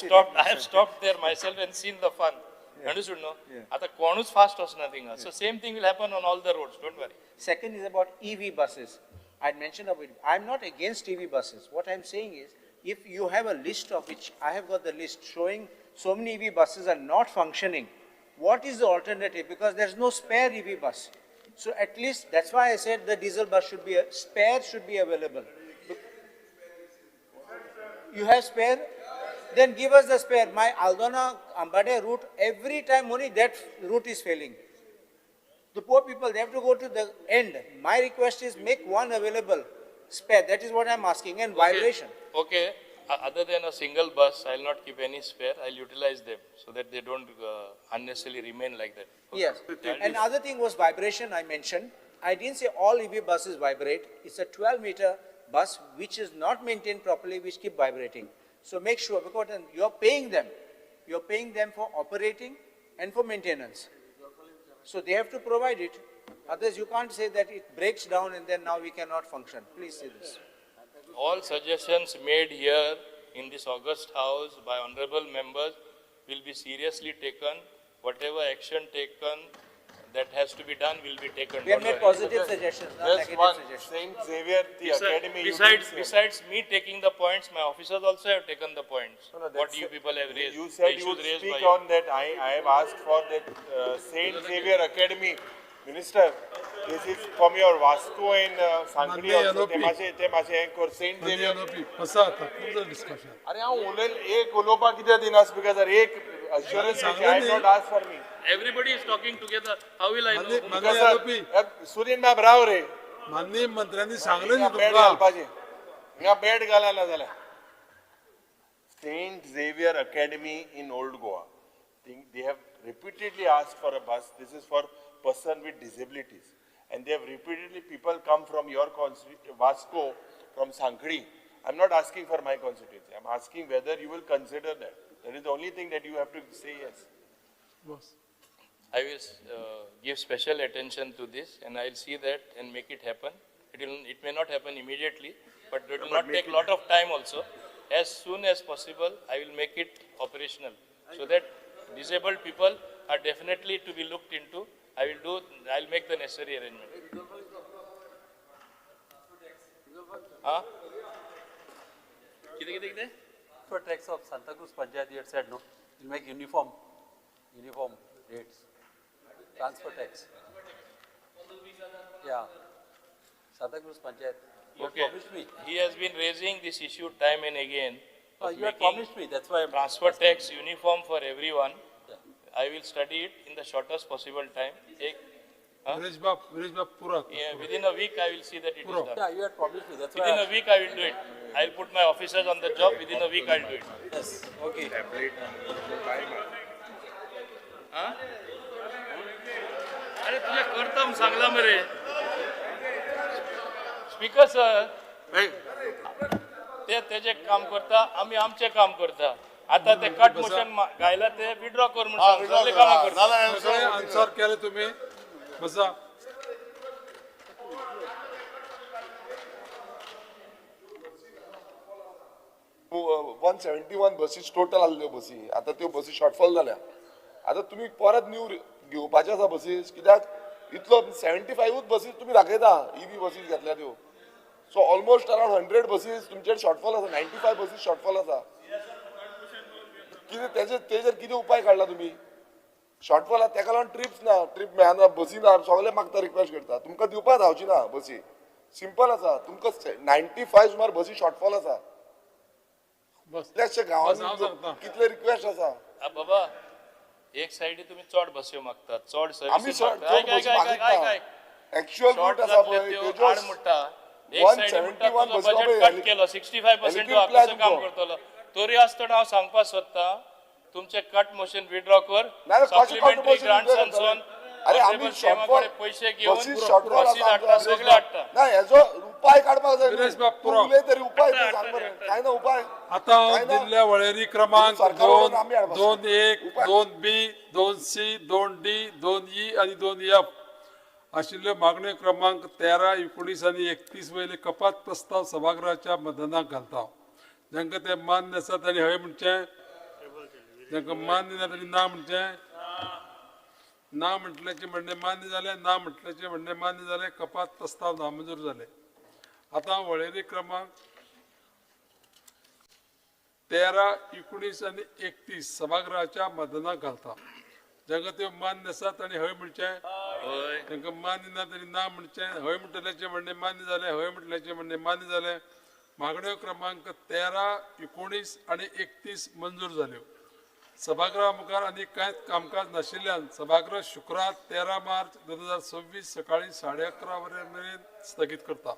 have stopped there myself and seen the fun. Yeah. Understood, no? Yeah. Ata konus fast was nothing. Yeah. So same thing will happen on all the roads. Don't worry. Second is about EV buses. I mentioned about it. I'm not against EV buses. What I'm saying is, if you have a list of which I have got the list showing so many EV buses are not functioning, what is the alternative? Because there's no spare EV bus. So at least that's why I said the diesel bus should be, spare should be available. You have spare? Then give us the spare. My Aldona Ambade route, every time only that route is failing. The poor people, they have to go to the end. My request is make one available spare. That is what I'm asking. And okay. Vibration. Okay. Other than a single bus, I'll not keep any spare. I'll utilize them so that they don't unnecessarily remain like that. Okay. Yes. And other thing was vibration I mentioned. I didn't say all EV buses vibrate. It's a 12-meter bus which is not maintained properly, which keep vibrating. So make sure, because you're paying them. You're paying them for operating and for maintenance. So they have to provide it. Otherwise, you can't say that it breaks down and then now we cannot function. Please see this. All suggestions made here in this august house by honorable members will be seriously taken. Whatever action taken that has to be done will be taken. We have made positive suggestions, not negative suggestions. Saint Xavier, the academy. Besides me taking the points, my officers also have taken the points. No, what you people have raised. You said you would speak on that. I have asked for that Saint Xavier Academy. Minister, this is from your Vasco and Sankhali also. ते माशे हें Saint Xavier. Discussion. अरे हांव उलयल एक उलोवपाक कित्याक दिना speaker sir, एक assurance I have not asked for me. Everybody is talking together. How will I know? Surin बाब राव रे. माननीय मंत्र्यांनी सांगलें न्ही तुमकां. बेड घालपाचें. हिंगा बेड घाला ना जाल्यार. Saint Xavier Academy in Old Goa. They have repeatedly asked for a bus. This is for person with disabilities, and they have repeatedly, people come from your Vasco, from Sankhali. I'm not asking for my constituency. I'm asking whether you will consider that. That is the only thing that you have to say yes. Boss. I will give special attention to this, and I'll see that and make it happen. It may not happen immediately, but it will not take a lot of time also. As soon as possible, I will make it operational, so that disabled people are definitely to be looked into. I'll make the necessary arrangement. Huh? Kite? For tax of Santa Cruz Panchayat, you had said no. You'll make uniform rates. Transfer tax. Yeah. Santa Cruz Panchayat. You okay. Promised me. He has been raising this issue time and again. You had promised me, that's why I'm transfer tax uniform for everyone. I will study it in the shortest possible time. Viresh Bab, pura. Yeah, within a week I will see that it is done. Yeah, you had promised me, that's why. Within a week I will do it. I will put my officers on the job. Within a week I will do it. Yes, okay. Huh? अरे तुझे करता म्हूण सांगला मरे. Speaker sir, ते तेजे काम करता, आमी आमचें काम करता. आता ते कट मोशन गायला ते विड्रॉ कर म्हूण सांग, सगळे कामां करता. आन्सर केले तुमी, बसा. वन 71 बसीस टोटल आसल्यो बसी, आतां त्यो बसी शॉर्टफॉल जाल्या. आतां तुमी परत न्यू घेवपाचे आसा बसीस, कित्याक इतलो 75 बसीस तुमी दाखयता, EV बसीस घेतल्या त्यो. सो ऑलमोस्ट अरावंड 100 बसीस तुमचेर शॉर्टफॉल आसा, 95 बसीस शॉर्टफॉल आसा. कितें तेजेर कितें उपाय काडला तुमी? शॉर्टफॉल आसा तेका लागून ट्रिप्स ना, ट्रीप मेळना, बसी ना, सगळे मागता, रिक्वेस्ट करता, तुमकां दिवपाक धांवची ना बसी. सिंपल आसा, तुमकां 95 सुमार बसी शॉर्टफॉल आसा. कितल्याशे गांवांनी कितले रिक्वेस्ट आसा. बाबा, एक सायडी तुमी चड बस्यो मागतात, चड सर्विसीस मागता, एक्चुअल रूट आसा पळय तेजो म्हणटा. एक सायडी म्हणटा तुजो बजेट कट केलो 65%, कसो काम करतलो? तरी आसतना हांव सांगपाक सोदता, तुमचे कट मोशन विड्रॉ कर, सप्लिमेंटरी ग्रांट्सांसून पयशे घेवन बसी हाडटा, सगळे हाडटा. ना, हेजो उपाय काडपाक जाय. तरी उपाय सांग बरें, काय ना उपाय. आतां दिल्ल्या वळेरी क्रमांक 2, 2 1, 2 B, 2 C, 2 D, 2 E आनी 2 F आशिल्ल्यो मागण्यो क्रमांक 13, 19 आनी 31 वयले कपात प्रस्ताव सभागृहाच्या मतदानाक घालता. जांकां ते मान्य आसा तांणी हय म्हणचें, जांकां मान्य ना तांणी ना म्हणचें. ना म्हटल्याचें म्हणणें मान्य जालें, ना म्हटल्याचें म्हणणें मान्य जालें, कपात प्रस्ताव नामंजूर जाले. आतां वळेरी क्रमांक 13, 19 आनी 31 सभागृहाच्या मतदानाक घालता. जांकां त्यो मान्य आसा तांणी हय म्हणचें, तांकां मान्य ना तांणी ना म्हणचें. हय म्हटल्याचें म्हणणें मान्य जालें, हय म्हटल्याचें म्हणणें मान्य जालें. मागण्यो क्रमांक 13, 19 आनी 31 मंजूर जाल्यो. सभागृहा मुखार आनी कांयच कामकाज नाशिल्ल्यान सभागृह शुक्रार 13 मार्च 2026 सकाळी 11:30 वरां मेरेन स्थगीत करता.